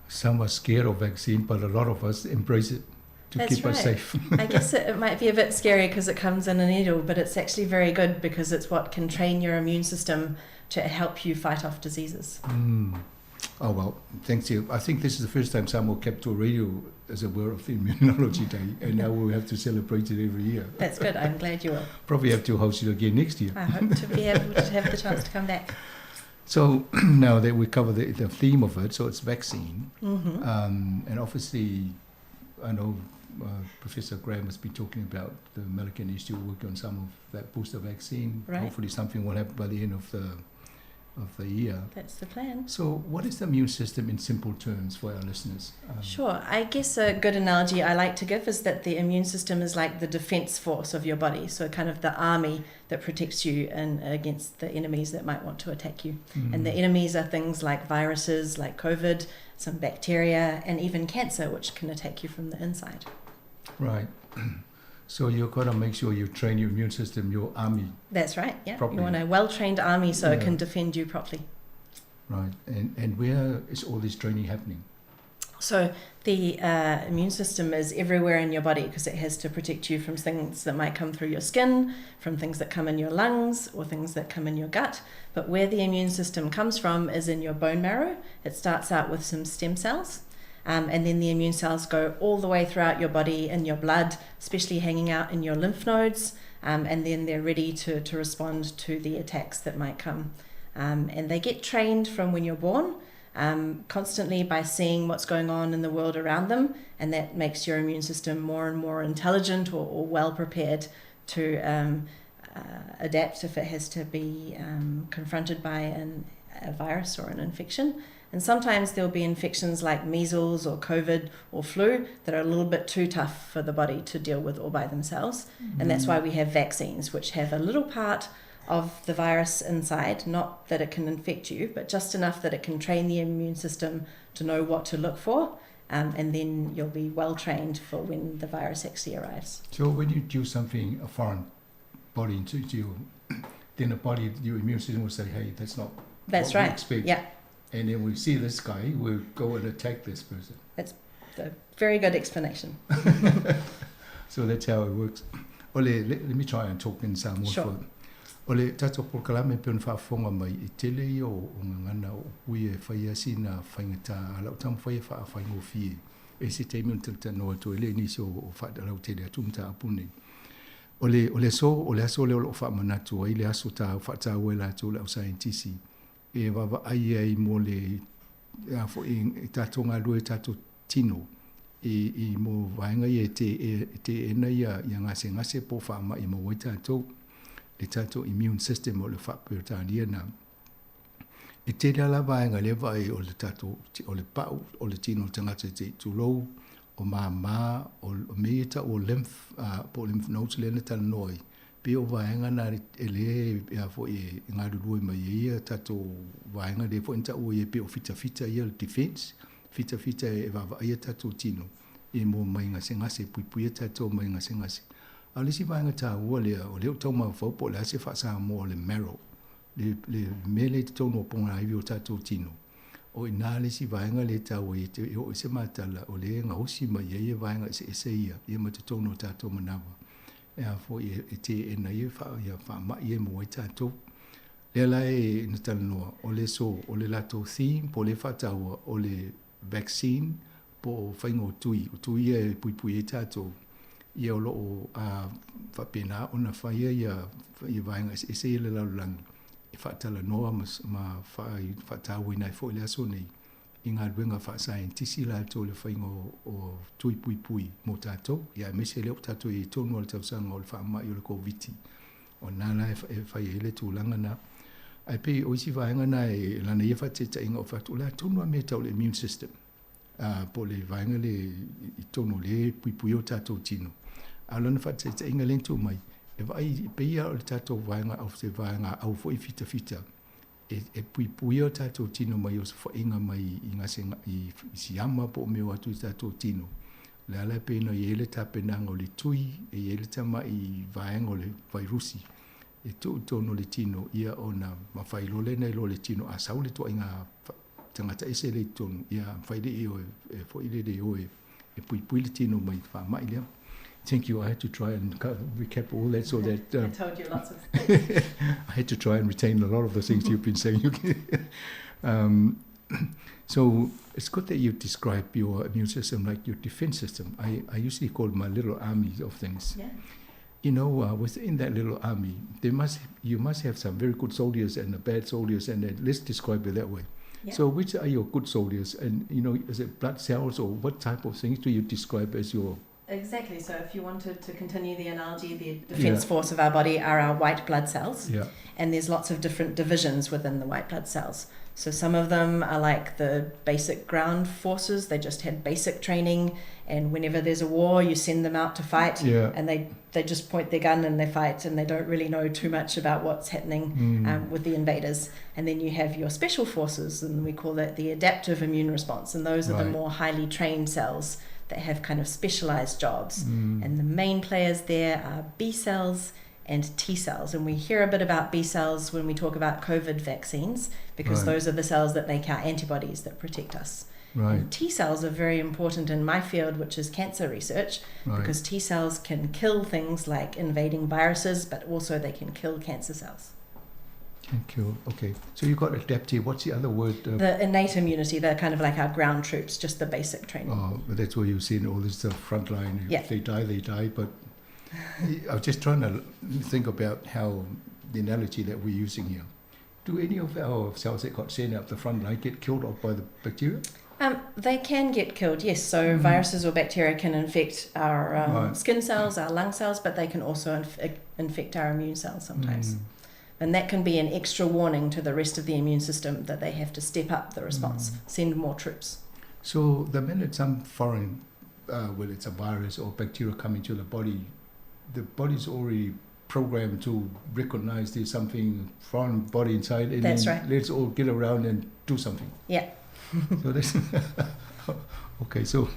Some are scared of vaccine, but a lot of us embrace it to That's keep us right. safe. I guess it might be a bit scary because it comes in a needle, but it's actually very good because it's what can train your immune system to help you fight off diseases. Oh, well, thanks to you. I think this is the first time Samoa Capital Radio is aware of the Immunology Day, and now we'll have to celebrate it every year. That's good. I'm glad you will. Probably have to host it again next year. I hope to be able to have the chance to come back. So now that we cover the, the theme of it, so it's vaccine, mm-hmm. and obviously I know Professor Graham has been talking about the Milliken Institute working on some of that booster vaccine. Right. Hopefully something will happen by the end of the of the year. That's the plan. So what is the immune system in simple terms for our listeners? Um, sure. I guess a good analogy I like to give is that the immune system is like the defense force of your body. So kind of the army that protects you and against the enemies that might want to attack you. Mm. And the enemies are things like viruses, like COVID, some bacteria, and even cancer, which can attack you from the inside. Right. So you've got to make sure you train your immune system, your army. That's right, yeah. Properly. You want a well-trained army so yeah. it can defend you properly. Right. And, and where is all this training happening? So the uh, immune system is everywhere in your body because it has to protect you from things that might come through your skin, from things that come in your lungs, or things that come in your gut. But where the immune system comes from is in your bone marrow. It starts out with some stem cells. Um, and then the immune cells go all the way throughout your body in your blood, especially hanging out in your lymph nodes. Um, and then they're ready to, to respond to the attacks that might come. Um, and they get trained from when you're born um, constantly by seeing what's going on in the world around them. And that makes your immune system more and more intelligent or, or well prepared to um, uh, adapt if it has to be um, confronted by an, a virus or an infection. And sometimes there'll be infections like measles or COVID or flu that are a little bit too tough for the body to deal with all by themselves. Mm. And that's why we have vaccines, which have a little part of the virus inside, not that it can infect you, but just enough that it can train the immune system to know what to look for. Um, and then you'll be well trained for when the virus actually arrives. So when you do something, a foreign body into you, then the body, your immune system will say, hey, that's not that's what right. we expect. Yeah. And then we see this guy, we'll go and attack this person. That's a very good explanation. so that's how it works. Ole, let, let me try and talk in Samoan sure. for O le tatou polokalame pei ona faafofoga mai i tele ia o gagana o ui e faia sina faigata a lau taumafai e faafaigofie e se taimi ona talatalanoa atu ai lea i nisi o, o faalautele atu mataupu nei. O le, o le aso, o le aso lea o loo faamanatu ai le aso ta faataua e latou le ausaienitisi e vaavaai ai mo le a foi e tatou galue e tatou tino i, i mo vaega ia e te, e teena ia, ia gasegase po o faamai e maua ai tatou le tatou immune system o le faaperetania na. E tele lava vaega lea vaai o le tatou o le pau o le tino o le tagata e te tulou o māmā o, o mea ia tau o lymph uh, po o lymph nodes lea na talanoa ai pei o vaega na e lē a foi e galulue mai ai ia tatou vaega lea foi na taua ia pei o fitafita ia le defense fitafita e vaavaai ia tatou tino e mo mai gasegase e puipuia tatou mai gasegase. A o le isi vaega taua lea, o lea ua tau mafaufau po o le a se faa-Samoa o le marrow, le, le mea lea i totonu o pogaivi o tatou tino. O i nā le isi vaega lea e taua ai e oo i se matala, o lea e gaosi mai ai ia vaega eseese ia, ia ma totonu o tatou manawa. E a foi e, e teena ai ia faamai ia e maua ai tatou. Lea la e na talanoa, o le so, o le latou theme, po o le faataua, o le vaccine, po o faiga o tui, o tui ia e puipui ai tatou, ia o loo a faapena ona faia ia, ia vaega eseese ia le lalolagi e faatalanoa ma, ma faatauaina ai foi le aso nei i galuega faasaienitisi latou le faiga o, o tui puipui mo tatou ia aemaise lea ua tatou i ai tonu o le tausaga o le faamai o le Koviti o na la e, e fai ai le tulaga na ae pei o isi vaega na e lana ia faataitaiga o fai atu o le a tonu a mea tau le immune system uh, po o le vaega le i tonu o le puipui o tatou tino. A o lona faataitaiga lea na tuu mai, e vaai pei ia o le tatou vaega au se vaega au foi fitafita e, e puipuia o tatou tino mai o sofoaiga mai i gasega i, i siama po o mea o atu i tatou tino. Le ala e pei ona i ai le tapenaga o le tui, e i ai le tama'i vaega o le vairusi e tuu i totonu o le tino ia ona mafai loa lea ona iloa e le tino a sau le tuaiga tagata ese lea i totonu ia mafai lea e foi lele e o e, e puipui le tino mai faamai lea. Thank you. I had to try and recap all that so that I told you lots of things. I had to try and retain a lot of the things you've been saying. um, So it's good that you describe your immune system like your defense system. I usually call it my little army of things. Yeah. You know, within that little army, you must have some very good soldiers and the bad soldiers, and then let's describe it that way. Yeah. So which are your good soldiers, and is it blood cells or what type of things do you describe as your... Exactly. So if you wanted to continue the analogy, the defense Yeah. force of our body are our white blood cells. Yeah. And there's lots of different divisions within the white blood cells. So some of them are like the basic ground forces. They just had basic training, and whenever there's a war, you send them out to fight. Yeah. And they just point their gun and they fight, and they don't really know too much about what's happening with the invaders. And then you have your special forces, and we call that the adaptive immune response. And those are the Right. more highly trained cells that have kind of specialized jobs. And the main players there are B cells and T cells. And we hear a bit about B cells when we talk about COVID vaccines, because Right. those are the cells that make our antibodies that protect us. Right. And T cells are very important in my field, which is cancer research, Right. because T cells can kill things like invading viruses, but also they can kill cancer cells. Can kill. Okay. So you've got adaptive. What's the other word? The innate immunity, they're kind of like our ground troops, just the basic training. Oh, but that's where you've seen all this stuff, frontline. If Yeah. they die, they die. But I was just trying to think about how the analogy that we're using here. Do any of our cells that got sent up the front line get killed off by the bacteria? They can get killed, yes. So viruses or bacteria can infect our Right. skin cells, our lung cells, but they can also infect our immune cells sometimes. And that can be an extra warning to the rest of the immune system that they have to step up the response, send more troops. So the minute some foreign, whether it's a virus or bacteria come into the body, the body's already programmed to recognize there's something foreign body inside, and That's then right. let's all get around and do something. Yeah. So that's okay. So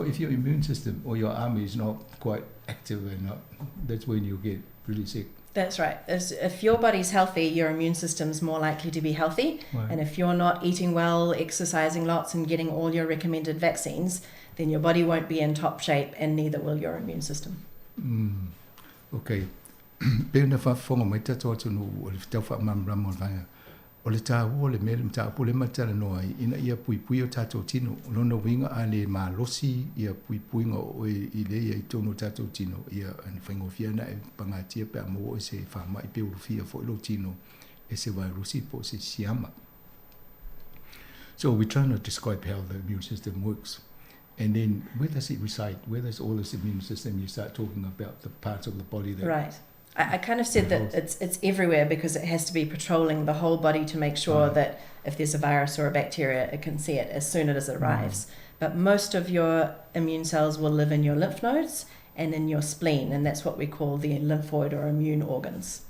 if your immune system or your army is not quite active and not, that's when you get really sick. That's right. If your body's healthy, your immune system's more likely to be healthy. Right. And if you're not eating well, exercising lots, and getting all your recommended vaccines, then your body won't be in top shape, and neither will your immune system. Okay. Pei ona faafofoga mai tatou atunuu o le tau faamalamalama o le vaega. O le tāua o le mea le mataupu lea ma talanoa ai, ina ia puipui o tātou tino. O lona uiga a lē malosi ia puipuiga o oe i lea ia i totonu o tātou tino, ia e faigofie ana e pagatia pe a maua oe se faama'i pe ulufia fo'i lou tino e se vairusi po o se siama. So we're trying to describe how the immune system works. And then where does it reside? Where does all this immune system, you start talking about the parts of the body that... Right. I kind of said that it's everywhere because it has to be patrolling the whole body to make sure that if there's a virus or a bacteria, it can see it as soon as it arrives. But most of your immune cells will live in your lymph nodes and in your spleen, and that's what we call the lymphoid or immune organs.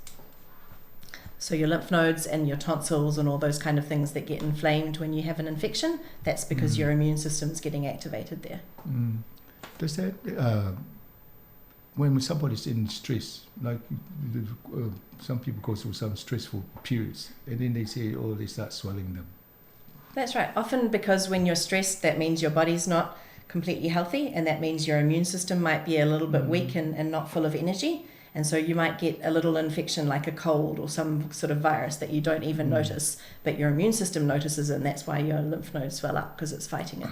So your lymph nodes and your tonsils and all those kind of things that get inflamed when you have an infection, that's because your immune system's getting activated there. Does that... When somebody's in stress, like some people go through some stressful periods, and then they say, oh, they start swelling them. That's right. Often because when you're stressed, that means your body's not completely healthy, and that means your immune system might be a little bit weak and not full of energy. And so you might get a little infection like a cold or some sort of virus that you don't even notice, but your immune system notices, and that's why your lymph nodes swell up, because it's fighting it.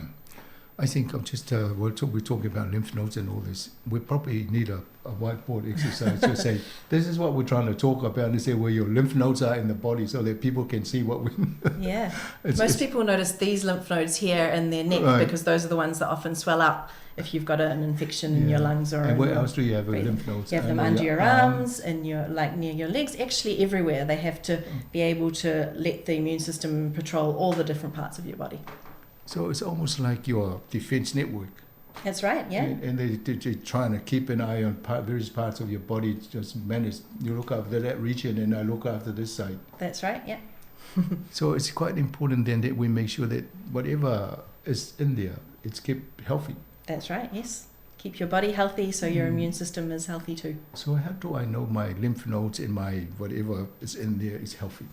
I think I'm just, we're talking about lymph nodes and all this. We probably need a whiteboard exercise to say, this is what we're trying to talk about, and say where your lymph nodes are in the body so that people can see what we... Yeah. Most people notice these lymph nodes here in their neck Right. because those are the ones that often swell up if you've got an infection in your lungs or And in where your else do you have a breathing. lymph nodes? You have them Under under your your arm. arms and your, like near your legs, actually everywhere. They have to be able to let the immune system patrol all the different parts of your body. So it's almost like your defense network. That's right, yeah. And they're trying to keep an eye on various parts of your body, just manage. You look after that region and I look after this side. That's right, yeah. So it's quite important then that we make sure that whatever is in there, it's kept healthy. That's right, yes. Keep your body healthy so your immune system is healthy too. So how do I know my lymph nodes and my whatever is in there is healthy?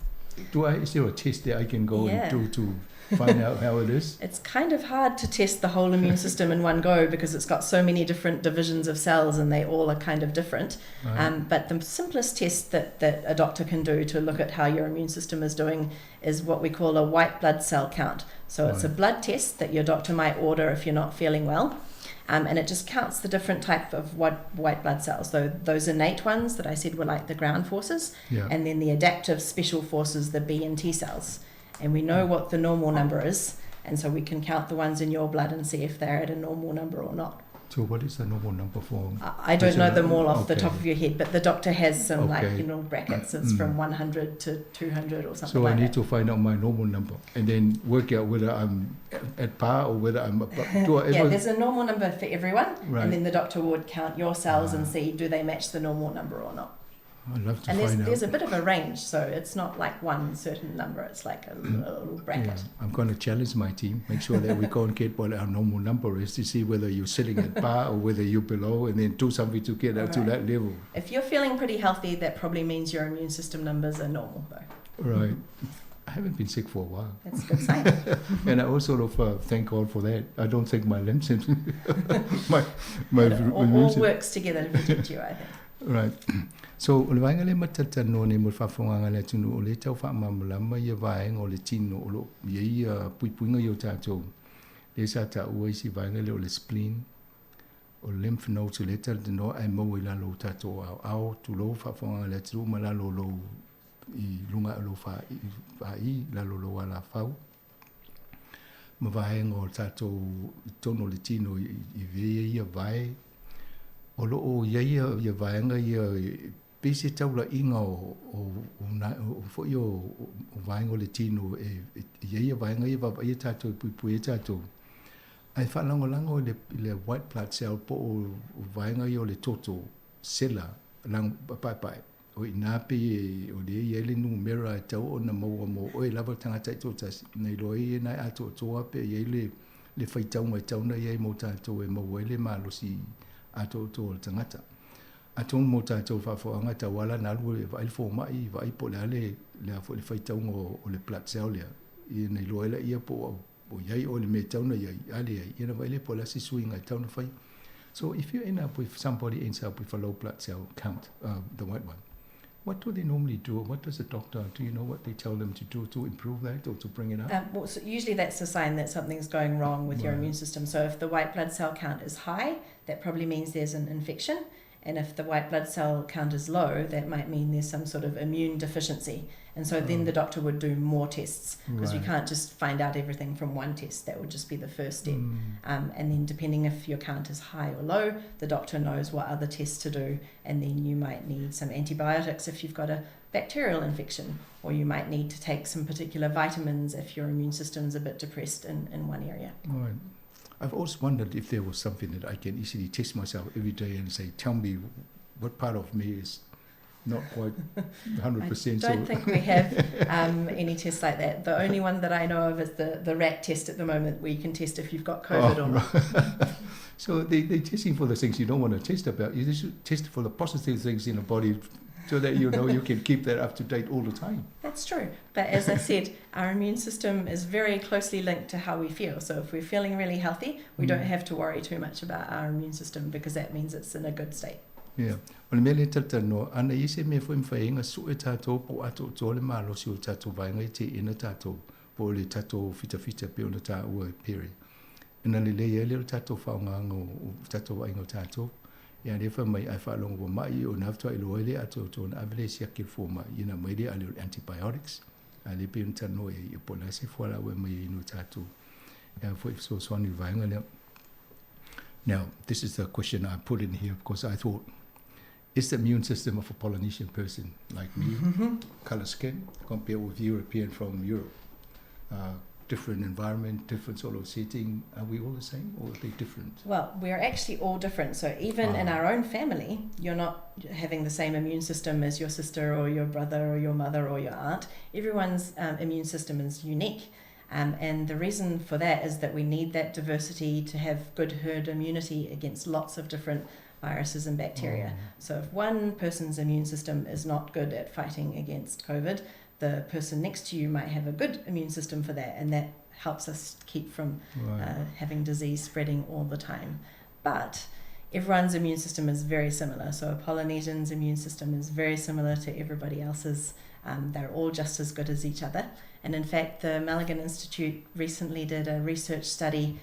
Do I, is there a test that I can go Yeah. and do to find out how it is? It's kind of hard to test the whole immune system in one go because it's got so many different divisions of cells and they all are kind of different. Right. But the simplest test that a doctor can do to look at how your immune system is doing is what we call a white blood cell count. So it's a Right. blood test that your doctor might order if you're not feeling well. And it just counts the different type of white blood cells. So those innate ones that I said were like the ground forces, Yeah. and then the adaptive special forces, the B and T cells. And we know what the normal number is, and so we can count the ones in your blood and see if they're at a normal number or not. So what is the normal number for? I don't know them all off the Okay. top of your head, but the doctor has some Okay. brackets. It's from 100 to 200 or something So I like need that. to find out my normal number and then work out whether I'm at par or whether I'm above. Do I Yeah, ever- there's a normal number for everyone, Right. and then the doctor would count your cells and see do they match the normal number or not. I'd love to And find out. there's a bit of a range, so it's not like one certain number. It's like a little bracket. Yeah, I'm going to challenge my team, make sure that we go and get what our normal number is to see whether you're sitting at par or whether you're below, and then do something to get up to Right. that level. If you're feeling pretty healthy, that probably means your immune system numbers are normal, though. Right. I haven't been sick for a while. That's a good sign. And I also thank God for that. I don't take my Lemsip. My It all immune system. works together to protect you, I think. Right. So, o le vaenga le matatanoa nei mo le faafofogaga le atunuu o le tau faamalamalama ia vaega o le tino o loo iai ia puipuiga i o tatou lea sa taua isi vaega lea o le spleen o lymph nodes o le talatanoa ae maua i lalo o tatou aoao tulou faafofogaga le atunuu ma lalo o lou i luga o lou faai lalo o lou alafau ma vaega o tatou i tonu o le tino i vea ia vae o loo iai ia vaega ia pei se taulaiga o foi o vaega o le tino e iai ia vaega ia vaavaai tatou e puipui ai tatou ae faalagolago i le white blood cell po o vaega ia o le toto sela paepae o ina pei o lea iai le numera e tau ona maua mo oe lava le tagata i toatasi na iloa ai e na e atoatoa pe iai le faitauga e tau ona iai mo tatou e maua ai le malosi atoatoa o le tagata atonu mo tatou faafoaga tauala na alu e vaai le fomai vaai po o le a le a foi le faitauga o le blood cell lea ia na iloa ai laia po o iai oe le mea e tau ona iai a leai ia na vaai lea po o le a se suiga e tau ona fai. So if you end up with somebody ends up with a low blood cell count, the white one, what do they normally do? What does the doctor, do you know what they tell them to do to improve that or to bring it up? Well, so usually that's a sign that something's going wrong with your Right. immune system. So if the white blood cell count is high, that probably means there's an infection. And if the white blood cell count is low, that might mean there's some sort of immune deficiency. And so then the doctor would do more tests because we Right. can't just find out everything from one test. That would just be the first step. And then depending if your count is high or low, the doctor knows what other tests to do. And then you might need some antibiotics if you've got a bacterial infection, or you might need to take some particular vitamins if your immune system's a bit depressed in one area. Right. I've always wondered if there was something that I can easily test myself every day and say, tell me what part of me is not quite 100%. I don't think we have any tests like that. The only one that I know of is the rat test at the moment, where you can test if you've got COVID or not. Right. So they're testing for the things you don't want to test about. You just test for the positive things in the body so that you know you can keep that up to date all the time. That's true. But as I said, our immune system is very closely linked to how we feel. So if we're feeling really healthy, we don't have to worry too much about our immune system because that means it's in a good state. Yeah. O le mea lea talatanoa, ana i se mea foi mawhai ngā sue tātou po ato tō le malosi o tātou vaenga i te ina tātou po le tātou whita pe ona tā ua e pere. Ina le lea le o tātou whaonga o tātou vaenga o tātou. Ia le wha mai ai whaalongo wa mai o nāwtua i loa le ato tō na awele si ake fō mai. Ina mai le ale o antibiotics. A le pe ona tanoa e i po la se fuala ua mai inu tātou. Ia foi so swani vaenga lea. Now, this is the question I put in here because I thought, is the immune system of a Polynesian person like me, color skin, compared with European from Europe? Different environment, different sort of setting. Are we all the same or are they different? Well, we're actually all different. So even in our own family, you're not having the same immune system as your sister or your brother or your mother or your aunt. Everyone's immune system is unique. And the reason for that is that we need that diversity to have good herd immunity against lots of different viruses and bacteria. So if one person's immune system is not good at fighting against COVID, the person next to you might have a good immune system for that, and that helps us keep from having disease spreading all the time. But everyone's immune system is very similar. So a Polynesian's immune system is very similar to everybody else's. They're all just as good as each other. And in fact, the Malaghan Institute recently did a research study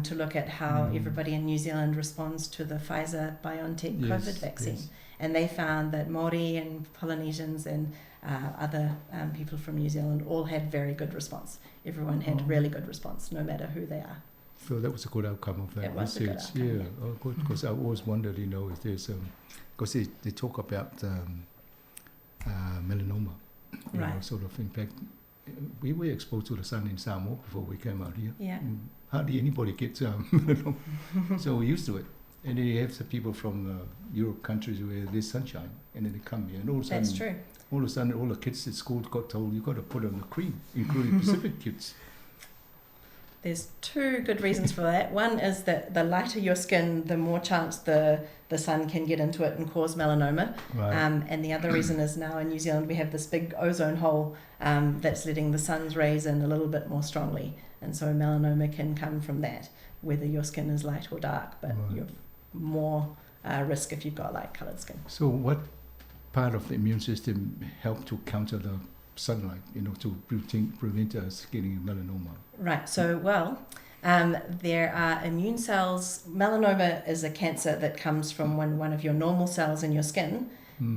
to look at how everybody in New Zealand responds to the Pfizer BioNTech COVID vaccine. And they found that Māori and Polynesians and other people from New Zealand all had very good response. Everyone had really good response, no matter who they are. So that was a good outcome of that It was a good research. outcome, Yeah, yeah. Oh, good. Because I always wondered, you know, if there's, because they talk about melanoma, you know, sort of. In fact, we were exposed to the sun in Samoa before we came out here. And hardly anybody gets melanoma, so we're used to it. And then you have the people from Europe countries where there's sunshine, and then they come here, and all of a sudden, That's true. All of a sudden, all the kids at school got told you got to put on the cream, including Pacific kids. There's two good reasons for that. One is that the lighter your skin, the more chance the sun can get into it and cause melanoma. And the other reason is now in New Zealand we have this big ozone hole that's letting the sun's rays in a little bit more strongly. And so melanoma can come from that, whether your skin is light or dark, but you're more risk if you've got light coloured skin. So what part of the immune system help to counter the sunlight, you know, to prevent us getting melanoma? There are immune cells. Melanoma is a cancer that comes from when one of your normal cells in your skin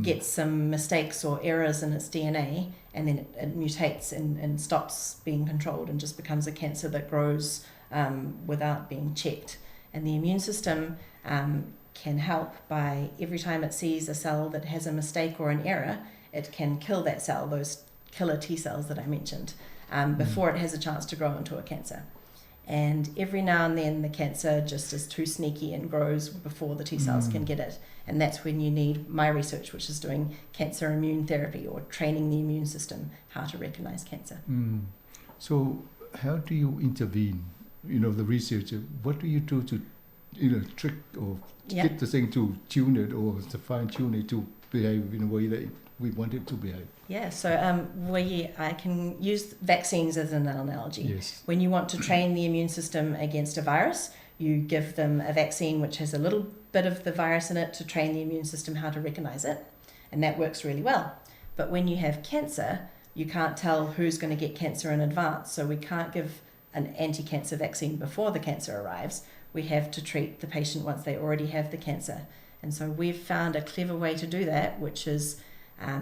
gets some mistakes or errors in its DNA, and then it mutates and stops being controlled and just becomes a cancer that grows without being checked. And the immune system can help by every time it sees a cell that has a mistake or an error, it can kill that cell, those killer T cells that I mentioned, before it has a chance to grow into a cancer. And every now and then the cancer just is too sneaky and grows before the T cells can get it. And that's when you need my research, which is doing cancer immune therapy or training the immune system how to recognize cancer. So how do you intervene? You know, the researcher, what do you do to, you know, trick or get the thing to tune it or to fine tune it to behave in a way that we want it to behave? I can use vaccines as an analogy. When you want to train the immune system against a virus, you give them a vaccine which has a little bit of the virus in it to train the immune system how to recognize it, and that works really well. But when you have cancer, you can't tell who's going to get cancer in advance, so we can't give an anti-cancer vaccine before the cancer arrives. We have to treat the patient once they already have the cancer. And so we've found a clever way to do that, which is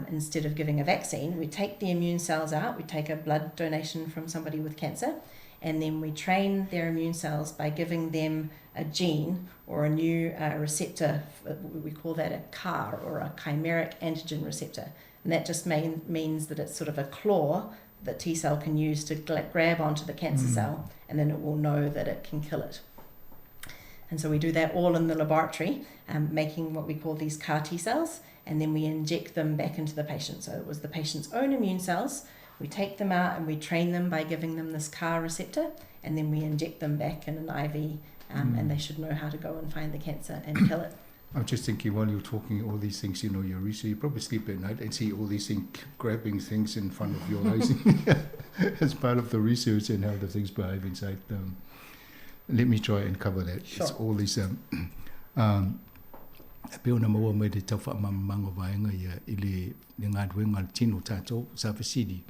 instead of giving a vaccine, we take the immune cells out, we take a blood donation from somebody with cancer, and then we train their immune cells by giving them a gene or a new receptor. We call that a CAR, or a chimeric antigen receptor. And that just means that it's sort of a claw that T cell can use to grab onto the cancer cell, and then it will know that it can kill it. And so we do that all in the laboratory, making what we call these CAR T cells, and then we inject them back into the patient. So it was the patient's own immune cells. We take them out and we train them by giving them this CAR receptor, and then we inject them back in an IV, and they should know how to go and find the cancer and kill it. I'm just thinking while you're talking all these things, you know, your research, you probably sleep at night and see all these things, grabbing things in front of your eyes as part of the research and how the things behave inside them. Let me try and cover that. It's all these... Pe ona maua mai te tauwha mamanga vaenga ia i le ngā le tino tātou sa whasiri.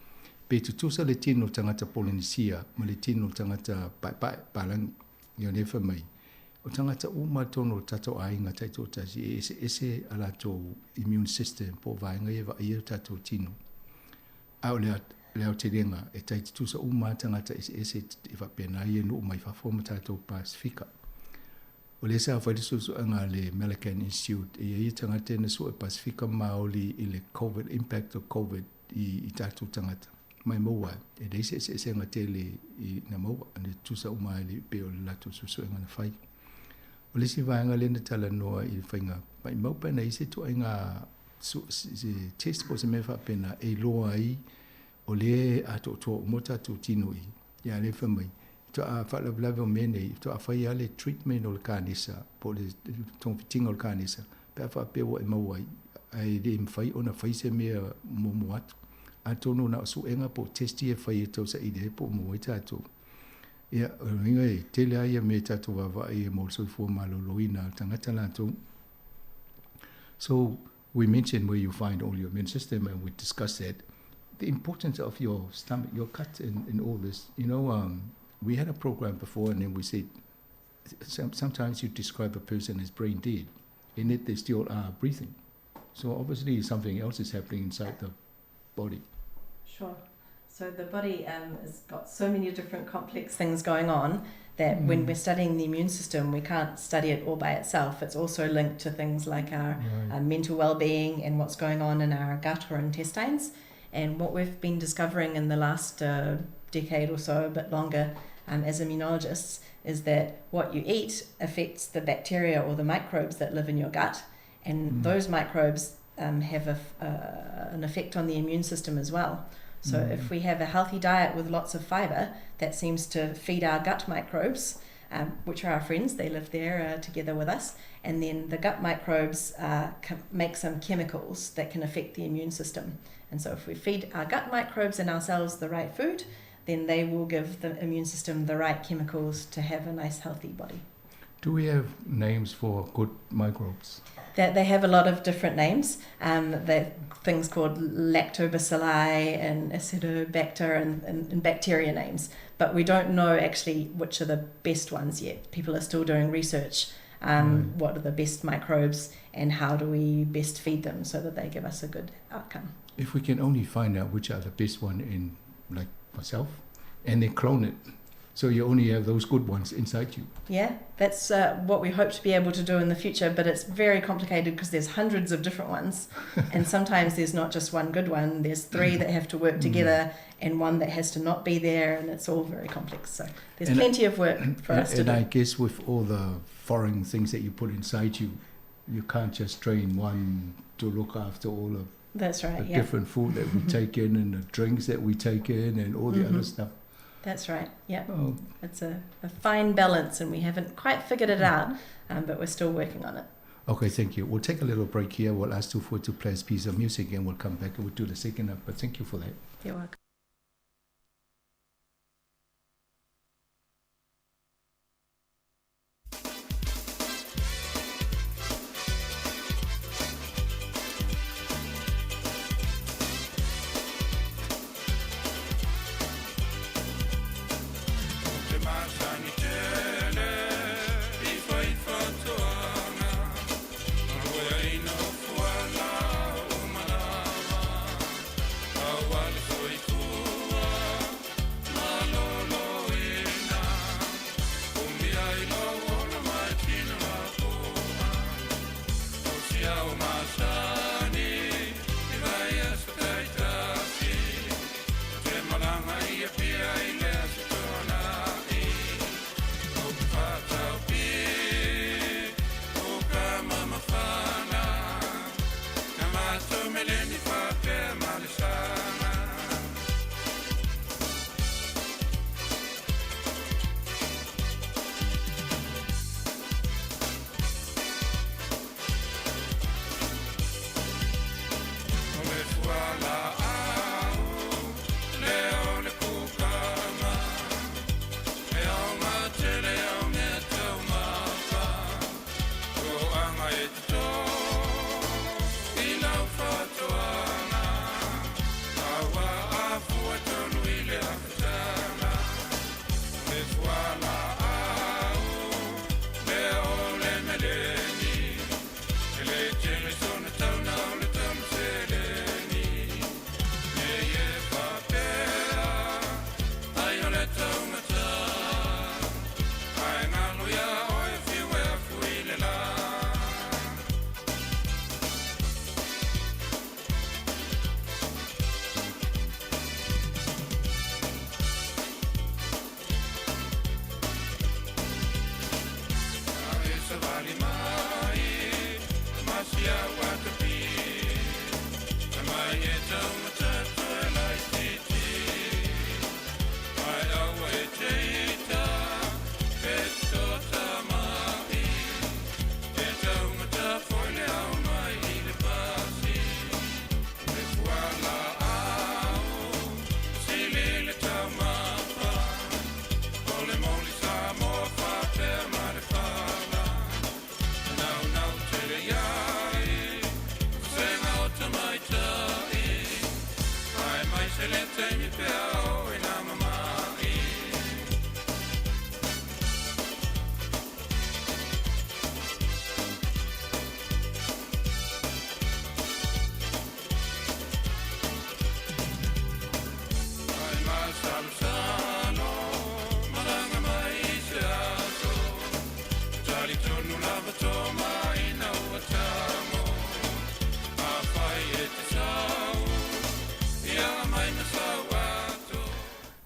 Pe tutusa le tino tangata Polynesia ma le tino tangata paepae palangi ia nefa mai. O tangata uma tono tātou ainga taito tasi e ese ese a lātou immune system po vaenga ia wa ia tātou tino. Au le ao te renga e tai tutusa uma tangata ese ese e wapena ia no mai whafo ma tātou Pasifika. O le sa whai susu anga le Malaghan Institute e ia tangata na sua e Pasifika Māori i le COVID, impact of COVID i tātou tangata. Mai maua, e leise ese ese anga tele i na maua, ane tusa uma e le pe o le lātou susu anga na whai. O le si vaenga le na tala noa i le whainga, mai mau pena i se tua inga se test po se mea whapena e loa i o le a tō tō mo tātou tino i. Ia le whamai, Faatoa faalavelave o mea nei, faatoa fai lava le treatment o le kanesa, po o le togafitiga o le kanesa, pe a faapea ua e maua ai, ae le mafai ona fai se mea muamua atu. Atonu na o suega po o test ia e fai e tausaili ai po o maua ai tatou. Ia, o lona uiga e tele lava ia mea e tatou vaavaai ai mo le soifua maloloina o le tagata latou. So, we mentioned where you find all your immune system and we discussed that. The importance of your stomach, your gut in, in all this. You know, um, we had a program before and then we said some, sometimes you describe a person as brain dead and yet they still are breathing. So obviously something else is happening inside the body. Sure. So the body um, has got so many different complex things going on that mm. when we're studying the immune system, we can't study it all by itself. It's also linked to things like our, right. our mental well-being and what's going on in our gut or intestines. And what we've been discovering in the last uh, decade or so, a bit longer, um, as immunologists, is that what you eat affects the bacteria or the microbes that live in your gut. And mm. those microbes um, have a, uh, an effect on the immune system as well. So mm. if we have a healthy diet with lots of fiber, that seems to feed our gut microbes, um, which are our friends. They live there uh, together with us. And then the gut microbes uh, make some chemicals that can affect the immune system. And so if we feed our gut microbes and ourselves the right food, then they will give the immune system the right chemicals to have a nice healthy body. Do we have names for good microbes? That they have a lot of different names. Um, they things called lactobacilli and acidobacter and, and, and bacteria names, but we don't know actually which are the best ones yet. People are still doing research. Um, mm. What are the best microbes and how do we best feed them so that they give us a good outcome? If we can only find out which are the best one in, like myself, and then clone it So you only have those good ones inside you. Yeah, that's uh, what we hope to be able to do in the future, but it's very complicated because there's hundreds of different ones. and sometimes there's not just one good one, there's three that have to work mm. together and one that has to not be there, and it's all very complex. So there's and plenty of work for and, us to and do. And I guess with all the foreign things that you put inside you, you can't just train one to look after all of that's right, the yeah. different food that we take in and the drinks that we take in and all the mm-hmm. other stuff. That's right. Yeah. Oh. It's a, a fine balance, and we haven't quite figured it out, um, but we're still working on it. Okay, thank you. We'll take a little break here. We'll ask Tufua to play a piece of music and we'll come back and we'll do the second half. But thank you for that. You're welcome.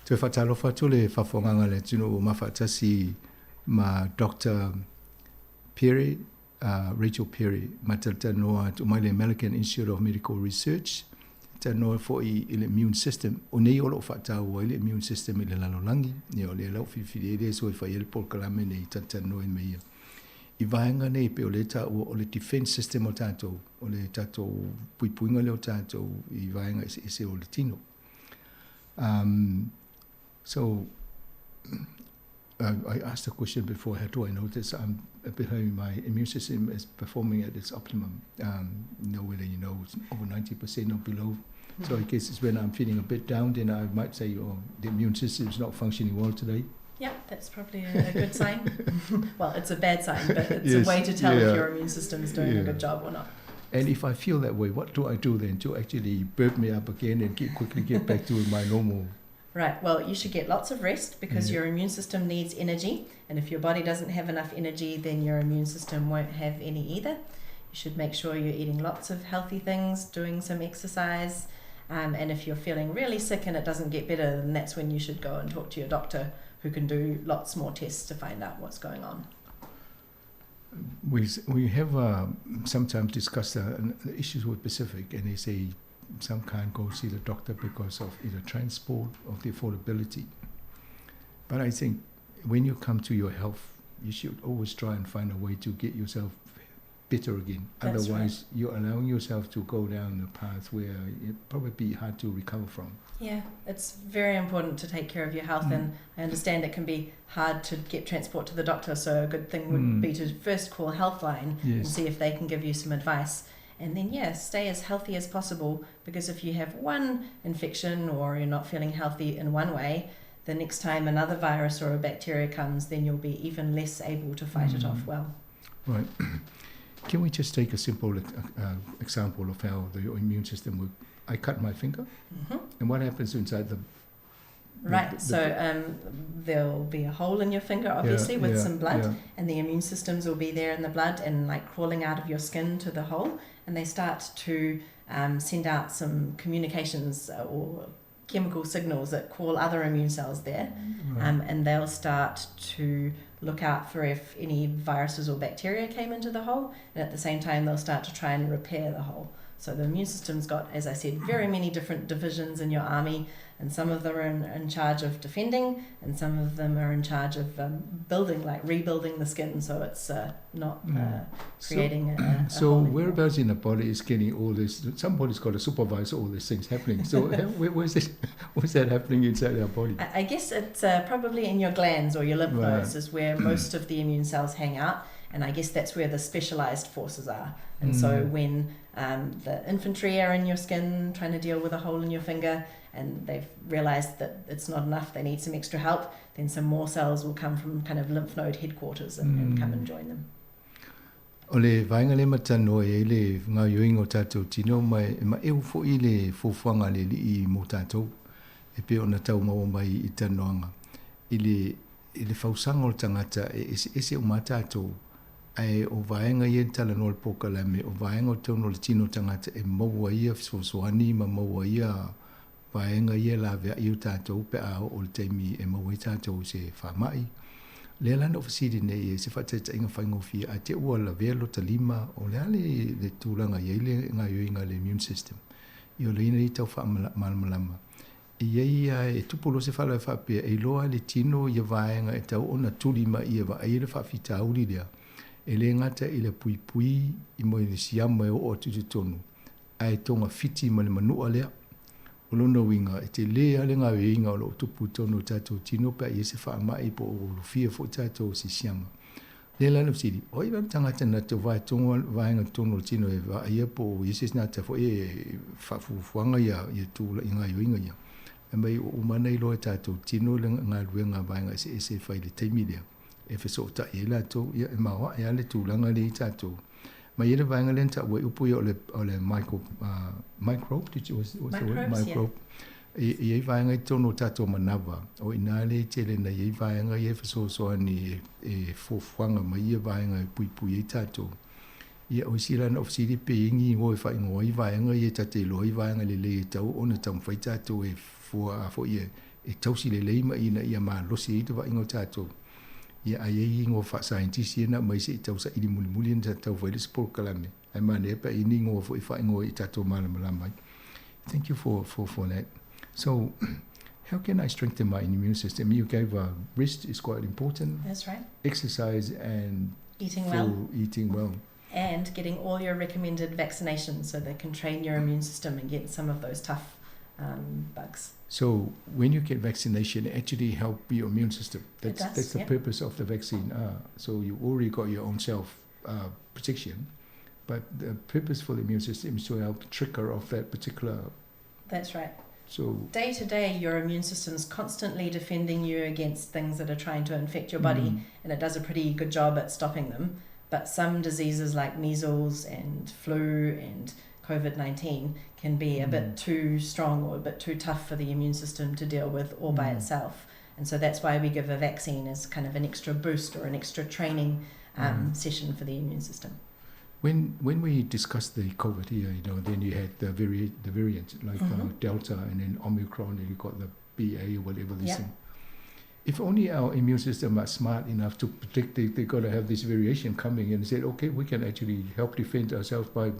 Toe faatalofa atu le faafofogaga a le atunuu ua mafaatasi ma Doctor Perry, Rachel Perry, ma talatalanoa atu mai le American Institute of Medical Research, talanoa foi i le immune system. O nei o lo o faataua ai le immune system i le lalolagi, ia o lea la ua filifili ai le aso e fai ai le polokalame nei talatalanoa ai ma ia. I vaega nei pei o lea e taua o le defense system o tatou, o le tatou puipuiga lea o tatou i vaega eseese o le tino. So I asked the question before, how do I know this? I'm behind my immune system is performing at its optimum. You know, whether you know it's over 90% or below. So I guess it's when I'm feeling a bit down, then I might say, oh, the immune system is not functioning well today. Yeah, that's probably a good sign. Well, it's a bad sign, but it's a way to tell if your immune system is doing a good job or not. And if I feel that way, what do I do then to actually burp me up again and quickly get back to my normal? Right, well, you should get lots of rest because your immune system needs energy. And if your body doesn't have enough energy, then your immune system won't have any either. You should make sure you're eating lots of healthy things, doing some exercise. And if you're feeling really sick and it doesn't get better, then that's when you should go and talk to your doctor, who can do lots more tests to find out what's going on. We have sometimes discussed the issues with Pacific, and they say some can't go see the doctor because of either transport or the affordability. But I think when you come to your health, you should always try and find a way to get yourself better again. That's Otherwise, right. You're allowing yourself to go down the path where it probably be hard to recover from. Yeah, it's very important to take care of your health, and I understand it can be hard to get transport to the doctor, so a good thing would be to first call Healthline and see if they can give you some advice. And then, stay as healthy as possible, because if you have one infection or you're not feeling healthy in one way, the next time another virus or a bacteria comes, then you'll be even less able to fight it off well. Right. Can we just take a simple example of how the immune system works? I cut my finger, and what happens inside the... There'll be a hole in your finger, obviously, with some blood, and the immune systems will be there in the blood and crawling out of your skin to the hole, and they start to send out some communications or chemical signals that call other immune cells there, and they'll start to look out for if any viruses or bacteria came into the hole, and at the same time they'll start to try and repair the hole. So the immune system's got, as I said, very many different divisions in your army, and some of them are in charge of defending, and some of them are in charge of building, like rebuilding the skin, so it's not creating a hole anymore. Whereabouts in the body is getting all this? Somebody's got to supervise all these things happening. So where's this? Where's that happening inside our body? I guess it's probably in your glands or your lymph nodes is where most of the immune cells hang out. And I guess that's where the specialised forces are. And so when the infantry are in your skin trying to deal with a hole in your finger, and they've realised that it's not enough, they need some extra help, then some more cells will come from kind of lymph node headquarters and come and join them. O le vaenga le matano e le ngā yoinga o tātou tino mai, ma e ufo i le fuafuaga le li i mō tātou, e pe ona tau maua mai i tanoanga. I le fausaga o le tangata e ese ese o mā tātou, ai o vaenga ia tala no le pokalame, o vaenga o tau no le tino tangata e maua ia fesoasoani ma maua ia vaenga ia la vea i o tātou pe a o le taimi e maua i tātou se whamai. Le la no fasiri nei e se whataitainga whaingofia a te ua la vea lo talima o le ale le tūlanga ia le ngā yoinga le immune system. I o le ina i tau whaamalamalama. E ia ia e tupu lo se whala e whapea e loa le tino ia vaenga e tau ona tuli ma ia wa ai le whawhitauri lea. E le ngata i le pui pui i mo i le siama e o o tutu tonu. Ai tonga whiti ma le manua lea. O lona winga, e te le ale ngā weinga o lo tupu tonu tātou tino pea i se whaamai po o lufia fo tātou si siama. Le lana siri, o i ran tangata na te vai tonga, vaenga tonu tino e va ia po o isi nā te fo e whafufuanga ia, ia tūla i ngā yoinga ia. E mai o umana i loa tātou tino le ngā luenga vaenga se ese whai le teimi lea. E wheso ta e la tō, ia e maua e ale tūlanga le i tātou. Mai ele vaenga le nta ua upu ia o le micro, microbe, did you, was, was the word? Microbes, yeah. Microbe. I e vaenga i tono tātou manawa, o ina le i tele na i vaenga i e whasoasoa ni e fuafuaga mai ia vaenga e puipui ai tātou. Ia o sila na ofisiri pe ingi ngo e whaingoa i vaenga i e tate loa i vaenga le le e tau ona tau mwhai tātou e fua a fo i e tausi lelei ma ina ia malosi ai le vaaiga o tatou. Ia ae i ai igoa faasaienitisi ia na aumai se i tausaili mulimuli ona taufai le isi polokalame. Ae manaia pe a i ai ni igoa foi e faaigoa ai i tatou malamalama ai. Thank you for, for, for that. So, how can I strengthen my immune system? You gave a rest is quite important. That's right. Exercise and eating full well. Eating well. And getting all your recommended vaccinations so they can train your immune system and get some of those tough bugs. So when you get vaccination, it actually help your immune system. That's, It does, that's the yeah. purpose of the vaccine. So you already got your own self protection, but the purpose for the immune system is to help trigger off that particular. That's right. So day to day, your immune system's constantly defending you against things that are trying to infect your body, and it does a pretty good job at stopping them. But some diseases like measles and flu and COVID-19 can be a bit too strong or a bit too tough for the immune system to deal with all by itself. And so that's why we give a vaccine as kind of an extra boost or an extra training session for the immune system. When we discussed the COVID here, then you had the variant like Delta and then Omicron, and you got the BA or whatever this thing. If only our immune system are smart enough to predict they're going to have this variation coming and said, okay, we can actually help defend ourselves by...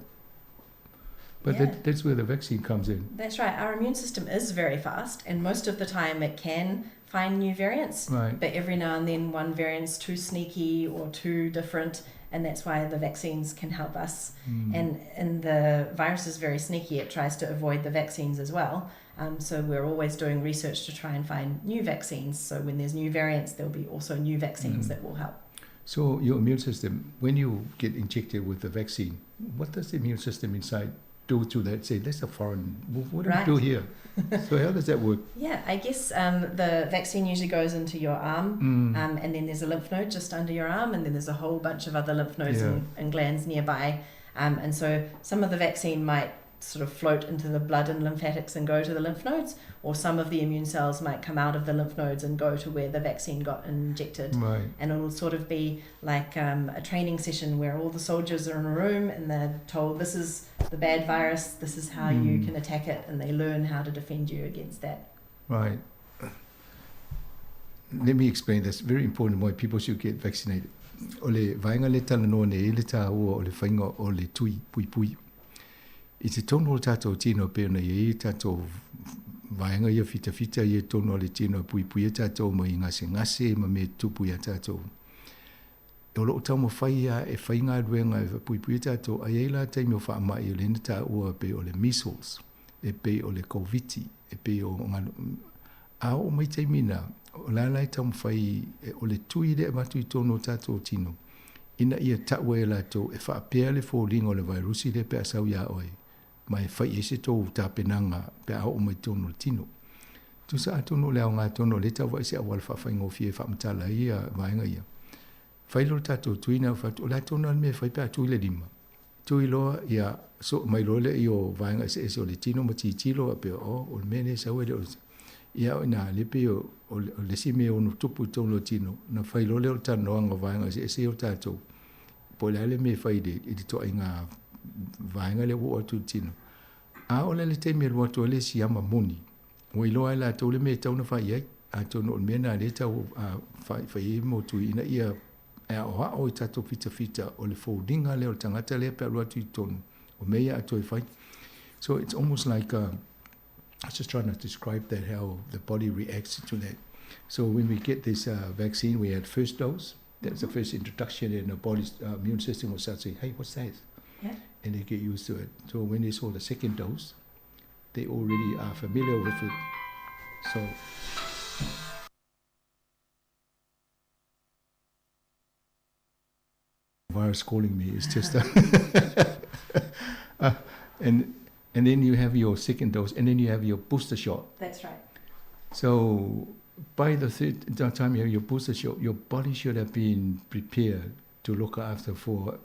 But that's where the vaccine comes in. That's right. Our immune system is very fast, and most of the time it can find new variants. But every now and then one variant's too sneaky or too different, and that's why the vaccines can help us. And the virus is very sneaky. It tries to avoid the vaccines as well. So we're always doing research to try and find new vaccines. So when there's new variants, there'll be also new vaccines that will help. So your immune system, when you get injected with the vaccine, what does the immune system inside do to that? Say, that's a foreign, what do we do here? So how does that work? Yeah, I guess the vaccine usually goes into your arm, and then there's a lymph node just under your arm, and then there's a whole bunch of other lymph nodes and glands nearby. And so some of the vaccine might sort of float into the blood and lymphatics and go to the lymph nodes, or some of the immune cells might come out of the lymph nodes and go to where the vaccine got injected. And it'll sort of be like a training session where all the soldiers are in a room and they're told, this is the bad virus, this is how you can attack it, and they learn how to defend you against that. Right. Let me explain this. Very important why people should get vaccinated. O le vaenga le talanoa nei, le tāua o le whainga o le tui pui pui. I te tono o tātou tino pēna i e tātou vaenga ia whita whita i e tono o le tino pui pui e tātou mai ngase ngase ma me tupu i a tātou. E o loo tau mo whai ia e whai ngā ruenga e pui pui e tātou, ai e la taimi o wha mai o le nita ua pe o le measles, e pe o le COVID, e pe o ngā... A o mai taimi nā, o la lai tau mo whai e o le tui le matu i tono o tātou tino. Ina ia taua e lātou e whaapea le fōlinga o le vairusi le pe asau ia oe. Mai whai e se tō tāpenanga pe a o mai tōno le tino. Tusa a tōno le au ngā tōno le tau se awal whawhai ngō e whamatala ia vaenga ia. Whai lo tātou tuina whatu, o la tōno al me whai pe a tui le lima. Tui loa ia so mai loa le i o vaenga se ese o le tino ma titilo a pe o, o le mene sa ue le o le ia o nā le pe o, o le, o le si me ono tupu i tōno tino. Na whai loa le o tānoanga vaenga se ese o tātou. Po le ale me whai le, i te toa i ngā vaenga le o atu tino. A o le le te me roa toa le si ama moni. O i loa e la tau le me tau na whai ai. A tau no me nā le tau a whai, whai e motu ina ia e o ha o i tato whita whita o le fōringa le o le tangata le pe roa tu i tonu. O me ia a toi whai. So it's almost like, I was just trying to describe that, how the body reacts to that. So when we get this vaccine, we had first dose. That's the first introduction, and the body's immune system will start saying, hey, what's that? And they get used to it. So when they saw the second dose, they already are familiar with it. So virus calling me is just a and then you have your second dose, and then you have your booster shot. That's right. So by the third time you have your booster shot, your body should have been prepared to look after for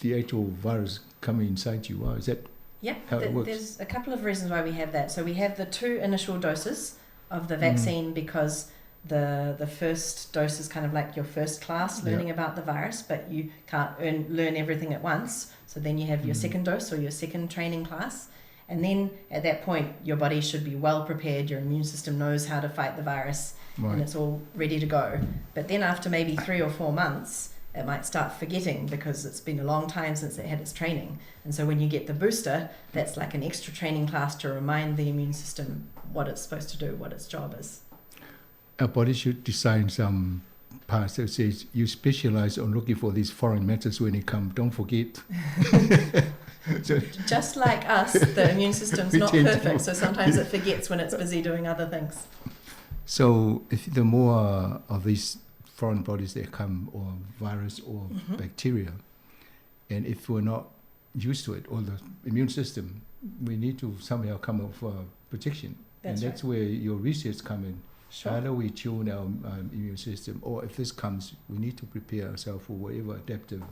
the actual virus coming inside you. Wow, is that Yeah, how it works? There's a couple of reasons why we have that. So we have the two initial doses of the vaccine because the first dose is kind of like your first class learning about the virus, but you can't learn everything at once. So then you have your second dose or your second training class. And then at that point, your body should be well prepared, your immune system knows how to fight the virus, and it's all ready to go. But then after maybe 3 or 4 months, it might start forgetting because it's been a long time since it had its training. And so when you get the booster, that's like an extra training class to remind the immune system what it's supposed to do, what its job is. Our body should design some parts that says you specialize on looking for these foreign matters when they come. Don't forget. So just like us, the immune system's We not tend to perfect, so sometimes it forgets when it's busy doing other things. So if the more of these foreign bodies that come, or virus or bacteria, and if we're not used to it, or the immune system, we need to somehow come up for protection. That's And that's right. where your research comes in. Sure. How do we tune our immune system? Or if this comes, we need to prepare ourselves for whatever adaptive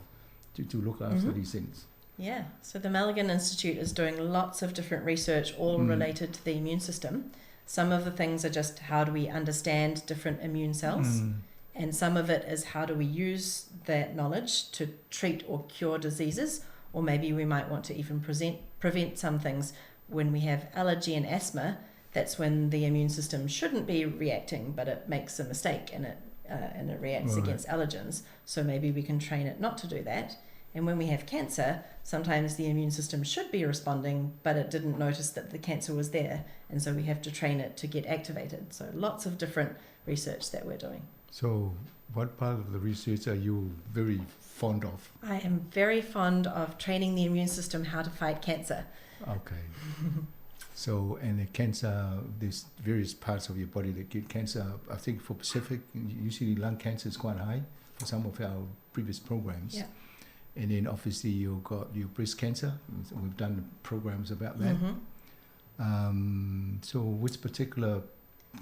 to look after these things. Yeah, so the Malaghan Institute is doing lots of different research, all related to the immune system. Some of the things are just how do we understand different immune cells, and some of it is how do we use that knowledge to treat or cure diseases, or maybe we might want to even prevent some things. When we have allergy and asthma, that's when the immune system shouldn't be reacting, but it makes a mistake and it reacts against allergens. So maybe we can train it not to do that. And when we have cancer, sometimes the immune system should be responding, but it didn't notice that the cancer was there. And so we have to train it to get activated. So lots of different research that we're doing. So what part of the research are you very fond of? I am very fond of training the immune system how to fight cancer. Okay. So, and the cancer, there's various parts of your body that get cancer. I think for Pacific, usually lung cancer is quite high for some of our previous programs. And then obviously you've got your breast cancer. We've done programs about that. So which particular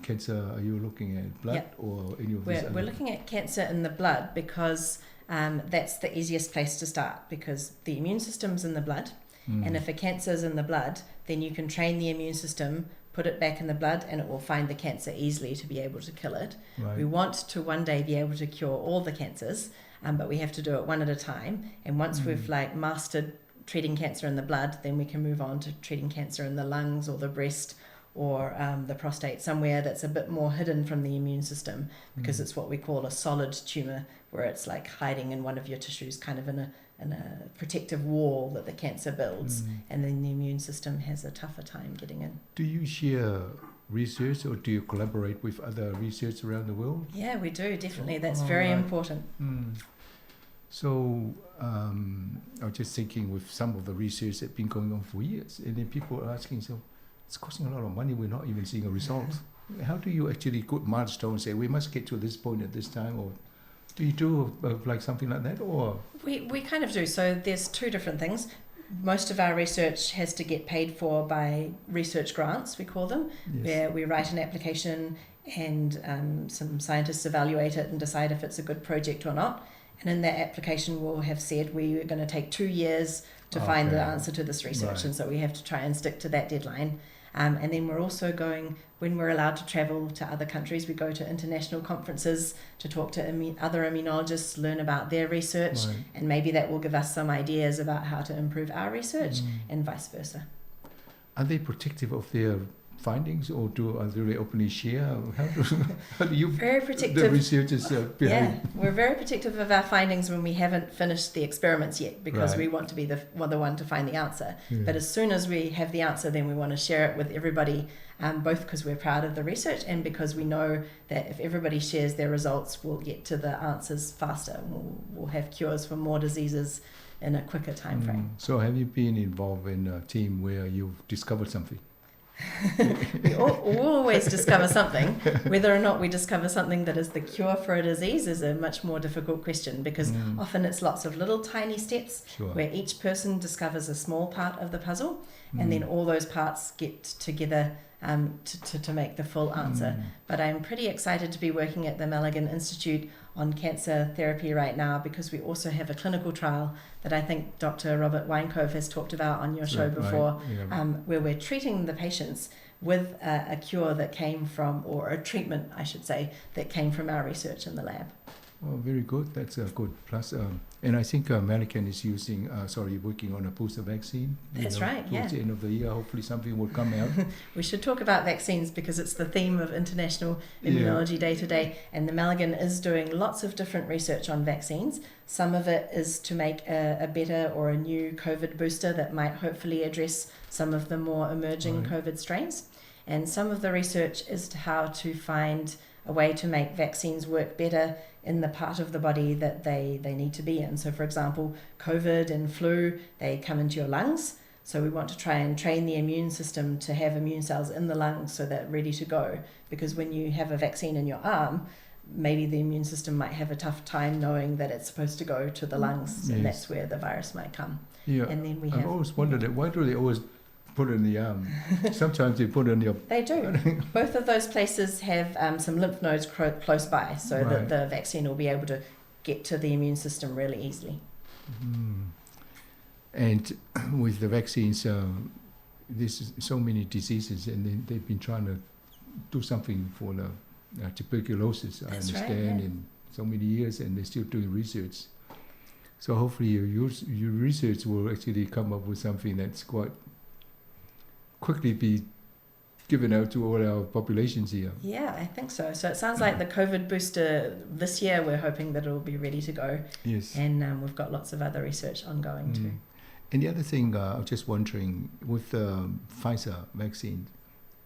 cancer are you looking at? Blood or any of these We're other? looking at cancer in the blood because that's the easiest place to start, because the immune system's in the blood. And if a cancer is in the blood, then you can train the immune system, put it back in the blood, and it will find the cancer easily to be able to kill it. We want to one day be able to cure all the cancers, but we have to do it one at a time. And once we've mastered treating cancer in the blood, then we can move on to treating cancer in the lungs or the breast or the prostate, somewhere that's a bit more hidden from the immune system, because it's what we call a solid tumor, where it's hiding in one of your tissues, kind of in a protective wall that the cancer builds, and then the immune system has a tougher time getting in. Do you share research, or do you collaborate with other research around the world? Yeah, we do, definitely. That's very important. So I was just thinking, with some of the research that's been going on for years, and then people are asking, so it's costing a lot of money, we're not even seeing a result. How do you actually put milestones, say we must get to this point at this time, or do you do something like that? Or we kind of do. So there's two different things. Most of our research has to get paid for by research grants, we call them, where we write an application and some scientists evaluate it and decide if it's a good project or not. And in that application, we'll have said we are going to take 2 years to find the answer to this research. And so we have to try and stick to that deadline. And then we're also going, when we're allowed to travel to other countries, we go to international conferences to talk to other immunologists, learn about their research, and maybe that will give us some ideas about how to improve our research and vice versa. Are they protective of their findings, or are they openly share? How do you Very the protective. researchers behave? Yeah, we're very protective of our findings when we haven't finished the experiments yet, because we want to be the one to find the answer. But as soon as we have the answer, then we want to share it with everybody, both because we're proud of the research and because we know that if everybody shares their results, we'll get to the answers faster. We'll have cures for more diseases in a quicker time frame. So have you been involved in a team where you've discovered something? We always discover something. Whether or not we discover something that is the cure for a disease is a much more difficult question, because often it's lots of little tiny steps where each person discovers a small part of the puzzle, and then all those parts get together to make the full answer. But I'm pretty excited to be working at the Malaghan Institute on cancer therapy right now, because we also have a clinical trial that I think Dr. Robert Weinkove has talked about on your show before, where we're treating the patients with a cure that came from, or a treatment, I should say, that came from our research in the lab. Oh, very good. That's a good plus. And I think Malaghan is working on a booster vaccine. That's right, Towards yeah. the end of the year, hopefully something will come out. We should talk about vaccines because it's the theme of International Immunology Day today. And the Malaghan is doing lots of different research on vaccines. Some of it is to make a better or a new COVID booster that might hopefully address some of the more emerging COVID strains. And some of the research is to how to find a way to make vaccines work better in the part of the body that they need to be in. So, for example, COVID and flu, they come into your lungs. So we want to try and train the immune system to have immune cells in the lungs so they're ready to go. Because when you have a vaccine in your arm, maybe the immune system might have a tough time knowing that it's supposed to go to the lungs, and that's where the virus might come. And then we I've have always wondered that. Why do they always put it in the arm? Sometimes they put it in your... They do. Both of those places have some lymph nodes close by, so that the vaccine will be able to get to the immune system really easily. And with the vaccines, there's so many diseases, and they've been trying to do something for the tuberculosis, I That's right, understand, yeah. in so many years, and they're still doing research. So hopefully your research will actually come up with something that's quite quickly be given out to all our populations here. Yeah, I think so. So it sounds like the COVID booster this year, we're hoping that it'll be ready to go. And we've got lots of other research ongoing too. And the other thing, I was just wondering, with the Pfizer vaccine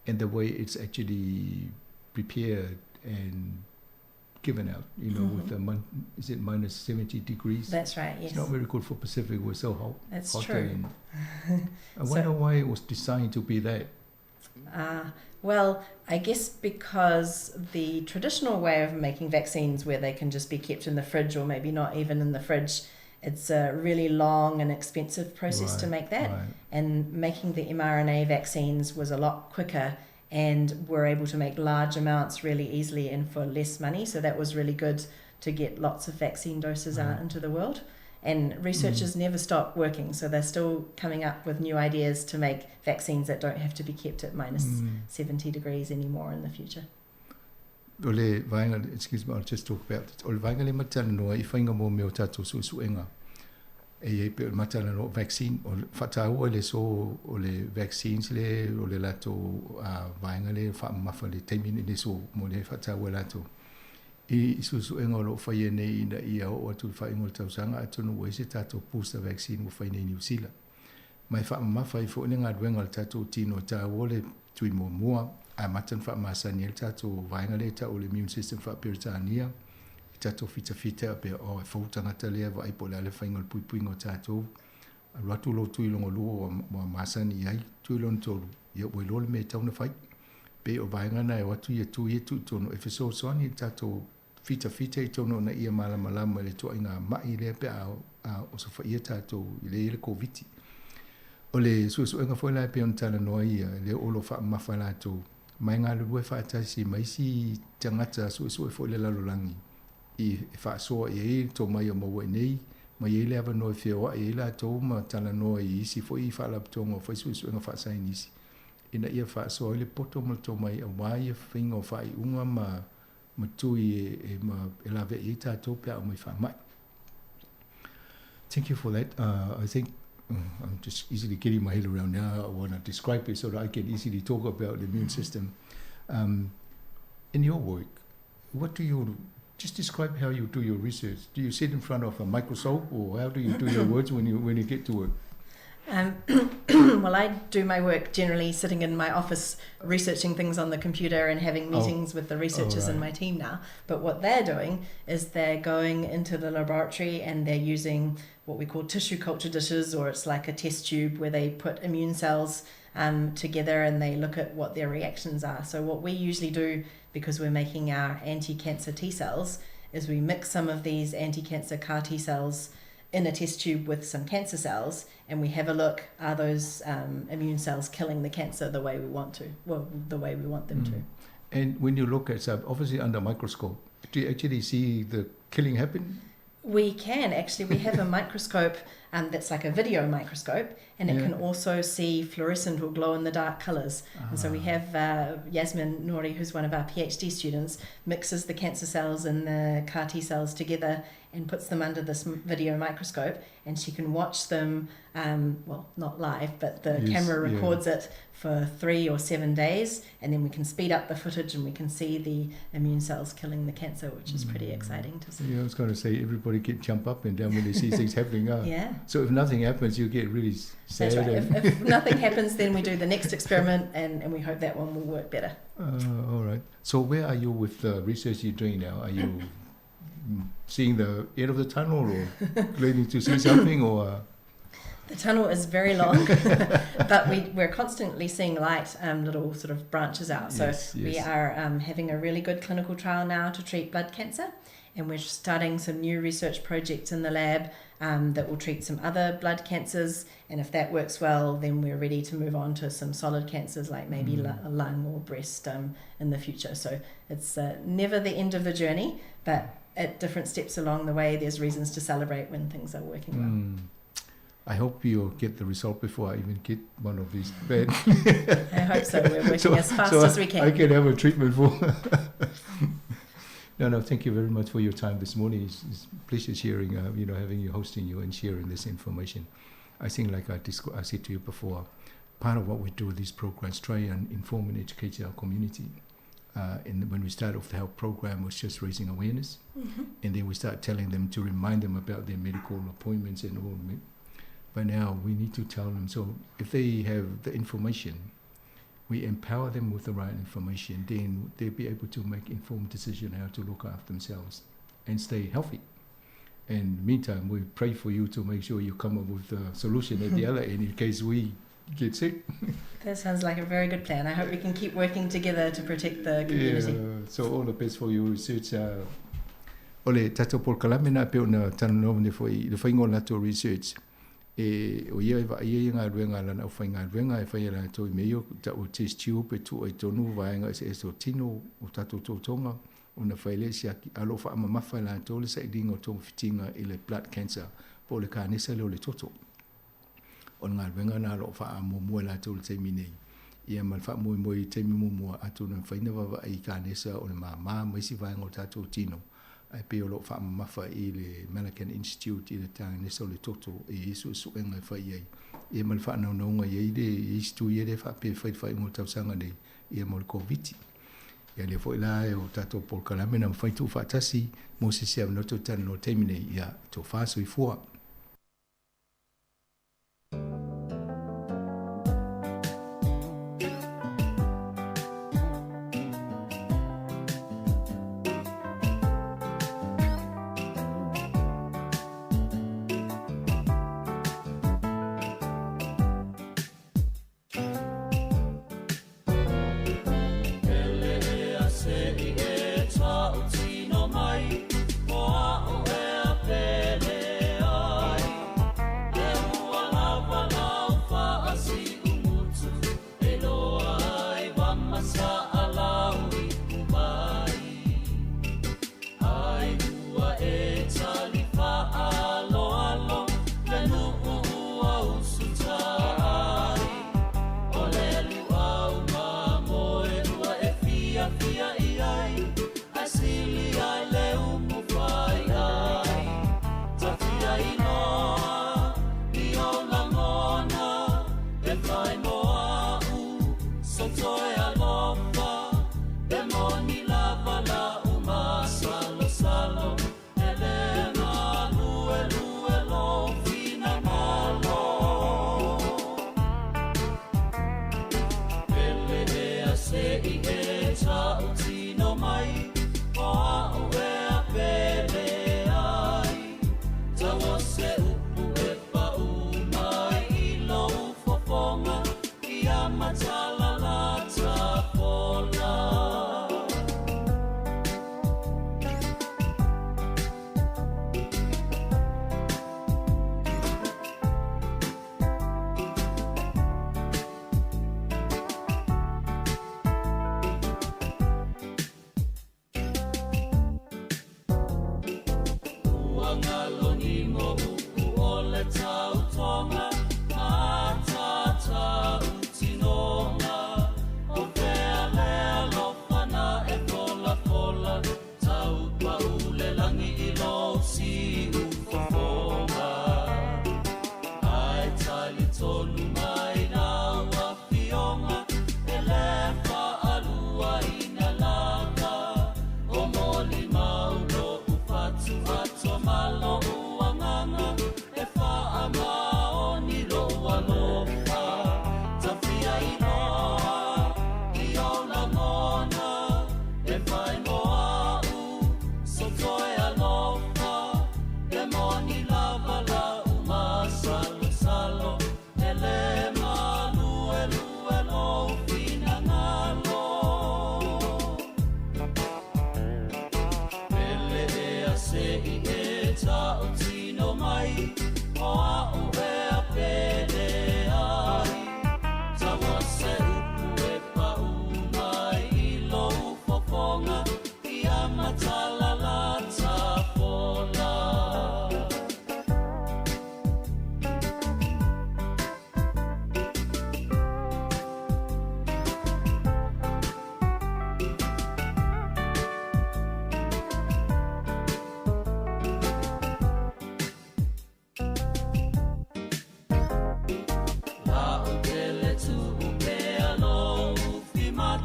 and the way it's actually prepared and given out, with the is it minus 70 degrees? That's right, It's yes. not very good for Pacific. We're so hot. That's hotter true. And I wonder why it was designed to be that. I guess because the traditional way of making vaccines, where they can just be kept in the fridge or maybe not even in the fridge, it's a really long and expensive process to make that. And making the mRNA vaccines was a lot quicker, and we're able to make large amounts really easily and for less money. So that was really good to get lots of vaccine doses out into the world. And researchers never stop working, so they're still coming up with new ideas to make vaccines that don't have to be kept at minus 70 degrees anymore in the future. O le vaenga, excuse me, I'll just talk about it. O le vaenga le matala noa, i whainga mō meo tātou suesuenga. E e pe o le matala noa vaccine, o le whataua le so o le vaccines le, o le lato, a vaenga le, whaamafa le teimine le so, mo le whataua lato. I suesuenga o lo whai e nei ina ia o atu whainga o le tausanga, atonu ua ese tātou booster vaccine ua whai nei New Zealand. Mai whaamafa i fo ine ngā duenga le tātou tino tāua le tui mua mua, a matan wha masani el tātou vaenga le tā o le immune system wha Peretania, i tātou whita whita pe o e fōtangata lea wa aipo le ale whainga le pui pui ngō tātou, a ratu lo tui longo lua wa masani ai, tui lono tolu, ia ua lole me tauna whai, pe o vaenga na e watu ia tui e tui tono, e whiso soani i tātou whita whita i tono na ia malama lama le toa inga mai lea pe a o sofa ia tātou i le ele COVID. O le suesuenga foi lai pe on tala noa ia, le olo wha mawha lātou, mai ngā lua whaatasi, mai si tangata suesue foi le lalolangi. I whaasoa i e tō mai o maua nei, mai e le awa noa whioa e la tō ma tala noa i isi foi i whaalaputonga o whai suesuenga whaasain isi. Ina ia whaasoa i le poto ma tō mai a wai e whinga o whai unga ma tui e ma e lawe i tātou pea o mai whaamai. Thank you for that. I think I'm just easily getting my head around now. I want to describe it so that I can easily talk about the immune system. In your work, what do you, just describe how you do your research. Do you sit in front of a microscope, or how do you do your work when you get to work? I do my work generally sitting in my office researching things on the computer and having meetings with the researchers in my team now. But what they're doing is they're going into the laboratory and they're using what we call tissue culture dishes, or it's like a test tube where they put immune cells together and they look at what their reactions are. So what we usually do, because we're making our anti-cancer T cells, is we mix some of these anti-cancer CAR T cells in a test tube with some cancer cells, and we have a look, are those immune cells killing the cancer the way we want to, well, the way we want them to. And when you look at, so obviously under microscope, do you actually see the killing happen? We can, actually. We have a microscope that's like a video microscope, and it can also see fluorescent or glow in the dark colors. And so we have Yasmin Nouri, who's one of our PhD students, mixes the cancer cells and the CAR T cells together and puts them under this video microscope, and she can watch them, well, not live, but the camera records it for 3 or 7 days, and then we can speed up the footage and we can see the immune cells killing the cancer, which is pretty exciting to see. Yeah, I was going to say, everybody get jump up and down when they see things happening. Yeah. So if nothing happens, you get really sad. That's right. If nothing happens, then we do the next experiment, and we hope that one will work better. All right. So where are you with the research you're doing now? Are you seeing the end of the tunnel, or leading to see something, or? The tunnel is very long, but we're constantly seeing light, little sort of branches out. So we are having a really good clinical trial now to treat blood cancer, and we're starting some new research projects in the lab that will treat some other blood cancers. And if that works well, then we're ready to move on to some solid cancers like maybe lung or breast in the future. So it's never the end of the journey, but at different steps along the way, there's reasons to celebrate when things are working well. I hope you'll get the result before I even get one of these bad. I hope so. We're working as fast as we can. I can have a treatment for. No, thank you very much for your time this morning. It's a pleasure sharing, having you, hosting you and sharing this information. I think, like I said to you before, part of what we do with these programs, try and inform and educate our community. And when we start off the health program, was just raising awareness. And then we start telling them to remind them about their medical appointments and all. But now we need to tell them, so if they have the information, we empower them with the right information, then they'll be able to make informed decision how to look after themselves and stay healthy. And meantime, we pray for you to make sure you come up with a solution at the other end in case we get sick. That sounds like a very good plan. I hope we can keep working together to protect the community. Yeah, so all the best for your research. Ole, tato por kalamena pe ona tanu ne foi le whaingo lato research. E o ia ia ngā ruenga lana o whai ngā ruenga e whai ala tō i meo ta o test tube e tū ai tonu vaenga e so tino o tato tō o na whai le siaki alo wha ama mawha la tō le sa i ringo tō whitinga i le blood cancer po le kānesa le o le toto. O ngā ruenga nā lo wha a mua la tō le teimi nei. Ia ma wha mua mua i teimi mua atu na whaina wawa i kānesa o le mā maisi vaenga o tato tino. Ai pe o lo wha mawha i le Malacan Institute i le tānesa o le toto e isu suenga e whai ai. E ma le wha naunga i le istu i le wha pe whai whai ngō tausanga nei i mo le COVID. Ia le foi la e o tato por kalame na mwhai tū whaatasi mō se se awanoto tana no teimine ia tō whāso i fua. Matala la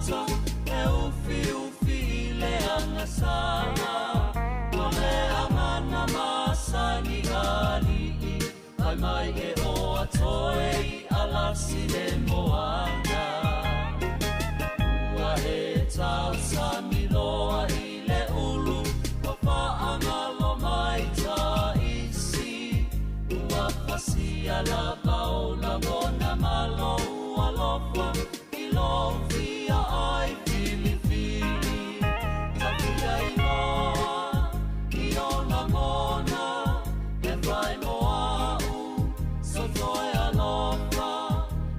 mata E ufi ufi i le agasala O le agana masani ali'i Fai mai e oa toe i alasi le moana Ua e tausami loa i le ulu Ua faagalo mai taisi Ua pasia lava o lagona ma lou alofa I lou fia ai filifili Tafia iloa i o lagona E fai mo a'u so toe alofa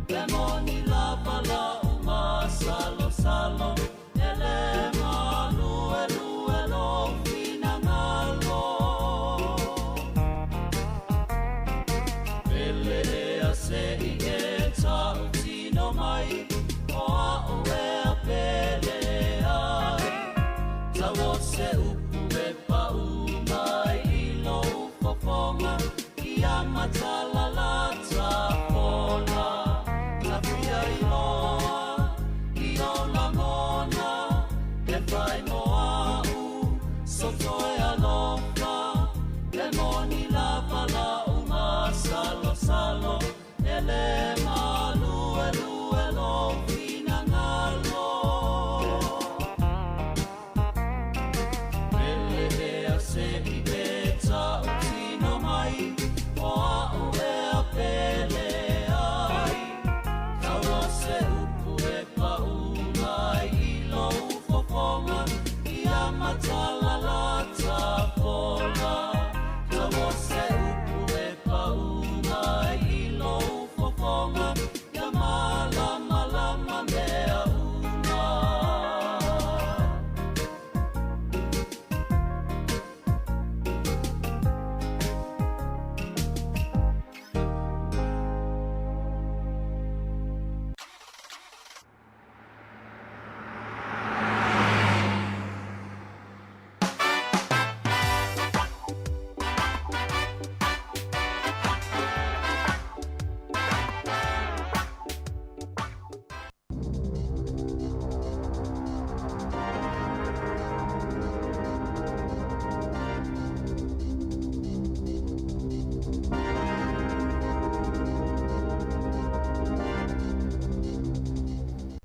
E moni lava la'u masalosalo E le maluelue lou finagalo Pele ea se'i e ta'utino mai O a'u ea pele ai Tau o se upu e pa'u mai i lou fofoga Ia matalalata fola Tafia iloa i o lagona E fai mo a'u so toe alofa E moni lava la'u masalosalo E le maluelue lou finagalo Pele ea se'i e ta'utino mai O a'u ea pele ai Tau o se upu e pa'u mai i lou fofoga Ia matalalata fola Tau o se upu e pa'u mai i lou fofoga Ia malamalama mea uma.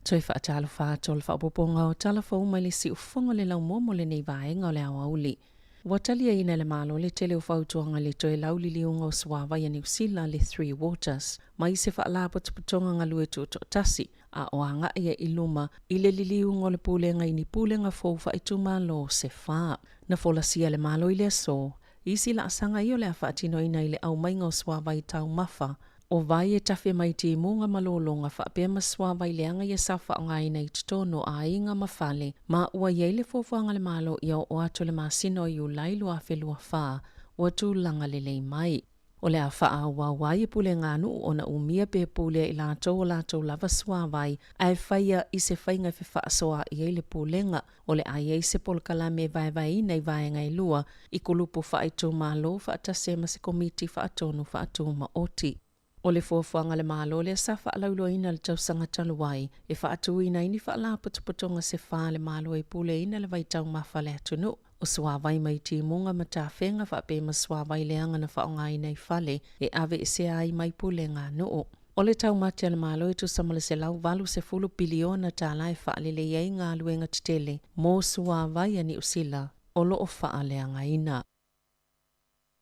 Toe faatalofa atu o le faaopoopoga o tala fou mai le siufofoga o le laumua mo lenei vaega o le aoauli. Ua taliaina e le Malo le tele o fautuaga i le toe lauliliuga o suavai a Niu Sila le Three Waters mai se faalapotopotoga galue tuutoatasi a o agai ai i luma i le liliuga o le pulega i ni pulega fou faaitumalo se fa. Na folasia e le Malo i le aso isi laasaga ia o le a faatinoina i le aumaiga o suavai taumafa o vai e tafe mai timuga ma lologa faapea ma suavai leaga ia sa faaaogaina i totonu o aiga ma fale ma ua i ai le fuafuaga a le Malo ia oo atu le masina o Iulai 2024 ua tulaga lelei mai. O le a faaauau ai e puleganuu ona umia pe pulea i latou o latou lava suavai ae faia i se faiga e fefaasoaai ai le pulega. O le a i ai se polokalame e vaevaeina i vaega e lua i kulupu faaitumalo faatasi ai ma se komiti faatonu faatumaoti. O le fuafuaga a le Malo lea sa faalauiloaina i le tausaga talu ai, e faatuina ai ni faalapotopotoga se fa a le Malo e puleina le vaitaumafa a le atunuu. O suavai mai timuga ma tafega faapea ma suavai leaga na faaaogaina i fale e aveesea ai mai puleganuu. O le taumate a le Malo e tusa ma le $180 piliona tala e faalelei ai galuega tetele mo suavai a Niu Sila o lo o faaleagaina.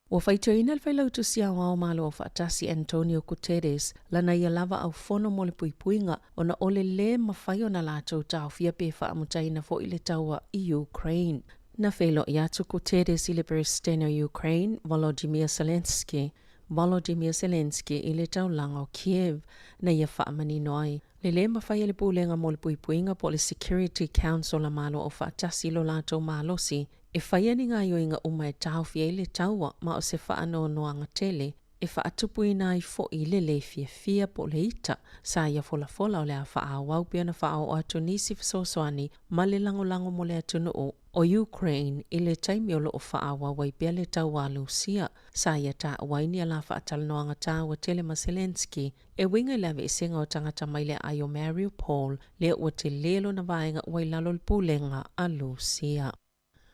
Ua faitioina le Failautusi Aoao Malo Aufaatasi Antonio Guterres lana ia lava aufono mo le puipuiga ona o le lē mafai ona latou taofia pe faamutaina foi le taua i Ukraine. Na feiloai atu Guterres i le Peresetene o Ukraine, Volodymyr Zelensky, Volodymyr Zelensky i le taulaga o Kiev na ia faamanino ai le lē mafai e le Pulega mo le Puipuiga po o le Security Council a Malo Aufaatasi lo latou malosi e faia ni gaoioiga uma e taofi ai le taua ma o se faanoanoaga tele. e faatupuina ai foʻi le lē fiafia po o le ita. Sa ia folafola o le a faaauau pea ona faaoo atu nisi fesoasoani ma le lagolago mo le atunuu o Ukraine i le taimi o loo faaauau ai pea le taua a Lusia. Sa ia taua ai ni ala faatalanoaga taua tele ma Zelenskyy e uiga i le aveesega o tagata mai le aai o Mariupol lea ua telē lona vaega ua i lalo o le pulega a Lusia.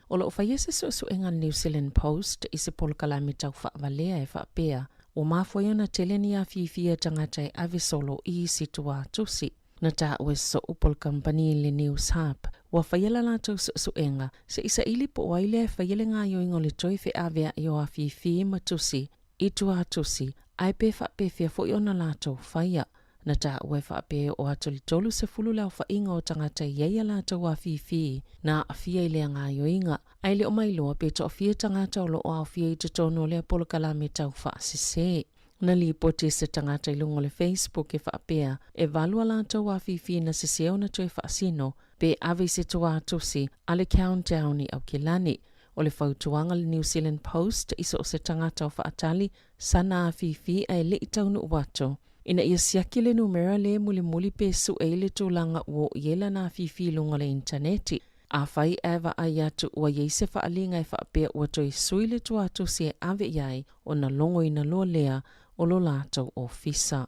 O lo o faia se suesuega a le New Zealand Post i se polokalame tau faavalea e faapea, ua mafua ai ona tele ni afifi a tagata e ave solo i isi tuatusi. Na taua e soo po o le kamupani le News Hub, ua faia la latou suesuega se i saili po o ai lea e faia le gaoioiga o le toe feaveai o afifi ma tusi i tuatusi ae pe faapefea foi ona latou faia. Na taua e faapea e oo atu i le 30 le aofaiga o tagata e i ai a latou afifi na aafia i lea gaoioiga, ae le o mailoa pe toafia tagata o lo o aofia i totonu o lea polokalame taufaasese. Na lipoti e se tagata i luga o le Facebook e faapea, e valu a latou afifi na sese ona toe faasino pe ave i se tuatusi a le Countdown i Aukilani. O le fautuaga a le New Zealand Post i so o se tagata o faatali sana afifi ae le i taunuu atu, ina ia siaki le numera lea e mulimuli pe sue i le tulaga ua oo i ai lana afifi i luga o le initaneti. Afai ae vaai atu ua i ai se faaaliga e faapea ua toe sui le tuatusi e ave i ai, ona logoina loa lea o lo latou ofisa.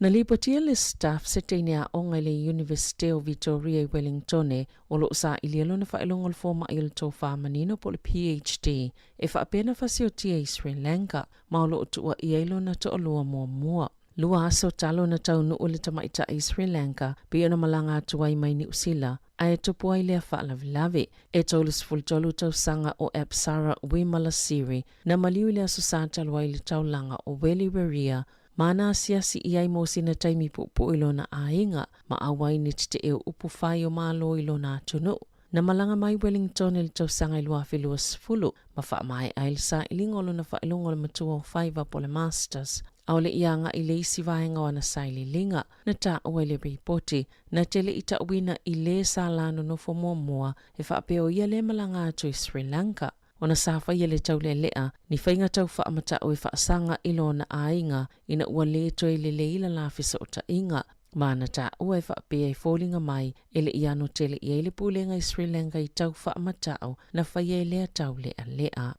Na lipotia le Stuff se teine aoga i le Iunivesite o Vitoria i Wellingtone o lo o sailia lona faailoga o le fomai o le tofa manino po o le PhD e faapea na fasiotia i Sri Lanka ma o lo o tuuaia i lona toalua muamua. Lua aso talu ona taunuu le tamaitai i Sri Lanka pei ona malaga atu ai mai Niu Sila ae tupu ai lea faalavelave. E 33 tausaga o Apsara Wimalasiri na maliu i le Aso Sa talu ai i le taulaga o Weliweriya ma na asiasi i ai mo sina taimi puupuu i lona aiga ma auai ni tetee o upu fai o Malo i lona atunuu. Na malaga mai Wellington i le tausaga i 2020 ma faamaea ai le sailiga o lona faailoga o le matua o faiva po o le Masters. Aole i agai i le isi vaega o ana sailiiliga, na taua i le ripoti, na te le i tauina i le sa la nonofo muamua e faapea o ia lea malaga atu i Sri Lanka. Ona sa faia le taulealea, ni faiga tau faamatau e faasaga i lona aiga ina ua lē toe lelei la la fesootaiga. Ma na taua e faapea e foliga mai e le i ano tele i ai le pulega i Sri Lanka i tau faamatau na faia i lea taulealea.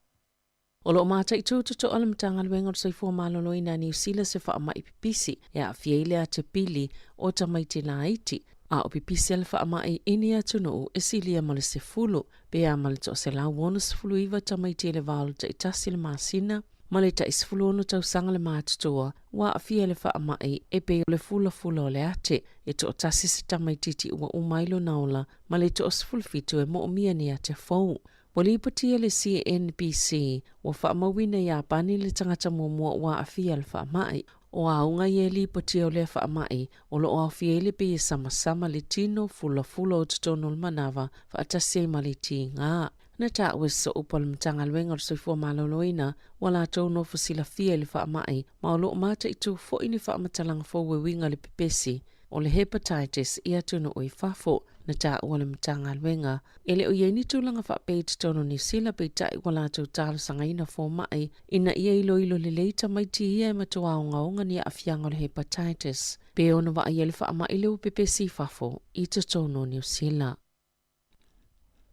O lo o mataitū totoa le Matagaluega o le Soifua Maloloina a Niu Sila se faamai pipisi e aafia ai le atepili o tamaiti laiti, a o pipisi a le faamai i ni atunuu e silia ma le 10, pe a ma le 169 tamaiti e le va o le taitasi le masina ma le tai 16 tausaga le matutua ua aafia i le faamai e pei o le fulafula o le ate, e toatasi se tamaitiiti ua uma ai lona ola ma le 17 e moomia ni ate fou. Ua lipotia le CNBC ua faamauina i Iapani le tagata muamua ua aafia i le faamai. O auga ia e lipotia o lea faamai o lo o aofia ai le pei e samasama le tino fulafula o totonu o le manava faatasi ai ma le tiga. Na taua e soo po o le Matagaluega o le Soifua Maloloina ua latou nofo silafia i le faamai ma o lo o mataitu foi ni faamatalaga fou e uiga i le pepesi o le hepatitis i atunuu i fafo. Na taua le Matagaluega e le o i ai ni tulaga faapea i totonu o Niu Sila peitai ua latou talosagaina fomai ina ia iloilo lelei tamaiti ia e matua ogaoga ni aafiaga o le hepatitis pe ono vaaia le faamai lea ua pepesi i fafo i totonu o Niu Sila.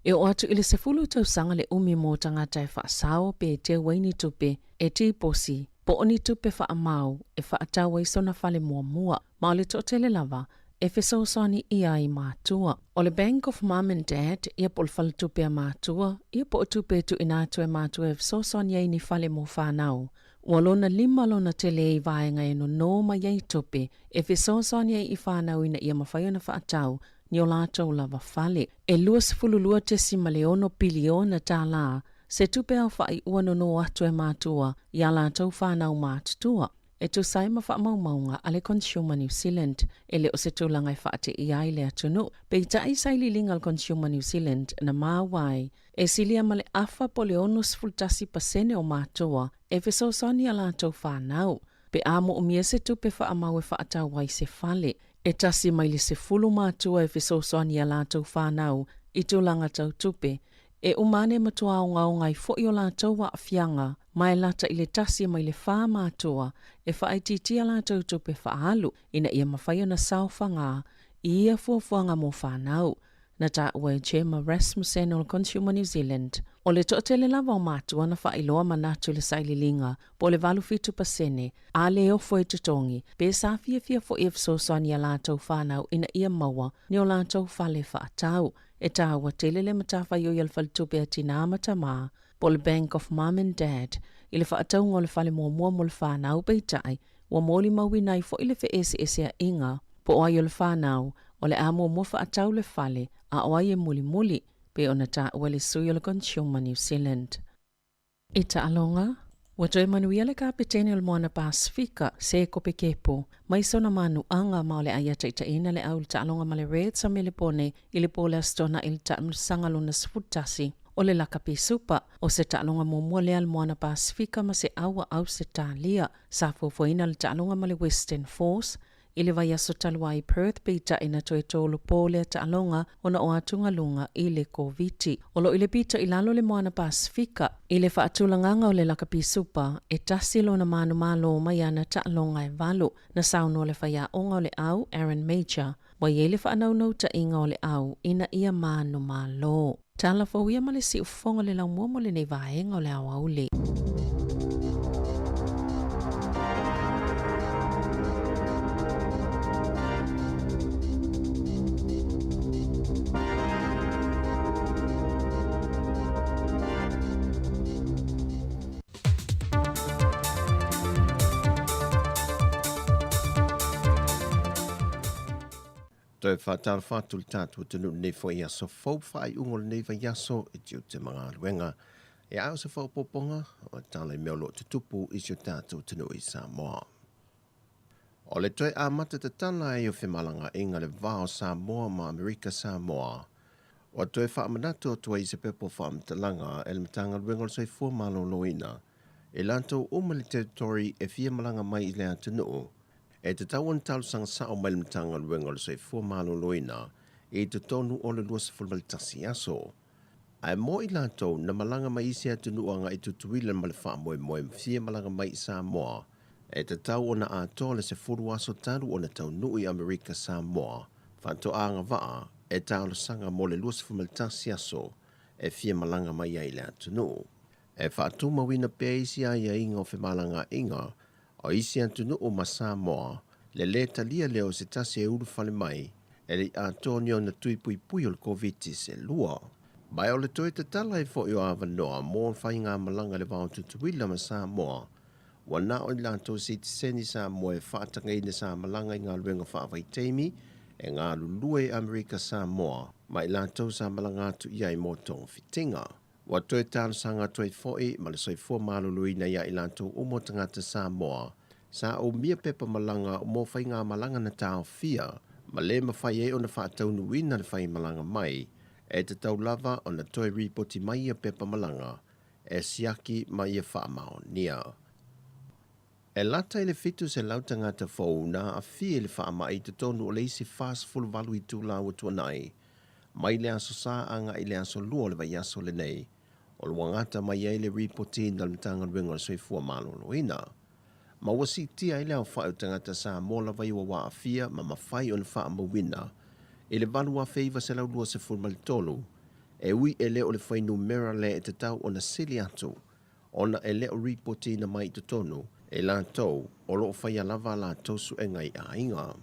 E oo atu i le 10 tausaga le umi mo tagata e faasao pe e teu ai ni tupe e tiposi po o ni tupe faamau e faatau ai sona fale muamua, ma o le toatele lava e fesoasoani ʻia ai matua. O le Bank of Mum and Dad, ia po o le faletupe a matua, ia po o tupe e tuuina atu e matua e fesoasoani ai ni fale mo whanau. Ua lona lima lona tele i vaega e nonō mai ai tupe e fesoasoani ai i whanau ina ia mawhai ona whaatau ni o latou lava fale. E 22.6 piliona tālā se tupe aofaʻi ua nonō atu e matua iā latou whanau matutua. E tusa ai ma faamaumauga a le Consumer New Zealand, e le o se tulaga e faateia ai le atunuu. Peitai sailiiliga a le Consumer New Zealand na maua ai, e silia ma le afa po o le 61% o matua e fesoasoani iā latou fanau. Pe a moomia se tupe faamau e faatau ai se fale, e tasi mai le 10 matua e fesoasoani iā latou fanau i tulaga tau tupe, e uma ane matua ogaoga ai foi o latou aafiaga. Ma e lata i le 1 mai le 4 matua e faaitiitia latou tupe faaalu ina ia mafai ona saofaga i ia fuafuaga mo fanau. Na taua e Gemma Rasmussen o le Consumer New Zealand, o le toatele lava o matua na faailoa manatu i le sailiiliga po o le 87% a le ofo e totogi pe sa fiafia foi e fesoasoani i a latou fanau ina ia maua ni o latou fale faatau. E taua tele le matafaioi a le Faletupe a Tinā ma Tamā po o le Bank of Mum and Dad i le faatauga o le fale muamua mo le fanau peitai ua molimauina ai foi le feeseeseaiga po o ai o le fanau o le a muamua faatau le fale a o ai e mulimuli, pei ona taua e le sui o le Consumer New Zealand. I taaloga, ua toe manuia le Kapetene o le Moana Pasifika, Sekope Kepu, mai sona manuaga ma o le a ia taitaiina le au i le taaloga ma le Reds a Melepone i le po o le Aso Toonai i le taamilosaga lona 11 o le Lakapi Supa. O se taaloga muamua lea a le Moana Pasifika ma se au a Ausetalia. Sa fuafuaina le taaloga ma le Western Force i le vaiaso talu ai i Perth peitai na toe tolopo lea taaloga ona o atugaluga i le Koviti. O lo o i le pito i lalo le Moana Pasifika i le faatulagaga o le Lakapi Supa e tasi lona manumalo mai ana taaloga e valu. Na saunoa le faiaoga o le au, Aaron Mauger, ua i ai le faanaunautaiga o le au ina ia manumalo. Tala fou ia ma le siufofoga o le laumua mo lenei vaega o le aoauli. Toe whātalofa atu le tātou atunuu lenei foi i aso fou whaaiunga o lenei vaiaso e tiute ma galuega. E ao se whaopoponga o tala i mea o loo tutupu i si o tātou atunuu i Samoa. O le toe amata tatala ai o femalagaaiga le va o Samoa ma Amerika Samoa. Ua toe faamanatu atu ai i se pepa o faamatalaga e le Matagaluega o le Soifua Maloloina i latou uma le territory e fia malaga mai i le atunuu e tatau ona talosaga sao mai le Matagaluega o le Soifua Maloloina i totonu o le 21 aso. Ae mo i latou na malaga mai isi atunuu agai Tutuila ma le faamoemoe ma fia malaga mai i Samoa, e tatau ona atoa le 10 aso talu ona taunuu i Amerika Samoa faatoa agavaa e talosaga mo le 21 aso e fia malaga mai ai i le atunuu. E faatumauina pea isi aiaiga o femalagaaiga o isi atunuu ma Samoa, le lē talia lea o se tasi e ulufale mai e le i atoa ni ona tui puipui o le Koviti-19. Ma o le toe tatala ai foi o avanoa mo faigamalaga i le va o Tutuila ma Samoa, ua na o i latou sitiseni Samoa e faatagaina sa malaga i galuega faavaitaimi e galulue i Amerika Samoa ma i latou sa malaga atu i ai mo togafitiga. Ua toe talosaga atu ai foi ma le soifua maloloina ia i latou uma o tagata Samoa sa umia pepa malaga mo faigamalaga na taofia ma le mafai ai ona faataunuuina le faimalaga mai, e tatau lava ona toe ripoti mai ia pepa malaga e siaki ma ia faamaonia. E lata i le 700 tagata fou na aafia i le faamai i totonu o le isi 48 itula ua tuanai, mai le aso Sa agai i le aso Lua o le vaiaso lenei, o lo o ua gata mai ai le ripotiina a le Matagaluega o le Soifua Maloloina. Ma ua siitia ai le aofai o tagata Samoa lava ia ua aafia ma mafai ona faamauina i le 8,923, e ui e le o le fuainumera lea e tatau ona sili atu ona e le o ripotiina mai i totonu e latou o lo o faia lava a latou suega i aiga.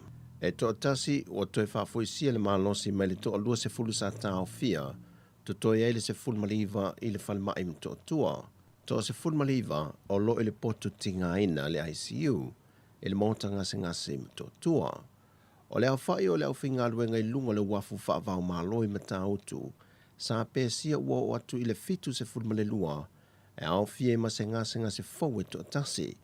E toatasi ua toe faafoisia le malosi mai le toalua sefulu sa taofia, totoe ai le 19 i le falemai Motootua. Toa 19 o lo o i le potu tigaina, le ICU, i le maota gasegase i Motootua. O le aofai o le aufaigaluega i luga o le uafu faava-o-Malo i Matautu, sa pesia ua oo atu i le 72 e aofia ai ma se gasegase fou e toatasi,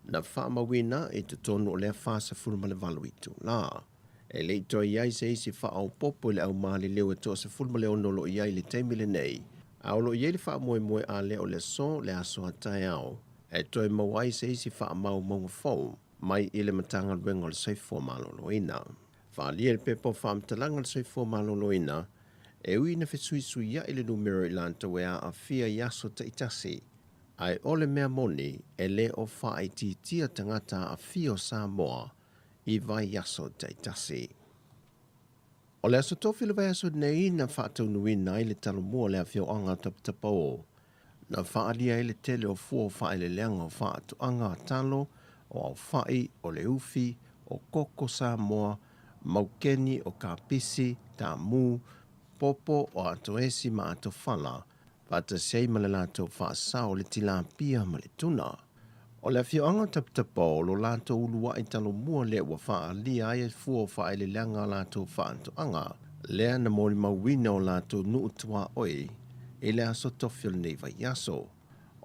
na faamauina i totonu o lea 48 itula. E le i toe i ai se isi faaopoopo i le au maliliu e toa 16 o lo o i ai i le taimi lenei, a o lo o i ai le faamoemoe a lea o le aso le aso a taeao e toe maua ai se isi faamaumauga fou mai i le Matagaluega o le Soifua Maloloina. Faaalia i le pepa o faamatalaga a le Soifua Maloloina, e ui ina fesuisuiaʻi le numera o i latou e aafia i aso taitasi. Ae o le mea moni, e le o faaitiitia tagata aafia o Samoa i vaiaso taitasi. O le Aso Tofi o le vaiaso nei na faataunuuina ai le Talomua o le Afioaga o Taputapaō, na faaalia ai le tele o fua o faaeleeleaga o faatoaga a talo, o aofa'i, o le ufi, o koko Samoa, maukeni, o kapisi, taamu, popo, o atoesi ma atofala, faatasi ai ma le latou faasao o le tilapia ma le tuna. O le afioaga o Taputapaō lo latou ulua'i talomua lea ua faaalia ai fua o faaeleeleaga a latou faatoaga, lea na molimauina o latou nuu tuaoi i le aso tofi o lenei vaiaso.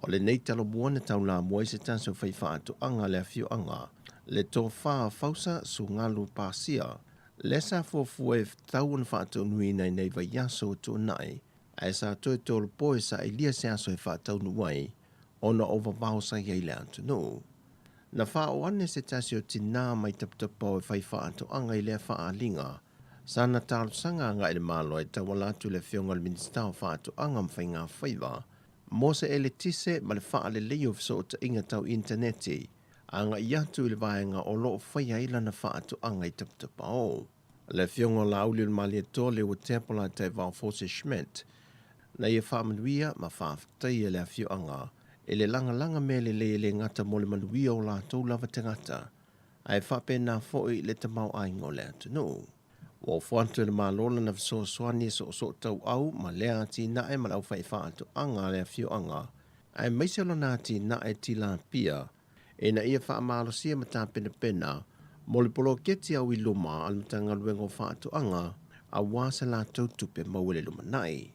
O lenei talomua na taulamua ai se tasi o faifaatoaga a le afioaga, le Tofa Fausa Sugalu Pasia, lea sa fuafua e tatau ona faataunuuina i nei vaiaso ua tuanai, ae sa toe tolopo e sailia se aso e faataunuu ai ona o vavao sa i ai le atunuu. Na faaoo ane se tasi o tinā mai Taputapuao e fai faatoaga i lea faaaliga, sa na talosaga agai i le Malo e tauala atu i le Afioga i le Minisita o Faatoaga ma Faiga Faiva mo se eletise ma le faaleleia o fesootaiga tau initaneti agai atu i le vaega o lo o faia ai lana faatoaga i Taputapuao. Le Afioga o Laauli o le Malietoa Leuatea Polataivao Fosi Schmidt, na ia faamanuia ma faafetaia le afioaga i le lagalaga mea lelei e le gata mo le manuia o latou lava tagata, ae faapena foi le tamaoaiga o le atunuu. Ua ofo atu e le Malo lana fesoasoani e soosoo tauau ma lea atinae ma le aufaifaatoaga a le afioaga, aemaise o lana atinae tilapia ina ia faamalosia ma tapenapena mo le poloketi au i luma a le Matagaluega o Faatoaga aua se latou tupe maua i le lumanai.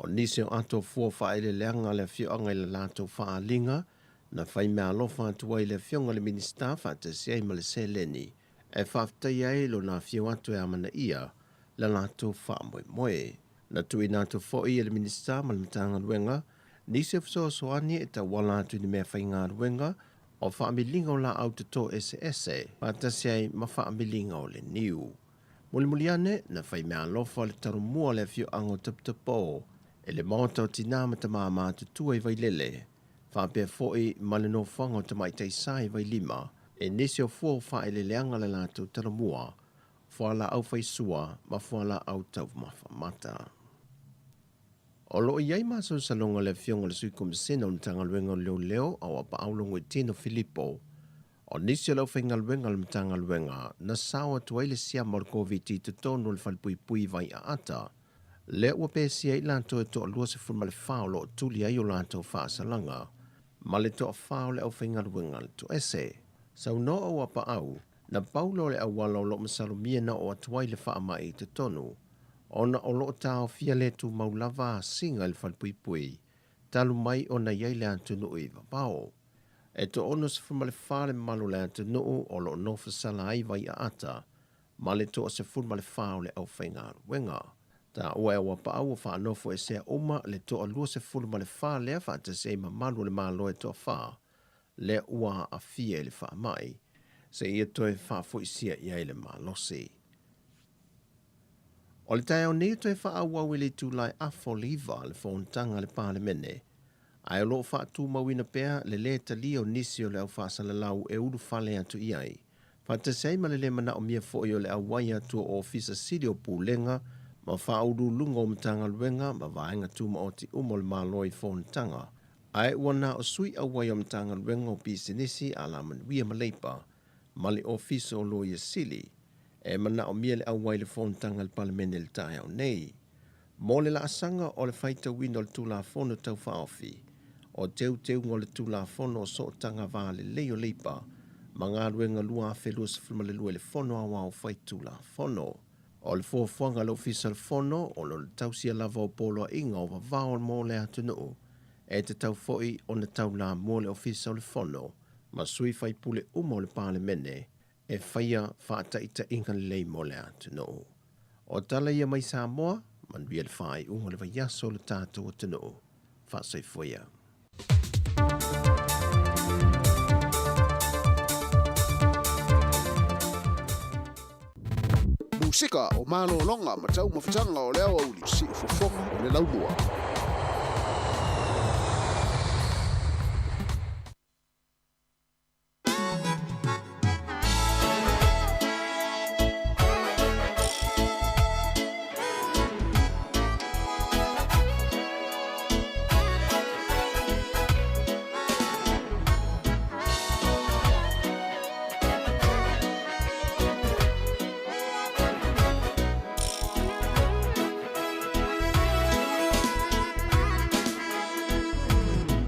O nisi o ato fua faaeleeleaga a le afioaga i le latou faaaliga na fai meaalofa atu ai i le Afioga i le Minisita faatasi ai ma le seleni e faafetaia ai lona afio atu e amanaia le latou faamoemoe. Na tuuina atu foi e le Minisita ma le Matagaluega nisi o fesoasoani e tauala atu i ni meafaigaluega o faamiliga o laau toto eseese faatasi ai ma faamiliga o le niu. Mulimuli ane, na fai meaalofa le Talomua o le afioaga o Taputapuo i le Maota o Tinā ma Tamā Matutua i Vailele, faapea foi ma le nofoaga o Tamaitai Sa i Vailima i nisi o fua o faaeleeleaga le latou Talomua fualaau faisua ma fualaau taumafa mata. O lo o i ai masalosaloga a le Afioga i le Sui Komisena o le Matagaluega o Leoleo a o Apaau Logoitino Filipo, o nisi o le aufaigaluega a le Matagaluega na sao atu ai le siama o le Koviti i totonu o le falepuipui i Vaiaata, lea ua pesia ai latou e toalua 14 o lo o tuli ai o latou faasalaga ma le toafa o le aufaigaluega a le toese. Saunoa o Apaau, Na pau lea o le auala o lo o masalomia na oo atu ai le faamai i totonu, ona o lo o taofia le tumau lava asiga i le falepuipui talu mai ona i ai le atunuu i vavao. E toa-64 le mamalu o le atunuu o lo o nofosala ai Vaiaata ma le toa-14 o le aufaigaluega. Taua e Auapaau ua faanofoesea uma le toa-24 lea faatasi ai mamalu o le Malo e toafa lea ua aafia i le faamai, seia toe faafoisia i ai le malosi. O le taeao nei e toe faaauau i le itula e afa o le iva le fonotaga a le Palemene, ae o lo o faatumauina pea le lē talia o nisi o le au faasalalau e ulufale atu i ai, faatasi ai ma le lē manaomia foi o le auai atu o Ofisa Sili o Pulega ma Faauluuluga o Matagaluega ma Vaega Tumaoti uma o le Malo i fonotaga Ae ua na o sui auai o Matagaluega o Pisinisi, Alamanuia ma Leipa, ma le Ofisa o Loia Sili, e manaomia le auai i le fonotaga a le Palemene i le taeao nei. Mo le laasaga o le faitauina o le Tulafono Tau Faaofi, o Teuteuga o le Tulafono o Sootaga Va Lelei o Leipa ma Galuega 2022 i le Fono Aoao Faitulafono. O le fuafuaga a le Ofisa o le Fono, o lo le tausia lava o poloaiga o vavao mo le atunuu, e tatau foi ona taulamua le Ofisa o le Fono ma sui faipule uma o le Palemene e faia faataitaiga lelei mo le atunuu. O tala ia mai Samoa, manuia le faaiuga o le vaiaso o le tatou atunuu. Faasoifua ia. Musika o malologa ma taumafataga o le aoauli, siufofoga o le laumua.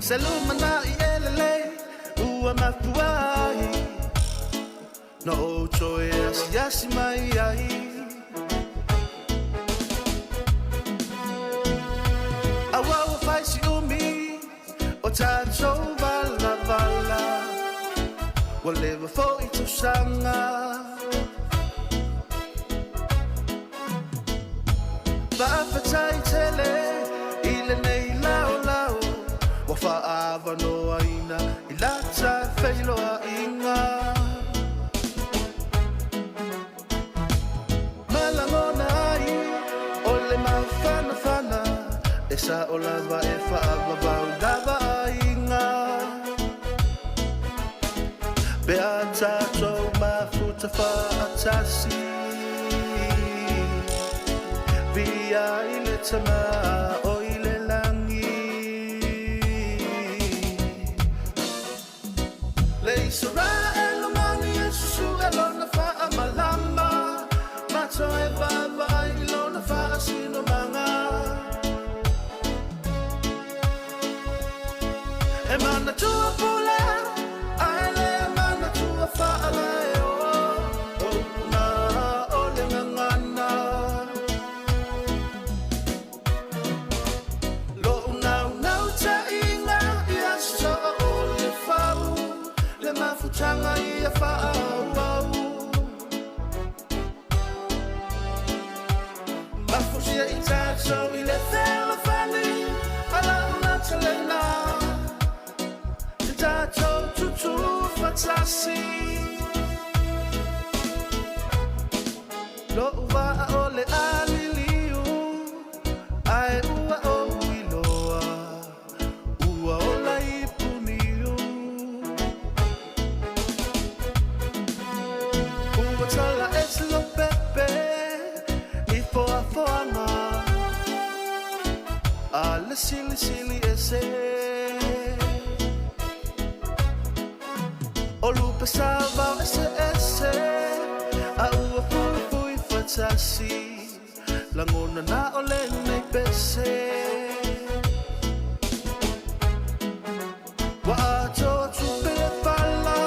Se lumanaʻi e lelei ua mafua ai Na ou toe asiasi mai ai. Auā ua fai si umi o tatou valavala, Ua leva foi tausaga. Faafetai tele i lenei laolao, Ua faaavanoaina i lata feiloaiga. Ma lagona ai o le mafanafana, E sao lava e faavavau lava aiga. Pe a tatou mafuta faatasi, Viia i le Tama o i le lagi. Le Isaraelu mani e susue lona faamalama, Ma toe vaavaai i lona faasinomaga. E manatua pule, ae le manatua faalaeo, O upu na o le gagana. Lo'u naunautaiga ia soa o le fau, Le mafutaga ia faaauau. Mafusia i tatou i le fealofani a lau natalena, Te tatou tutū faatasi. Lo'u vaa o le a liliu, Ae ua ou iloa ua ola i puniu. Ua tala ese Lopepe i foafoaga a le silisili ese. O lupe savao eseese a ua fuifui faatasi, Lagona na o lenei pese. Ua atoa tupe le fala,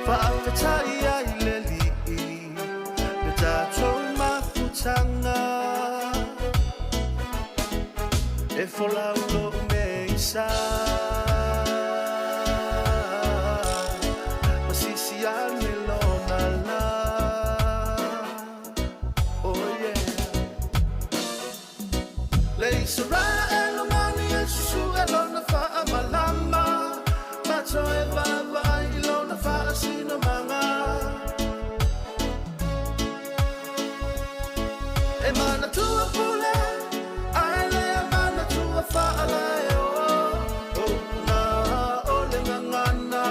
faafetai ai le Alii le tatou mafutaga. E folau lo'u meisa, Ma sisi ane lona la. Oh yeah. Le Isaraelu mani e susue lona faamalama, Ma toe vaavaai i lona faasinomaga. E manatua pule, ae le manatua faalaeo, O upu na o le gagana.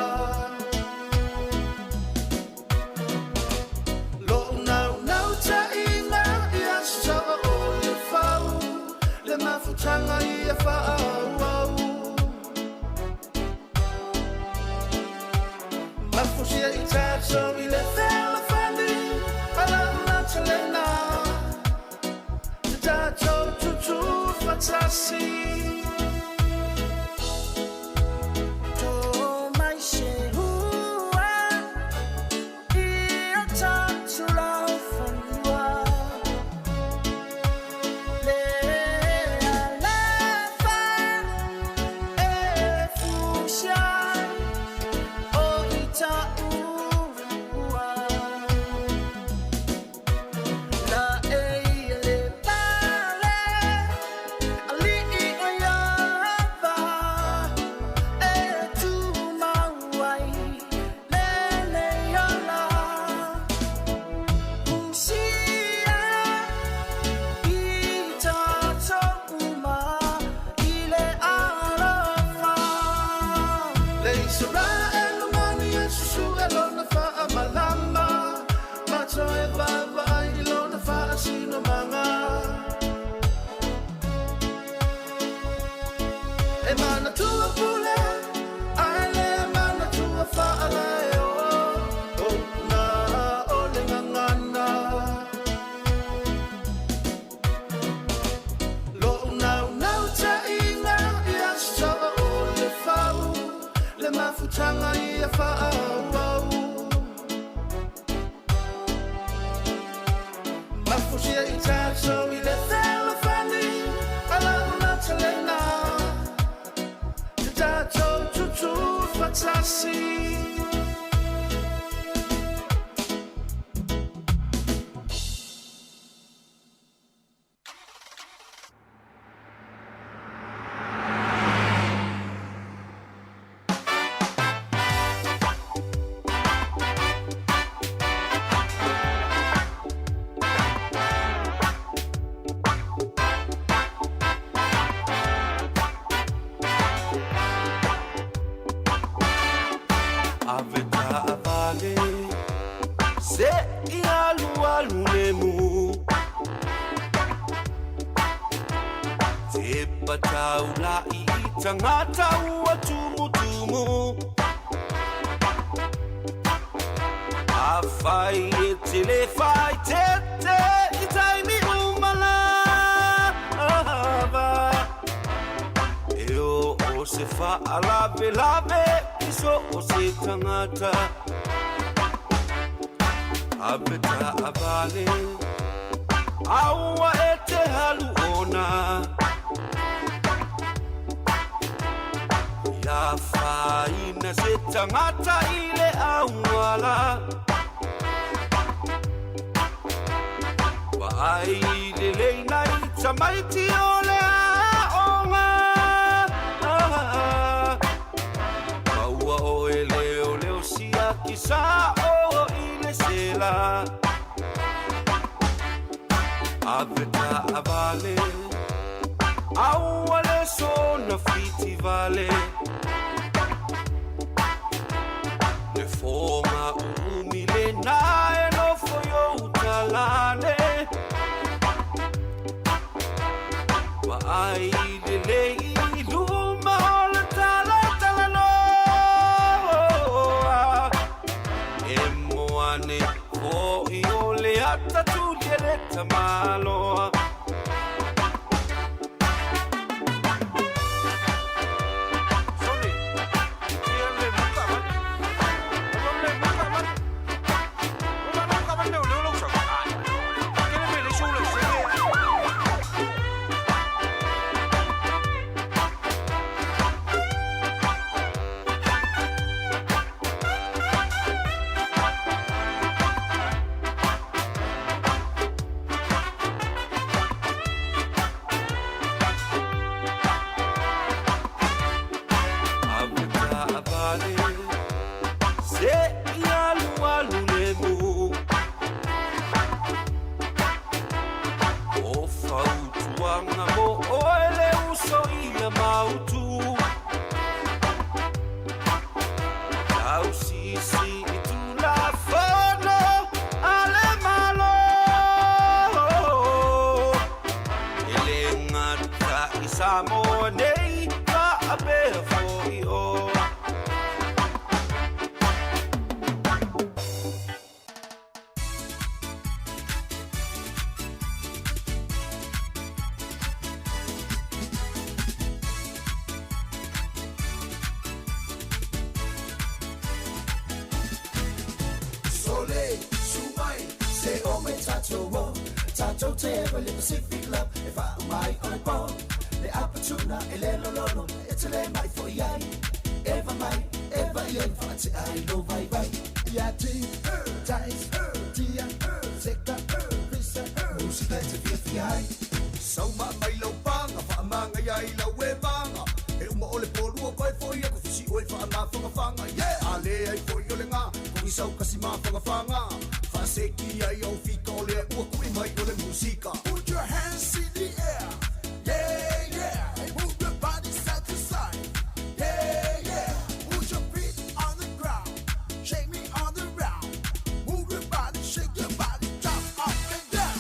Lo'u naunautaiga ia soa o le fau, Le mafutaga ia faaauau. Mafusia i tatou i le fealofani a lau natalena, Te tatou tutū faatasi. To mai se hua i o tatou laufanua, Le alofa e fusia ai o i taua. La e le pale ali'i o Iava e tumau ai lenei ola. Fusia i tatou uma i le alofa. Le Isaraelu mani e susue lona faamalama, Ma toe vaavaai i lona faasinomaga. E manatua pule, ae le manatua faalaeo, O upu na o le gagana. Lo'u naunautaiga ia soa o le Taumatanga ia whaau Mafusia i tātou i le telefani Ala una telena Te tātou tutu whatasi. Ave taavale se i alualu lemu Te pataulai i tangata ua tumutumu Afai e te le fai tete i taimi umalava E o o se faalave i so o se tangata Ave taavale aua e te halu ona Ia whaina se tangata i le auala Vaai le leina i tamaiti o le aonga Maua o e leo leo sia ki sa o i le sela Ave taavale aua le sona fiti vale Le fonga uumi le na e nofo i ou talane Vaai lelei i luma o le talatalanoa E moane fo'i o le ata tuli e le tamaloa. Ave taavale se i alualu lemu O fautuaga mo oe le uso ia mautu Tausisi i tulafono a le Malo E le gata i Samoa nei faapea fo'i o. Sole, sumai, se o me tātou o Tātou te ewa le Pacific Love E wha umai o le pō Le apatuna e le lololo E te le mai fo i ai Eva mai, eva i ai Wha te ai lo vai vai Ia ti, tais, tia, seka, visa Musika e te fia fia ai Sauma mai lau panga, whaamanga ia i lau e manga. E uma o le pōlua koe foi aku fisi o e whaamawhangawhanga. Yeah! A le ai foi o le ngā, kongi sau kasi mawhangawhanga. Whaaseki ai au fika o le ua kui mai o le musika. Put your hands in the air. Yeah, yeah. And move your body side to side. Yeah, yeah. Put your feet on the ground. Shake me on the round. Move your body, shake your body, jump up and down.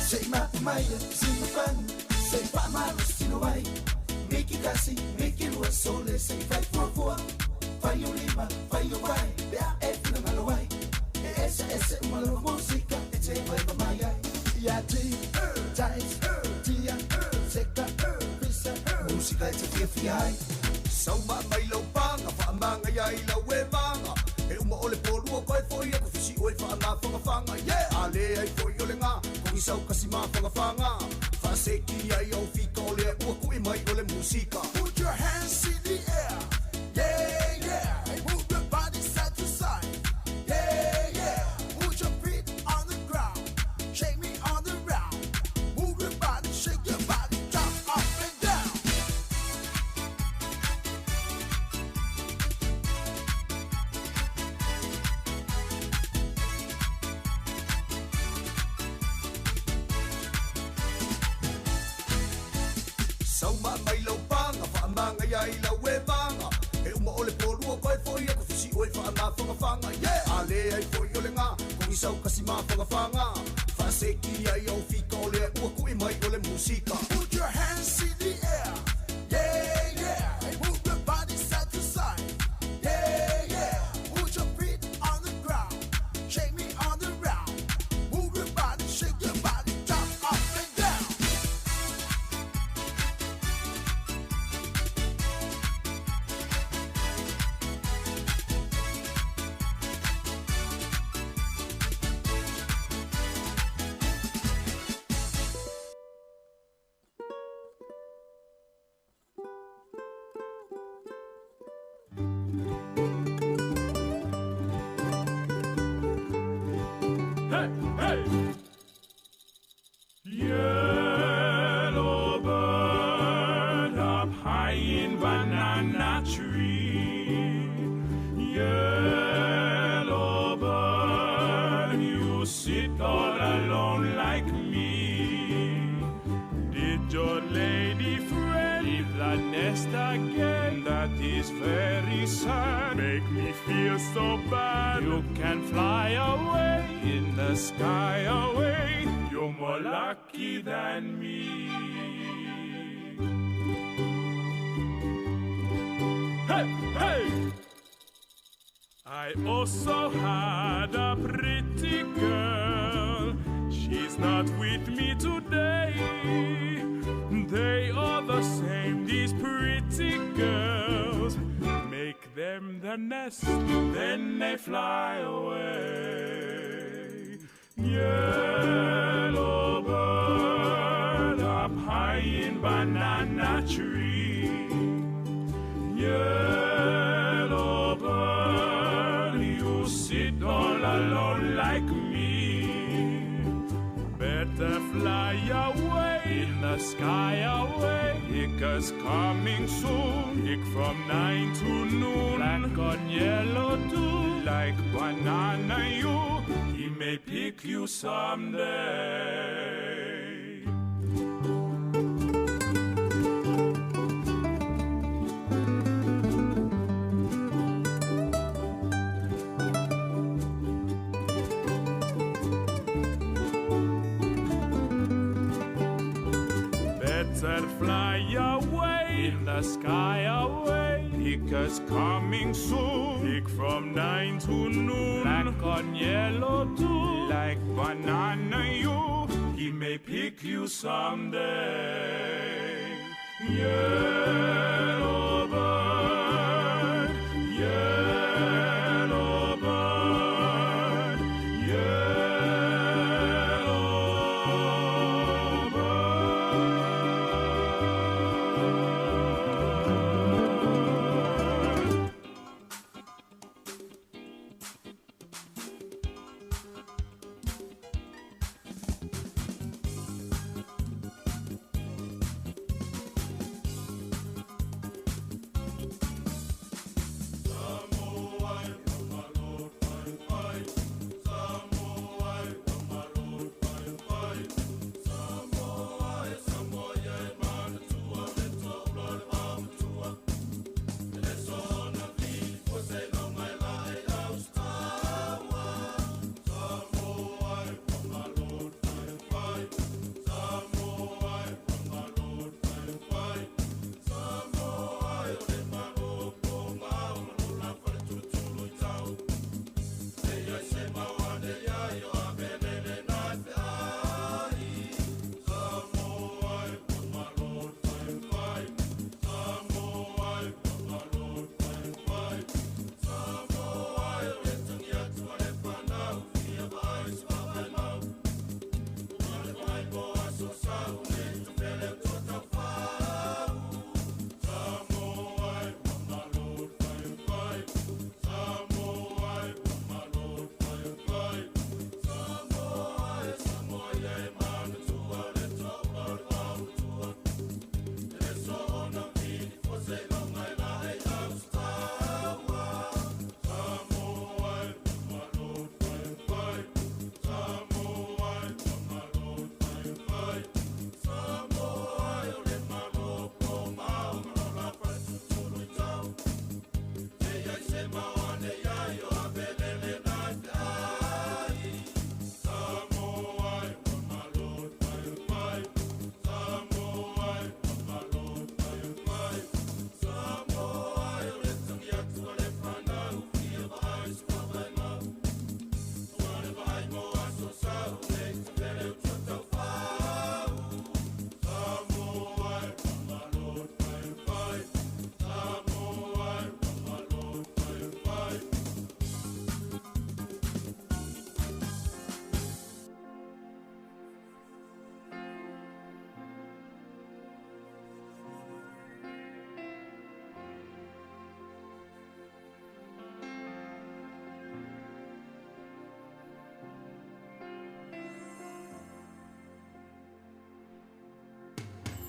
Say ma maya, sino fan, say pa ma sino ai. Miki kasi, miki lua sole, say 5 4 4. Fai o lima, fai o vai, be a e Fa'ae'ese uma lava musika e te vaeva mai ai. Ia ti, tais, tia, seka, fisa, musika e te fiafia ai. Sau mai lau panga, whaamanga ia i lau e manga. E uma o le polua koe foi aku fisi oe whaamawhangawhanga. Yeah! A le ai foi o le ngā, kongi sau kasi mawhangawhanga. Whaaseki ai au fika o lea ua kui mai o le musika. Put your hands in the air. Yeah, yeah. Hey, move your body side to side. Yeah, yeah. Put your feet on the ground. Shake me on the round. Move your body, shake your body, jump up and down. Sau mai lau panga, whaamanga ia i lau e manga. E uma o le polua koe foi aku fisi oe whaamawhangawhanga. Yeah! A le ai foi o le ngā, kongi sau kasi mawhangawhanga. Whaaseki ai au fika o lea ua kui mai o le musika. Put your hands in the air. Yeah, yeah. Hey, move your body side to side. Yeah, yeah. Put your feet on the ground. Shake me on the round. Move your body, shake your body, jump up and down. Hey, hey! Yellow bird up high in banana tree. Yellow bird, you sit all alone like me. Did your lady friend leave the nest again? That is very sad. Make me feel so bad. You can fly away in the sky away. You're more lucky than me. Hey, hey! I also had a pretty girl. She's not with me today. They are the same, these pretty girls. Make them the nest, then they fly away. Yellow bird up high in banana tree. Yellow bird, you sit all alone like me. Better fly away in the sky away. Hicker's coming soon. Hick from 9 to noon. Black on yellow too, like banana you. He may pick you someday. Better fly away in the sky away. Hicker's coming soon. Hick from 9 to noon. Black on yellow too, like banana you. He may pick you someday. Yellow bird, yellow bird, yellow bird.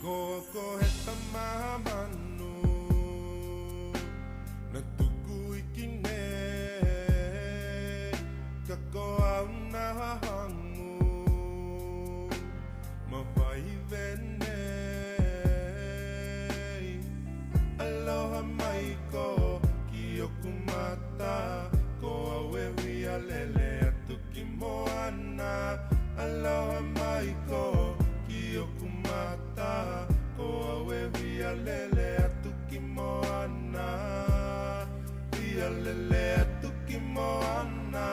Ko he tamamanu Na tuku iki ne Ka ko au na hangu Ma vai vene Aloha mai ko ki oku mata Ko au e huia lele atu ki moana Aloha mai ko ki oku mata Ko au e huia lele atu ki moana Huia lele atu ki moana.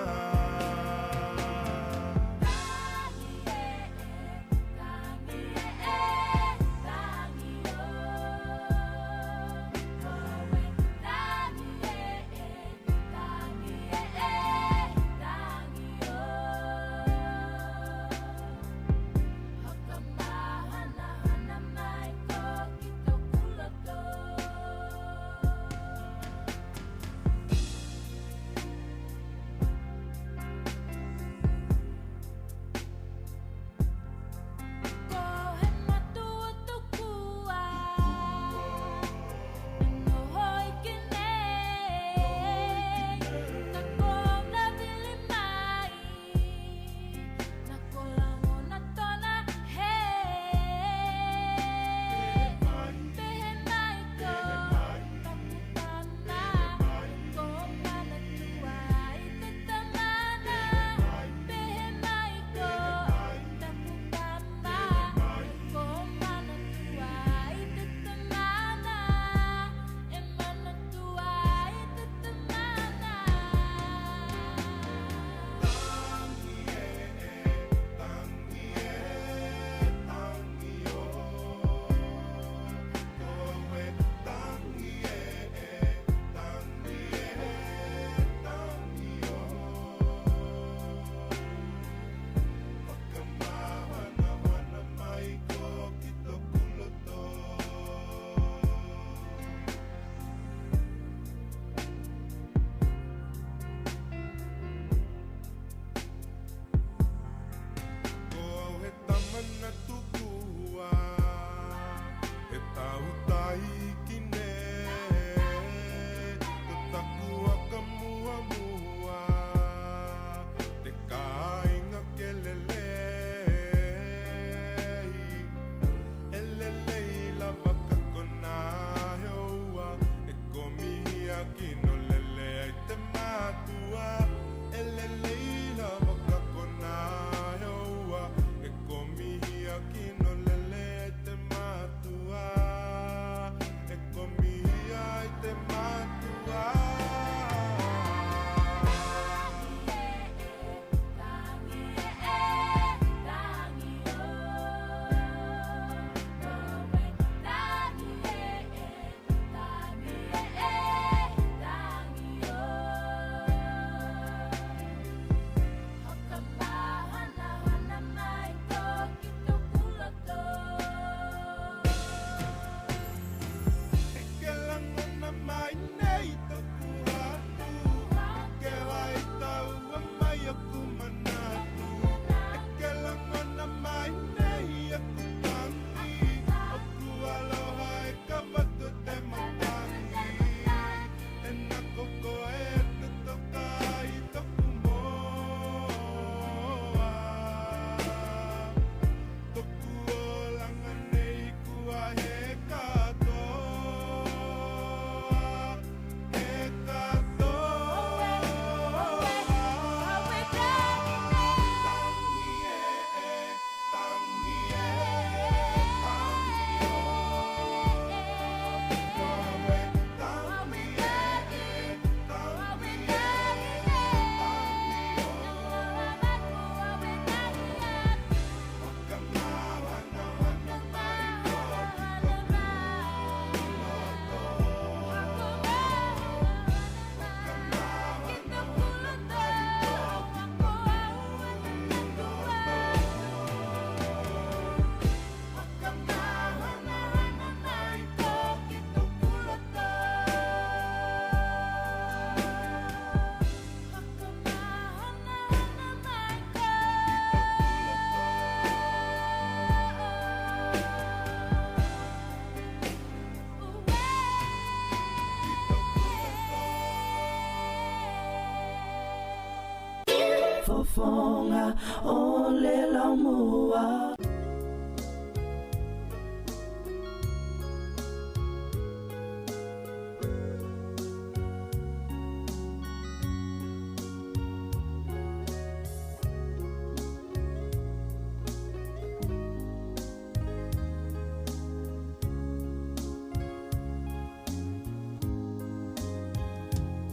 Siufoga o le Laumua.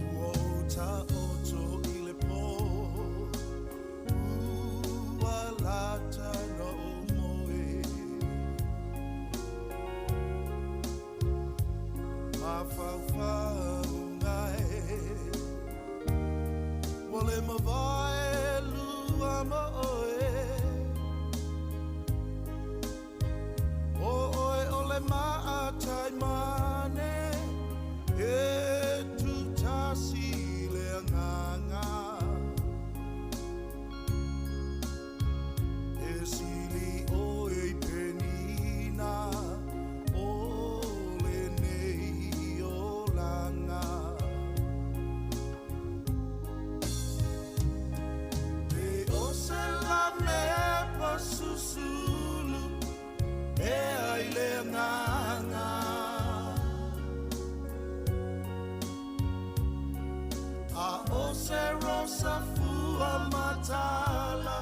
Ua ou taoto i le pō, ua lata na ou moe. Mafaufauga e, ua le mavae lua ma oe. O oe o le maatai mane, e tutasi le agaga. E sili oe i penina o lenei olaga. E o se la mepa susulu, e ai le agaga. A o se rosa fua matala,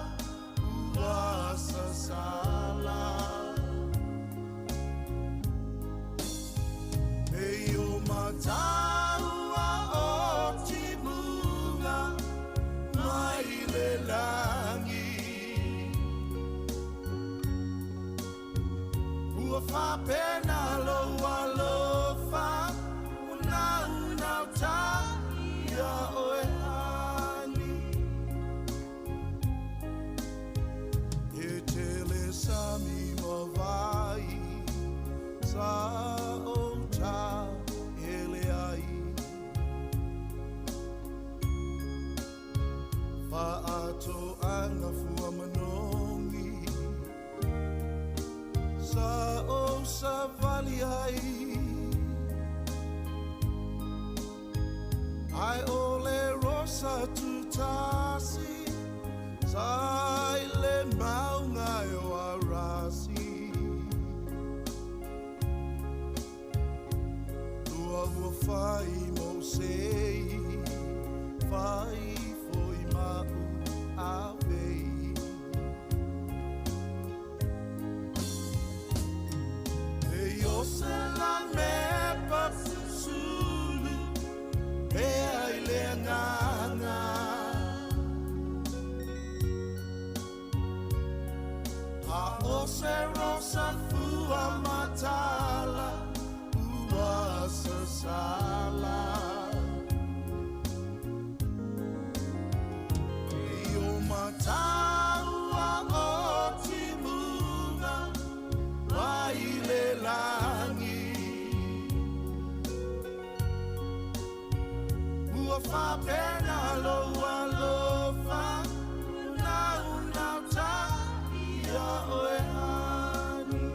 ua sasala. E o mataua o timuga mai le lagi. Ua faapena lou alofa, ua naunau ta ia oe ani. E tele sami ma vai, sa o ta ele ai. Faatoaga fua manogi, sa o savali ai. Ai o le rosa tutasi, sa i le maunga e o arasi. Lua ua fai mo sei, fai foi mau avei. E o se la mepa susulu, e ai le agaga. A o se rosa fua matala, ua sasala. E o mataua o timuga mai le lagi. Ua faapena lou alofa, naunau ta ia oe ani.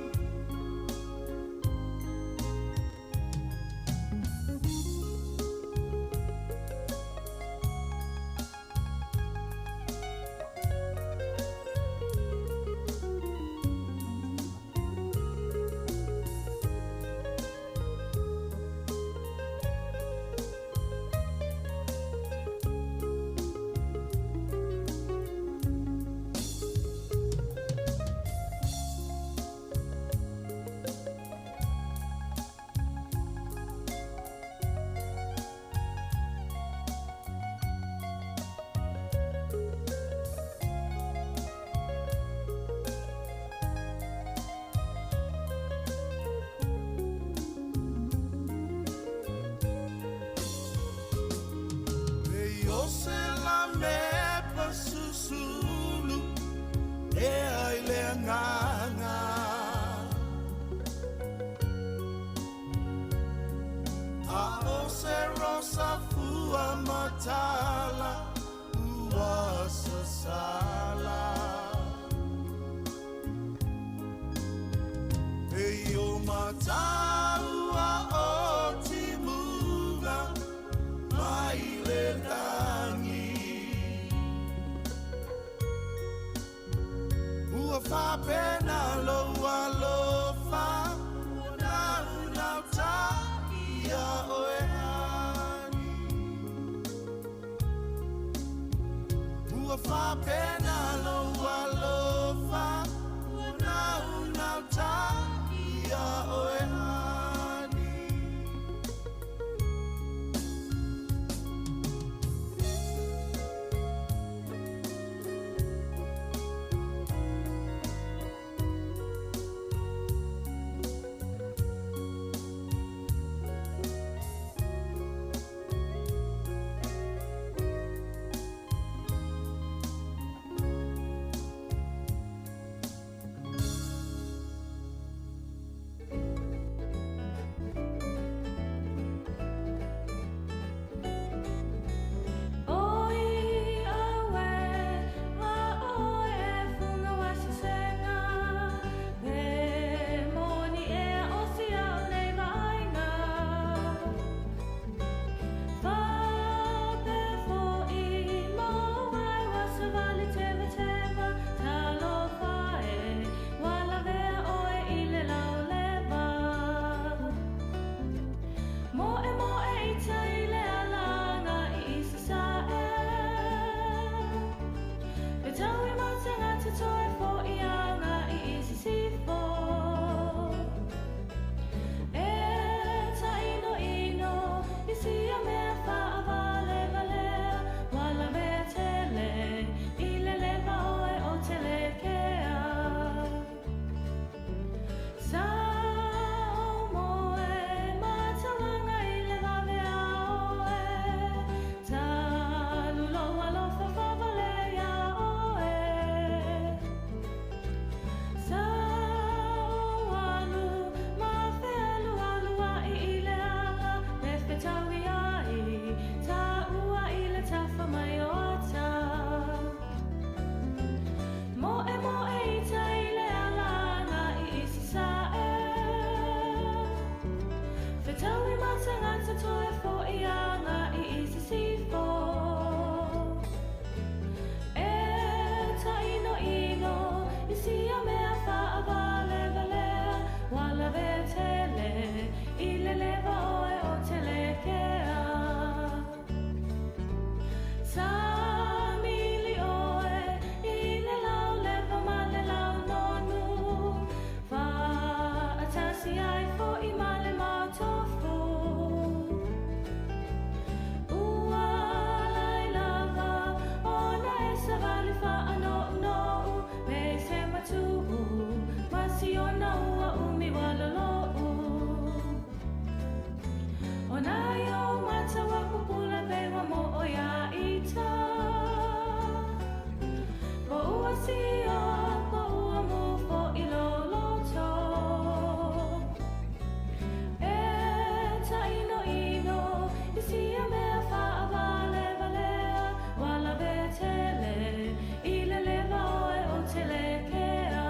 E o se la mepa susulu, e ai le agaga. A o se rosa fua matala, ua sasala. E o mataua o timuga mai le lagi. Faapena lou alofa ua naunauta ia oe ani. Ua faapena lou alofa ua naunauta ia oe ani. Oi awe, ma oe e funga wa sasenga, pe moni ea o sia o nei vainga. Fa pe fo i mo ai wa sa vali teva teva, talofa e, wala vea oe i le lau leva. Moe moe i tai le alanga i isa sa e. Pe tau i matanga te toe fo i anga i isi sifo. E ta ino ino i sia mea wha vale valea, wala mea tele i le leva oe o tele kea. Sa o moe matalanga i le vave a oe, talu lou alofa whavale ia oe. Sa o alu ma whealu alu a i i le ala, me whetaui ai, ta ua i le tawha mai o ata. Moe moe i tai le alanga i isi sa e. Whetaui matangata toe fo i anga i isi sifo. E ta ino ino i sia mea whaavale valea, wala vea tele i le leva oe o tele kea. Sa mili oe i le lau leva ma le lau nonu, whaatasi ai fo i ma le matofu. Ua lai lava ona e sa vali wha ano nou, me se matuu, ma si ona ua umi wala lou. Ona i o mata wa kupula pe wa mo o ia ita. Po ua sia, po ua mo fo i lo loto. E ta ino ino, i sia mea whaavale valea, wala ve tele, i le leva oe o tele kea.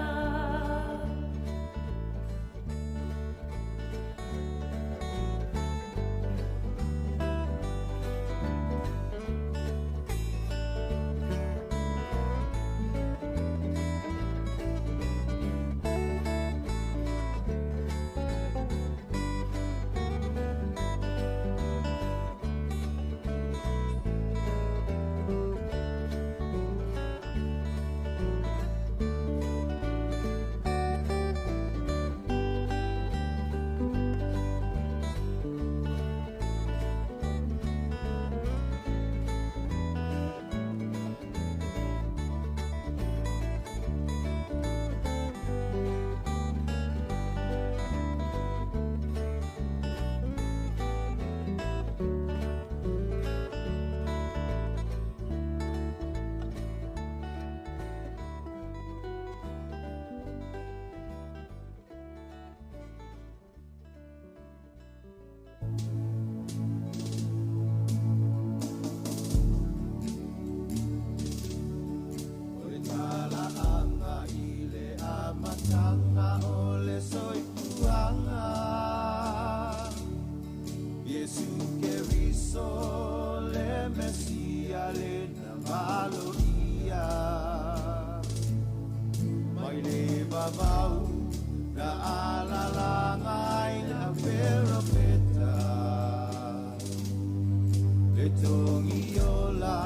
tongi ola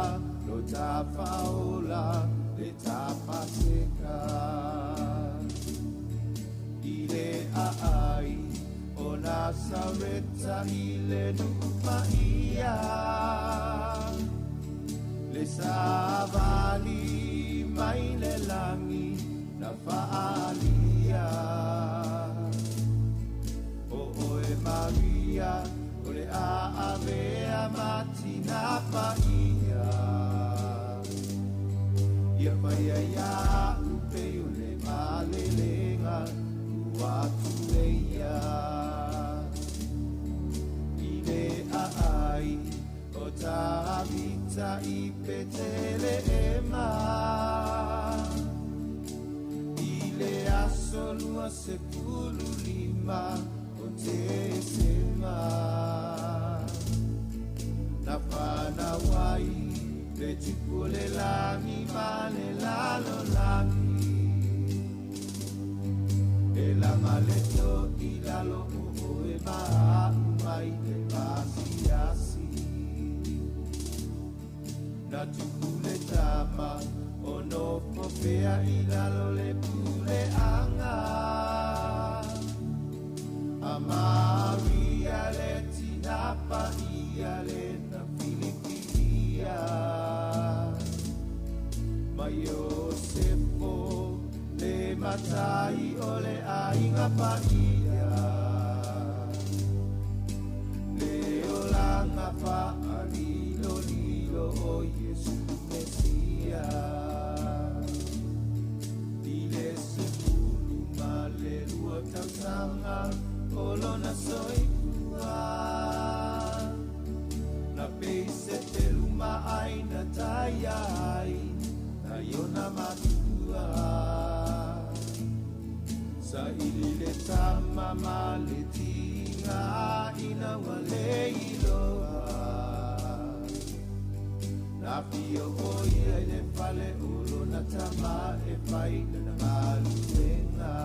lo tafaola le tapaseka. I le aai o Nasareta i le nu'upaia, le savali mai le lagi na fa'aalia. O oe Maria o le a'avea matina paia, ia faia ia'u pei o le malelega ua tuleia. I le aai o Tavita i Petelehema, i le aso 25 o Tesema, na fanau ai le tupu o le lagi ma le lalolagi. E laga le to'i lalo o oe ma'u mai le pasiasi. Na tupu le tama o nofo pea i lalo le puleaga, a Maria le tina paia le na filifilia. Ma Iosepo le matai o le aiga paia, le olaga fa'alilolilo o Iesu Mesia. I le 12 tausaga o lona soifua, na peise telu ma'ai na taia ai na iona matua. Sa ili le tama ma le tiga ina ua le iloa, na fio o ia i le fale o lona tama e fai lana galuega.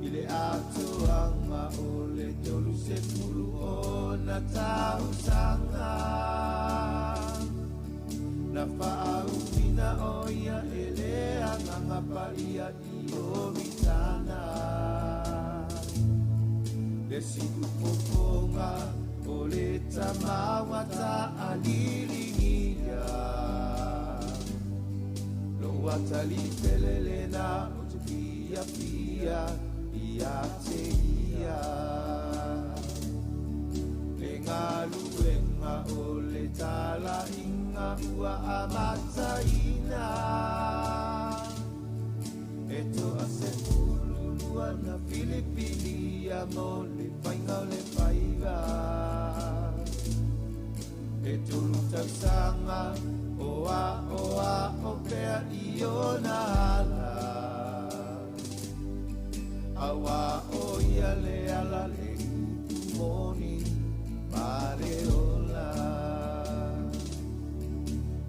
I le atoaga o le 30 ona tausaga, na fa'auina o ia e le agaga paia i Ioritana. Le si'ufofoga o le tama ua ta'aliligia, lou atalipele lena o te fiafia ia te ia. Le galuega o le tala'iga ua amataina, e to'a 12 na filifilia mo le faiga o le faiva. E 3 tausaga o a'oa'o pea i ona ala, auā o ia le ala le upu moni ma le ola.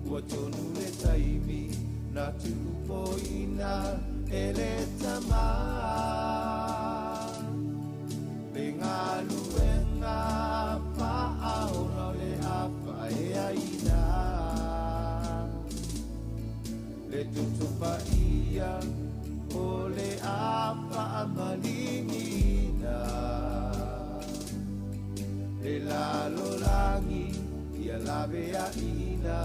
Ua tonu le taimi na tu'upoina e le tamā, le galuega fa'aola o le afa'eaina. Le toto paia o le afa'amaligiina, le lalolagi ia lavea'ina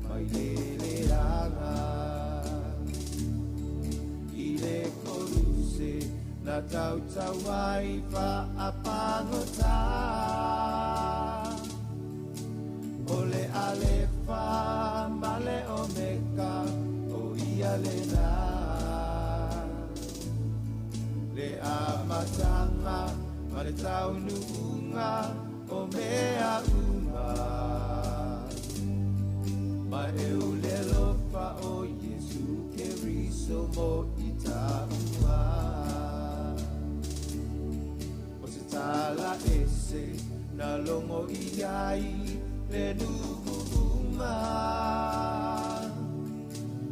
mai le leaga. I le koluse na tautau ai fa'apagotā, o le Alefa ma le Omeka o ia lena. Le amataga ma le taunu'uga o mea uma, ma e ulelo fa o Iesu Keriso mo i ta'ua. O se tala ese na logo i ai le nu'u uma,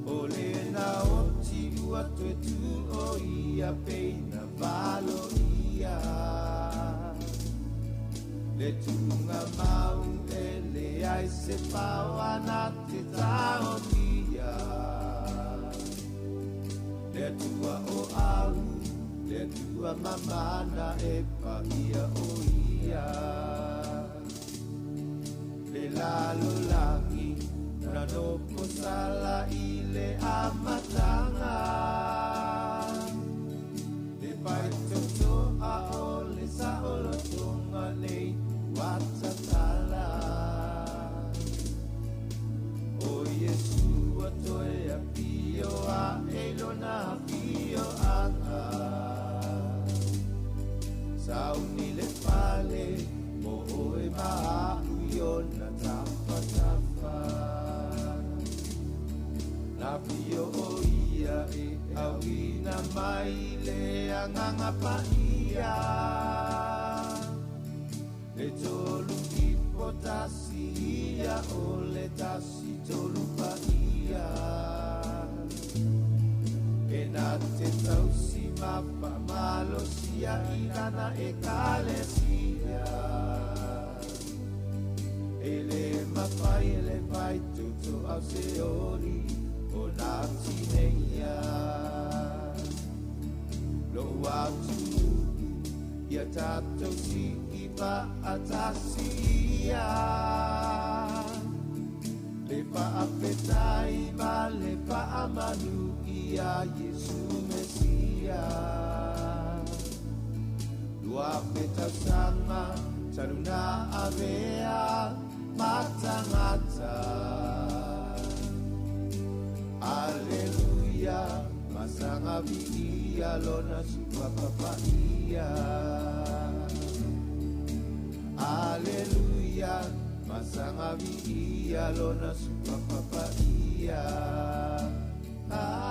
o le naoti ua toe tu o ia pei na valo ia. Le tuga mau e leai se paoana te taofia. Le Atua o au, le Atua mamana e paia o ia. Le lalolagi na nofo sala i le amataga. Le faitotoa o le saolotoga nei ua tatala. O Iesu ua toe afio aʻe i lona afioaga. Sauni le fale mo oe ma a'u i ona tafatafa. Na afio o ia e auina mai le Agaga Paia. Le tolu ipo tasi ia o le tasi tolu paia. E na te tausi ma faamalosia i lana Ekalesia. E le mafai e le faitotoa o se oli o na tineia. Lou atunuu ia tatou sii faatasi ia. Le faafetai ma le faamanu ia Iesu Mesia. 2000 tausaga talu na avea ma tagata. Aleluia, masaga viia lona suafa paia. Aleluia, masaga viia lona suafa paia. Ah.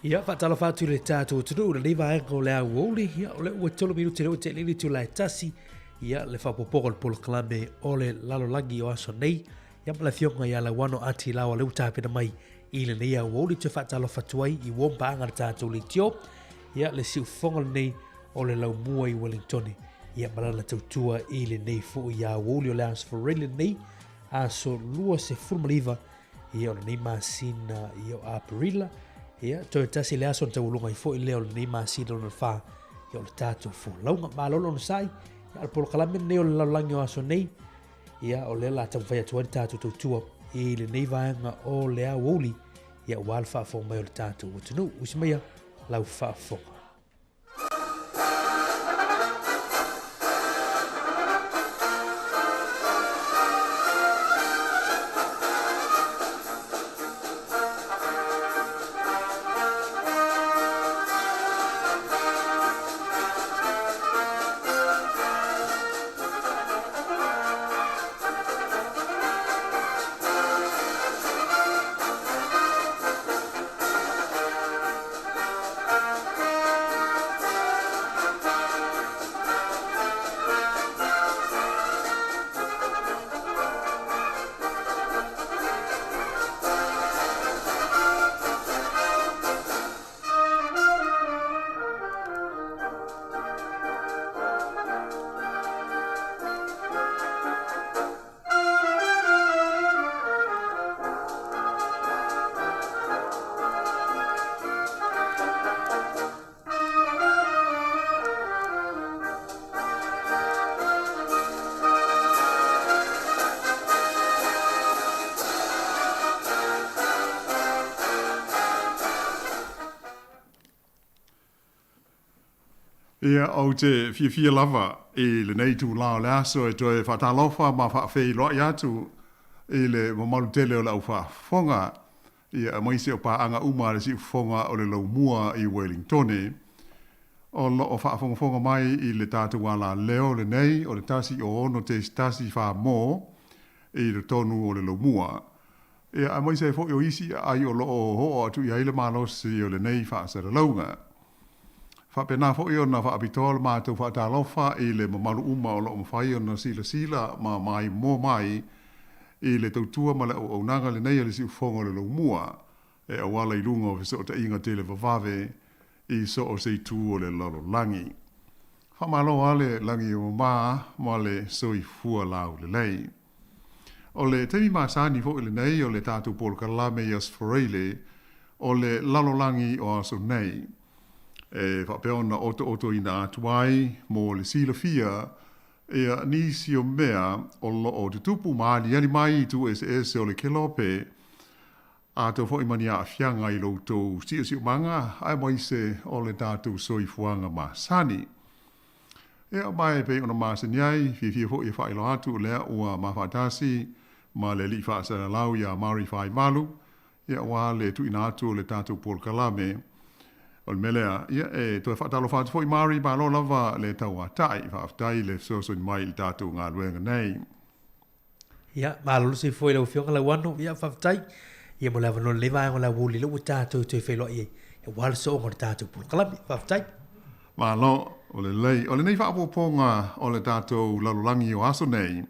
Ia, faatalofa atu i le tatou atunuu i lenei vaega o le aoauli. Ia, o lea ua 3 minute lea ua te'e le itula e tasi. Ia, le faaopoopoga o le polokalame o le lalolagi o aso nei. Ia, ma le afioga ia Lauano Ati Laoa lea ua tapena mai i lenei aoauli. Toe faatalofa atu ai i uo ma paaga a le tatou leitio. Ia, le siufofoga lenei o le laumua i Wellingtone. Ia, ma lana tautua i lenei foi aoauli o le Aso Faraile lenei, aso 29 ia o lenei masina ia o Aperila. Ia, toe tasi le aso na taualuga ai foi lea o lenei masina lona fa, ia o le tatou folauga. Malo le onosai, ia o le polokalame lenei o le lalolagi o aso nei, ia o lea la taumafai atu ai le tatou tautua i lenei vaega o le aoauli, ia aua le faafofoga mai o le tatou atunuu. Usi maia lau faafofoga. Ia, ou te fiafia lava i lenei itulā o le aso e toe faatalofa ma faafeiloai atu i le mamalu tele o le au faafofoga, ia, aemaise o paaga uma a le siufofoga o le Laumua i Welingtone, o lo o faafogafoga mai i le tatou alaleo lenei o le 106.1 mo i totonu o le Laumua. Ia, aemaise ai foi o isi aai o lo o oo atu i ai le malosi o lenei faasalalauga. Faapena foi ona faapitoa le matou faatalofa i le mamalu uma o lo o mafai ona silasila ma maimoa mai i le tautua ma le auaunaga lenei a le Siufofoga o le Laumua e auala i luga o fesootaiga televavave i so o se itu o le lalolagi. Faamalo a le lagi e mama ma le soifua laulelei. O le taimi masani foi lenei o le tatou polokalame i Aso Faraile o le lalolagi o aso nei, e faapea ona otootoina atu ai mo le silafia ia nisi o mea o lo o tutupu ma aliali mai i itu eseese o le kelope, atonu foi ma ni aafiaga i lo outou siosiomaga aemaise o le tatou soifuaga masani. Ia, ma e pei ona masani ai, fiafia foi e faailoa atu o lea ua ma faatasi ma le alii faasalalau iā Mari Faivalu, ia, aua le tuuina atu o le tatou polokalame. O le mea lea, ia, e toe faatalofa atu foi Mari, malo lava le tauatai, faafetai le fesoasoani mai i le tatou galuega nei. Ia, malo le soifua i lau Afioga Lauano. Ia, faafetai. Ia mo le avanoa i lenei vaega o le aoauli lea ua tatou toe feiloai ai aua le sooga o le tatou polokalame. Faafetai. Malo, o lelei. O lenei faaopoopoga o le tatou lalolagi o aso nei,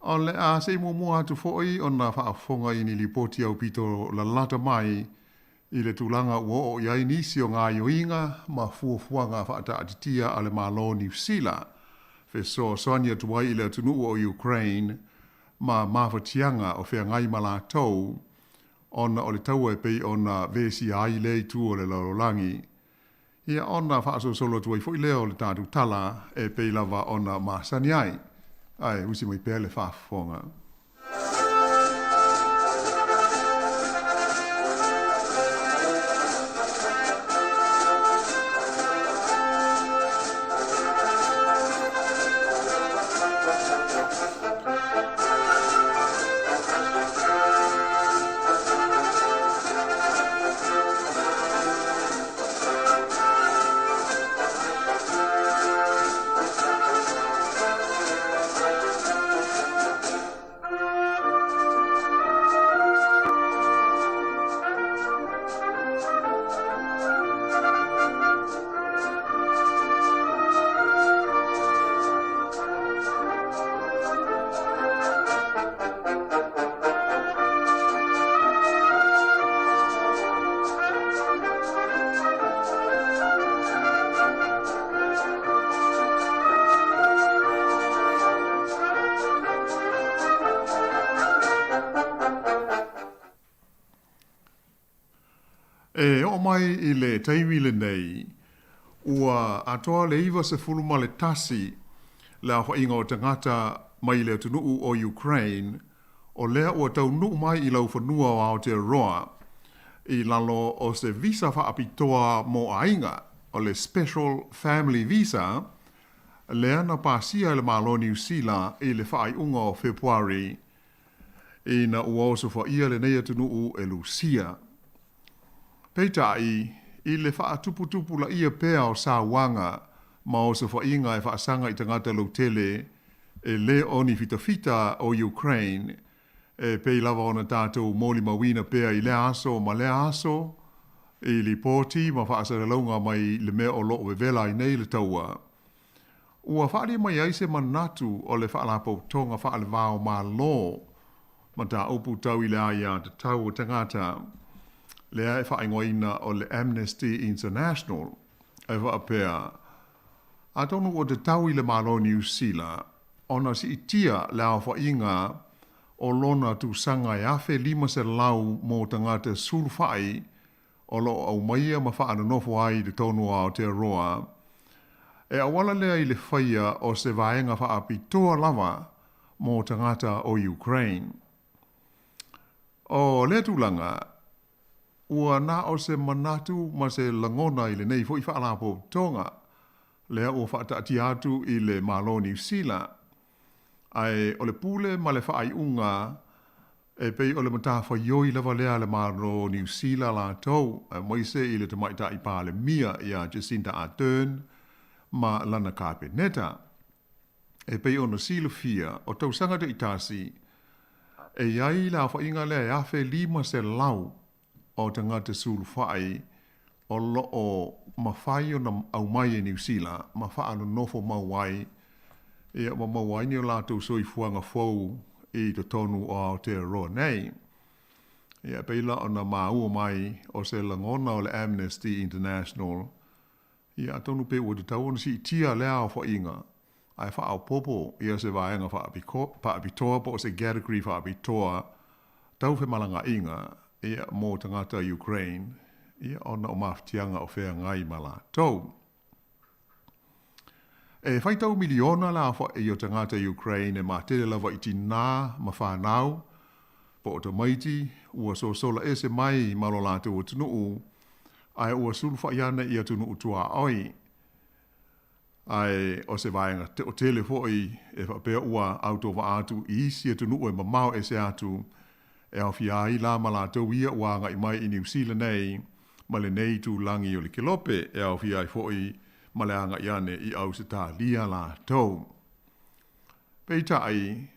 o le a se i muamua atu foi ona faafofoga i ni lipoti aupito lalata mai i le tulaga ua oo i ai nisi o gaoioiga ma fuafuaga faataatitia a le Malo o Niu Sila fesoasoani atu ai i le atunuu o Ukraine ma mafatiaga o feagai ma latou ona o le taua e pei ona vesia ai lea itu o le lalolagi. Ia ona faasolosolo atu ai foi lea o le tatou tala e pei lava ona masani ai. Ae usi mai pea le faafofoga. E oo mai i le taimi lenei, ua atoa le 91 le aofaiga o tagata mai le atunuu o Ukraine o lea ua taunuu mai i laufanua o Aotearoa i lalo o se visa faapitoa mo aiga, o le Special Family Visa, lea na pasia e le Malo Niu Sila i le faaiuga o Fepuari ina ua osofaia lenei atunuu e Lusia. Peitai, i le faatuputupulaia pea o sauaga ma osofaiga e faasaga i tagata lautele e lē o ni fitafita o Ukraine, e pei lava ona tatou molimauina pea i lea aso ma lea aso i lipoti ma faasalalauga mai le mea o lo o vevela ai nei le taua, ua faaalia mai ai se manatu o le Faalapotopotoga Faale-va-o-Malo Mataupu Tau i le Aiatatau o Tagata, lea e faaigoaina o le Amnesty International, e faapea, Atonu ua tatau i le Malo o Niu Sila ona siitia le aofaiga o lona tusaga e 1,500 mo tagata sulufai o lo o aumaia ma faanonofo ai i totonu o Aotearoa, e auala lea i le faia o se vaega faapitoa lava mo tagata o Ukraine. O lea tulaga, ua na o se manatu ma se lagona i lenei foi faalapotopotoga lea ua faataatia atu i le Malo o Niu Sila, ae o le pule ma le faaiuga e pei o le matafaioi lava lea a le Malo o Niu Sila latou, aemaise i le Tamaitai Palemia ia Jacinda Ardern ma lana Kapeneta. E pei ona silafia, o tausaga taitasi, e i ai le aofaiga lea e 1,500 o tagata sulufai o lo o mafai ona aumai e Niu Sila ma faanonofo mau ai ia ma maua ai ni o latou soifuaga fou i totonu o Aotearoa nei. Ia, e pei la ona maua mai o se lagona o le Amnesty International, ia atonu pe ua tatau ona siitia lea aofaiga ae faaopoopo ia se vaega faapitoa po o se category faapitoa tau femalagaaiga ia mo tagata Ukraine ia ona o mafatiaga o feagai ma latou. E faitau miliona le aofai o tagata Ukraine e matele lava i tinā ma fanau po o tamaiti ua sosola ese mai ma lo latou atunuu ae ua sulufai ane i atunuu tuaoi. Ae o se vaega toatele foi e faapea ua autovaa atu i isi atunuu e mamao ese atu, e aofia ai la ma latou ia ua agai mai i Niu Sila nei ma lenei itulagi o le Kelope, e aofia ai foi ma le agai ane i Ausetalia latou. Peitai,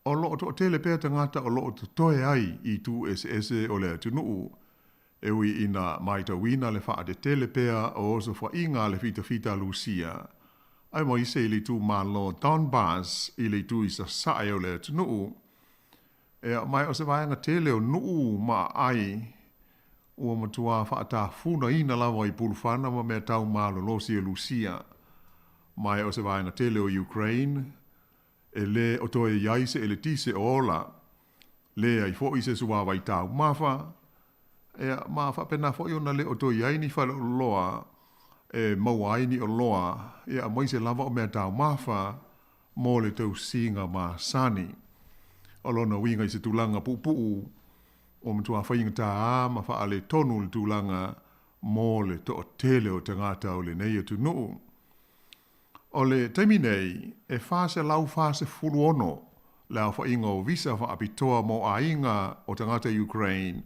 o lo o toatele pea tagata o lo o totoe ai i itu eseese o le atunuu, e ui ina matauina le faatetele pea o osofaiga a le fitafita a Lusia, aemaise i le itumalo Donbas i le itu i sasae o le atunuu. Ea, ma o se vaega tele o nuu ma aai ua matua faatafunaina lava i pulufana ma mea tau malolosi e Lusia. Ma o se vaega tele o Ukraine, e lē o toe i ai se eletise o ola, leai foi se suāwai taumafa, ea, ma faapena foi ona le o toe i ai ni faleoloa e maua ai ni oloa, ia aemaise lava o mea taumafa mo le tausiga masani. O lona uiga i se tulaga puupuu, ua matua faigata ma faaletonu le tulaga mo le toatele o tagata o lenei atunuu. O le taimi nei, e 446 le aofaiga o visa faapitoa mo aiga o tagata Ukraine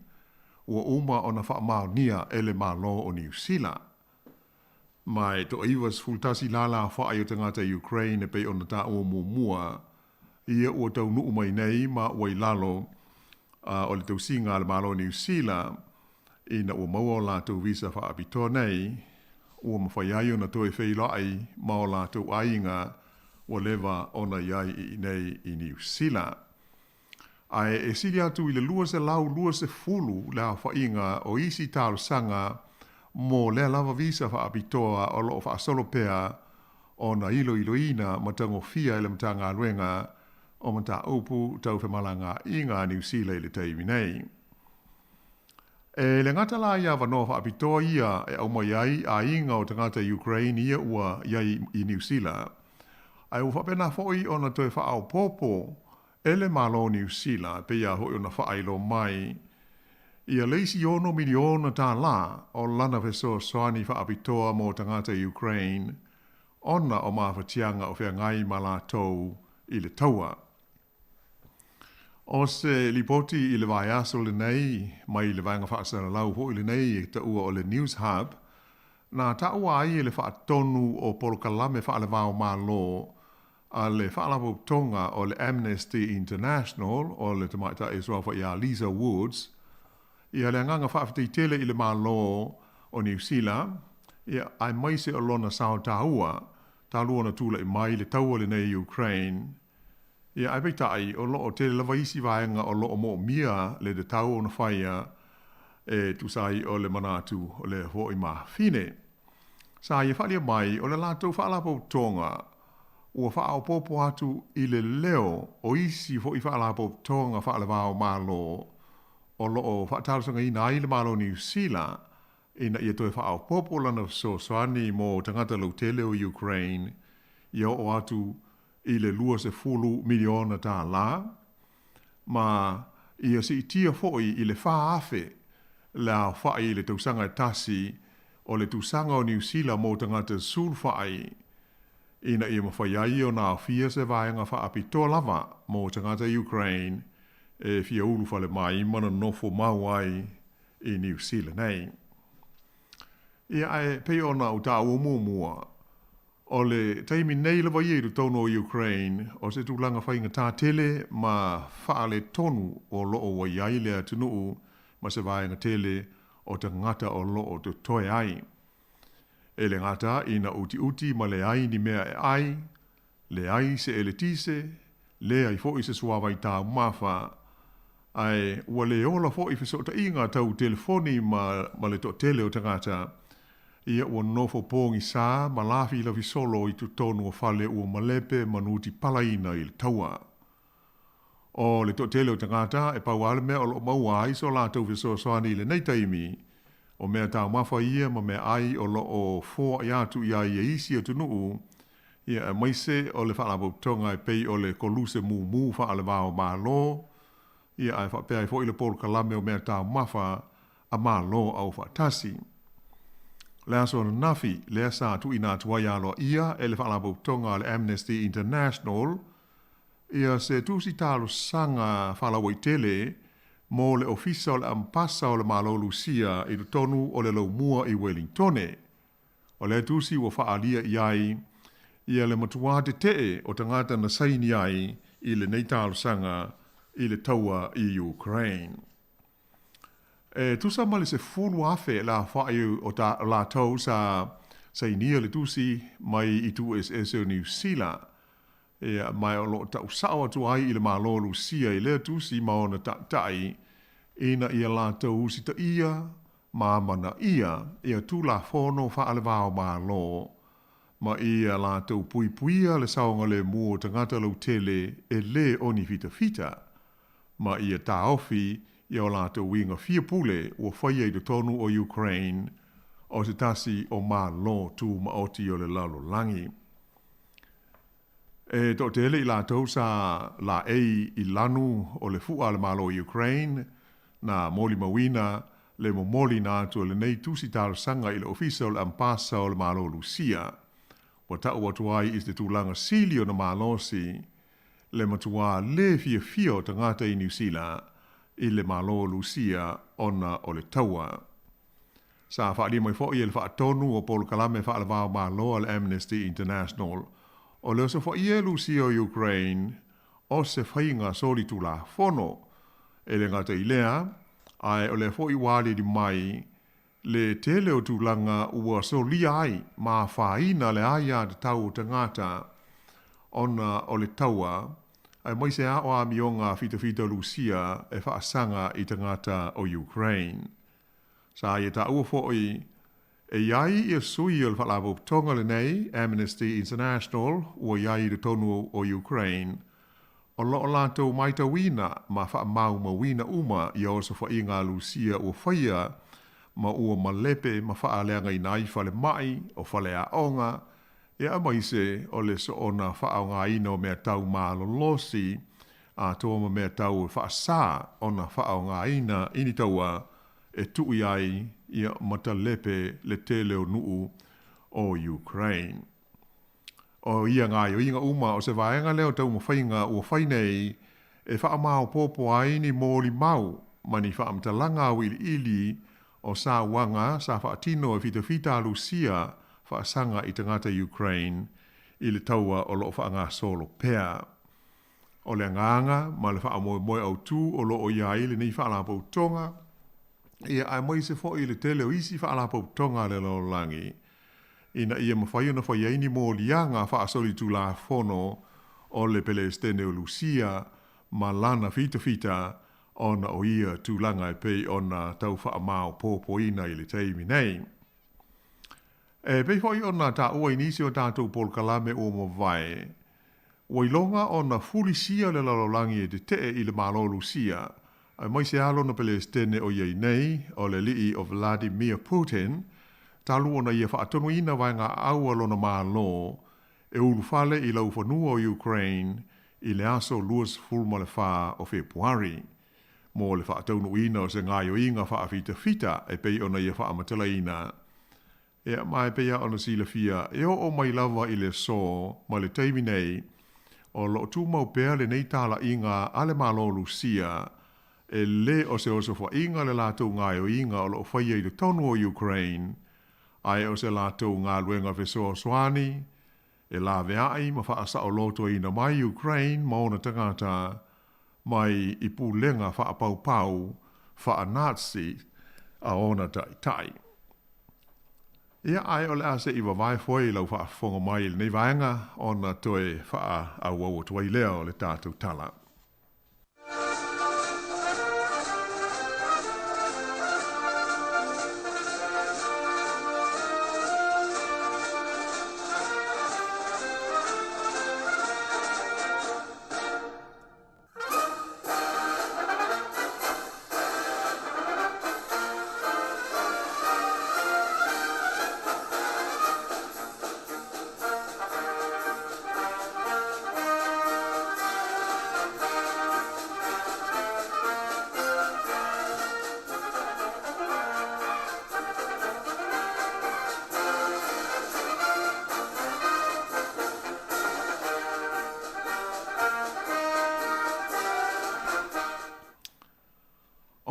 ua uma ona faamaonia e le Malo o Niu Sila. Ma e toa-91 la le aofai o tagata Ukraine e pei ona taua muamua, ia ua taunuu mai nei ma ua i lalo o le tausiga a le Malo o Niu Sila ina ua maua o latou visa faapitoa nei, ua mafai ai ona toe feiloai ma o latou aiga ua leva ona i ai i inei i Niu Sila. Ae e sili atu i le 220 le aofaiga o isi talosaga mo lea lava visa faapitoa o lo o faasolo pea ona iloiloina ma tagofia e le Matagaluega o Mataupu Tau Femalagaaiga a Niu Sila i le taimi nei. E le gata la i avanoa faapitoa ia e aumai ai aiga o tagata Ukraine ia ua i ai i Niu Sila, ae ua faapena foi ona toe faaopoopo e le Malo o Niu Sila e pei lava foi ona faailoa mai ia le isi $6 miliona tālā o lana fesoasoani faapitoa mo tagata Ukraine ona o mafatiaga o feagai ma latou i le taua. O se lipoti i le vaiaso lenei mai le vaega faasalalau foi lenei e taua o le News Hub, na taua ai e le faatonu o polokalame faale-va-o-Malo a le Faalapotopotoga o le Amnesty International o le tamaitai e suafa ia Lisa Woods, ia le agaga faafetai tele i le Malo o Niu Sila, ia, aemaise o lona sao taua talu ona tulai mai le taua lenei i Ukraine. Ia, ae peitai, o lo o tele lava isi vaega o lo o moomia le tatau ona faia e tusa ai o le manatu o lea foi mafine. Sa ia faaalia mai o le latou faalapotopotoga ua faaopoopo atu i le leo o isi foi faalapotopotoga faale-va-o-Malo o lo o faatalosagaina ai le Malo o Niu Sila ina ia toe faaopoopo lana fesoasoani mo tagata lautele o Ukraine ia oo atu i le $20 miliona tālā, ma ia siitia foi i le 4,000 le aofai i le tausaga e tasi o le tusaga o Niu Sila mo tagata sulufai ina ia mafai ai ona aofia se vaega faapitoa lava mo tagata Ukraine e fia ulufale mai ma nonofo mau ai i Niu Sila nei. Ia, ae pei ona ou taua muamua, o le taimi nei lava ia i totonu o Ukraine, o se tulaga faigata tele ma faaletonu o lo o ua i ai le atunuu ma se vaega tele o tagata o lo o totoe ai. E le gata ina utiuti ma leai ni mea e ai, leai se eletise, leai foi se suavai taumafa, ae ua le ola foi fesootaiga tau telefoni ma ma le toatele o tagata, ia ua nofo pogisa ma lafilafi solo i totonu o fale ua malepe ma nutipalaina i le taua. O le toatele o tagata e pau lava le mea o lo o maua ai so latou fesoasoani i lenei taimi, o mea taumafa ia ma meaai o lo o foai atu i ai e isi atunuu, ia aemaise o le Faalapotopotoga e pei o le Koluse Mumu Faale-va-o-Malo, ia ae faapea ai foi le polokalame o mea taumafa a Malo Aufaatasi. O le aso ananafi lea sa tuuina atu ai aloaia e le Faalapotopotoga a le Amnesty International ia se tusi talosaga faalauaitele mo le Ofisa o le Amepasa o le Malo Lusia i totonu o le Laumua i Welingtone. O lea tusi ua faaalia i ai ia le matuā tetee o tagata na saini ai i lenei talosaga i le taua i Ukraine. E tusa ma le 10,000 le aofai o latou sa sainia le tusi mai itu eseese o Niu Sila, ia, ma o lo o tau sao atu ai i le Malo o Lusia i lea tusi ma ona taitai ina ia latou usitaia ma amanaia ia Tulafono faale-va-o-Malo ma ia latou puipuia le saogalemu o tagata lautele e lē o ni fitafita, ma ia taofi ia o latou uiga fia pule ua faia i totonu o Ukraine o se tasi o Malo Tumaoti o le lalolagi. E toatele i latou sa laei i lanu o le fu'a a le Malo o Ukraine na molimauina le momoliina atu o lenei tusi talosaga i le Ofisa o le Ampasa o le Malo o Lusia, ua tau atu ai i se tulaga sili ona malosi le matuā lē fiafia o tagata i Niu Sila i le Malo o Lusia ona o le taua. Sa faaalia mai foi e le faatonu o polokalame faale-va-o-Malo a le Amnesty International, o le osofaia e Lusia o Ukraine o se faiga solitulafono. E le gata i lea, ae o lea foi ua aliali mai le tele o tulaga ua solia ai ma afaina le aiatatau o tagata ona o le taua, aemaise lava o amioga fitafita o Lusia e faasaga i tagata o Ukraine. Sa ia taua foi e i ai ia sui o le faalapotopotoga lenei, Amnesty International, ua i ai i totonu o Ukraine. O loo latou maitauina ma faamaumauina uma ia osofaiga a Lusia ua faia ma ua malepe ma faaleagaina ai falemai, o faleaoga, ia aemaise o le soona faaaogaina o mea tau malolosi atoa ma mea tau e faasā ona faaaogaina i ni taua e tui ai ia ma talepe le tele o nuu o Ukraine. O ia gaoioiga uma o se vaega lea o taumafaiga ua fai nei e faamaopoopo ai ni molimau ma ni faamatalaga auiliili o sauaga sa faatino e fitafita a Lusia faasaga i tagata Ukraine i le taua o lo o faagasolo pea. O le agaga ma le faamoemoe autu o lo o i ai lenei faalapotopotoga, ia aemaise foi le tele o isi faalapotopotoga a le lalolagi, ina ia mafai ona fai ai ni moliaga faasolitulafono o le Pelesitene o Lusia ma lana fitafita ona o ia tulaga e pei ona tau faamaopoopoina i le taimi nei. E pei foi ona taua i nisi o tatou polokalame ua mavae, ua iloga ona fulisia le lalolagi e tetee i le Malo o Lusia, aemaise lava lona Pelesitene o i ai nei, o le alii o Vladimir Putin, talu ona ia faatonuina vaegaaau a lona Malo e ulufale i laufanua o Ukraine i le aso 24 o Fepuari, mo le faataunuuina o se gaoioiga faafitafita e pei ona ia faamatalaina. Ia, ma e pei lava ona silafia, e oo mai lava i le aso ma le taimi nei, o lo o tumau pea lenei talaiga a le Malo o Lusia, e le o se osofaiga le latou gaoioiga o lo o faia i totonu o Ukraine, ae o se latou galuega fesoasoani e laveai ma faasaolotoina mai Ukraine ma ona tagata mai i pulega faapaupau faa-Nazi a ona taitai. Ia, ae o le a se i vavae foe lau faafofoga mai i lenei vaega ona toe faaauau atu ai lea o le tatou tala.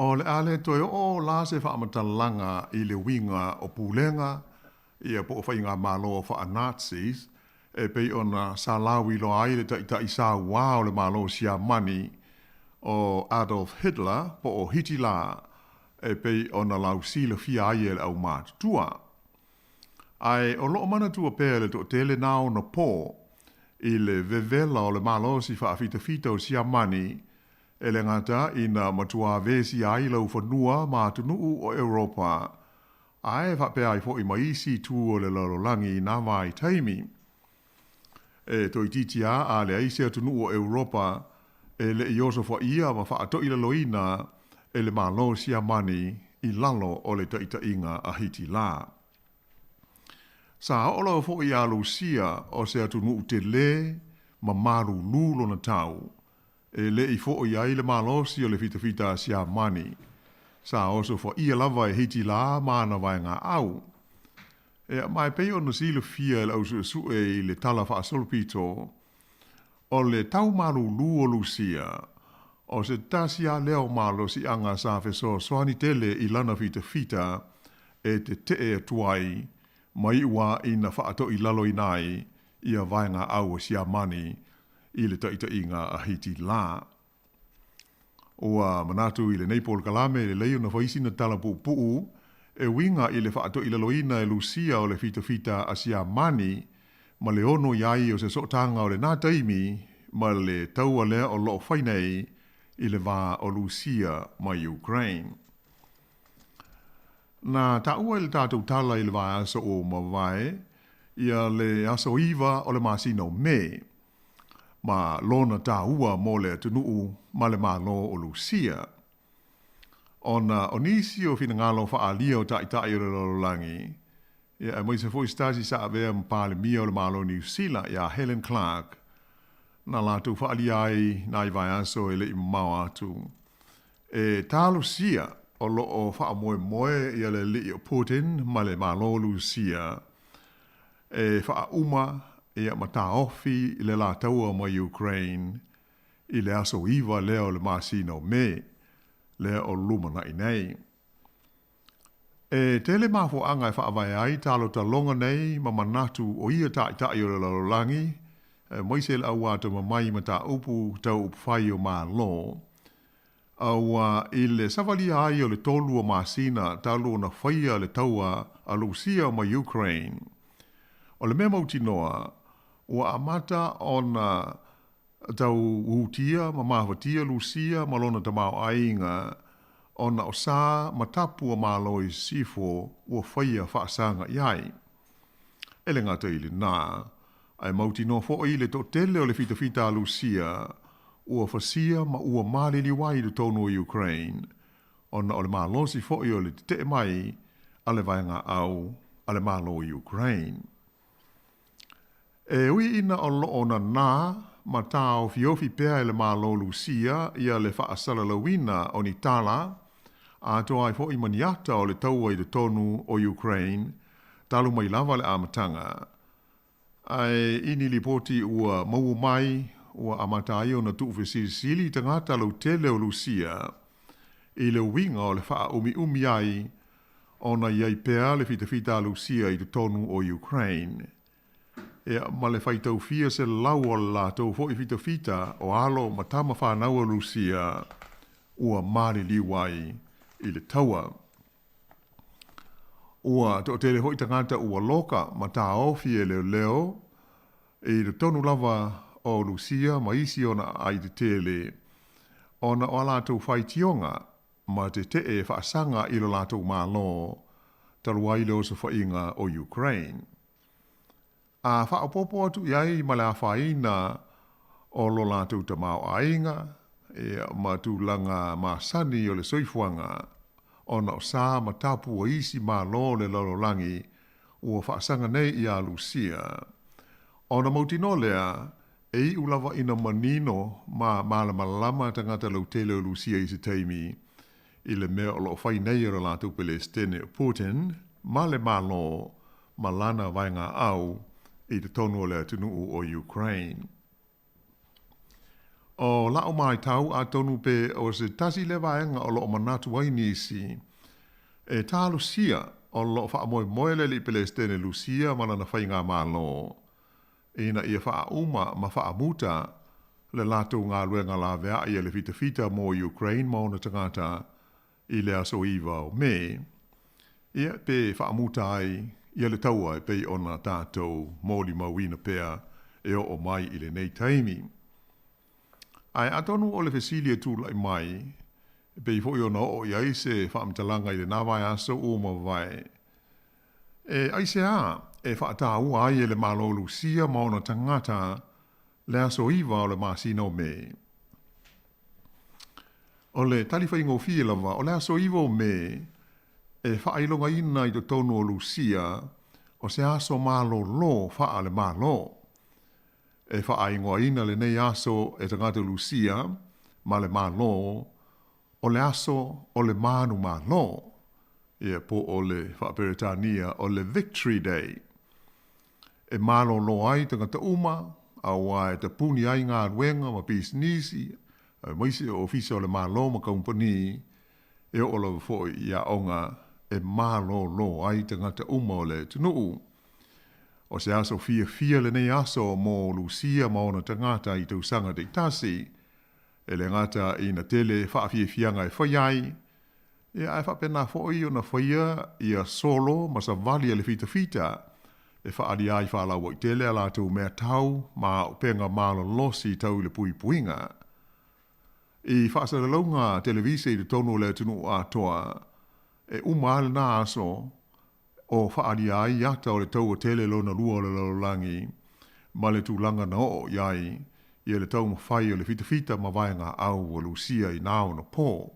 O le a le toe oo la se faamatalaga i le uiga o pulega ia po o faigamalo faa-Nazis e pei ona sa lauiloa ai le taitai sauā o le Malo o Siamani o Adolf Hitler po o Hitila e pei ona lausilafia ai e le aumatutua. Ae o lo o manatua pea e le toatele na ona po i le vevela o le malosi faafitafita o Siamani e le gata ina matuā vesia ai laufanua ma atunuu o Europa, ae faapea ai foi ma isi itu o le lalolagi i nā vaitaimi. E toeitiiti lava a leai se atunuu o Europa e le i osofaia ma faatoilaloina e le Malo o Siamani i lalo o le taitaiga a Hitila. Sa oo lava foi ia Lusia o se atunuu tele ma malulu lona tau, e le i foi ai le malosi o le fitafita a Siamani. Sa osofaia lava e Hitila ma ana vaegaau. Ea, ma e pei ona silafia e le ausuesue i le tala faasolopito, o le tau malulu o Lusia, o se tasi lava lea o malosiaga sa fesoasoani tele i lana fitafita e tetee atu ai ma iu lava ina faatoilaloina ai ia vaegaau a Siamani i le taitaiga a Hitila. Ua manatu i lenei polokalame e lelei ona fai sina tala puupuu e uiga i le faatoilaloina e Lusia o le fitafita a Siamani ma le ono i ai o se sootaga o lena taimi ma le taua lea o lo o fai nei i le va o Lusia ma Ukraine. Na taua i le tatou tala i le vaiaso ua mavae, ia le aso 9 o le masina o Me. ma lona tāua mo le atunuu ma le Malo o Lusia. Ona o nisi o finagalo faaalia o Taitai o le lalolagi, ia aemaise foi se tasi sa avea ma Palemia o le Malo o Niu Sila ia Helen Clark, na latou faaalia ai nai vaiaso e le i mamao atu. E talosia o lo o faamoemoe ia le alii o Putin ma le Malo o Lusia e faauma ia ma taofi le la taua mai Ukraine i le aso 9 lea o le masina o Me lea o lumanai nei. E tele mafuaaga e faavae ai talotaloga nei ma manatu o ia taitai o le lalolagi, aemaise le au atamamai i mataupu tau upufai o Malo. Auā i le savalia ai o le 3 o masina talu ona faia le taua a Lusia ma Ukraine, o le mea mautinoa, ua amata ona tau uhutia ma mafatia Lusia ma lona tamaoaiga ona o sa ma tapu a Malo i Sisifo ua faia faasaga i ai. E le gata i lenā, ae mautinoa foi le toatele o le fitafita a Lusia ua fasia ma ua maliliu ai i totonu o Ukraine ona o le malosi foi o le tetee mai a le vaegaau a le Malo o Ukraine. E ui ina o lo o nanā ma tāofiofi pea e le Malo Lusia ia le faasalalauina o ni tala, atoa ai foi ma ni ata o le taua i totonu o Ukraine talu mai lava le amataga. Ae i ni lipoti ua maua mai, ua amata ai ona tuufesilisili tagata lautele o Lusia i le uiga o le faaumiumi ai ona i ai pea le fitafita a Lusia i totonu o Ukraine. Ia, ma le faitaufia selau o le latou foi fitafita o alo ma tama fanau a Lusia ua maliliu ai i le taua. Ua toatele foi tagata ua loka ma taofi e leoleo i totonu lava o Lusia ma isi ona aai tetele ona o a latou faitioga ma tetee faasaga i lo latou Malo talu ai le osofaiga o Ukraine. A faaopoopo atu i ai ma le afaina o lo latou tamaoaiga ma tulaga masani o le soifuaga, ona o sa ma tapu a isi Malo o le lalolagi ua faasaga nei iā Lusia. Ona mautinoa lea, e iu lava ina manino ma malamalama tagata lautele o Lusia i se taimi i le mea o lo o fai nei e lo latou Pelesitene o Putin ma le Malo ma lana vaegaau i totonu o le atunuu o Ukraine. O la'u maitau atonu pe o se tasi lea vaega o lo o manatu ai nisi e talosia o lo o faamoemoe le alii Pelesitene Lusia ma lana faigamalo ina ia faauma ma faamuta le latou galuega laveai a le fitafita mo Ukraine ma ona tagata i le aso 9 o Me, ia, pe faamuta ai ia le taua e pei ona tatou molimauina pea e oo mai i lenei taimi. Ae atonu o le fesili e tulai mai, e pei foi ona oo i ai se faamatalaga i lena vaiaso ua mavae, E aisea e faataua ai e le Malo o Lusia ma ona tagata le aso 9 o le masina o Me? O le tali faigofie lava, o le aso 9 o Me e faailogaina i totonu o Lusia o se aso malolo faale-Malo. E faaigoaina lenei aso e tagata Lusia ma le Malo o le aso o le manumalo, ia po o le faa-Peretania o le Victory Day. E malolo ai tagata uma, auā e tapuni ai galuega ma pisinisi, aemaise o ofisa o le Malo ma kamupani, e oo lava foi i aoga e malolo ai tagata uma o le atunuu. O se aso fiafia lenei aso mo Lusia ma ona tagata i tausaga taitasi, E le gata ina tele faafiafiaga e fai ai, ia ae faapena foi ona faia ia solo ma savali a le fitafita e faaalia ai faalauaitele a latou meatau ma auupega malolosi tau i le puipuiga. I faasalalauga televise i totonu o le atunuu atoa, e uma lava lena aso o faaalia ai ata o le taua tele lona lua o le lalolagi ma le tulaga na oo i ai ia le taumafai o le fitafita ma vaegaau a Lusia i na ona pō.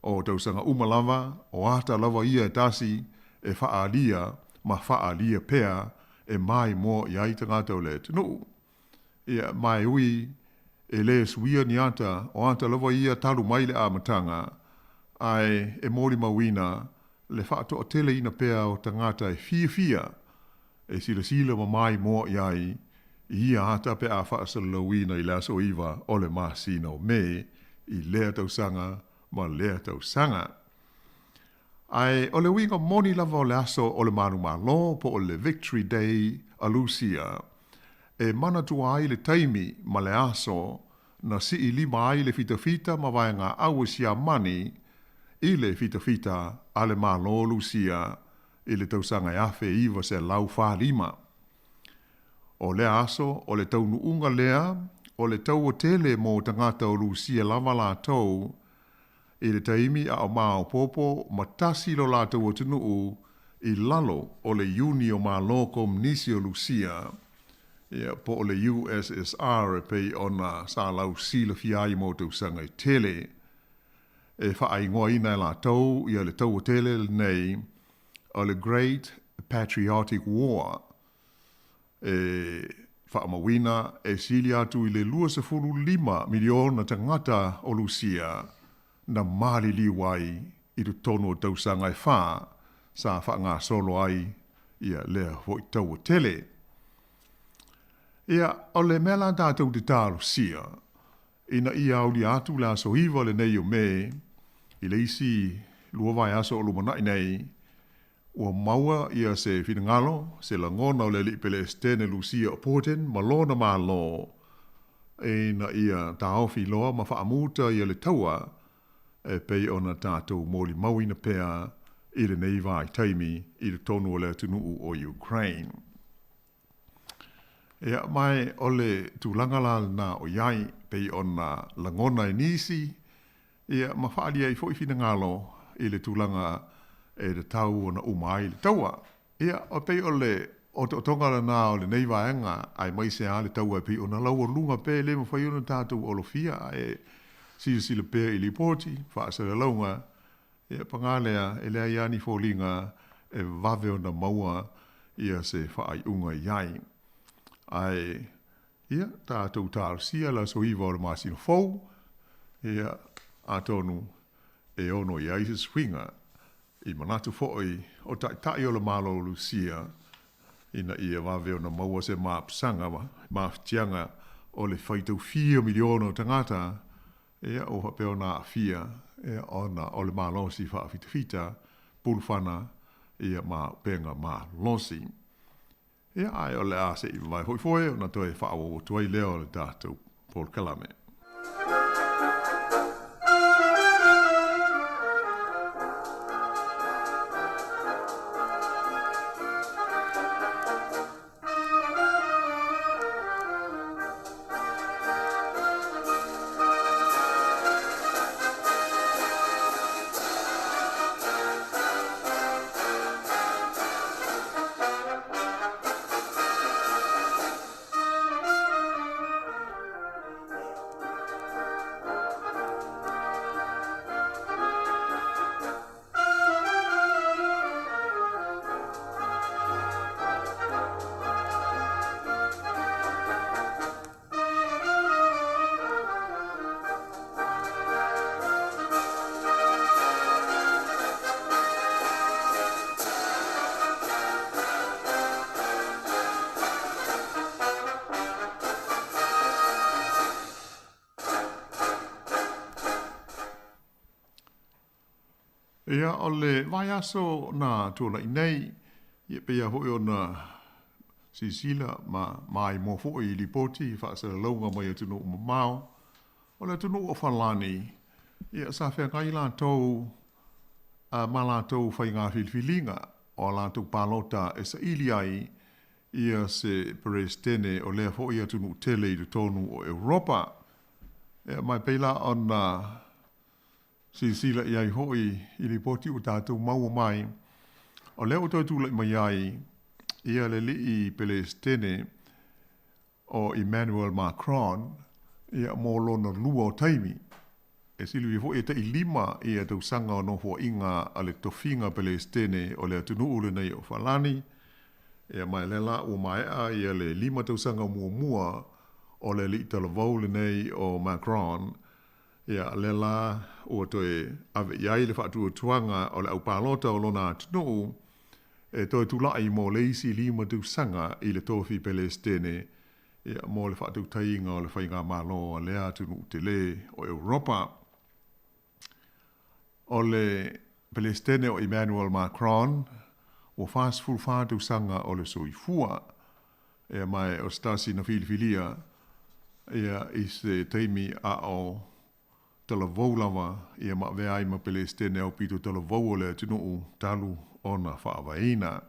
O tausaga uma lava, o ata lava ia e tasi e faaalia ma faaalia pea e maimoa i ai tagata o le atunuu. Ia, ma e ui e lē suia ni ata, o ata lava ia talu mai le amataga, ae e molimauina le faatoateleina pea o tagata e fiafia e silasila ma maimoa i ai i ia ata pe a faasalalauina i le aso 9 o le masina o Me i lea tausaga ma lea tausaga. Ae o le uiga moni lava o le aso o le manumalo po o le Victory Day a Lusia, e manatua ai le taimi ma le aso na sii lima ai le fitafita ma vaegaau a Siamani i le fitafita a le Malo o Lusia i le tausaga e 1945. O lea aso, o le taunuuga lea o le taua tele mo tagata o Lusia lava latou i le taimi a o maopoopo ma tasi lo latou atunuu i lalo o le Iuni o Malo Komunisi o Lusia, ia, po o le USSR e pei ona sa lausilafia ai mo tausaga e tele. E faaigoaina e latou ia le taua tele lenei o le Great Patriotic War, e faamauina e sili atu i le 25 miliona tagata o Lusia na maliliu ai i totonu o tausaga e fa sa faagasolo ai ia lea foi taua tele. Ia, o le mea la tatou te talosia, ina ia aulia atu le aso 9 lenei o Me i le isi lua vaiaso o lumanai nei, ua maua ia se finagalo, se lagona o le alii Pelesitene Lusia o Putin ma lona Malo ina ia taofi loa ma faamuta ia le taua e pei ona tatou molimauina pea i lenei vaitaimi i totonu o le atunuu o Ukraine. Ia, ma o le tulaga la lena o i ai, pei ona lagona e nisi, ia, ma faaalia ai foi finagalo i le tulaga e tatau ona uma ai le taua. Ia, o pei o le otootoga lena o lenei vaega, aemaise lava le taua e pei ona laualuga pea e le mafai ona tatou olofia, ae silasila pea i lipoti, faasalalauga, ia, paga lea, e leai lava ni foliga e vave ona maua ia se faaiuga i ai. Ae, ia, tatou talosia le aso 9 o le masina fou, ia, atonu e ono i ai se suiga i manatu foi o taitai o le Malo o Lusia ina ia vave ona maua se mapusaga ma mafatiaga o le faitau fia miliona o tagata, ia, ua faapea ona aafia, ia, ona o le malosi faafitafita pulufana, ia, ma upega malosi. Ia, ae o le a se i vavae foi foe ona toe faaauau atu ai lea o le tatou polokalame. Ia, o le vaiaso na tuanai nei, ia pei lava foi ona silasila ma maimoa foi i lipoti i faasalalauga mai atunuu mamao, o le atunuu o Falani, ia sa feagai latou ma latou faiga filifiliga o a latou palota e saili ai ia se Peresetene o lea foi atunuu tele i totonu o Europa. Ia, ma e pei la ona silasila i ai foi i lipoti ua tatou maua mai, o lea ua toe tulai mai ai ia le alii Pelesitene o Emmanuel Macron ia mo lona lua o taimi. E silafia foi e tailima ia tausaga o nofoaiga a le tofiga Pelesitene o le atunuu lenei o Falani, ia ma lea la ua maea ia le 5 tausaga muamua o le alii talavou lenei o Macron, ia lea la ua toe ave i ai le faatuatuaga o le aupalota o lona atunuu e toe tula'i mo le isi 5 tausaga i le tofi Pelesitene ia mo le faatautaiga o le faigamālō a lea atunuu telē o Europa. O le Pelesitene o Emmanuel Macron ua 44 tausaga o le soifua, ia mae o se tasi na filifilia ia i se taimi a o talavou lava ia ma avea ai ma Pelesitene aupito talavou o le atunuu talu ona faavaeina.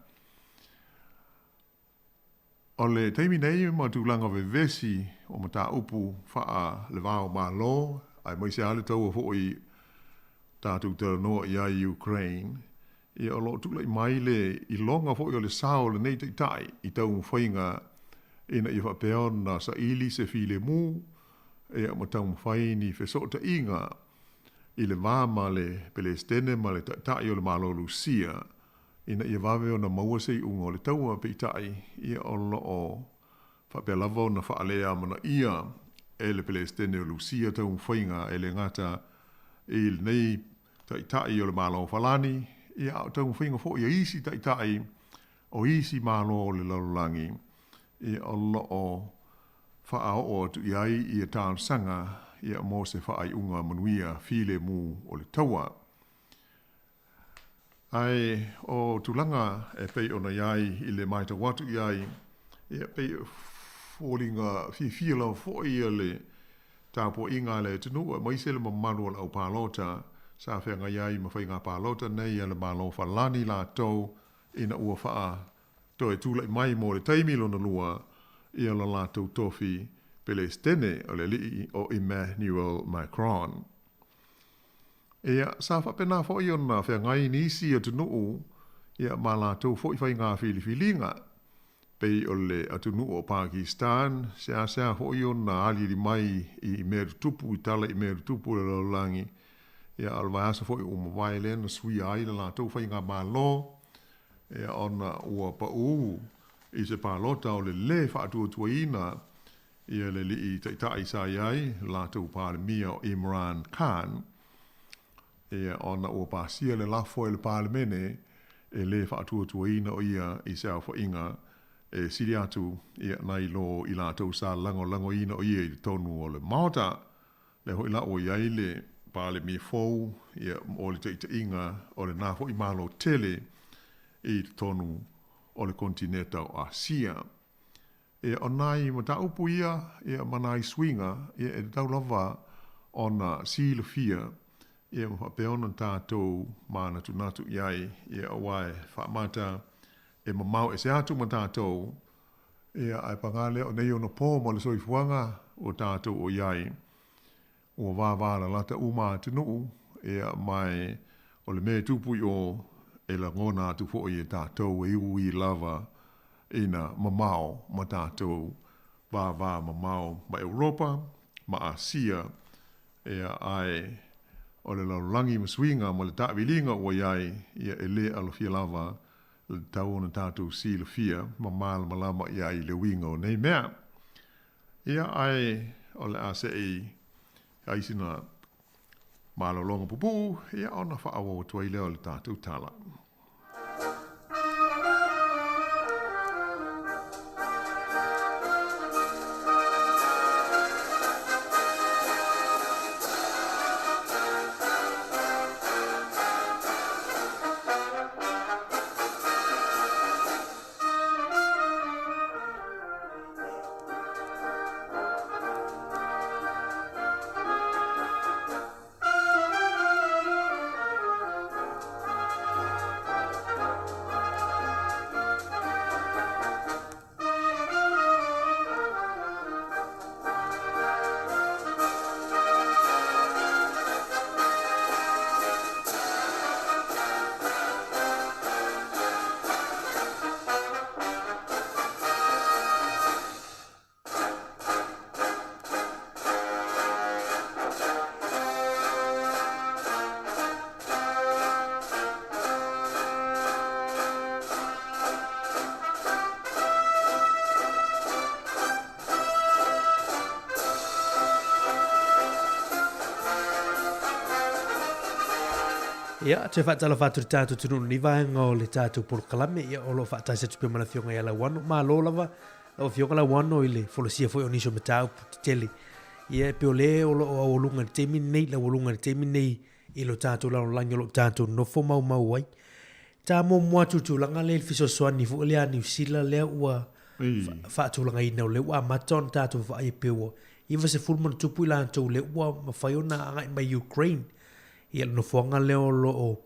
O le taimi nei ma tulaga vevesi o mataupu faa le va o Malo, aemaise lava le taua foi tatou talanoa i ai i Ukraine, ia o loo tula'i mai le iloga foi o le sao o lenei ta'ita'i i taumafaiga ina ia faapea ona saili se filemu ia ma taumafai ni fesoota'iga i le va ma le Pelesitene ma le ta'ita'i o le Malo Lusia ina ia vave ona maua se iʻuga o le taua. Peita'i ia o loo faapea lava ona faalē amanaia e le Pelesitene o Lusia taumafaiga e lē gata i lenei ta'ita'i o le Malo Falani, ia a o taumafaiga fo'i a isi ta'ita'i o isi malo o le lalolagi ia o loo faaoo atu i ai ia talosaga ia mo se faaiuga manuia filemu o le taua. Ae o tulaga e pei ona iai i le matau atu i ai, ia pei foliga fiafia lava foi ia le tapuaiga a le atunuu aemaise le mamalu o le aupalota sa feagai ai ma faiga palota nei a le Malo Falani latou ina ua faa toe tula'i mai mo le taimi lona lua ia lo latou tofi Pelesitene o le alii o Emmanuel Macron. Ia sa faapena foi ona feagai nisi atunuu ia ma latou foi faiga filifiliga pei o le atunuu o Pakistan, seasea foi ona aliali mai i mea tutupu i tala i mea tutupu i le lalolagi, ia a o le vaiaso foi ua mavae lea na suia ai le latou faigamālō ia ona ua paʻū i se palota o le lē faatuatuaina ia le alii ta'ita'i sa i ai latou Palemia o Imran Khan, ia ona ua pasia le lafo e le Palemene e lē faatuatuaina o ia i se aofa'iga e sili atu ia nai lo i latou sa lagolagoina o ia i totonu o le Maota. Lea foi la ua i ai le Palemia fou ia o le taʻitaʻiga o lenā foʻi Malo tele i totonu o le konetineta o Asia. Ia o nai mataupu ia ia ma nai suiga ia e tatau lava ona silafia ia ma faapea ona tatou manatunatu i ai, ia auā e faamata e mamao ese atu ma tatou, ia ae pagā lea o nei ona pō ma le soifuaga ua tatou o i ai ua vāvālalata uma atunuu, ia mae o le mea e tupu i ō e lagona atu foʻi e tatou e ui lava ina mamao ma tatou vāvā mamao ma Europa ma Asia, ia ae o le lalolagi ma suiga ma le taʻaviliga ua i ai ia e lē alofia lava le tatau ona tatou silafia ma malamalama i ai i le uiga o nei mea. Ia ae o le a seʻi ai sina malologa pupuu ia ona faaauau atu ai lea o le tatou tala. Ia, toe faatalofa atu i le tatou atunuu i lenei vaega o le tatou polokalame, ia, o lo o faatasi atu pea ma le Afioga ia Lauano. Malo lava lau Afioga Lauano i le folasia foi o nisi o mataupu tetele. Ia, e pei o le o lo o aualuga i le taimi lenei, le aualuga i le taimi lenei i lo tatou lalolagi o lo o tatou nofo maumau ai. Ta muamua atu i le tulaga lea i le fesoasoani foi lea a Niu Sila lea ua faatulagaina, o lea ua amata ona tatou vaai e pei ua 90 ma ono tupu i latou lea ua mafai ona agai mai Ukraine. Ia le nofoaga lea o lo o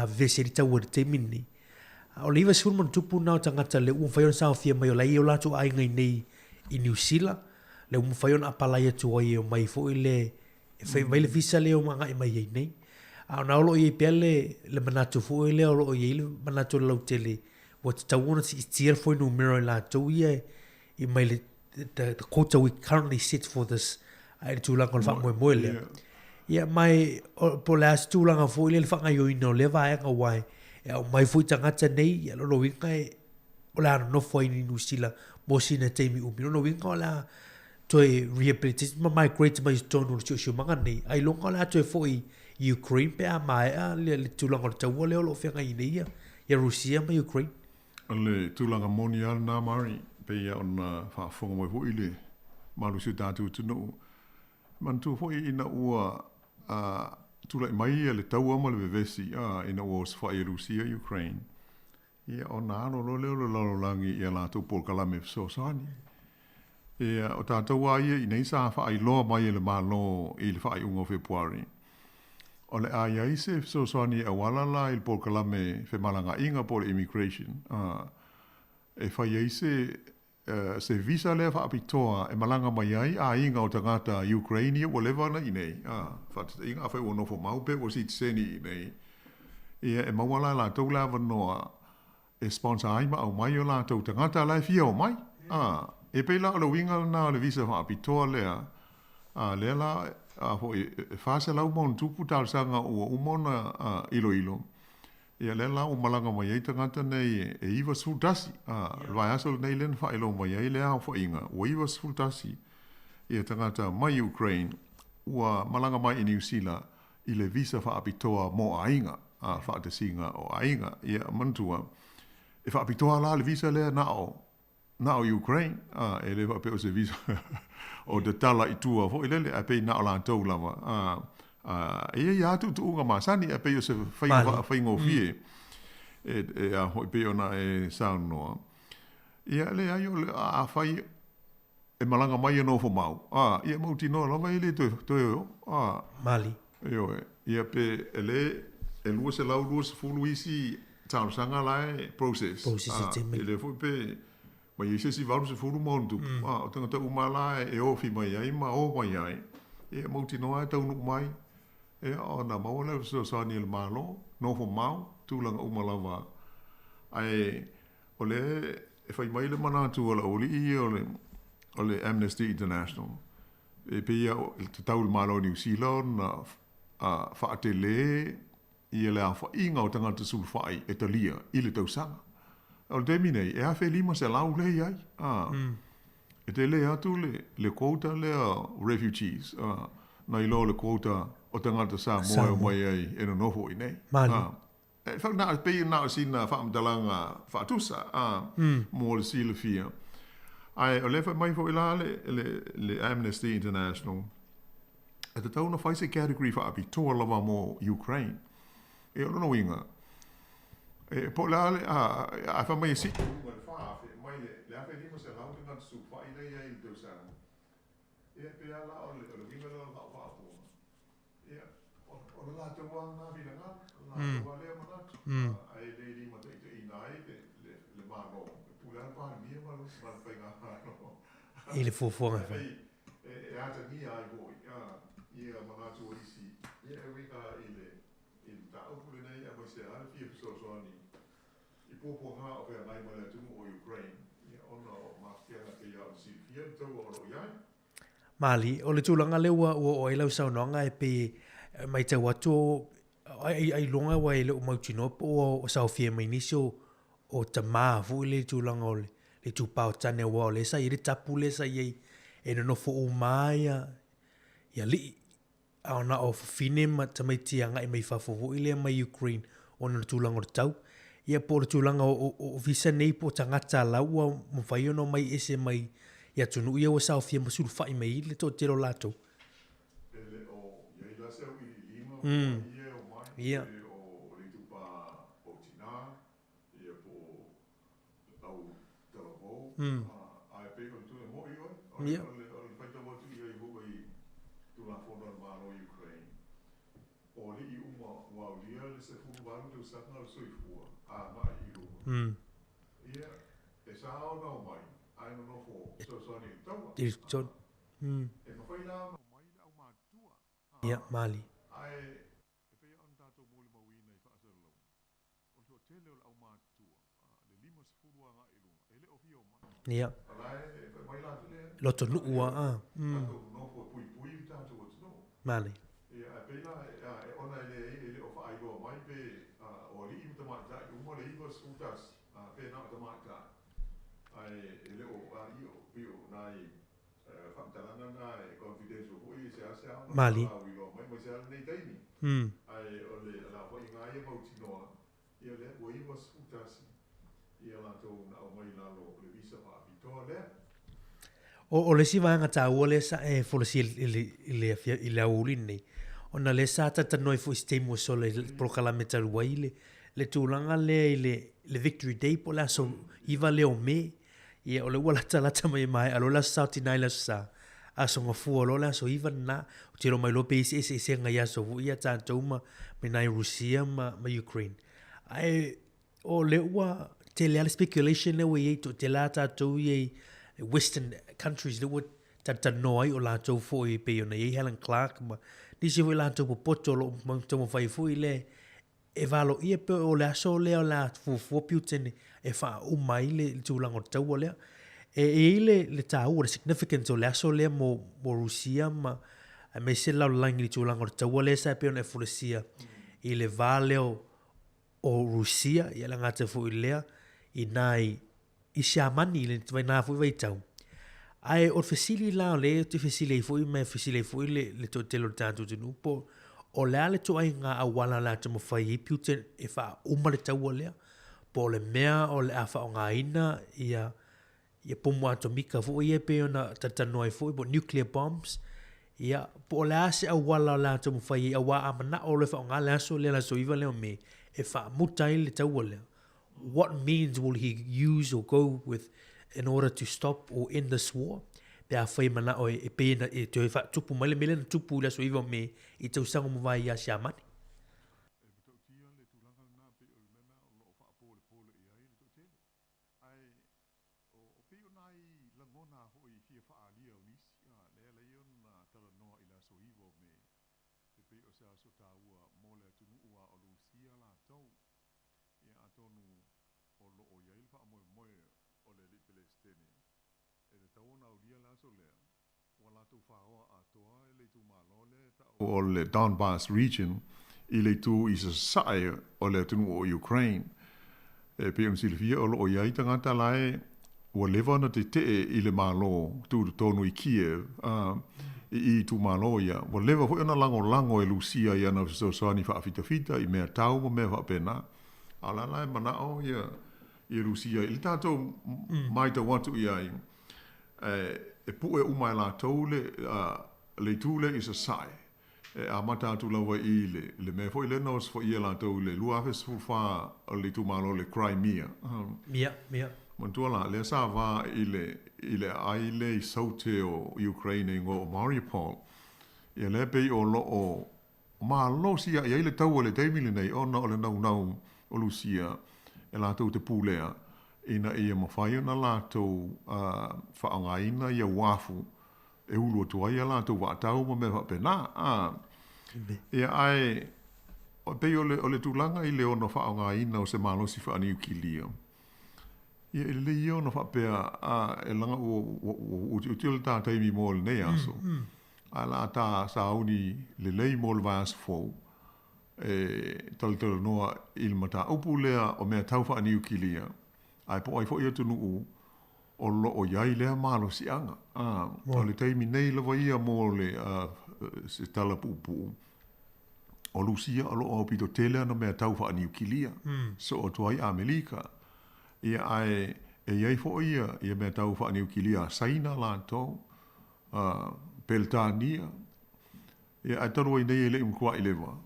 vevesi ai le taua i le taimi lenei. A o le 90 ma ono tupu lena o tagata lea ua mafai ona saofia mai o la e i ai o latou aiga i inei i Niu Sila, lea ua mafai ona apalai atu ai e omai foi le e fai mai le visa lea e agai mai ai nei. A o na o lo o i ai pea le, le manatu foi lea o lo o i ai le manatu o le lautele ua tatau ona siitia le fuainumera o i latou ia i mai le the, the quota we currently set for this i le tulaga o le faamoemoe lea. Ia mai po o le a se tulaga foi lea le faagaoioina o lea vaega aua e aumai foi tagata nei, ia lona uiga e o le a nonofo ai i Niu Sila mo sina taimi umi. Lona uiga o le a toe rehabilitate ma migrate mai i totonu o le siosiomaga nei, ailoga o le a toe foi i Ukraine pe a maea le, le tulaga o le taua lea o lo o feagai nei ia, ia Rusia ma Ukraine. O le tulaga moni lava lena Mari, pei lava ona faafofoga mai foi le mamalu o si o tatou atunuu. E manatua foi ina ua tulai mai le taua ma le vevesi ina ua osofai e Rusia Ukraine, ia ona alo loa lea o le lalolagi i a latou polokalame fesoasoani. Ia, o tatou lava ia i inei sa faailoa mai e le Malo i le faaiuga o Fepuari, o le a i ai se fesoasoani e auala la i le polokalame femalagaaiga po o le immigration, e fai ai se se visa lea faapitoa e malaga mai ai aiga o tagata Ukraine ia ua leva ona i inei, faataitaiga afai ua nofo mau pe ua sitiseni i inei, ia e maua la e latou le avanoa e sponsor ai ma aumai o latou tagata la e fia omai. A, e pei la o le uiga lena o le visa faapitoa lea, a, lea la, a foi, e 400 ma ono tupu talosaga ua uma ona iloilo, ia lea la ua malaga mai ai tagata nei e 91. A, o le vaiaso lenei lea na faailoa mai ai le aofaiga, ua 91 ia tagata mai Ukraine ua malaga mai i Niu Sila i le visa faapitoa mo aiga, a, faatasiga o aiga. Ia, manatua, e faapitoa la le visa lea na o, na o Ukraine, a, e le faapea o se visa o tatala i tua foi lele, ae pei na o latou lava, a, a, e i ai lava tuutuuga masani, ae pei o se faiga faigofie, e, e a foi pei ona e saunoa. Ia, leai, o le, afai e malaga mai e nofo mau, a, ia mautinoa lava e le toe, toe o, a. Mali. Ioe, ia pe e le, e 220 isi talosaga la e process. Process e te E le foi pe, ma i ai se isi 80 ma ono tupu, a, o tagata uma la e ofi mai ai ma o mai ai, ia mautinoa e taunuu mai, ia ona maua lea o le fesoasoani a le Malo, nofo mau, tulaga uma lava. Ae, O lea e fai mai le manatu o le aualii ia o le Amnesty International, e pei lava e tatau i le Malo o Niu Sila ona faatele ia le aofaiga o tagata sulufai e talia i le tausaga. O le taimi nei, e 1500 lea e i ai. E tele atu le quota lea o refugees nai lo le quota o tagata Samoa e omai ai e nonofo i inei. E whau, pei na o sina whaamatalaga faatusa a, mo le silafia. Ae o lea fai mai foi la le Amnesty International, e tatau ona fai se category faapitoa lava mo Ukraine. E o lona uiga, e po o le a le, a, a fai mai e sii i luga i le 4000, mai le 1500 tagata sulufai lea e i ai i le tausaga. Ia e pei lava la o le uiga lea o le faaopoopoga. Ia, o le latou lava lena finagalo, o le latou lava lea manatu, ae le limataitaiina ai le Malo, e pule lava le Palemia ma le Faigamalo. I le fuafuaga e fai. E atagia ai foi ia manatu o isi, ia e uiga i le mataupu lenei aemaise lava le fia fesoasoani i puapuaga o feagai ma le atunuu o Ukraine, ona o mafatiaga pei lava ona silafia le taua o lo o i ai. Mali, o le tulaga lea ua ua oo ai lau saunoaga e pei e matau atu ai ailoga aua e le o mautinoa po o saofia mai nisi o o tama foi lea i le tulaga o le itupa o tane aua o lea sa i ai le tapu lea sa i ai e nonofo uma lava ia alii. a o na o fafine ma tamaiti e agai mai fafo foi lea mai Ukraine ona o le tulaga o le tau. Ia po o le tulaga o, o, o visa nei po o tagata la ua mafai ona omai ese mai i atunuu ia ua saofia ma sulufai mai ai le toatele o latou. E le o i ai la se auiliiliga po o ai ia e omai, pe o le itupa o tina, ia po o au talavou, ae pei o le tulaga mo'i oe, o le, o le, o le faitau atu i ai foi i Tulafono a le Malo o Ukraine, o alii uma ua aulia le 18 tausaga o le soifua agai i luga, ia, e sa ona omai ae nonofo fesoasoani i le taua. E mafai la ona omai le aumatutua, Ia, mali. Ae e pei ona tatou molimauina i faasalalauga, o le toatele o le aumatutua, le 50 agai i luga, e le o fia omai. Ia. O la e fai mai latou lea. Lotonuu lava, a. Tatou nonofo e puipui le tatou atunuu. Mali. Ia, ae pei la, ona e leai, e le o faailoa mai pe o alii ma tamaitai uma le 91, pe na o tamaitai, ae e le o, a, i o, pei o nai faamatalaga na e confidential foi e seasea ona Mali. faauiloa mai aemaise lava lenei taimi. Ae o le lafoaiga lava ia mautinoa, ia lea ua 91 ia latou na aumai i lalo o le visa faapitoa lea. O le isi vaega taua lea sa e folasia i le, i le, i le aoauli lenei, ona lea sa talatalanoa ai foi i se taimi ua sola i le polokalame talu ai le, le tulaga lea i le, le Victory Day po o le aso 9 lea o Me. Ia, o lea ua latalata mai e maea loa le Aso Sa o Tina i le Aso Sa, Aso Gafua loa le aso 9 lena. Ou te iloa mai loa pe i ai se eseesega i aso foi ia a tatou ma i ina i Rusia ma Ukraine. Ae o lea ua tele lava le speculation lea ua i ai, toatele lava tatou ia i western countries lea ua talatalanoa ai o latou foi pei ona i ai Helen Clark ma nisi foi latou popoto o lo o taumafai foi le E valoia pe o le aso lea o le a fuafua Putin e faauma ai le tulaga o le taua lea. E i ai le, le taua, le significance o le aso lea mo, mo Rusia ma aemaise le lalolagi i le tulaga o le taua lea sa e pei ona e folasia i le va lea o, o Rusia, ia le gata foi i lea, i nai i Siamani i le na foi vaitau. Ae o le fesili la o lea ou te fesili ai foi ma e fesili ai foi le, le toatele o le tatou atunuu po o le a le ituaiga auala o le a taumafai ai Putin e faauma le taua lea, po o le mea o le a faaaogaina ia ia pomu atomika foi ia pei ona talatalanoa ai foi po o nuclear bombs, ia po o le a se auala o le a taumafai ai aua a manao loa e faaaoga le aso lea le aso 9 lea o Me e faamuta ai le taua lea. What means will he use or go with in order to stop or end this war? Pe afai e manao e, e pei e, e toe faatupu mai le mea lea na tupu i le aso 9 o Me i tausaga ua mavae ia Siamani. E matautia le tulaga lena pei o le mea lena o lo o faapolepole i ai le toatele. Ae o, o pei o nai lagona foi i fia faaalia o nisi, a, lea e alai ona talanoa i le aso 9 o Me, e pei o se aso taua mo le atunuu a o Lusia latou. Ia atonu o lo o i ai le faamoemoe o le Alii Pelesitene e tatau ona aulia le aso lea, ua latou faoa atoa e le itumalo lea e ta'u o le Donbas Region i le itu i sasae o le atunuu o Ukraine. E pei ona silafia o lo o i ai tagata la e ua leva ona tetee i le Malo tutotonu i Kiev, a i itumalo ia, ua leva foi ona lagolago e Lusia i ana fesoasoani faafitafita i mea tau ma mea faapena. A o la la e manao ia ia Lusia i le tatou maitau atu i ai, e puʻe uma e latou le le itu lea i sasae, e amata atu lava i le le mea foi lea na osofaia e latou i le 2014 o le itumalo o le Crimea. Ia, ia. Manatua la, lea sa va i le i le aai lea i saute o Ukraine e igoa o Mariupol. Ia lea pei o lo o malosi aʻe ai le taua i le taimi lenei ona o le naunau o Lusia e latou te pulea ina ia mafai ona latou faaaogaina ia uafu e ulu atu ai a latou vaatau ma mea faapena. A, ia, ae pei o le, o le tulaga i le ono faaaogaina o se malosi faaniukilia, ia, e lelei ia ona faapea, a, e laga ua, ua, ua utiuti o le tā taimi mo lenei aso, ae o le a tā sauni lelei mo le vaiaso fou, e talatalanoa i le mataupu lea o mea tau faaniukilia, ae po o ai foi atunuu. o loo i ai lea malosiaga. O le taimi nei lava ia mo le se tala puupuu, o Lusia o loo aupito tele ana mea tau faaniukilia, soo atu ai Amelika. Ia ae e i ai foi ia ia mea tau faaniukilia a Saina latou, Peletania, ia ae talu ai nei e le i matuai leva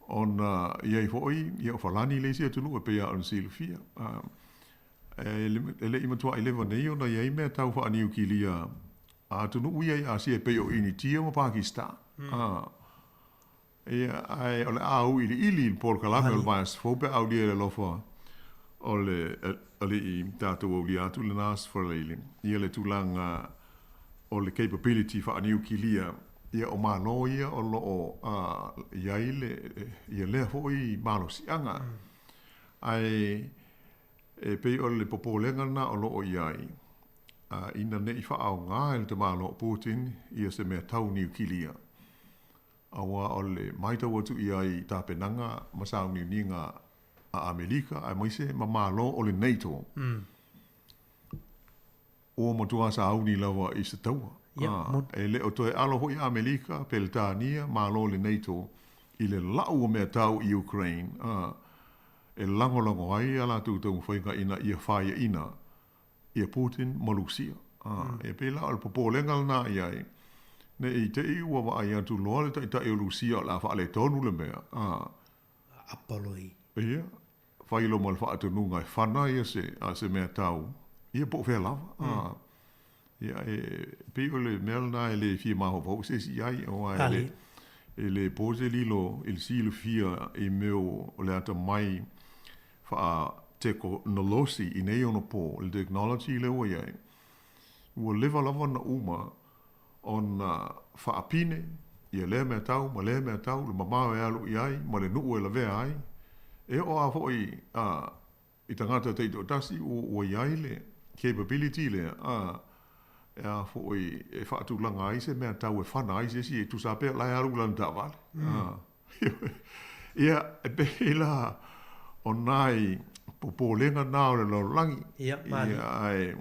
ona i ai foi ia o Falani le isi atunuu e pei lava ona silafia. E le i matuai leva nei ona i ai mea tau faaniukilia a atunuu ia i Asia e pei o Initia ma Pakistan. Ia, ae o le a auiliili i le polokalame o le vaiaso fou pe a aulia i le alofa o le Alii tatou aulia atu lena Aso Faraile, ia le tulaga o le capability faaniukilia, ia o Malo ia o lo o i ai le, ia lea foi malosiaga. Ae e pei o le popolega lena o lo o i ai, ina ne i faaaoga e le tamaloa o Putin ia se mea tau niukilia. Aua o le matau atu i ai i tapenaga ma sauniuniga a Amelika aemaise ma Malo o le NATO, ua matua sauni lava i se taua. E le o toe alo foi Amelika, Peletania, Malo o le NATO i le lau o mea tau i Ukraine, e lagolago ai a latou taumafaiga ina ia faiaina ia Putin ma Lusia. E pei la o le popolega lena i ai, ne i te i ua vaai atu loa le taitai o Lusia o le a faaletonu le mea, Aapa loa i. Ia, fai loa ma le faatonuga e fana ia se, a se mea tau, ia po o fea lava. Ia, e pei o le mea lena e le fia mafaufau se isi i ai, aua e le, e le po se lilo i le silafia i mea o le atamai faatekonolosi i nei ona po, le technology lea ua i ai, ua leva lava ona uma ona faapine ia lea mea tau ma lea mea tau, le mamao e alu i ai ma le nuu e lavea ai. E oo lava foi i tagata taitoatasi ua i ai le capability lea e a foi e faatulaga ai se mea tau e fana ai se isi e tusa pea o la e alu i lana taavale. Ia, e pei la o nai popolega na o le lalolagi. Ia, mali. Ia, ae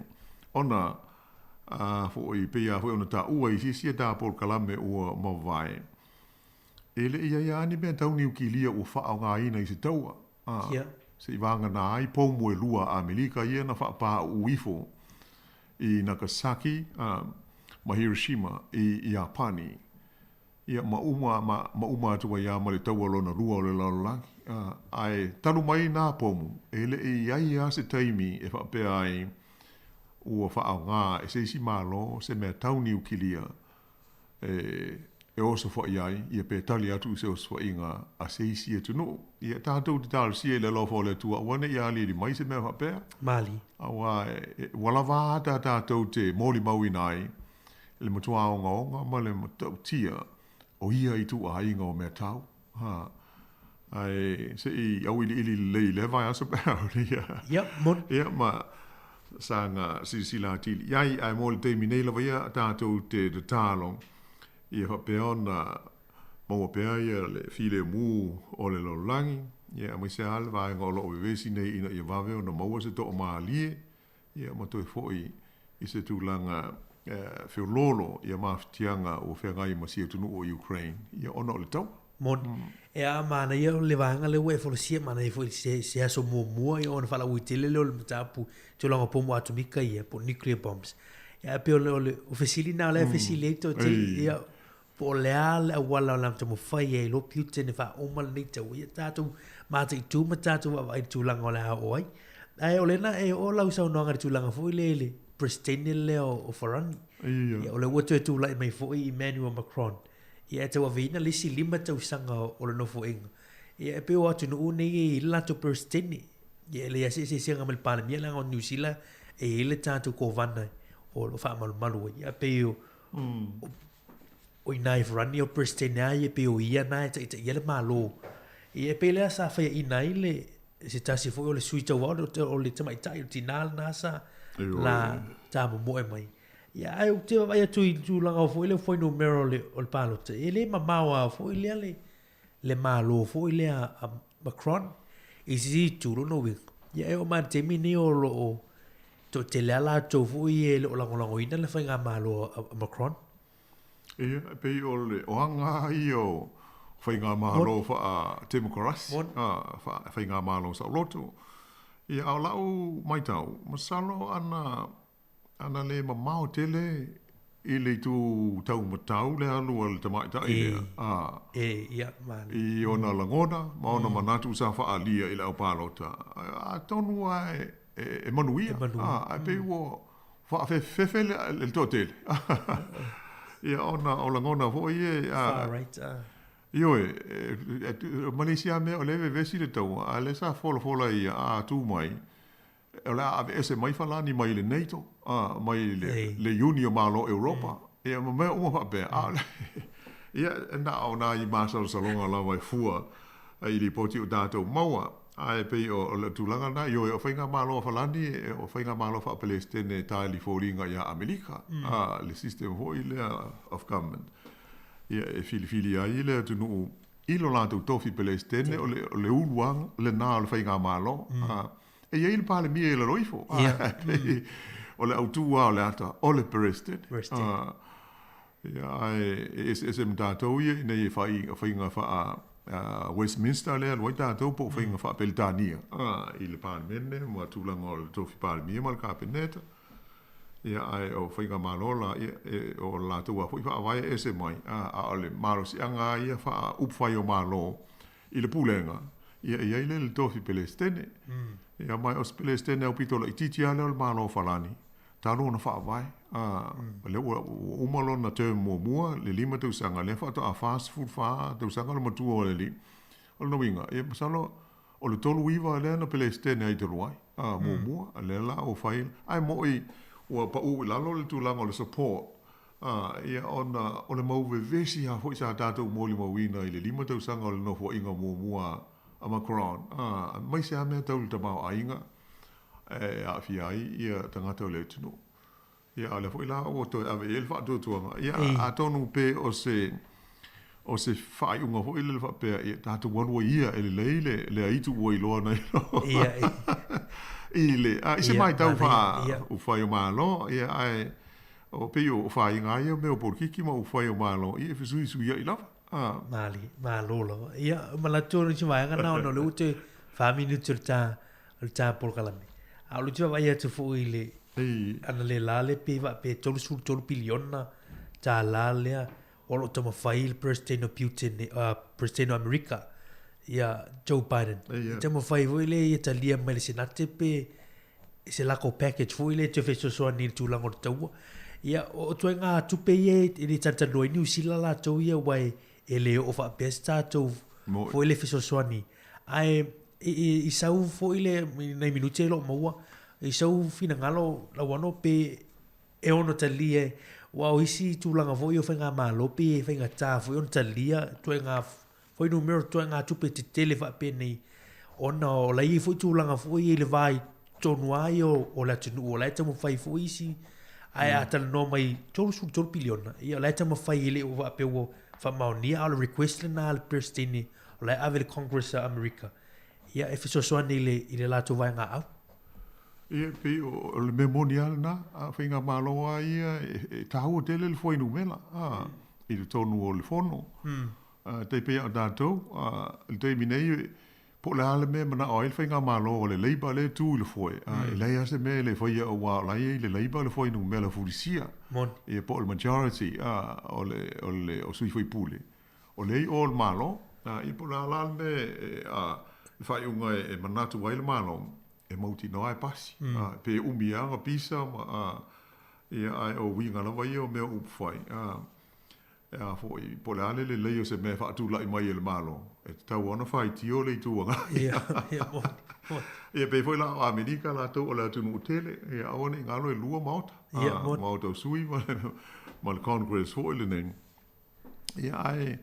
ona a foi pei lava foi ona taua i isi ta polokalame ua mavae, e le i i ai lava ni mea tau niukilia ua faaaogaina i se taua. Ia. Se i vagana ai poumu e lua a Amerika ia na faapauu ifo i Nagasaki ma Hiroshima i Iapani. Ia, ma uma, ma, ma uma atu ai lava ma le taua lona lua o le lalolagi. Ae talu mai nā pomu, e le i i ai lava se taimi e faapea ai ua faaaoga e se isi Malo se mea tau niukilia e, e osofa'i ai, ia pe tali atu i se osofa'iga a se isi atunuu. Ia, tatou te talosia i le alofa o le Atua aua ne i aliali mai se mea faapea. Mali. Auā, e, ua lava a ta tatou te molimauina ai le matua ogaoga ma le matautia o ia ituaiga o mea tau. Ha. Ae se i auiliili lelei i lea vaiaso pe a ole ia. Ia, moni. Ia, ma saga silasila atili i ai, ae mo le taimi nei lava ia tatou te tatalo, ia faapea ona maua pea ia le filemu o le lalolagi, ia aemaise lava le vaega o lo o vevesi nei ina ia vave ona maua se toamalie, Ia, ma toe foi i se tulaga feoloolo ia mafatiaga ua feagai ma si atunuu o Ukraine, ia ona o le taua. Moni. E a manaia o le vaega lea ua e folasia, manaia foi se, se aso muamua ia ona faalauaitele lea o le mataupu tulaga o pomu atomika ia, po o nuclear bombs. Ia, ae pei o le, o le o fesili na o lea e fesili ai toatele, ia, po o le a le auala o le a taumafai ai loa Putin e faauma lenei taua, ia tatou mataitu ma tatou vaavaai i le tulaga o le a oo ai. Ae o lena e oo lau saunoaga i le tulaga foi lea i le Presidente lea o Farani. Ia, o lea ua toe tulai mai foi Emmanuel Macron. Ia, e tauaveina le isi 5 tausaga o le nofoaiga. Ia, e pei o atunuu nei e i ai le latou Presidente. Ia, e leai lava se eseesega ma le Palemia leaga o Niu Sila e i ai le tatou Kovana o lo o faamalumalu ai. Ia, pei o, o i ina i Farani o Presidente lava ia, pei o ia na e taitaia le Malo. Ia, e pei lea sa faiaina ai le se tasi foi o le sui tauva o le tamaitai, o le tinā lena sa la tamomoe mai. Ia, ae ou te vaavaai atu i le tulaga foi lea o fuainumera o le, o le palota, e le mamao lava foi lea le, le Malo foi lea a Macron i se isi itu, lona uiga, ia e oo mai lava i le taimi lenei o lo o Toatele lava latou foi ia e le o lagolagoina le faigamalo a Macron. Ia, e pei o le o aga lava ia o faigamalo faa-temokarasi, faigamalo saoloto. Ia, a o lau matau, masalo ana, ana le mamao tele i le itu taumatau le alu a le tamaitai lea, a, e, ia, i ona lagona ma ona manatu sa faaalia i le au palota, atonu lava e, e manuia, a, ae pei ua faafefefefe le, le toatele. Ia, ona o lagona foi ia, a, Far right, a. Ioe, ma le isi lava mea, o lea e vevesi le taua, a o lea sa folafola ia, a tu mai, o le a aveese mai Falani mai le NATO, a, mai le, le Iuni o Malo o Europa, ia ma mea uma faapea. A o le, ia, na o nai masalosaloga lava e fua i lipoti o tatou maua, ae pei o le tulaga lena, ioe, o faigamalo a Falani, o faigamalo faa-Pelesitene e tali foliga ia Amerika, a, le system foi lea of government. Ia, e filifili ai le atunuu i lo latou tofi Pelesitene, o le, o le uluaga lena o le faigamalo. A, E i ai le Palemia i lalo ifo. Yeah. O le autū lava o le ata, o le Peresident. President. Ia, ae e eseese ma tatou ia ina ia fai, faiga faa Westminster lea alu ai tatou po o faiga faa-Peretania i le Palemene ma tulaga o le tofi Palemia ma le Kapeneta. Ia, ae o faigamalo la, ia, e, o le latou lava foi faavae e ese mai, a o le malosiaga lava ia faa-upufai o Malo i le pulega, ia e i ai lea le tofi Pelesitene. Ia ma o se Pelesitene aupito laitiiti lava lea o le Malo o Falani, talu ona faavae, a, lea ua uma lona term muamua, le 5 tausaga, lea faatoa 44 tausaga le matua o le alii. O lona uiga, ia masalo o le 39 lea na Pelesitene ai talu ai, a, muamua, lea la ua fai, ae moi ua pau i lalo le tulaga o le support A, ia, ona o le mau vevesi lava foi sa tatou molimauina i le 5 tausaga o le nofoaiga muamua a Macron, a, aemaise lava mea tau i le tamaoaiga e aafia ai ia tagata o le atunuu. Ia, a o lea foi la ua toe ave i ai le faatuatuaga. Ia, atonu pe o se, o se faaiuga foi lele faapea, ia tatou alu ai ia e lelei le, le aitu ua iloa nei loa. I le, a, i se matau faa ufai o Malo, ia, ae, O pei o faiga lava ia o mea o polokiki ma upufai o Malo, ia e fesuisuia'i lava. A. Malie, malo lava. Ia, manatu o nisi vaega na ona o lea ua toe 4 minute o le ta, o le ta polokalame. A o le te vaavaai atu foi i le, ana le la le pe faapea 33 piliona tālā lea o lo o taumafai le President o Putin, President o Amerika, ia Joe Biden. E taumafai foi lea ia talia mai le Senate pe se lako package foi lea e toe fesoasoani i le tulaga o le taua. Ia, o ituaiga tupe ia e le talatalanoa ai Niu Sila latou ia aua e le oo faapea se tatou foi le fesoasoani. Ae i sau foi le nai minute e lo o maua, i sau finagalo Lauano pe e ono talia aua o isi tulaga foi o faigamalo pei e faigata foi ona talia ituaiga fuainumera ituaiga tupe tetele faapenei ona o la e i ai foi tulaga foi ia i le va i totonu lava ia o le atunuu o la e taumafai foi isi ae a talanoa mai 33 piliona ia o la e taumafai e le o faapea ua faamaonia a o le request lena a le Peresetene o la e ave i le Congress a Amerika ia e fesoasoani i le i le latou vaegaau. Ia, pei o le mea moni lava lena, a o faigamalo lava ia e taua tele le fuainumera i totonu o le fono. Tai pei o tatou, i le taimi nei, po o le a le mea e manao ai le faigamalo o le Labour lea e tu i le foe, e leai lava se mea e le faia aua o la e i ai le Labour le fuainumera fulisia. Ia po o le majority o le o sui faipule, o lea i o le Malo. Ia po o le a la le mea le faaiuga e manatu ai le Malo, e mautinoa e pasi. Pe umi lava ona pisa ma, ia ae o uiga lava ia o mea o upufai. E a foi, po o le a le lelei o se mea e faatulai mai e le Malo, e tatau lava ona faitio le Itu Agai. Ia, ia, moni, moni. Ia, pei foi la o Amerika latou o le atunuu tele, ia aua ne i galo e lua maota. Ia, moni. Maota o sui ma le, ma le Congress foi lenei. Ia, ae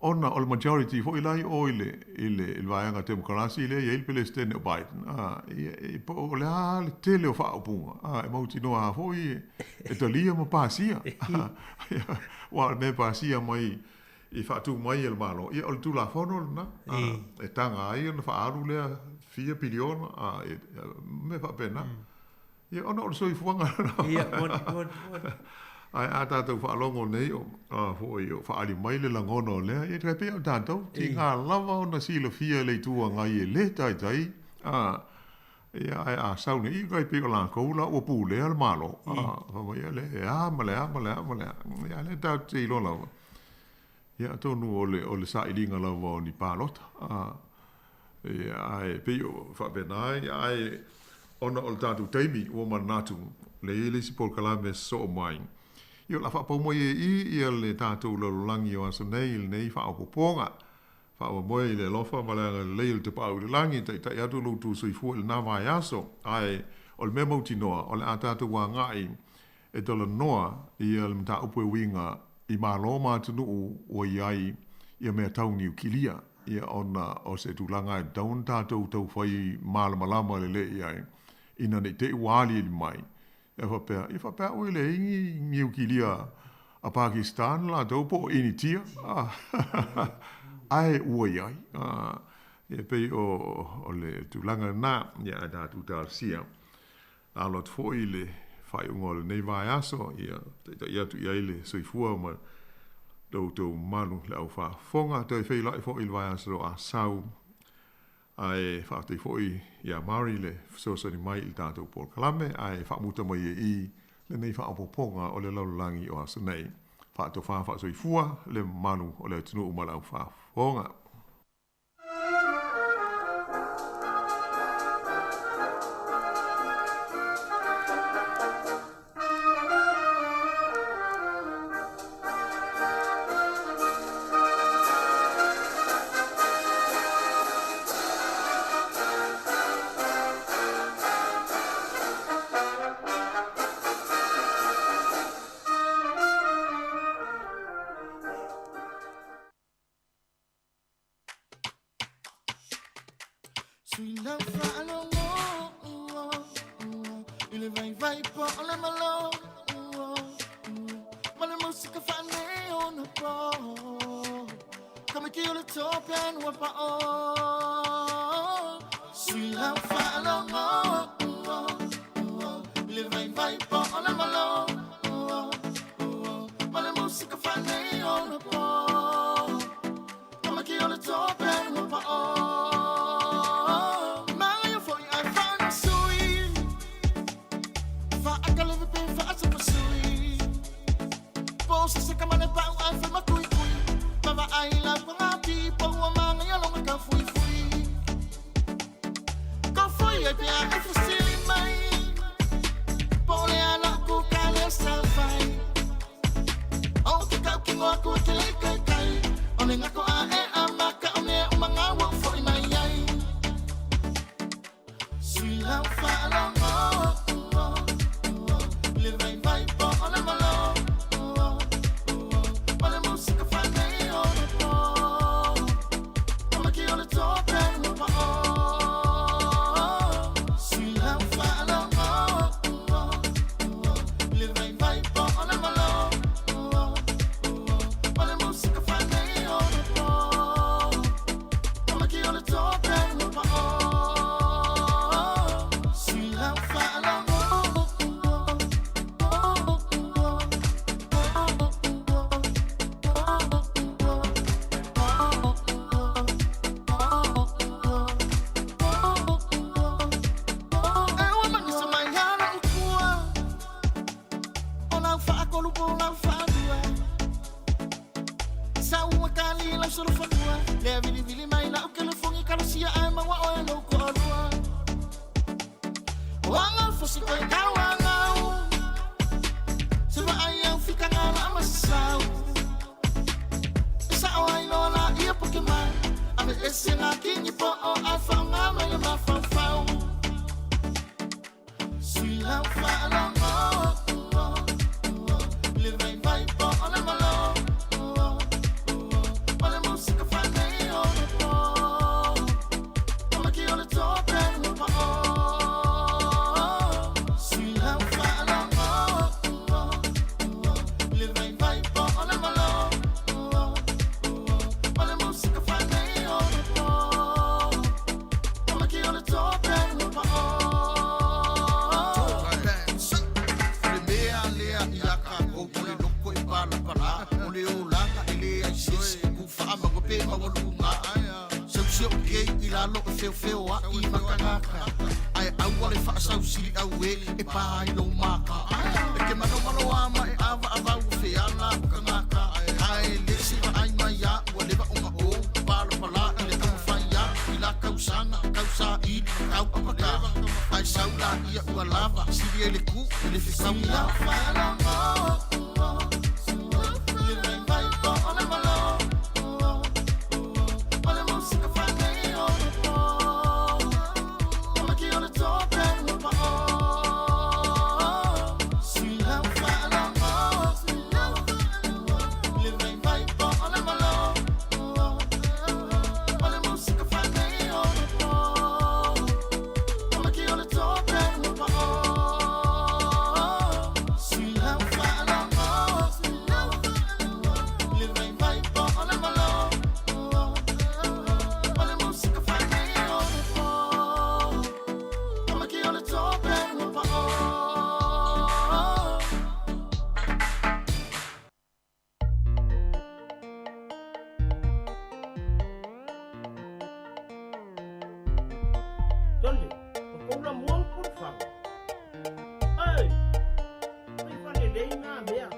ona o le majority foi la i o i le, i le, i le vaega Temokarasi lea e i ai le Peresetene o Biden, a, ia, e, po o le a le tele o faaupuga, a, e mautinoa lava foi e talia ma pasia. Aua o le mea e pasia mai i faatu mai e le Malo, ia o le Tulafono lena, a, e taga ai ona faaalu lea fia piliona, a, e, mea faapena. Ia, ona o le soifuaga Ia, moni, moni, moni. Ae a tatou faalogo nei o a foi o faaali mai le lagona o lea, ia tai pei o tatou, tiga lava ona silafia e le Itu Agai e lē taitai, a, ia ae a sau nei, ia tai pei o lakou la ua pulea le Malo, a, fai mai, ia le, e a ma le a ma le a ma le a, ia a o lea tatou te iloa lava, ia atonu o le, o le sailiga lava o ni palota, a, ia ae pei o faapena, ia ae ona o le tatou taimi ua manatu le i ai le isi polokalame sosoo mai, ia o le a faapau mai e i ia le tatou lalolagi o aso nei i lenei faaopoopoga. Faamoemoe i le alofa ma le agalelei o le Tapaau i le Lagi e taitai atu lo outou soifua i lena vaiaso. Ae o le mea mautinoa, o le a tatou agai e talanoa ia le mataupu e uiga i Malo ma atunuu ua i ai ia mea tau niukilia, ia ona o se tulaga e tatau ona tatou taufai malamalama lelei i ai, ina ne i te i ua aliali mai, e faapea, ia faapea au e leai ni niukilia a Pakistan latou po o Initia, ae ua i ai. Ia pei o le tulaga lena, ia ae tatou talosia. Alo atu foi i le faaiuga o lenei vaiaso, ia taitai atu i ai le soifua ma lo outou mamalu le au faafofoga. Toe feiloai foi i le vaiaso o Asau, ae faafetai foi iā Mari le fesoasoani mai i le tatou polokalame, ae faamuta mai e i lenei faaopoopoga o le lalolagi o aso nei. Faatofa faasoifua le mamalu o le atunuu ma le au faafofoga. feofeoaʻi ma kagaka Ae aua le faasausiliʻau e e pā i lou maka E ke manomano a ma e avaavau o feala o kagaka Ae le se vaai mai a ua leva ona ou palapala i le taumafai a i la kausaga kausaili ma kauapaka Ae sau laia ua lava sili ai le ku i le fekauga Tole, o koula mua o pulufanga. Ai, ai faalelei ngā mea.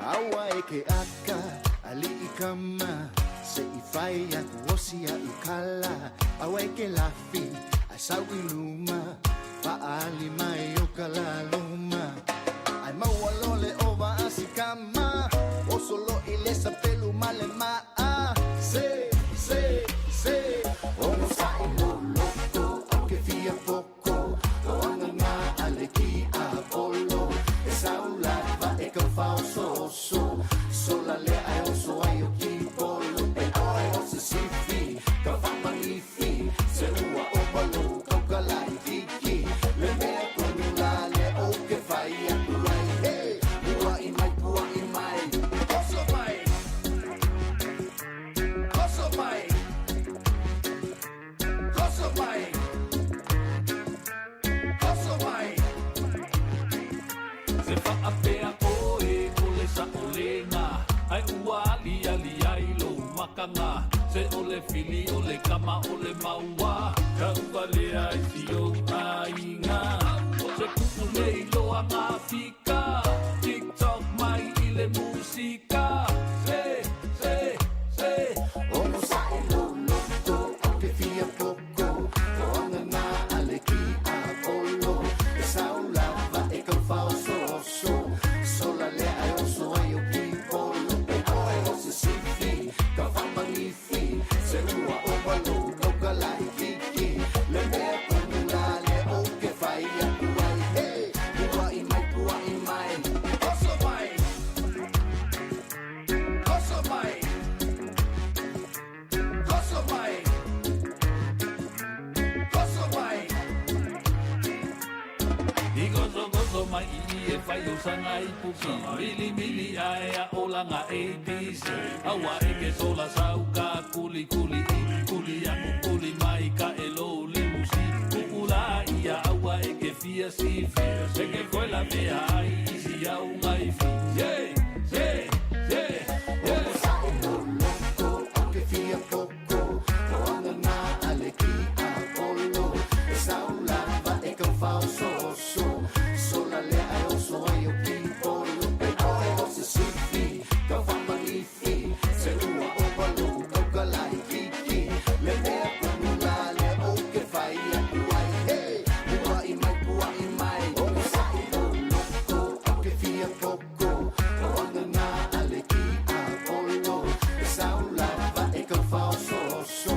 Aua e ke aka, ali'i kama Se i fai aku osi a ukala Aua e ke lafi, a sau i luma. Faali mai o ka laluma. Ai maua lole o vaasi kama. O solo i le sapelu ma le maa. Se, se, se. Ono sa'i lo loko au ke fia poko. O anga ngā ale ki a polo. E saulava e ka faososo. Sola lea ai oso ai o ki polo. E oe o se sifi, ka whamanifi. Se ua o malu kau ka lai kiki. Le mea tonu la le o ke whai aku ai. Hey, pua i mai, pua i mai. Oso mai. Oso mai. Oso mai. Oso mai. Se faapea oe o le saʻolega Ae ua aliali ai lou makaga Se o le fili o le kama o le maua Ka uvalea i si ou aiga Se kuʻu nei loa gafika TikTok mai i le musika Se, se, se Ono sa'i lo loko au ke fia poko. O anga ngā ale ki a polo. E saulava e ka faososo. Sola lea ai oso ai o ki polo. E oe o se sifi, ka whamanifi. Se ua o malu kau ka lai kiki. Le mea tonu la le o ke whai aku ai. Hey, pua i mai, pua i mai. Oso mai. Oso mai. Oso mai. Oso mai. I gosogoso mai i e fai o sanga i puki Mili mili ae a olanga ABC Aua e ke sola sauka kuli kuli i Kuli aku kuli mai ka e lo limusi Ku'ula ia aua e ke fia sifi E ke koe la mea ai isi au ngai fi Yeah, yeah, yeah, yeah Ono sa'i lo loko au ke fia poko. O anga ngā ale ki a polo. E saulava e ka faososo. Sola lea ai oso ai o ki polo. E oe o se sifi, ka whamanifi. Se ua o malu kau ka lai kiki. Le mea tonu la le o ke whai aku ai. Hey, pua i mai, pua i mai. Ono sa'i lo loko au ke fia poko. O anga ngā ale ki a polo. E saulava e ka faososo.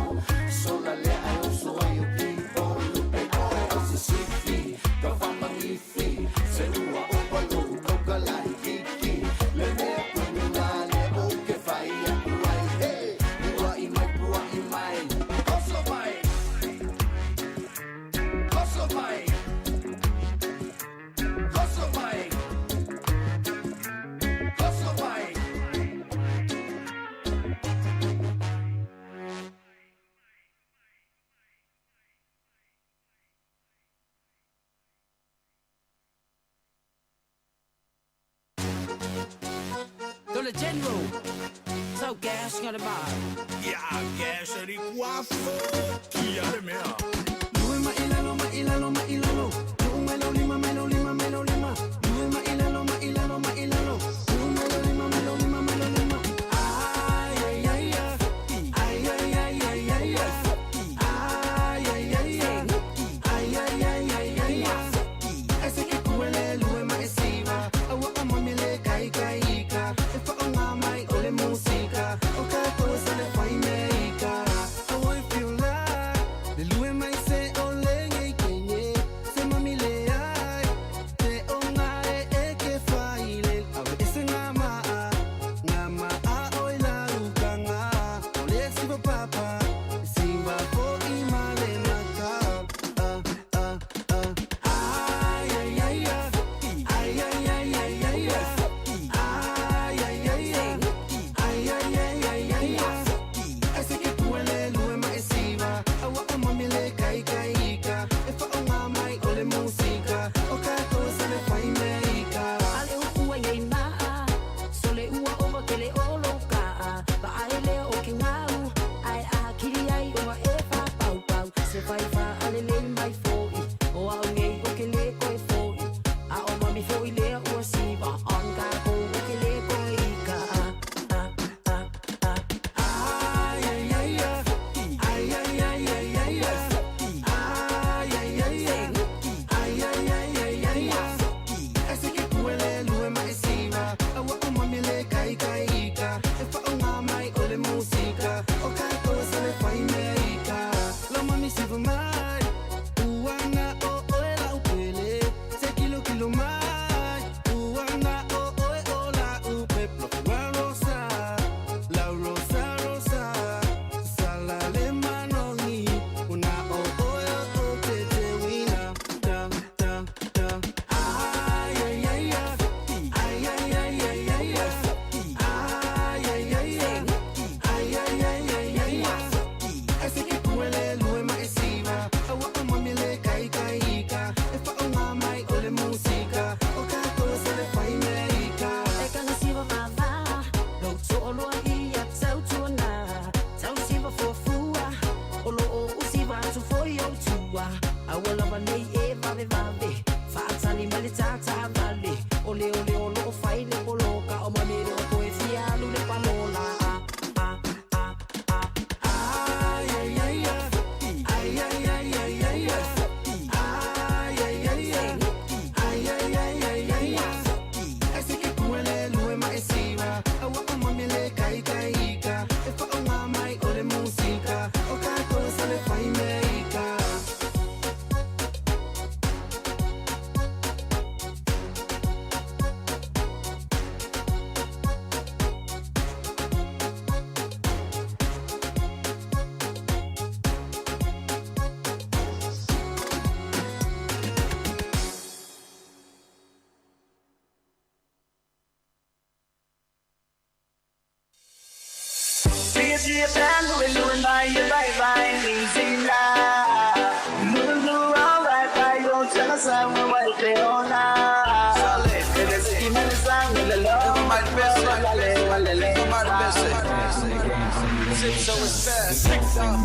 Sola lea ai oso ai o ki polo. E oe o se sifi, ka whamanifi. Se ua o malu kau ka lai kiki. Le mea tonu la le o ke whai aku ai. Hey, pua i mai, pua i mai. Oso mai. Oso mai. Oso mai. Oso mai. Dole General. Sau gas ngā le maa. Ia gas ali kuafo Kia le mea. Lue ma ilalo ma ilalo ma ilalo. Lue ma lo lima ma lo lima ma lo lima. Lue ma ilalo ma ilalo ma ilalo. Lue ma lo lima ma lo lima ma lo lima. Ay ay ay ay. Ay ay ay ay ay ay. Ay ay ay ay. Ay ay ay ay ay ay. Ese ke kuele lue ma esiva. Awa amami le kai kai ika. E fa o ngā mai o le musika. O ka koe sa le whai me ika. Awa e feel like. Le lue mai se o le ngei kenye. Se mami le ai.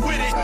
With it,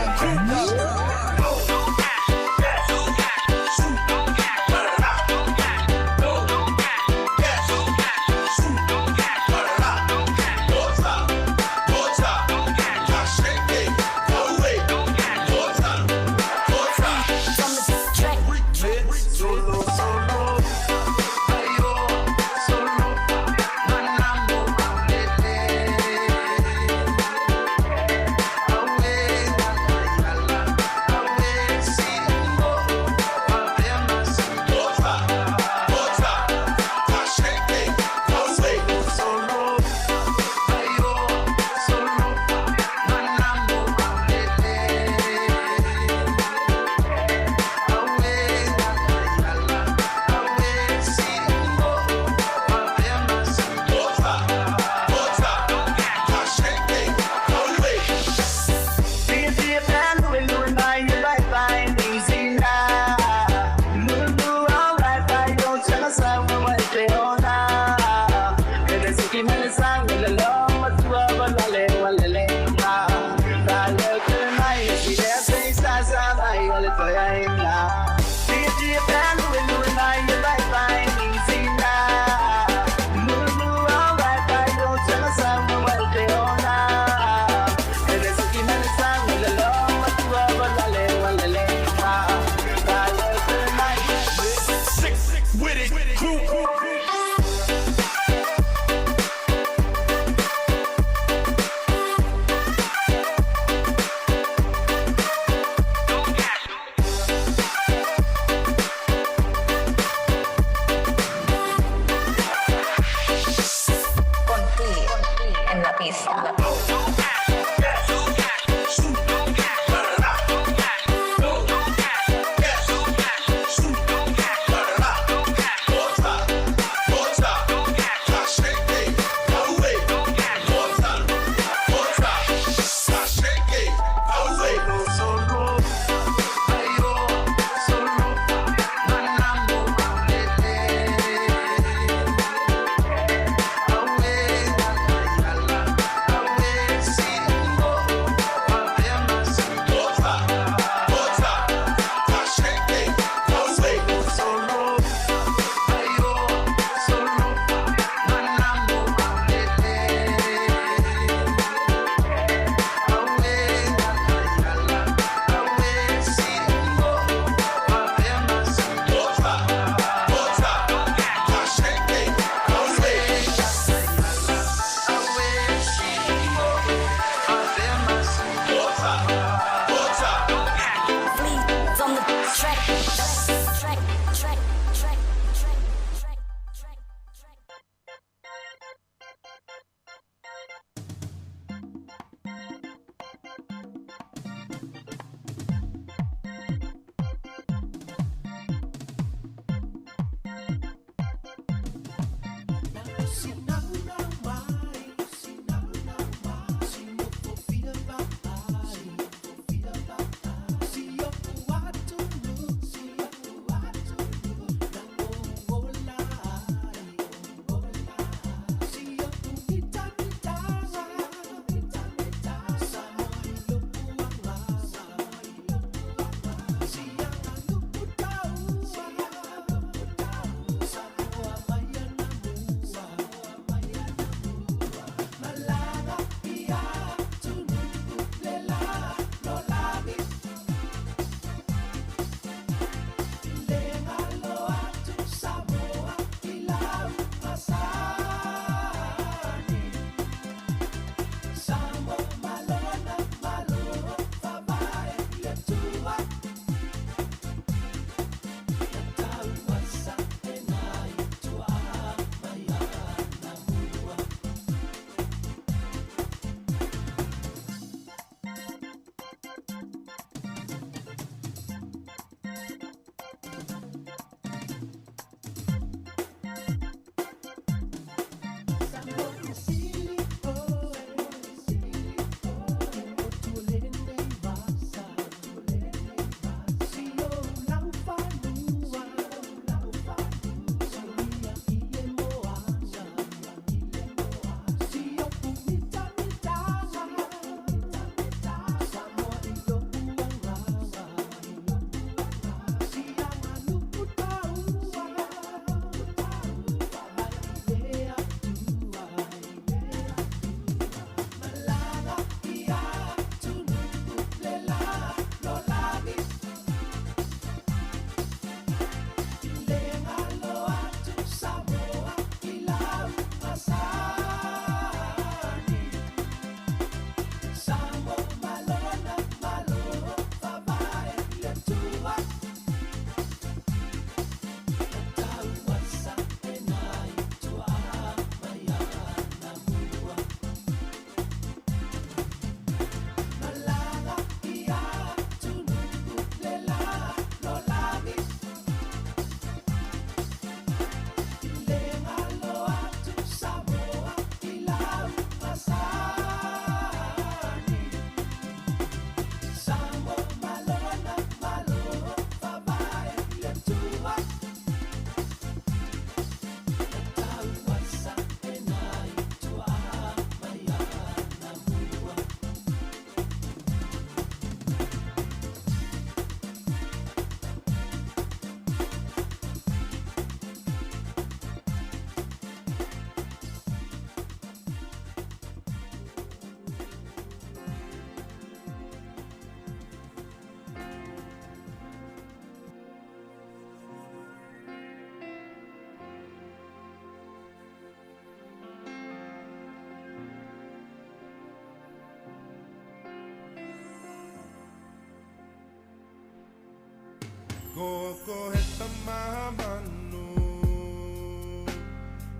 Ko ko he tamamanu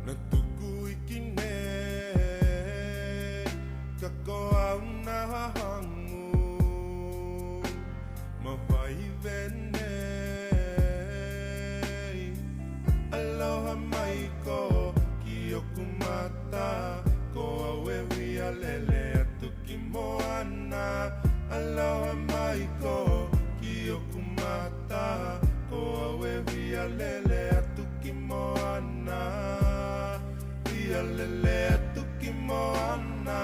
Na tuku iki ne Ka ko au na hangu Ma vai vene Aloha mai ko ki oku mata Ko au e wia lele atu ki moana Aloha mai ko ki oku mata Ko au e wia lele atu ki moana Wia lele atu ki moana.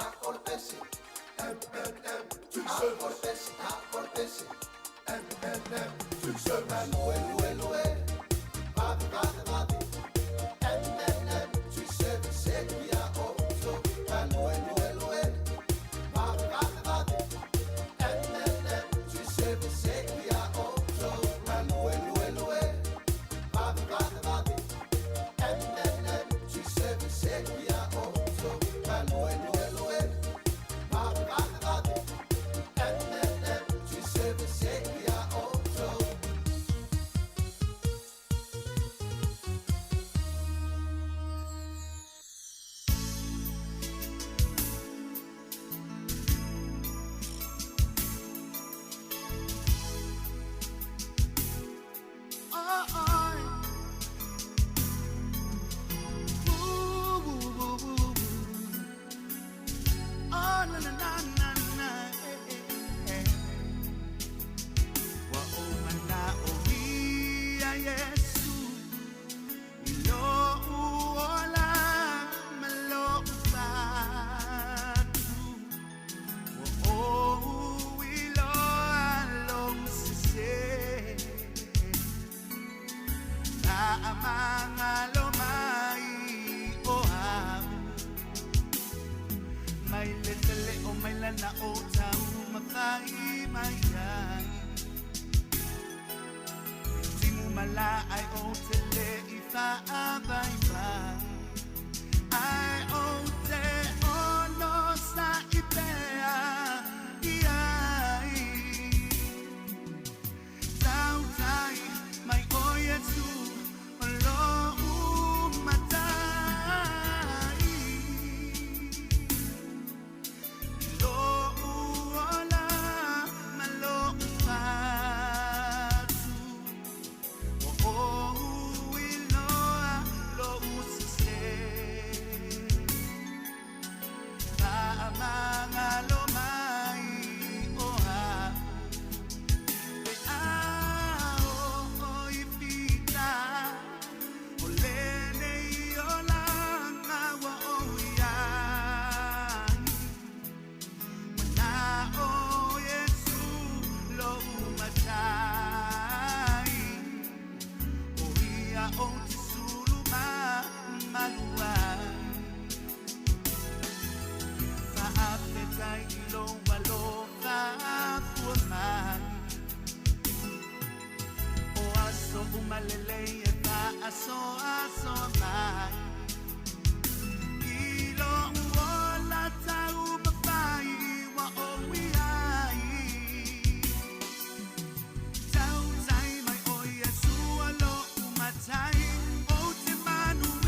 A o le pese M N M A o le pese A o le pese M N M Lue lue lue Vave vave vave M N M Tu se ia otto Lue lue lue Vave vave vave M N M Tu se ia otto Lue lue lue Vave vave vave M N M Tu se ia otto Lue lue lue Vave vave vave M N M Tu se ia otto. Oh, oh. Ooh, ooh, ooh, ooh. Oh, na, na, na, na, na. Eh, eh, eh. Wa o mana o ia Yesu I lo uola ma lo ufatu Wa o ui lo alo sese Taamanga lo mai o au Mai le tele o mai lana o tau mawhai mai ai Timu mala ai o te le i whaavai vai Ai o te ono sa i pea i ai Tau tai mai o Yesu o lo umatai Lo uola ma lo ufatu O o uiloa lo usise Taamanga lo mai o hau Te ao o i pita O lene i o langa wa o iai Mana o Yesu lo umatai O ia o te sulu ma maluai Faafetai i lou alofa fua mai O aso uma lelei e faasoasoa mai I lou ola taumafai ua ou i ai Tautai mai o Iesu o lou matai Ou te manuia.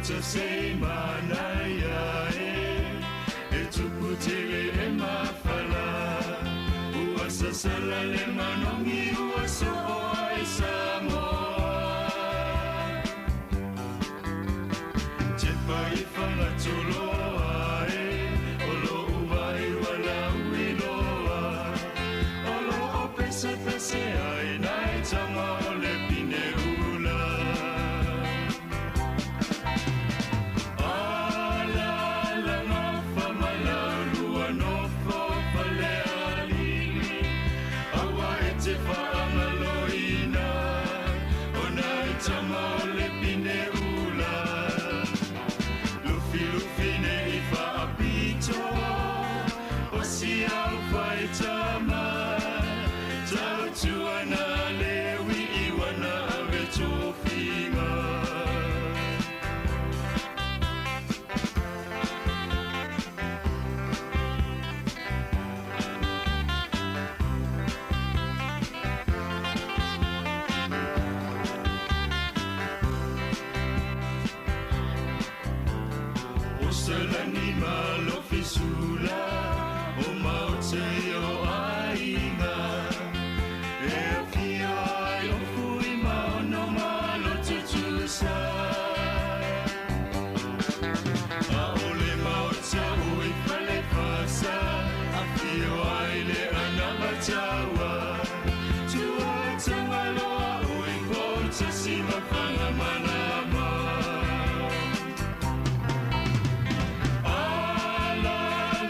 maota se manaia e E tupu tele e mafala Ua sasala le manongi ua so'oa i Samoa Tepa i Fagatoa e O lo'u vai ua lauiloa O lo'o pesepese ai nai tama o le pine ula Ala la gafa ma laulua nofo Falealili Aua e te faagaloina O nai tama o le pine ula Lufilufi nei faapito O si au faitama Tautuana lewi iwana ave tofiga O selani malofisula O maote o aiga E afio ai o fui maono malotutusa A ole maota o i fale fasa Afio ai le anavataua Tua tangaloa o i kota si mafanga manama Ala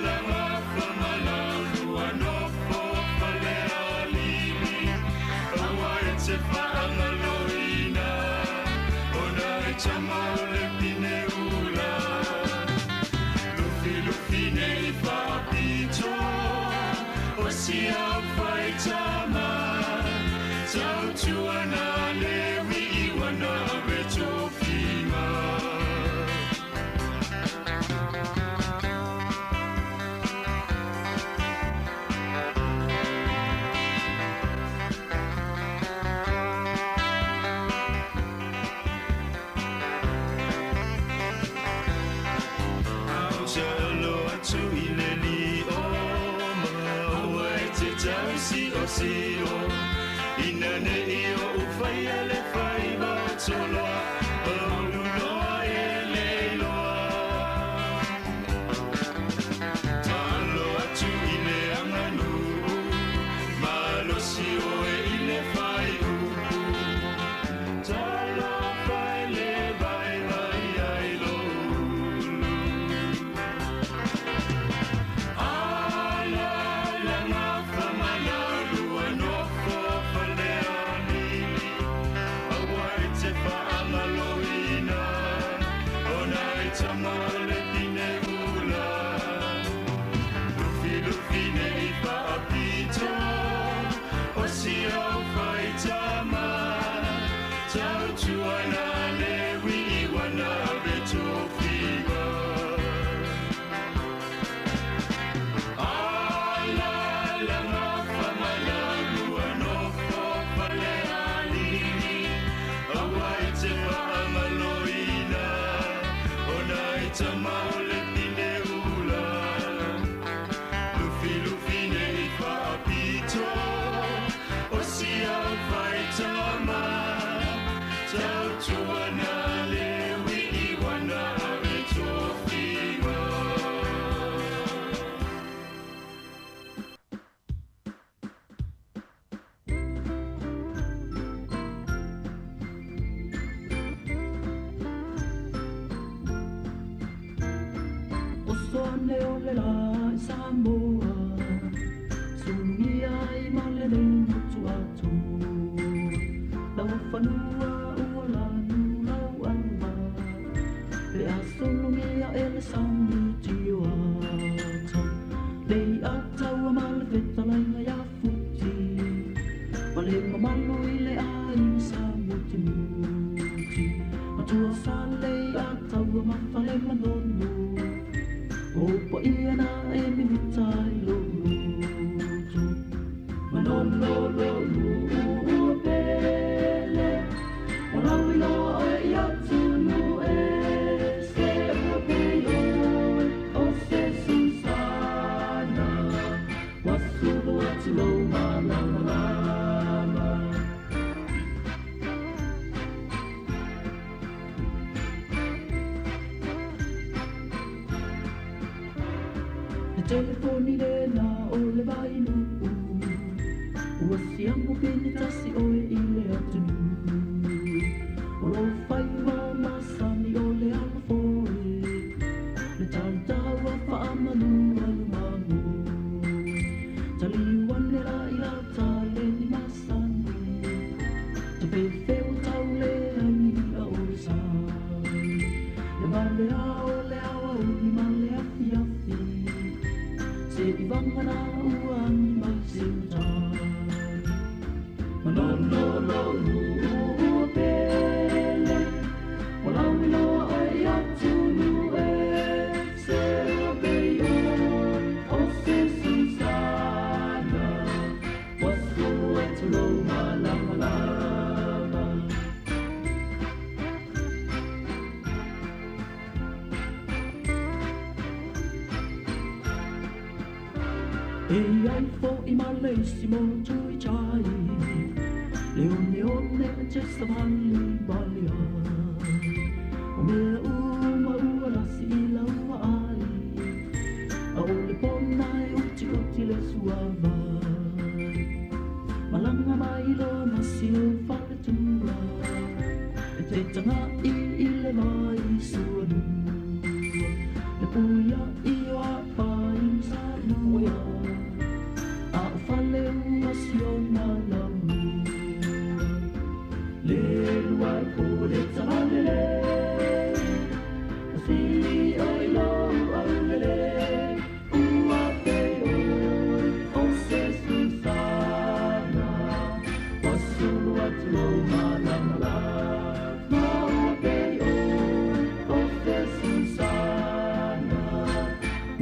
la gafa ma laulua nofo Falealili Aua e te faagaloina O nai tama o le pine ula Lufilufi nei faapito O si au faitama Tautuana lewi iwana ave tofiga Alo atu i le lio Aua e te tau sio sio Ina ne i o uwhaia le whaiva o toloa Oluloa e leiloa Talo atu i le anganu Malosi oe i le whai upu Talo whai le vai vai ai lo ulu Ala la gafa ma laulua nofo Falealili Aua e te faagaloina O nai tama o le pine ula Lufilufi nei faapito O si au faitama Tautuana lewi iwana ave tofiga Ala la gafa ma laulua nofo Falealili Aua e te faagaloina O nai tama o le pine ula Lufilufi nei faapito O si au faitama Tautuana lewi iwana ave tofiga O soane o le la i Samoa Sulugia i male nei motu atu Lau fanua ua lanu lau ama Le a sulugia e le sami tio ata Le ataua ma le fetalaiga ia futi Ma le mamalu i le aiga sa mutimuti Matua fale i ataua ma fale manono O pa ia na e mimita i lo loto Manono lo lua pele O lau iloa oe i atunu e telefoni lena o le vainuu Ua siamu pini tasi oe i le atunuu O lo whaiwa masani o le alofoe Le tautaua whaamanu alu mango Taliu ane la i lau tale ni masani Te pewheu tau le angi a o le sai Le vale a o le awa uni ma le afi afi Se i vangana ua angi mai se utai Manono lo ua pele O lau iloa oe i atunu e Se ua pei oe o se susana Wasulu e tulou malamalama E ai fo i ma le isi mo tui chai Le one one a te savali bali ai O mea uma ua lasi i lau ai A o le pona e uti uti le suavai Malanga mai loa masi o fale tua E te tanga i i le vai suanua Le puia i o a pai salua A o fale ua siona lamua Le lua i po le tavalele O sili o i lou aulele Ua pe oe o se susana Wasulu atu lou malamalama Ua pe oe o se susana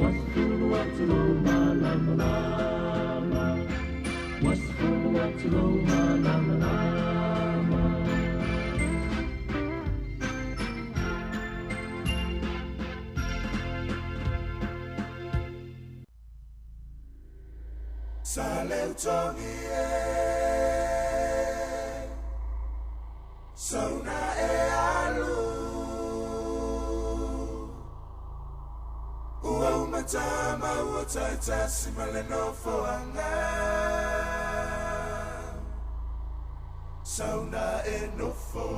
Wasulu atu lou malamalama Wasulu atu lou malamalama Sa leutogi e Sauna e alu Ua umatama ua taitasi ma le nofoaga Sauna e nofo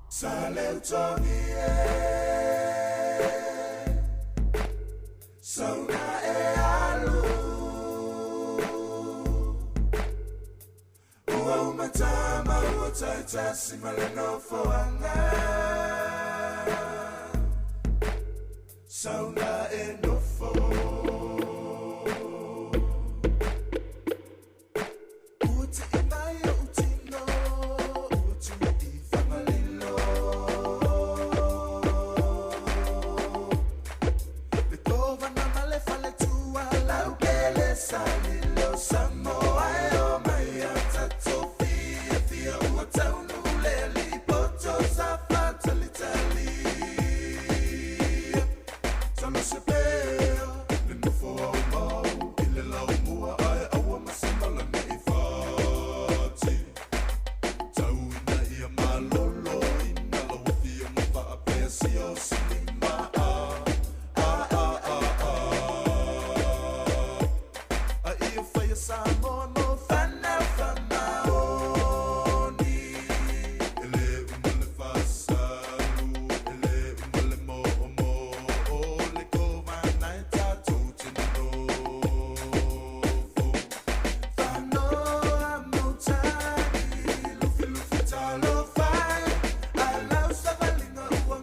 Sa leutogi e Sauna e alu Ua umatama ua taitasi ma le nofoaga Sauna e nofo Ua te mai o utino Ua tu i whangalilo Le tovana ma le fale tua Lau kele salilo Samoa e o mai a tatou fia fia Ua taunu le li poto sa fatalitali Salo se pea Le nofo au mau I le lau mua ae aua masimala ne i fati Tau ina ia malolo Ina lau afio ma faapea si o silima A a a a a A ia whaia Samoa mo whanau whamaoni E le uma le fasalu E le uma le mo o mo O le kovana e tātou te nofo Whanoa mautani Lufi lufi talo fai Alau savalinga ua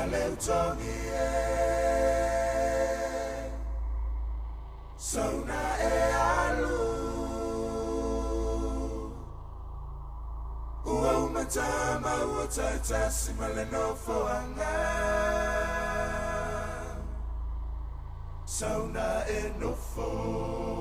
le utogi e Sauna e alu Ua umatama ua taitasi ma le nofoaga Sauna e nofo.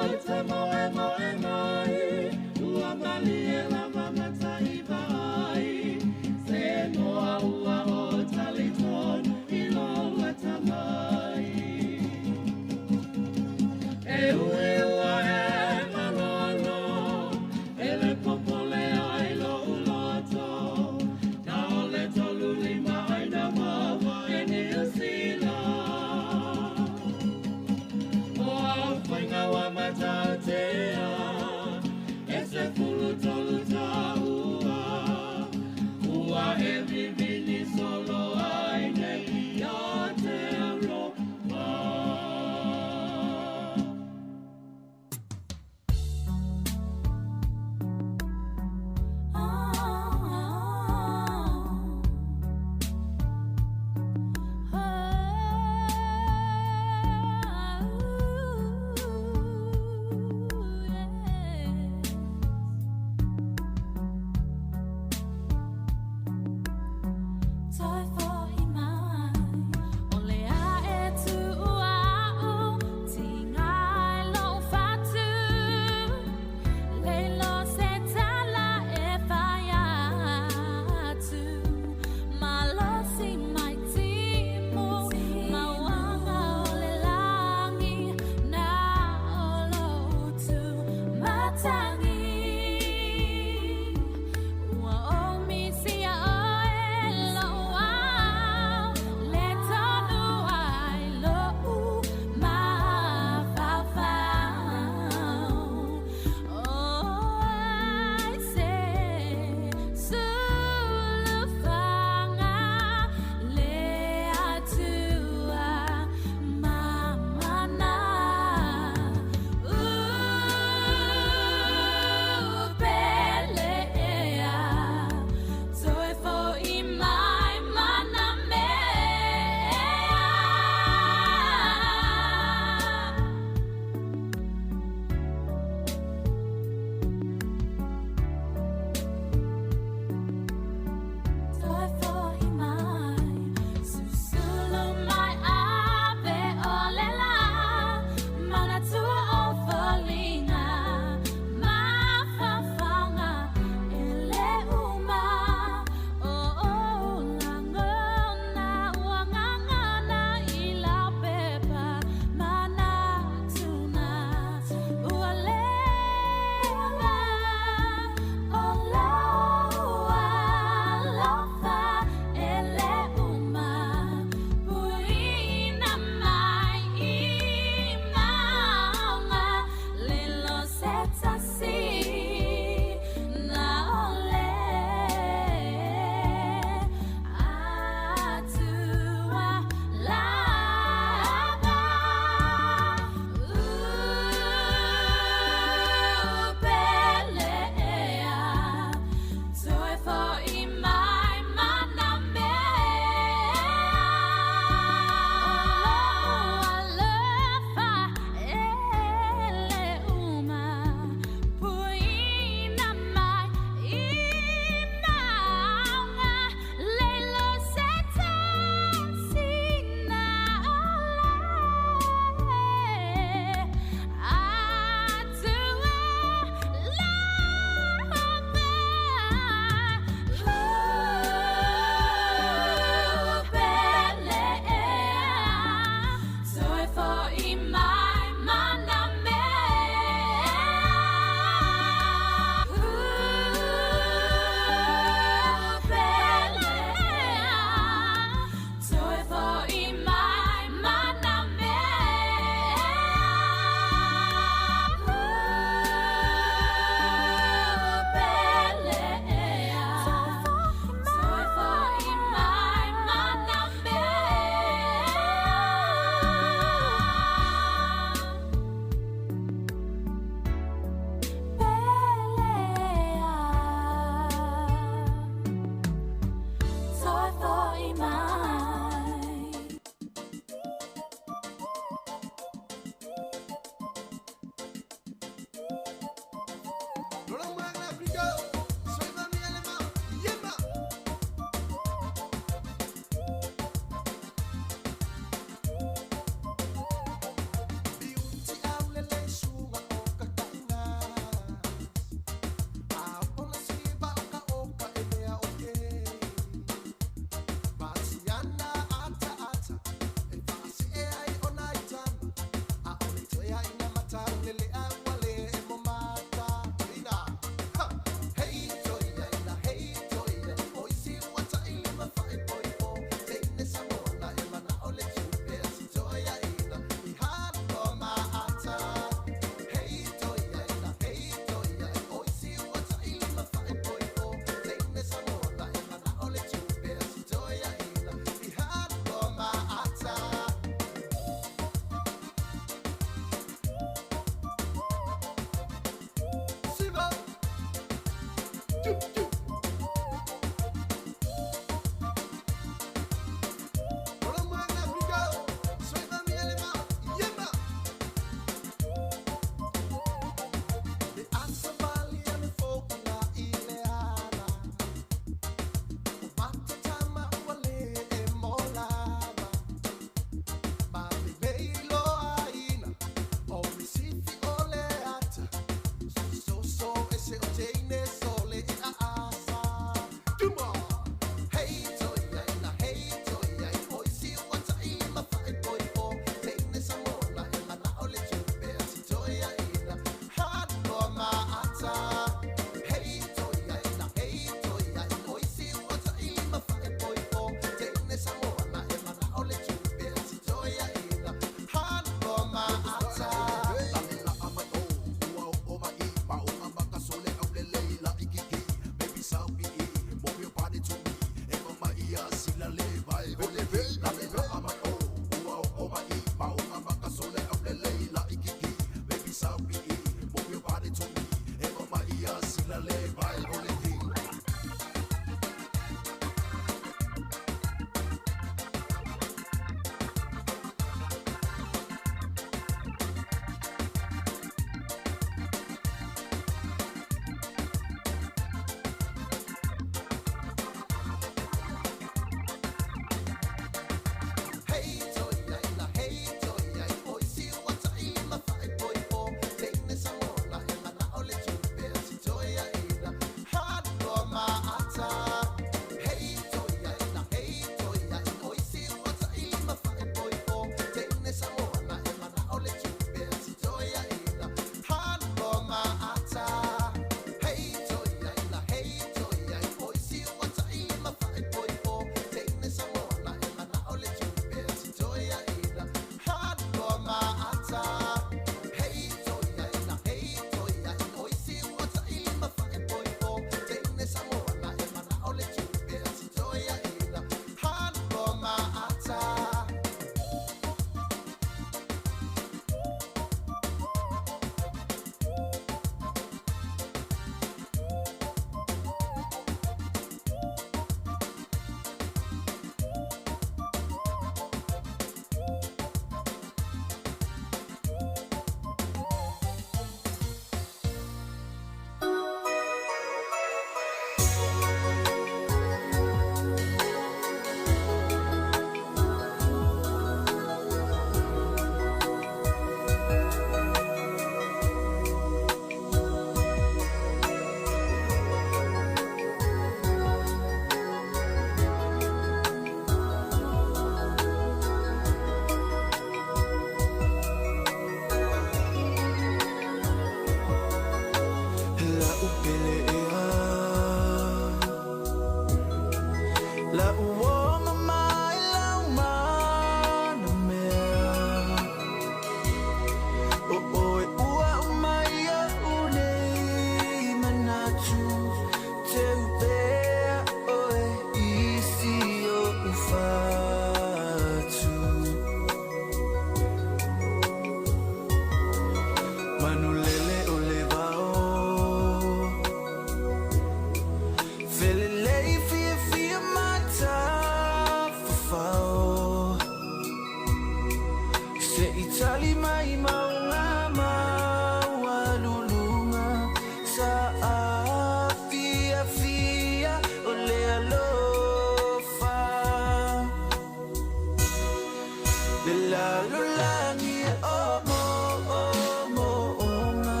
lalolagi e o mo'omo'oga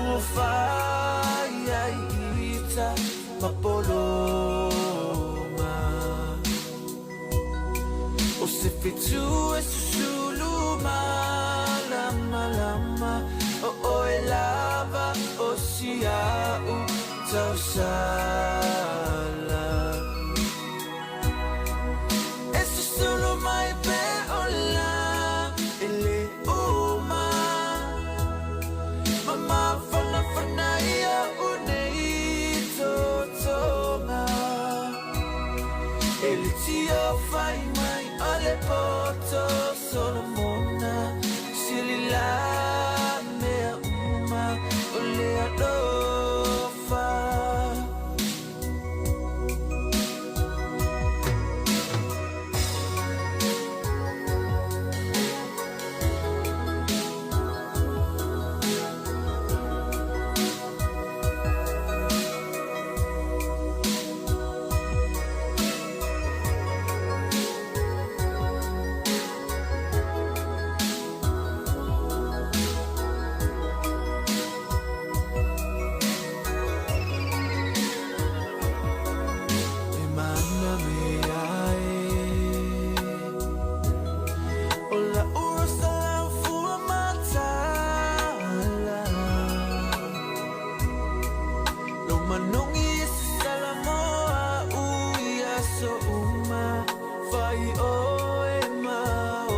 ua fai ai ita mapologa o se fetu e susulu malamalama o oe lava o sia'u tausala e susulu mai pe ola e le uma ma mafanafana ia unei totoga e le tio fai mai o le poto Solomona silila mea uma o le alofa. E mana mea e O la ua sa lau fua matala Lo manongi e se salamoa ui aso uma Fai o e ma o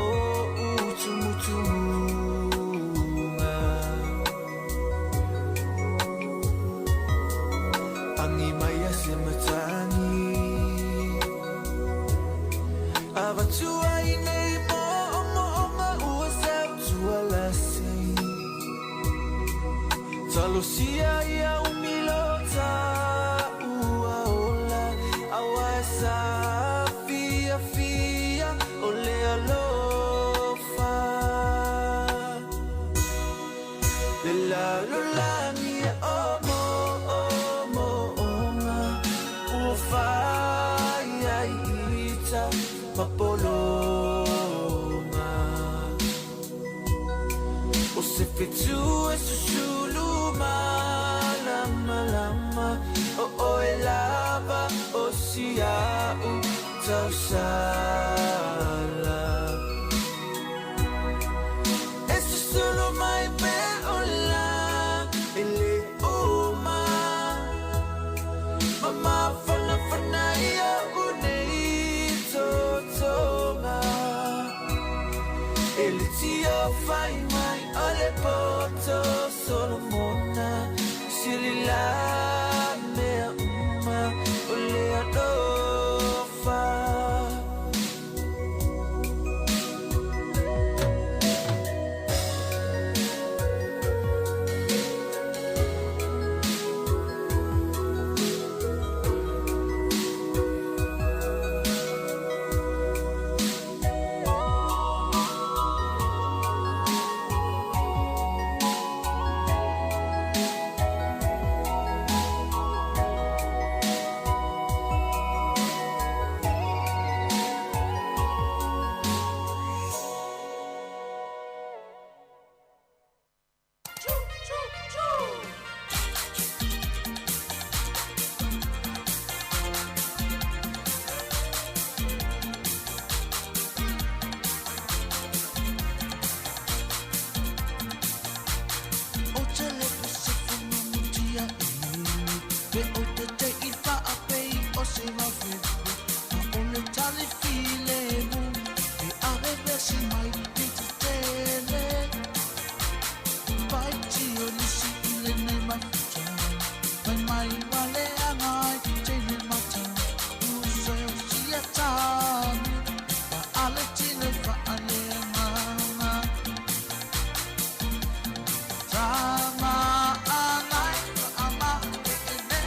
utumutumunga Angi mai a se matangi Avatua i nei mo'omo'oga ua sautua lasi Talosia ia umilota ua ola Aua e sa fia fia o le alofa Le lalolagi e o mo'omo'oga ua fai ai ita mapologa O se fetu e susulu malamalama o oe lava o sia'u tausala E susulu mai pe ola e le uma ma mafanafana ia unei totoga E le tio fai mai o le poto Solomona silila mea uma o le alofa. O te lepo se whangamutia e Pe o te te i whaapei o se wawhepu Ma o le tali filewu E are vesi mai i te tele Pai tio lisi i le nei mafuta Mai mai wale angai te ne mata Use o sia tani Wa ale tile wha ale nganga Tama angai ama e ne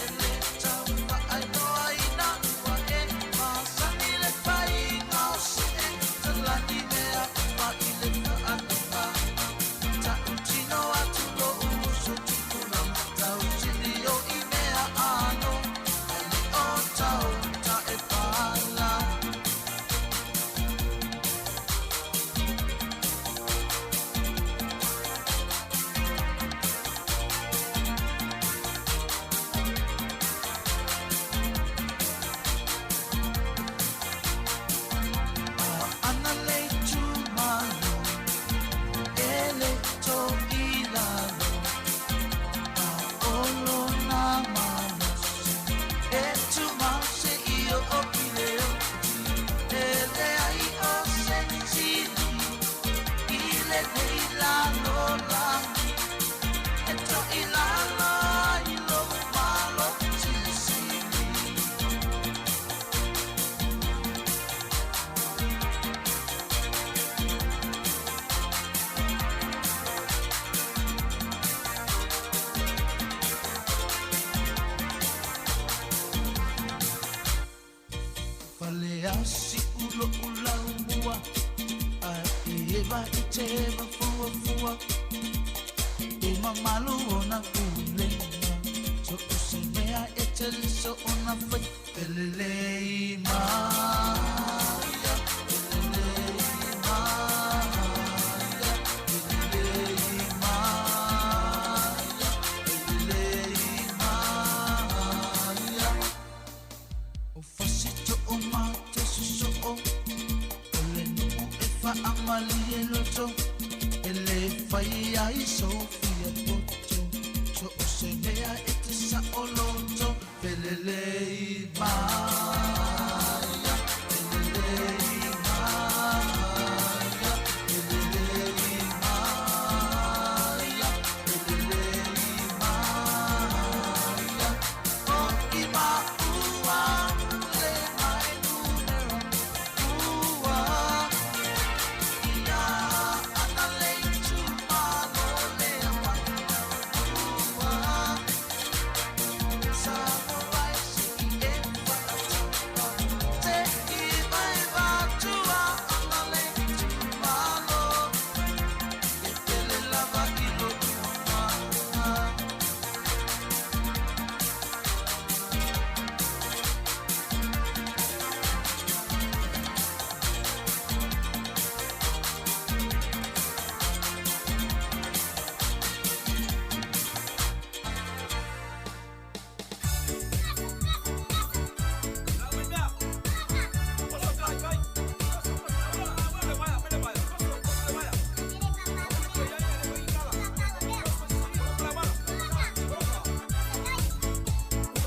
e le tau fa ai noa ina ua e masani le fai ngao se e talani mea pa i le whaanunga Ta utino atu lo uso tupuna tau sili o i mea ano Ale o tau ta e Asi ulo ula mua A e va i te va fua fua E mamalu ona kulenga So o se mea e te liso ona fai Pelelei maia Pelelei maia Pelelei maia Pelelei maia O fasito o mate soso'o O le nu'u e fa'amali e loto E lē fai ai sofia poto So o se mea e te sa'oloto Felelei maia Felelei maia Felelei maia Felelei maia O i maua le mai numera ua Ia ana le tumalo le ua Samoa si e whaatapa Te i mai vatua ana le tumalo E pele lava i lo uanga.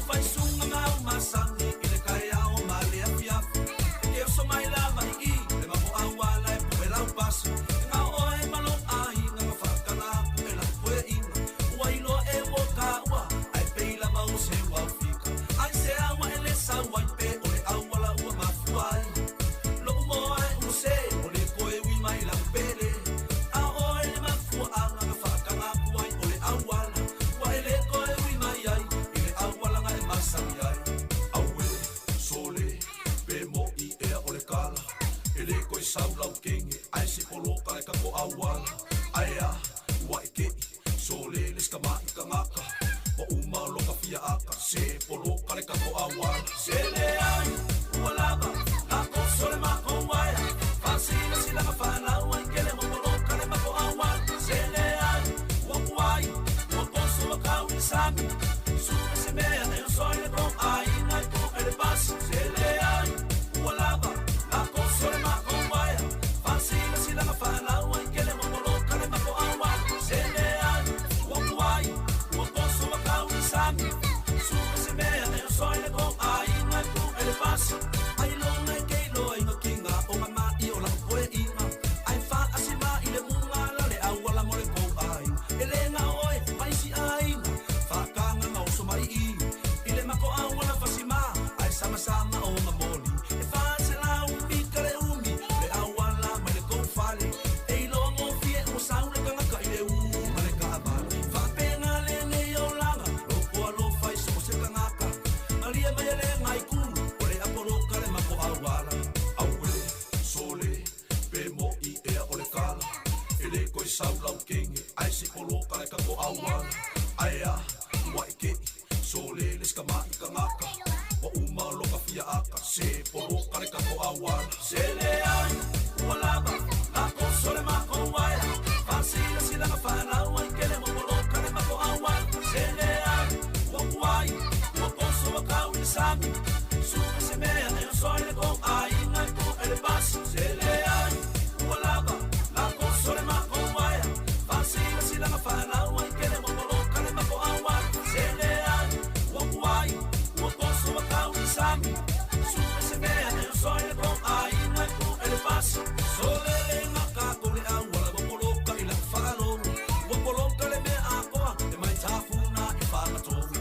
Faisunga mau masani i le kaeao ma le afiafi. E ke oso mai lava i i, le mamo auala e poe lau pasi. E ngao oe malo aiga nga whakanga aku e lau poe inga. Ua iloa e ua ka ua, ai pei lava o se ua fika. Ai se aua e le sau ai pe o le auala ua mafua ai. Lo'u moa e ua se, o le koe ui mai lau pele. A oe le mafua anga nga whakanga aku ai o le auala. Ua e le koe ui mai ai, i le auala nga e masani ai. Aue, sole, pe mo i ea o le kala. E le koe sau lau kenge, ai se poloka le kako auala. Ai a, ua e kei, sole le skama i kangaka. Wa uma loka fia aka, se poloka le kako auala. Se le ai, ua lava, lako sole mako waia. Fasila sila nga whanau ai kele mo poloka le mako auala. Se le ai, ua kuai, ua poso wa kau i sami. Suka se mea e o soile ko ai ngai ko ele pasi. Se le ai, ua lava, lako sole mako waia. Fasila sila nga whanau ai kele mo poloka le mako auala. Se le ai, ua kuai, ua poso wa kau i sami. Suka se mea e o soile ko ai ngai ko ele pasi. Ai longa e keilo ai nga kinga o nga mai o lau poe inga. Ai wha asima i le munga la le auala mo le kou ai. E le nga oe, paisi ainga, whakanga nga oso mai i. I le mako auala fasima, ai sama sama o nga moli. E wha se la umi ka le umi, le auala mai le kou fale. E i loa ngō fie ua sau le kangaka i le u ma le kaavale. Whaapenga le nei o langa, loko alofa i so o se kangaka. Maria mai le ngai kulu, o le apoloka le mako auala. Aue, sole, pe mo i ea o le kala. E le koe sau lau kenge, ai se poloka le kako auala. Ai a, ua e kei, sole le skama i kangaka. Wa uma loka fia aka, se poloka le kako auala. Se le ai, ua lava, lako sole mako waia. Fasila sila nga whanau ai kele mo poloka le mako auala. Se le ai, ua kuai, ua poso wa kau i sami. Suka se mea e o soile ko ai ngai ko ele pasi. Se le ai, ua lava, lako sole mako waia. Fasila sila nga whanau ai kele mo poloka le mako auala. Se le ai, ua kuai, ua poso wa kau i sami. Suka se mea e o soile ko ai ngai ko ele pasi. Sole le ngaka ko le auala wa poloka i lau whalongo. Ua poloka le mea akoa, e mai tāfuna i whangatoru.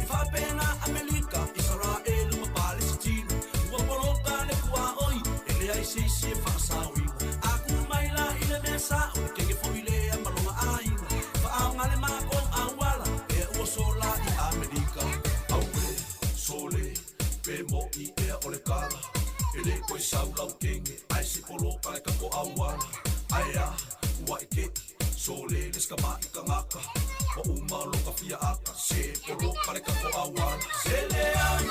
E whapena Amerika, Israel ma Palestina. Ua poloka le kua oi, e le ai sisi e whaasauinga. Aku mai la i le mea sa, o le kenge fo i lea malonga ainga. Whaanga le mako auala, e ua sola i Amerika. Aue, sole, pe mo i ea o le kala. E le koe sau lau kenge Ai se polo ka le kako awala Ai a, ua e keti So le le ska ma i kangaka Wa uma lo ka fia aka Se polo ka le kako awala Se le ai,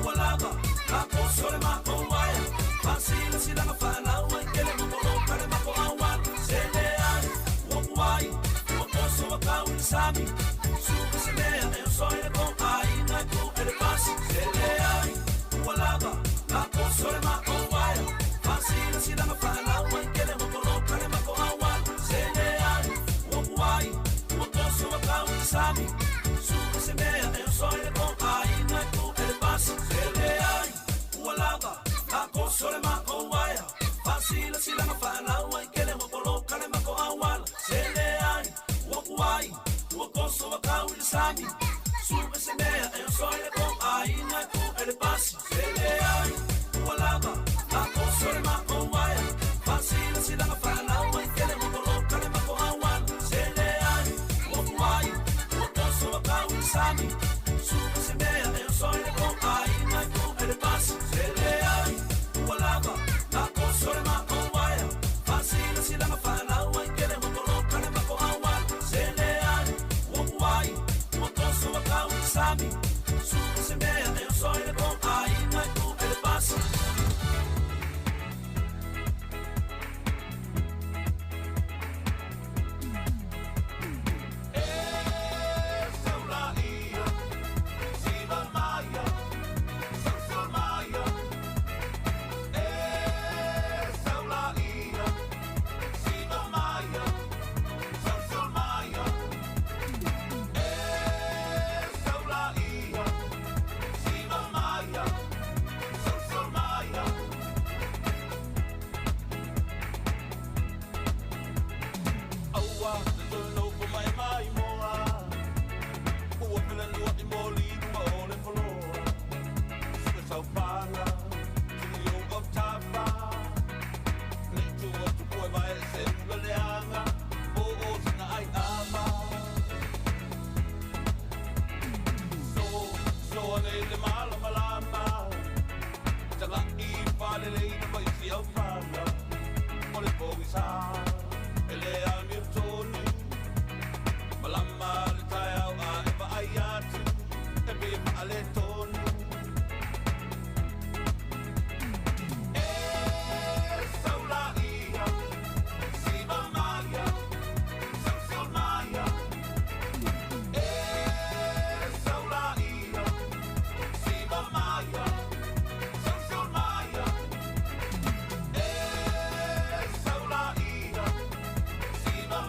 ua lava La poso le mako waia Fasila sila nga whanau Ai kele mo polo ka le mako awala Se le ai, ua kuai Ua poso wa kau i sami Suka se mea e o soe le ko Aina ku e le pasi Se le ai, ua lava La poso le mako waia Fasila sila nga whanau Ai kele mo polo ka le mako awala Se le ai, ua kuai Ua poso wa kau i sami Suka se mea e o soe le ko Aina ku e le pasi Se le ai, ua lava La poso le mako waia Fasila sila nga whanau Ai kele mo polo ka le mako awala Se le ai, ua kuai Ua koso wa kau i le sami Suka se mea e o soe le ko Aina ku e le pasi Se le ai, ua lava La poso le mako waia Fasila sila nga whanau Ai kele mo polo ka le mako awala Se le ai, ua kuai Ua koso wa kau i le sami Suka se mea e o soe le ko Aina ku e le pasi Se le ai, ua lava La poso le mako waia Fasila sila nga whanau Ai kele mo polo ka le mako awala Se le ai, ua kuai Ua koso wa kau i le sami Suka se mea e o soe le ko Aina ku e le pasi. Siva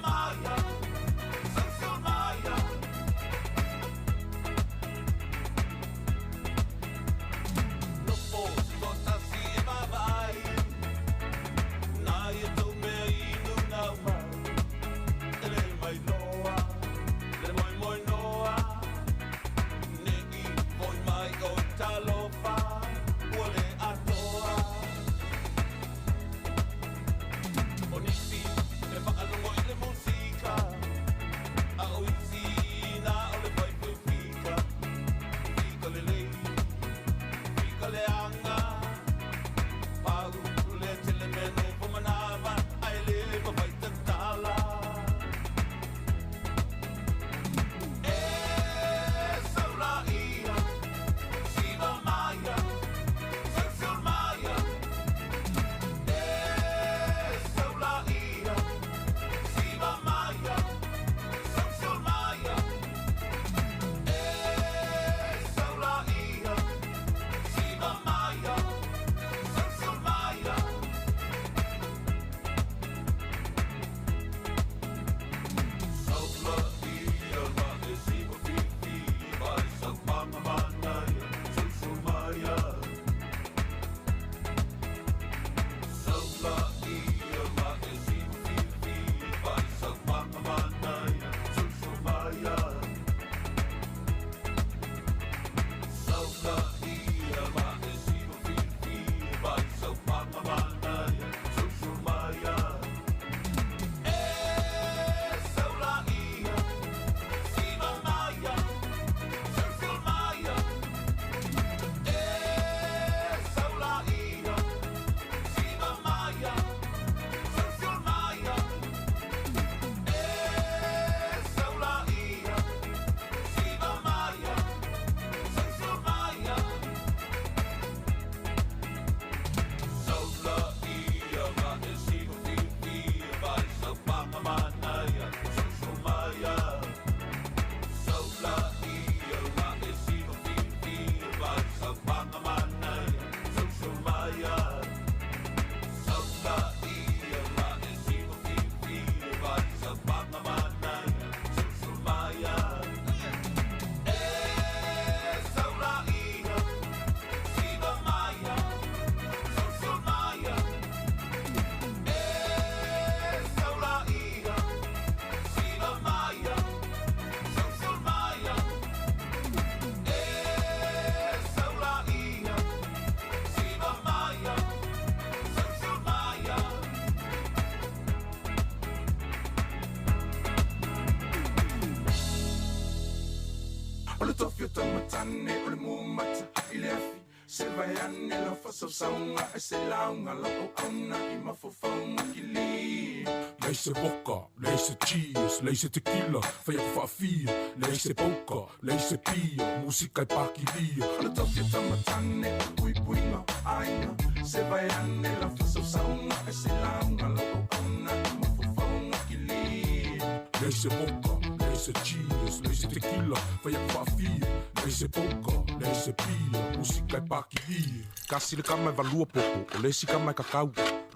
ane lau faasausauga ae se lauga lau auauna i mafaufauga kili. Leai se vodka, leai se cheers, leai se tequila, fai atu faafia, leai se poker, leai se pia, musika e pakilia. O le tofi o tamatane o puipuiga aiga, se vae ane lau faasausauga ae se lauga lau auauna i mafaufauga kili. Leai se vodka, leai se cheers, leai se tequila, fai atu faafia, leai se poker, leai se pia, musika e pakilia. Kasi le kama e valua popo, o le isi kama e kakau.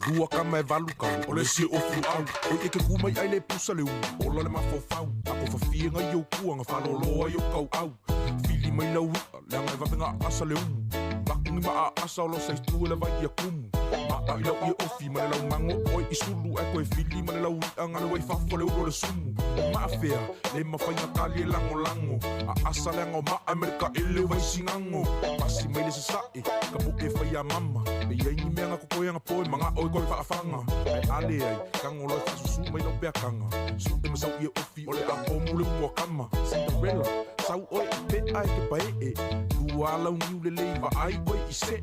Lua kama e valu kalu, o le isi e ofi au. Oi e ke kumai ai le pusa le umu, ola le mafaufau. Ako fafiega i ou kuaga, faaloloa i ou kauau. Fili mai lau i'a, leaga e vavenga aasa le umu. Vakugi ma aasa o lo saitu e le vai ia kumu. Maa i lau ie ofi ma le lau mago oe i sulu ae koe fili ma le lau i'a gale ua i fafo le ulo o le sumu. Maafea, le mafaiga tali e lagolago. Aasa leaga o maa ma le taele o vaisigago. Pasi mai le sasae, ka po'e faia mama. Pe iai ni mea gakokoe agapo e maga'o e koe faafaga. Ae a leai, tagoloa e faasusū mai lau peakaga. Su'e ma sau ie ofi o le apomu le muakama. Cinderella, sau oe i pe'a e ke pae'e. Lua lau niu lelei vaai oe i se'e.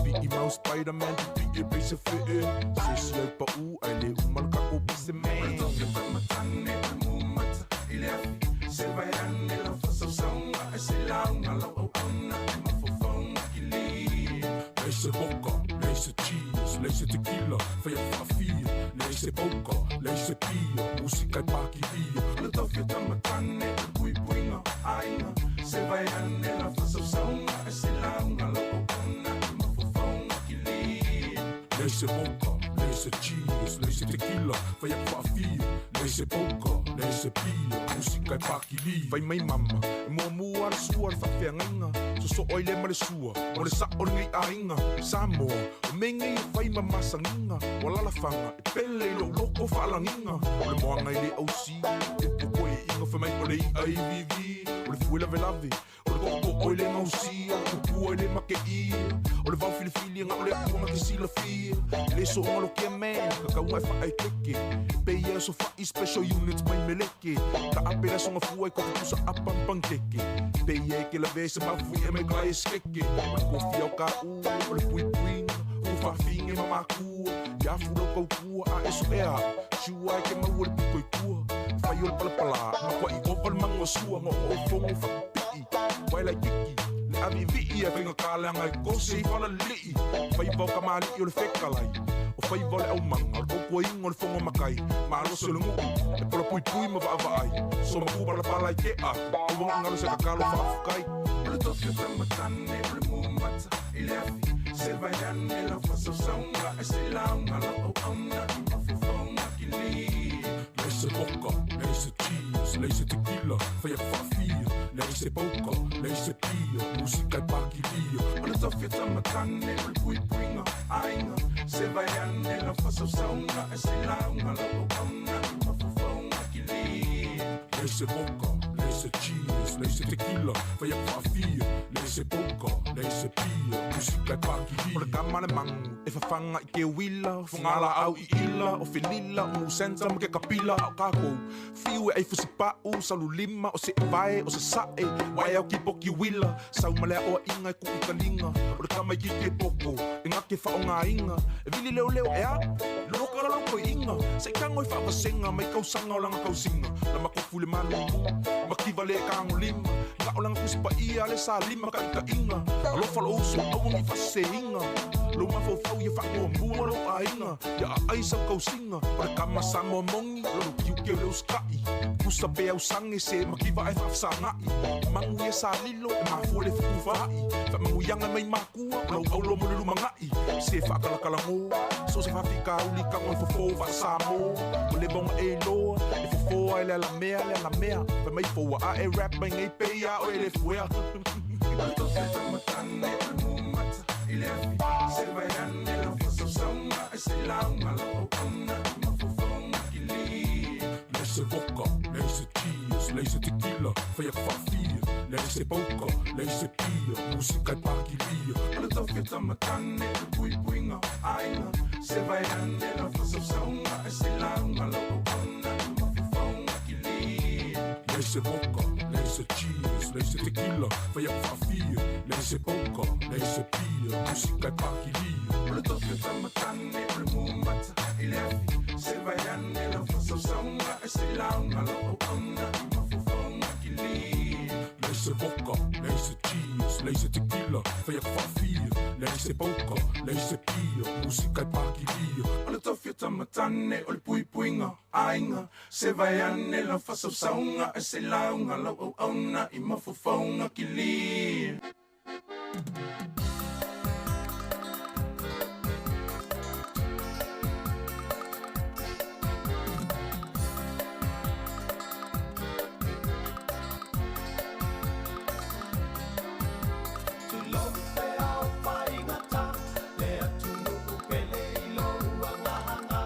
Pipi'i mau Spiderman, pipi'i e peisa fe'e. Se isi ai pa'ū ae lē uma le takou pese O le man. tofi o tamatane o le mumata i le afi, se vae ane lau faasausauga ae se lauga lau auauna i mafaufauga kili. Leai se vodka, leai se cheers, leai se tequila, fai atu faafia, leai se poker, leai se pia, musika e pakilia. O le tofi o tamatane o le puipuiga aiga, se vae ane lau faasausauga ae se lauga lau auauna i mafaufauga kili. Leai se vodka, leai se cheers, leai se tequila, fai atu faafia, leai se poker, leai se pia, musika e pakilia. Fai mai mama, e muamua le sua le faafeagaiga, sosoo ai le ma le sua, o le sa'o lenei aiga. Samoa, o mea nei e fai ma masagiga, ua lalafaga e pele i lou loko faalagiga. O le moaga i le ausi, upu koe'iga fai mai o le i'a i vivi, o le fue lavelave, o le to'oto'o i le gausia, tupua i le make'ia, o le vaofilifili aga o le atuaga ke silafia. E le so'oga lokea man, kakauga e fa'aekeke, peia e sofa'i special units mai meleke. Ta'ape le asoga fua i kofupusa apa ma pankeke, peia e ke lavea i se mafui'a mai klae e sekeke. O le kofia o ka'u, o le puipuiga, ua faafiga ma makua, ia afu lau kaukua a e so'ea a'u, siua e ke maua le pito i tua. Fai o le palapalā, makua'i ova le mago a sua, go'ogo'o fogo fa'api'i, wae laitiki, le avi'ivi'i ae faigatā leaga e kose i falalili'i. Faiva o kamali'i o le fekalai, o faiva o le aumaga, o le tautuaina o le fogo makai, malosi o le nu'u, e polapuipui ma va'ava'ai, somaku palapala i te'a atu, auaga galo se kakalo fa'afukai. O le tofi o tamatane o le mumata i le afi, se vae ane lau faasausauga ae se lauga lau auauna i mafaufauga kili. Leai se vodka, leai se cheers, leai se tequila, fai atu faafia, leai se poker, leai se pia, musika e pakilia. O le tofi o tamatane o le puipuiga aiga, se vae ane lau faasausauga ae se lauga lau auauna i mafaufauga kili. Leai se vodka, leai se cheers, leai se tequila, fai atu faafia, leai se poker, leai se pia, musika e pakilia. O le kama le magu, e fafaga i ke uila, fogala'au i ila, o felila, o musenta ma ke kapila, a o kākou. Fiu e ai fusipa'u, salulima, o se'evae, o sasa'e, wae au kipoki uila, sau ma le a'oa'iga e ku'u taliga, o le kama i kike poko, e gake fa'aogāiga, e vili leoleo e a, loka la lau koi'iga, se'i tago e fa'avasega mai kausaga o laga kausiga, la makofu i le malulu, makiva le kagolima, ga'o laga tusipaia le salima ka'ika'iga, alofa lo'u uso auagi fa'asesēiga, lou mafaufau ia fa'amuamua lou aiga, ia a'ai sau kausiga, o le kama sa moamogi, lolo kiuke o le usika'i, pusa pe ausage se makiva ae fa'afesaga'i, magu ia salilo e mafua le fukufa'i, fa'amanuiaga mai makua, o lau aulo mo le lumaga'i, se fa'akalakalagō, so se fa'afikauli kago e fofō fa'asamō, o le maoga e iloa, e fofō ai le alamea le alamea, fai mai foua a'e rap mai nei peia o e le fuea. O le tofi o tamatane o le mumata i le afi, se vae ane lau faasausauga ae se lauga lau auauna i mafaufauga kili. Leai se vodka, leai se cheers, leai se tequila, fai atu faafia, leai se poker, leai se pia, musika e pakilia. O le tofi o tamatane o le puipuiga aiga, se vae ane lau faasausauga ae se lauga lau auauna i mafaufauga kili. Leai se vodka, leai se cheers, leai se tequila, fai atu faafia, leai se poker, leai se pia, faafia, musika e pakilia. O le tofi o tamatane o le mumata i le afi. Se vai ane lau faasausauga e se lauga lau auauna i mafofauga kili. Leai se vodka, leai se cheese, leai se tequila, fai aku faafia, leai se poka, leai se pia, musika e pakilia. O le tofi o tamatane o le puipuiga aiga. Se vai ane lau faasausauga e se lauga lau auauna i mafofauga kili. Tulou te ao faigata, le atunuu pele i lou agaga.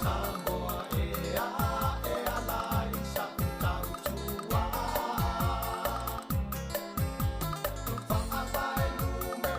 Samoa e a e ala ai sa'u tautua. Faavae numera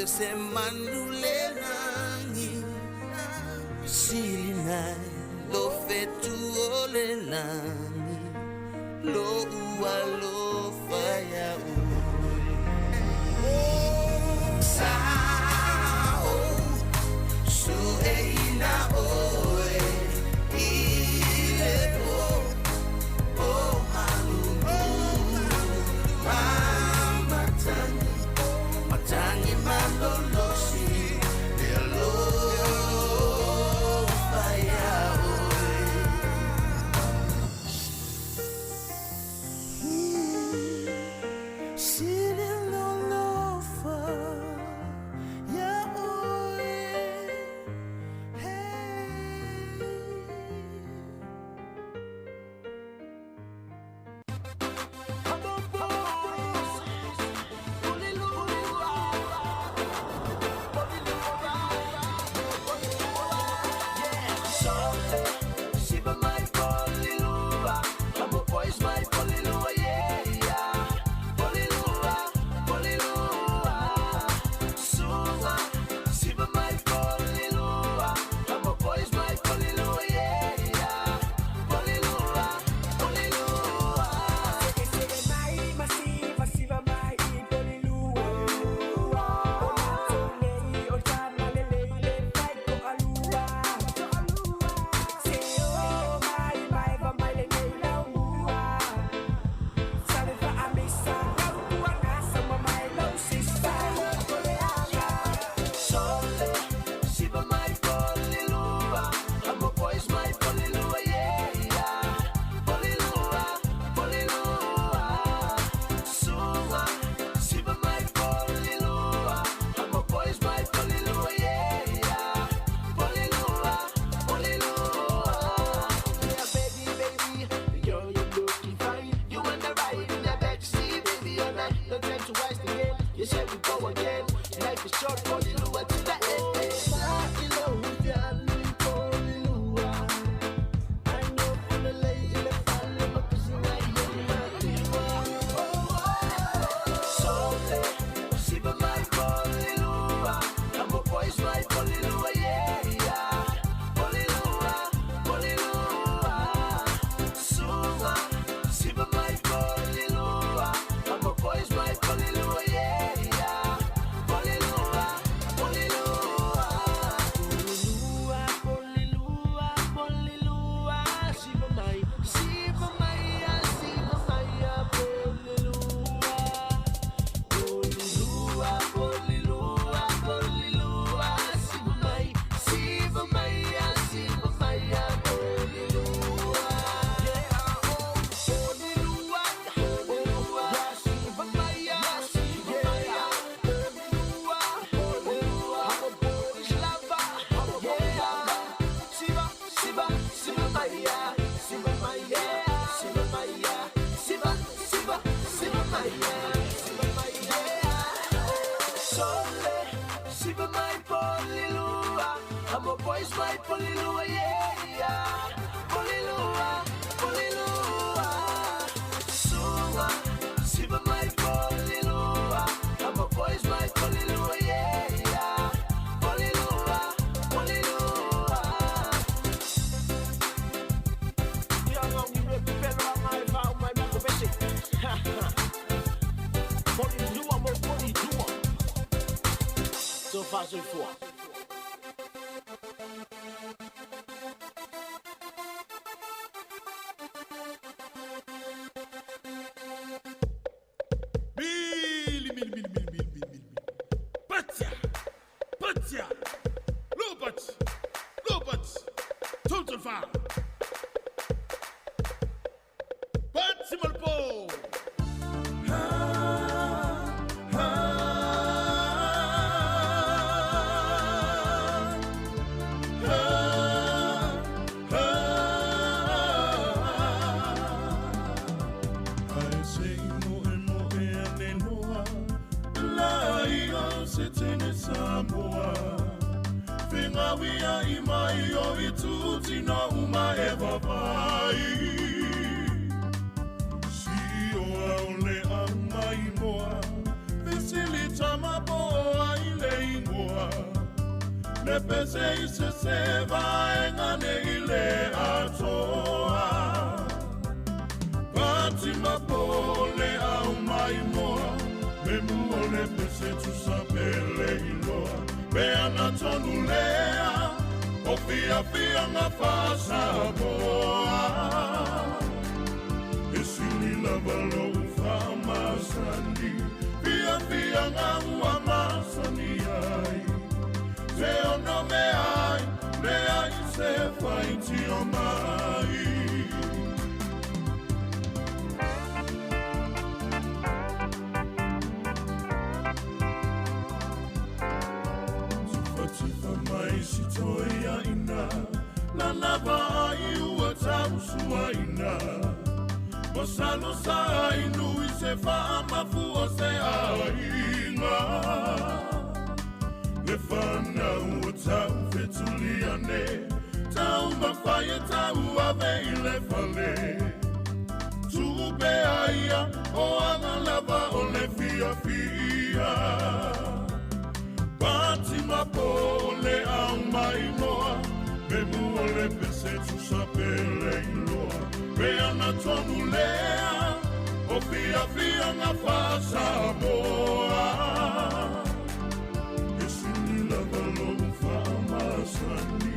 Se manulelani. Amo boys mai Polilua, yeah, yeah. Polilua, Polilua. Suva, siva mai Polilua. Amo boys mai Polilua, yeah, yeah. Polilua, Polilua. Polilua mo Polilua. So far so far. Mili, mili, mili, mili, mili, mili, mili. Patia, patia, lopat, lopat, total fa. Pati malpo. Ai se mo e mo e ane noa, la ia se tene Samoa. Whingawia i mai o i tūtino uma e vavai. Si o au le au mai moa, vesili tama poa i le ingoa. Le pese i se se vaenga ne i le atoa. Pati mapole au mai moa, me mua le pese tusa pele iloa. Pe ana tonu lea, o fia fia ngā whasamoa. E sili lava lou whamasani, fia fia ngā ua masani ai. Te ono me ai, le ai se whaiti o mai. Tifa mai si toi aina, la lava ai ua tau ina. Mosalo sa inu i se whaamafu o se ainga. Le whanau o tau fetuliane, tau mawhaia tau ave i le fale. Tupe aia o anga lava o le fia fia. Pati mapole au mai moa, me mua le pese tusa pele iloa. Pe ana tonu lea, o fia fia ngā whasamoa. E sili lava lou whamasani,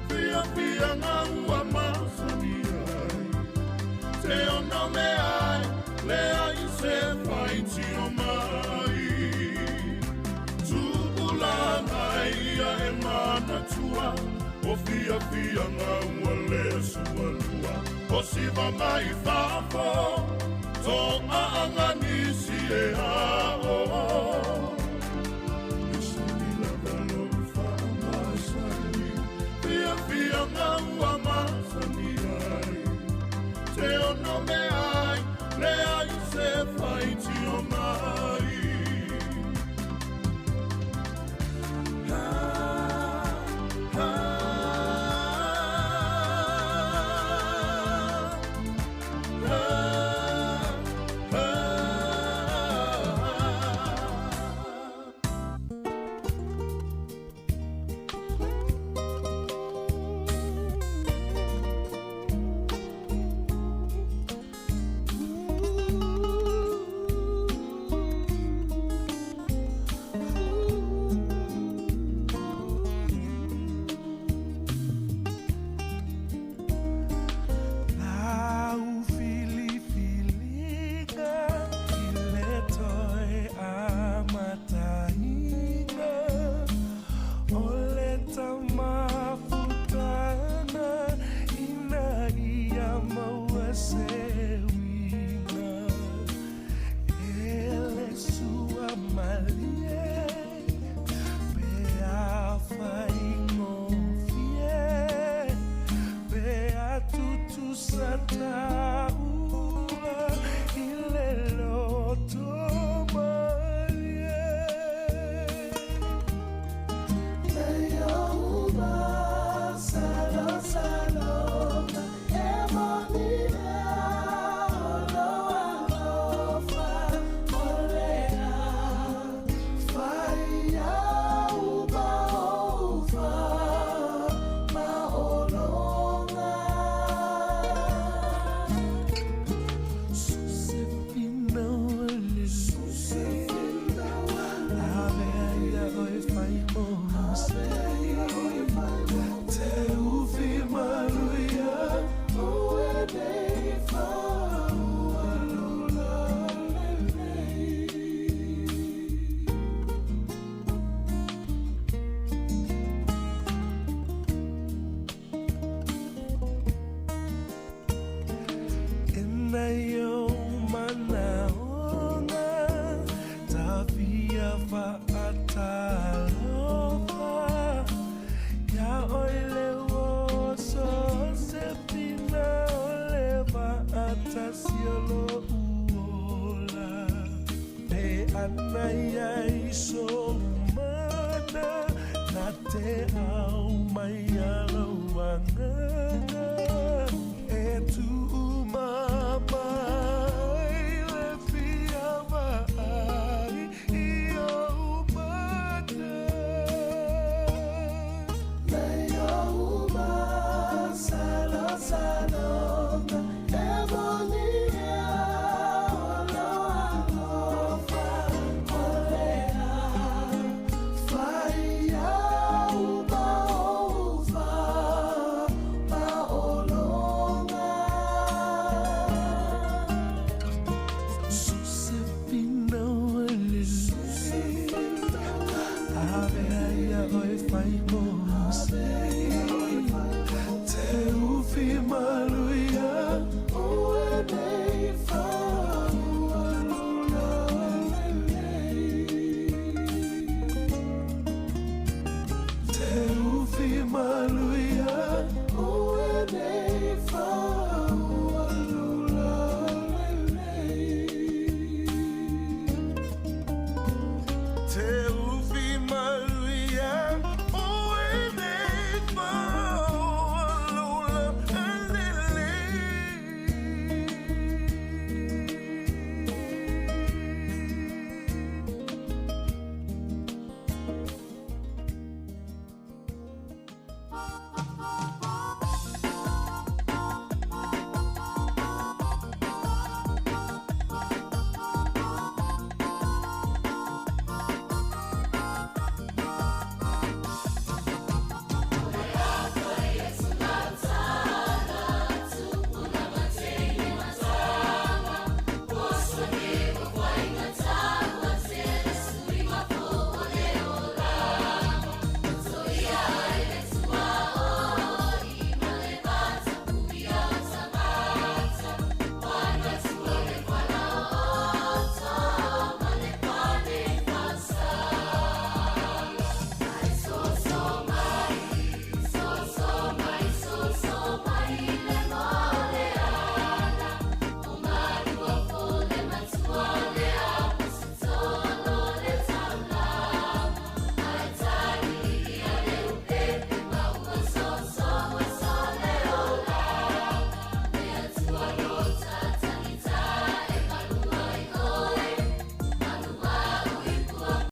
fia fia ngā ua masani ai. Te ono me ai, le ai se whaiti o mai. Tupulanga ia e manatua, o fia fia ngā ua le sualua. O siva mai fafo, tō aanga nisi e ao. E sili lava lou whamasani, fia fia ngā ua masani ai. Te ono me ai, le ai se whaiti o mai. ana i o manaoga Ta fia faatalofa Ia oi le oso se pina o le vaatasi o lo uola Pe ana ia i so mana Na te au mai ala wanganga E tu mai le fia vaai i ou mata Nei ou masalosaloga E moni ea o lo alofa O lea fai au ma ou fapaologa Sosefina o lelei Avea ia oe fai mo se Te ufi maluia Ue nei faualula lelei Te ufi maluia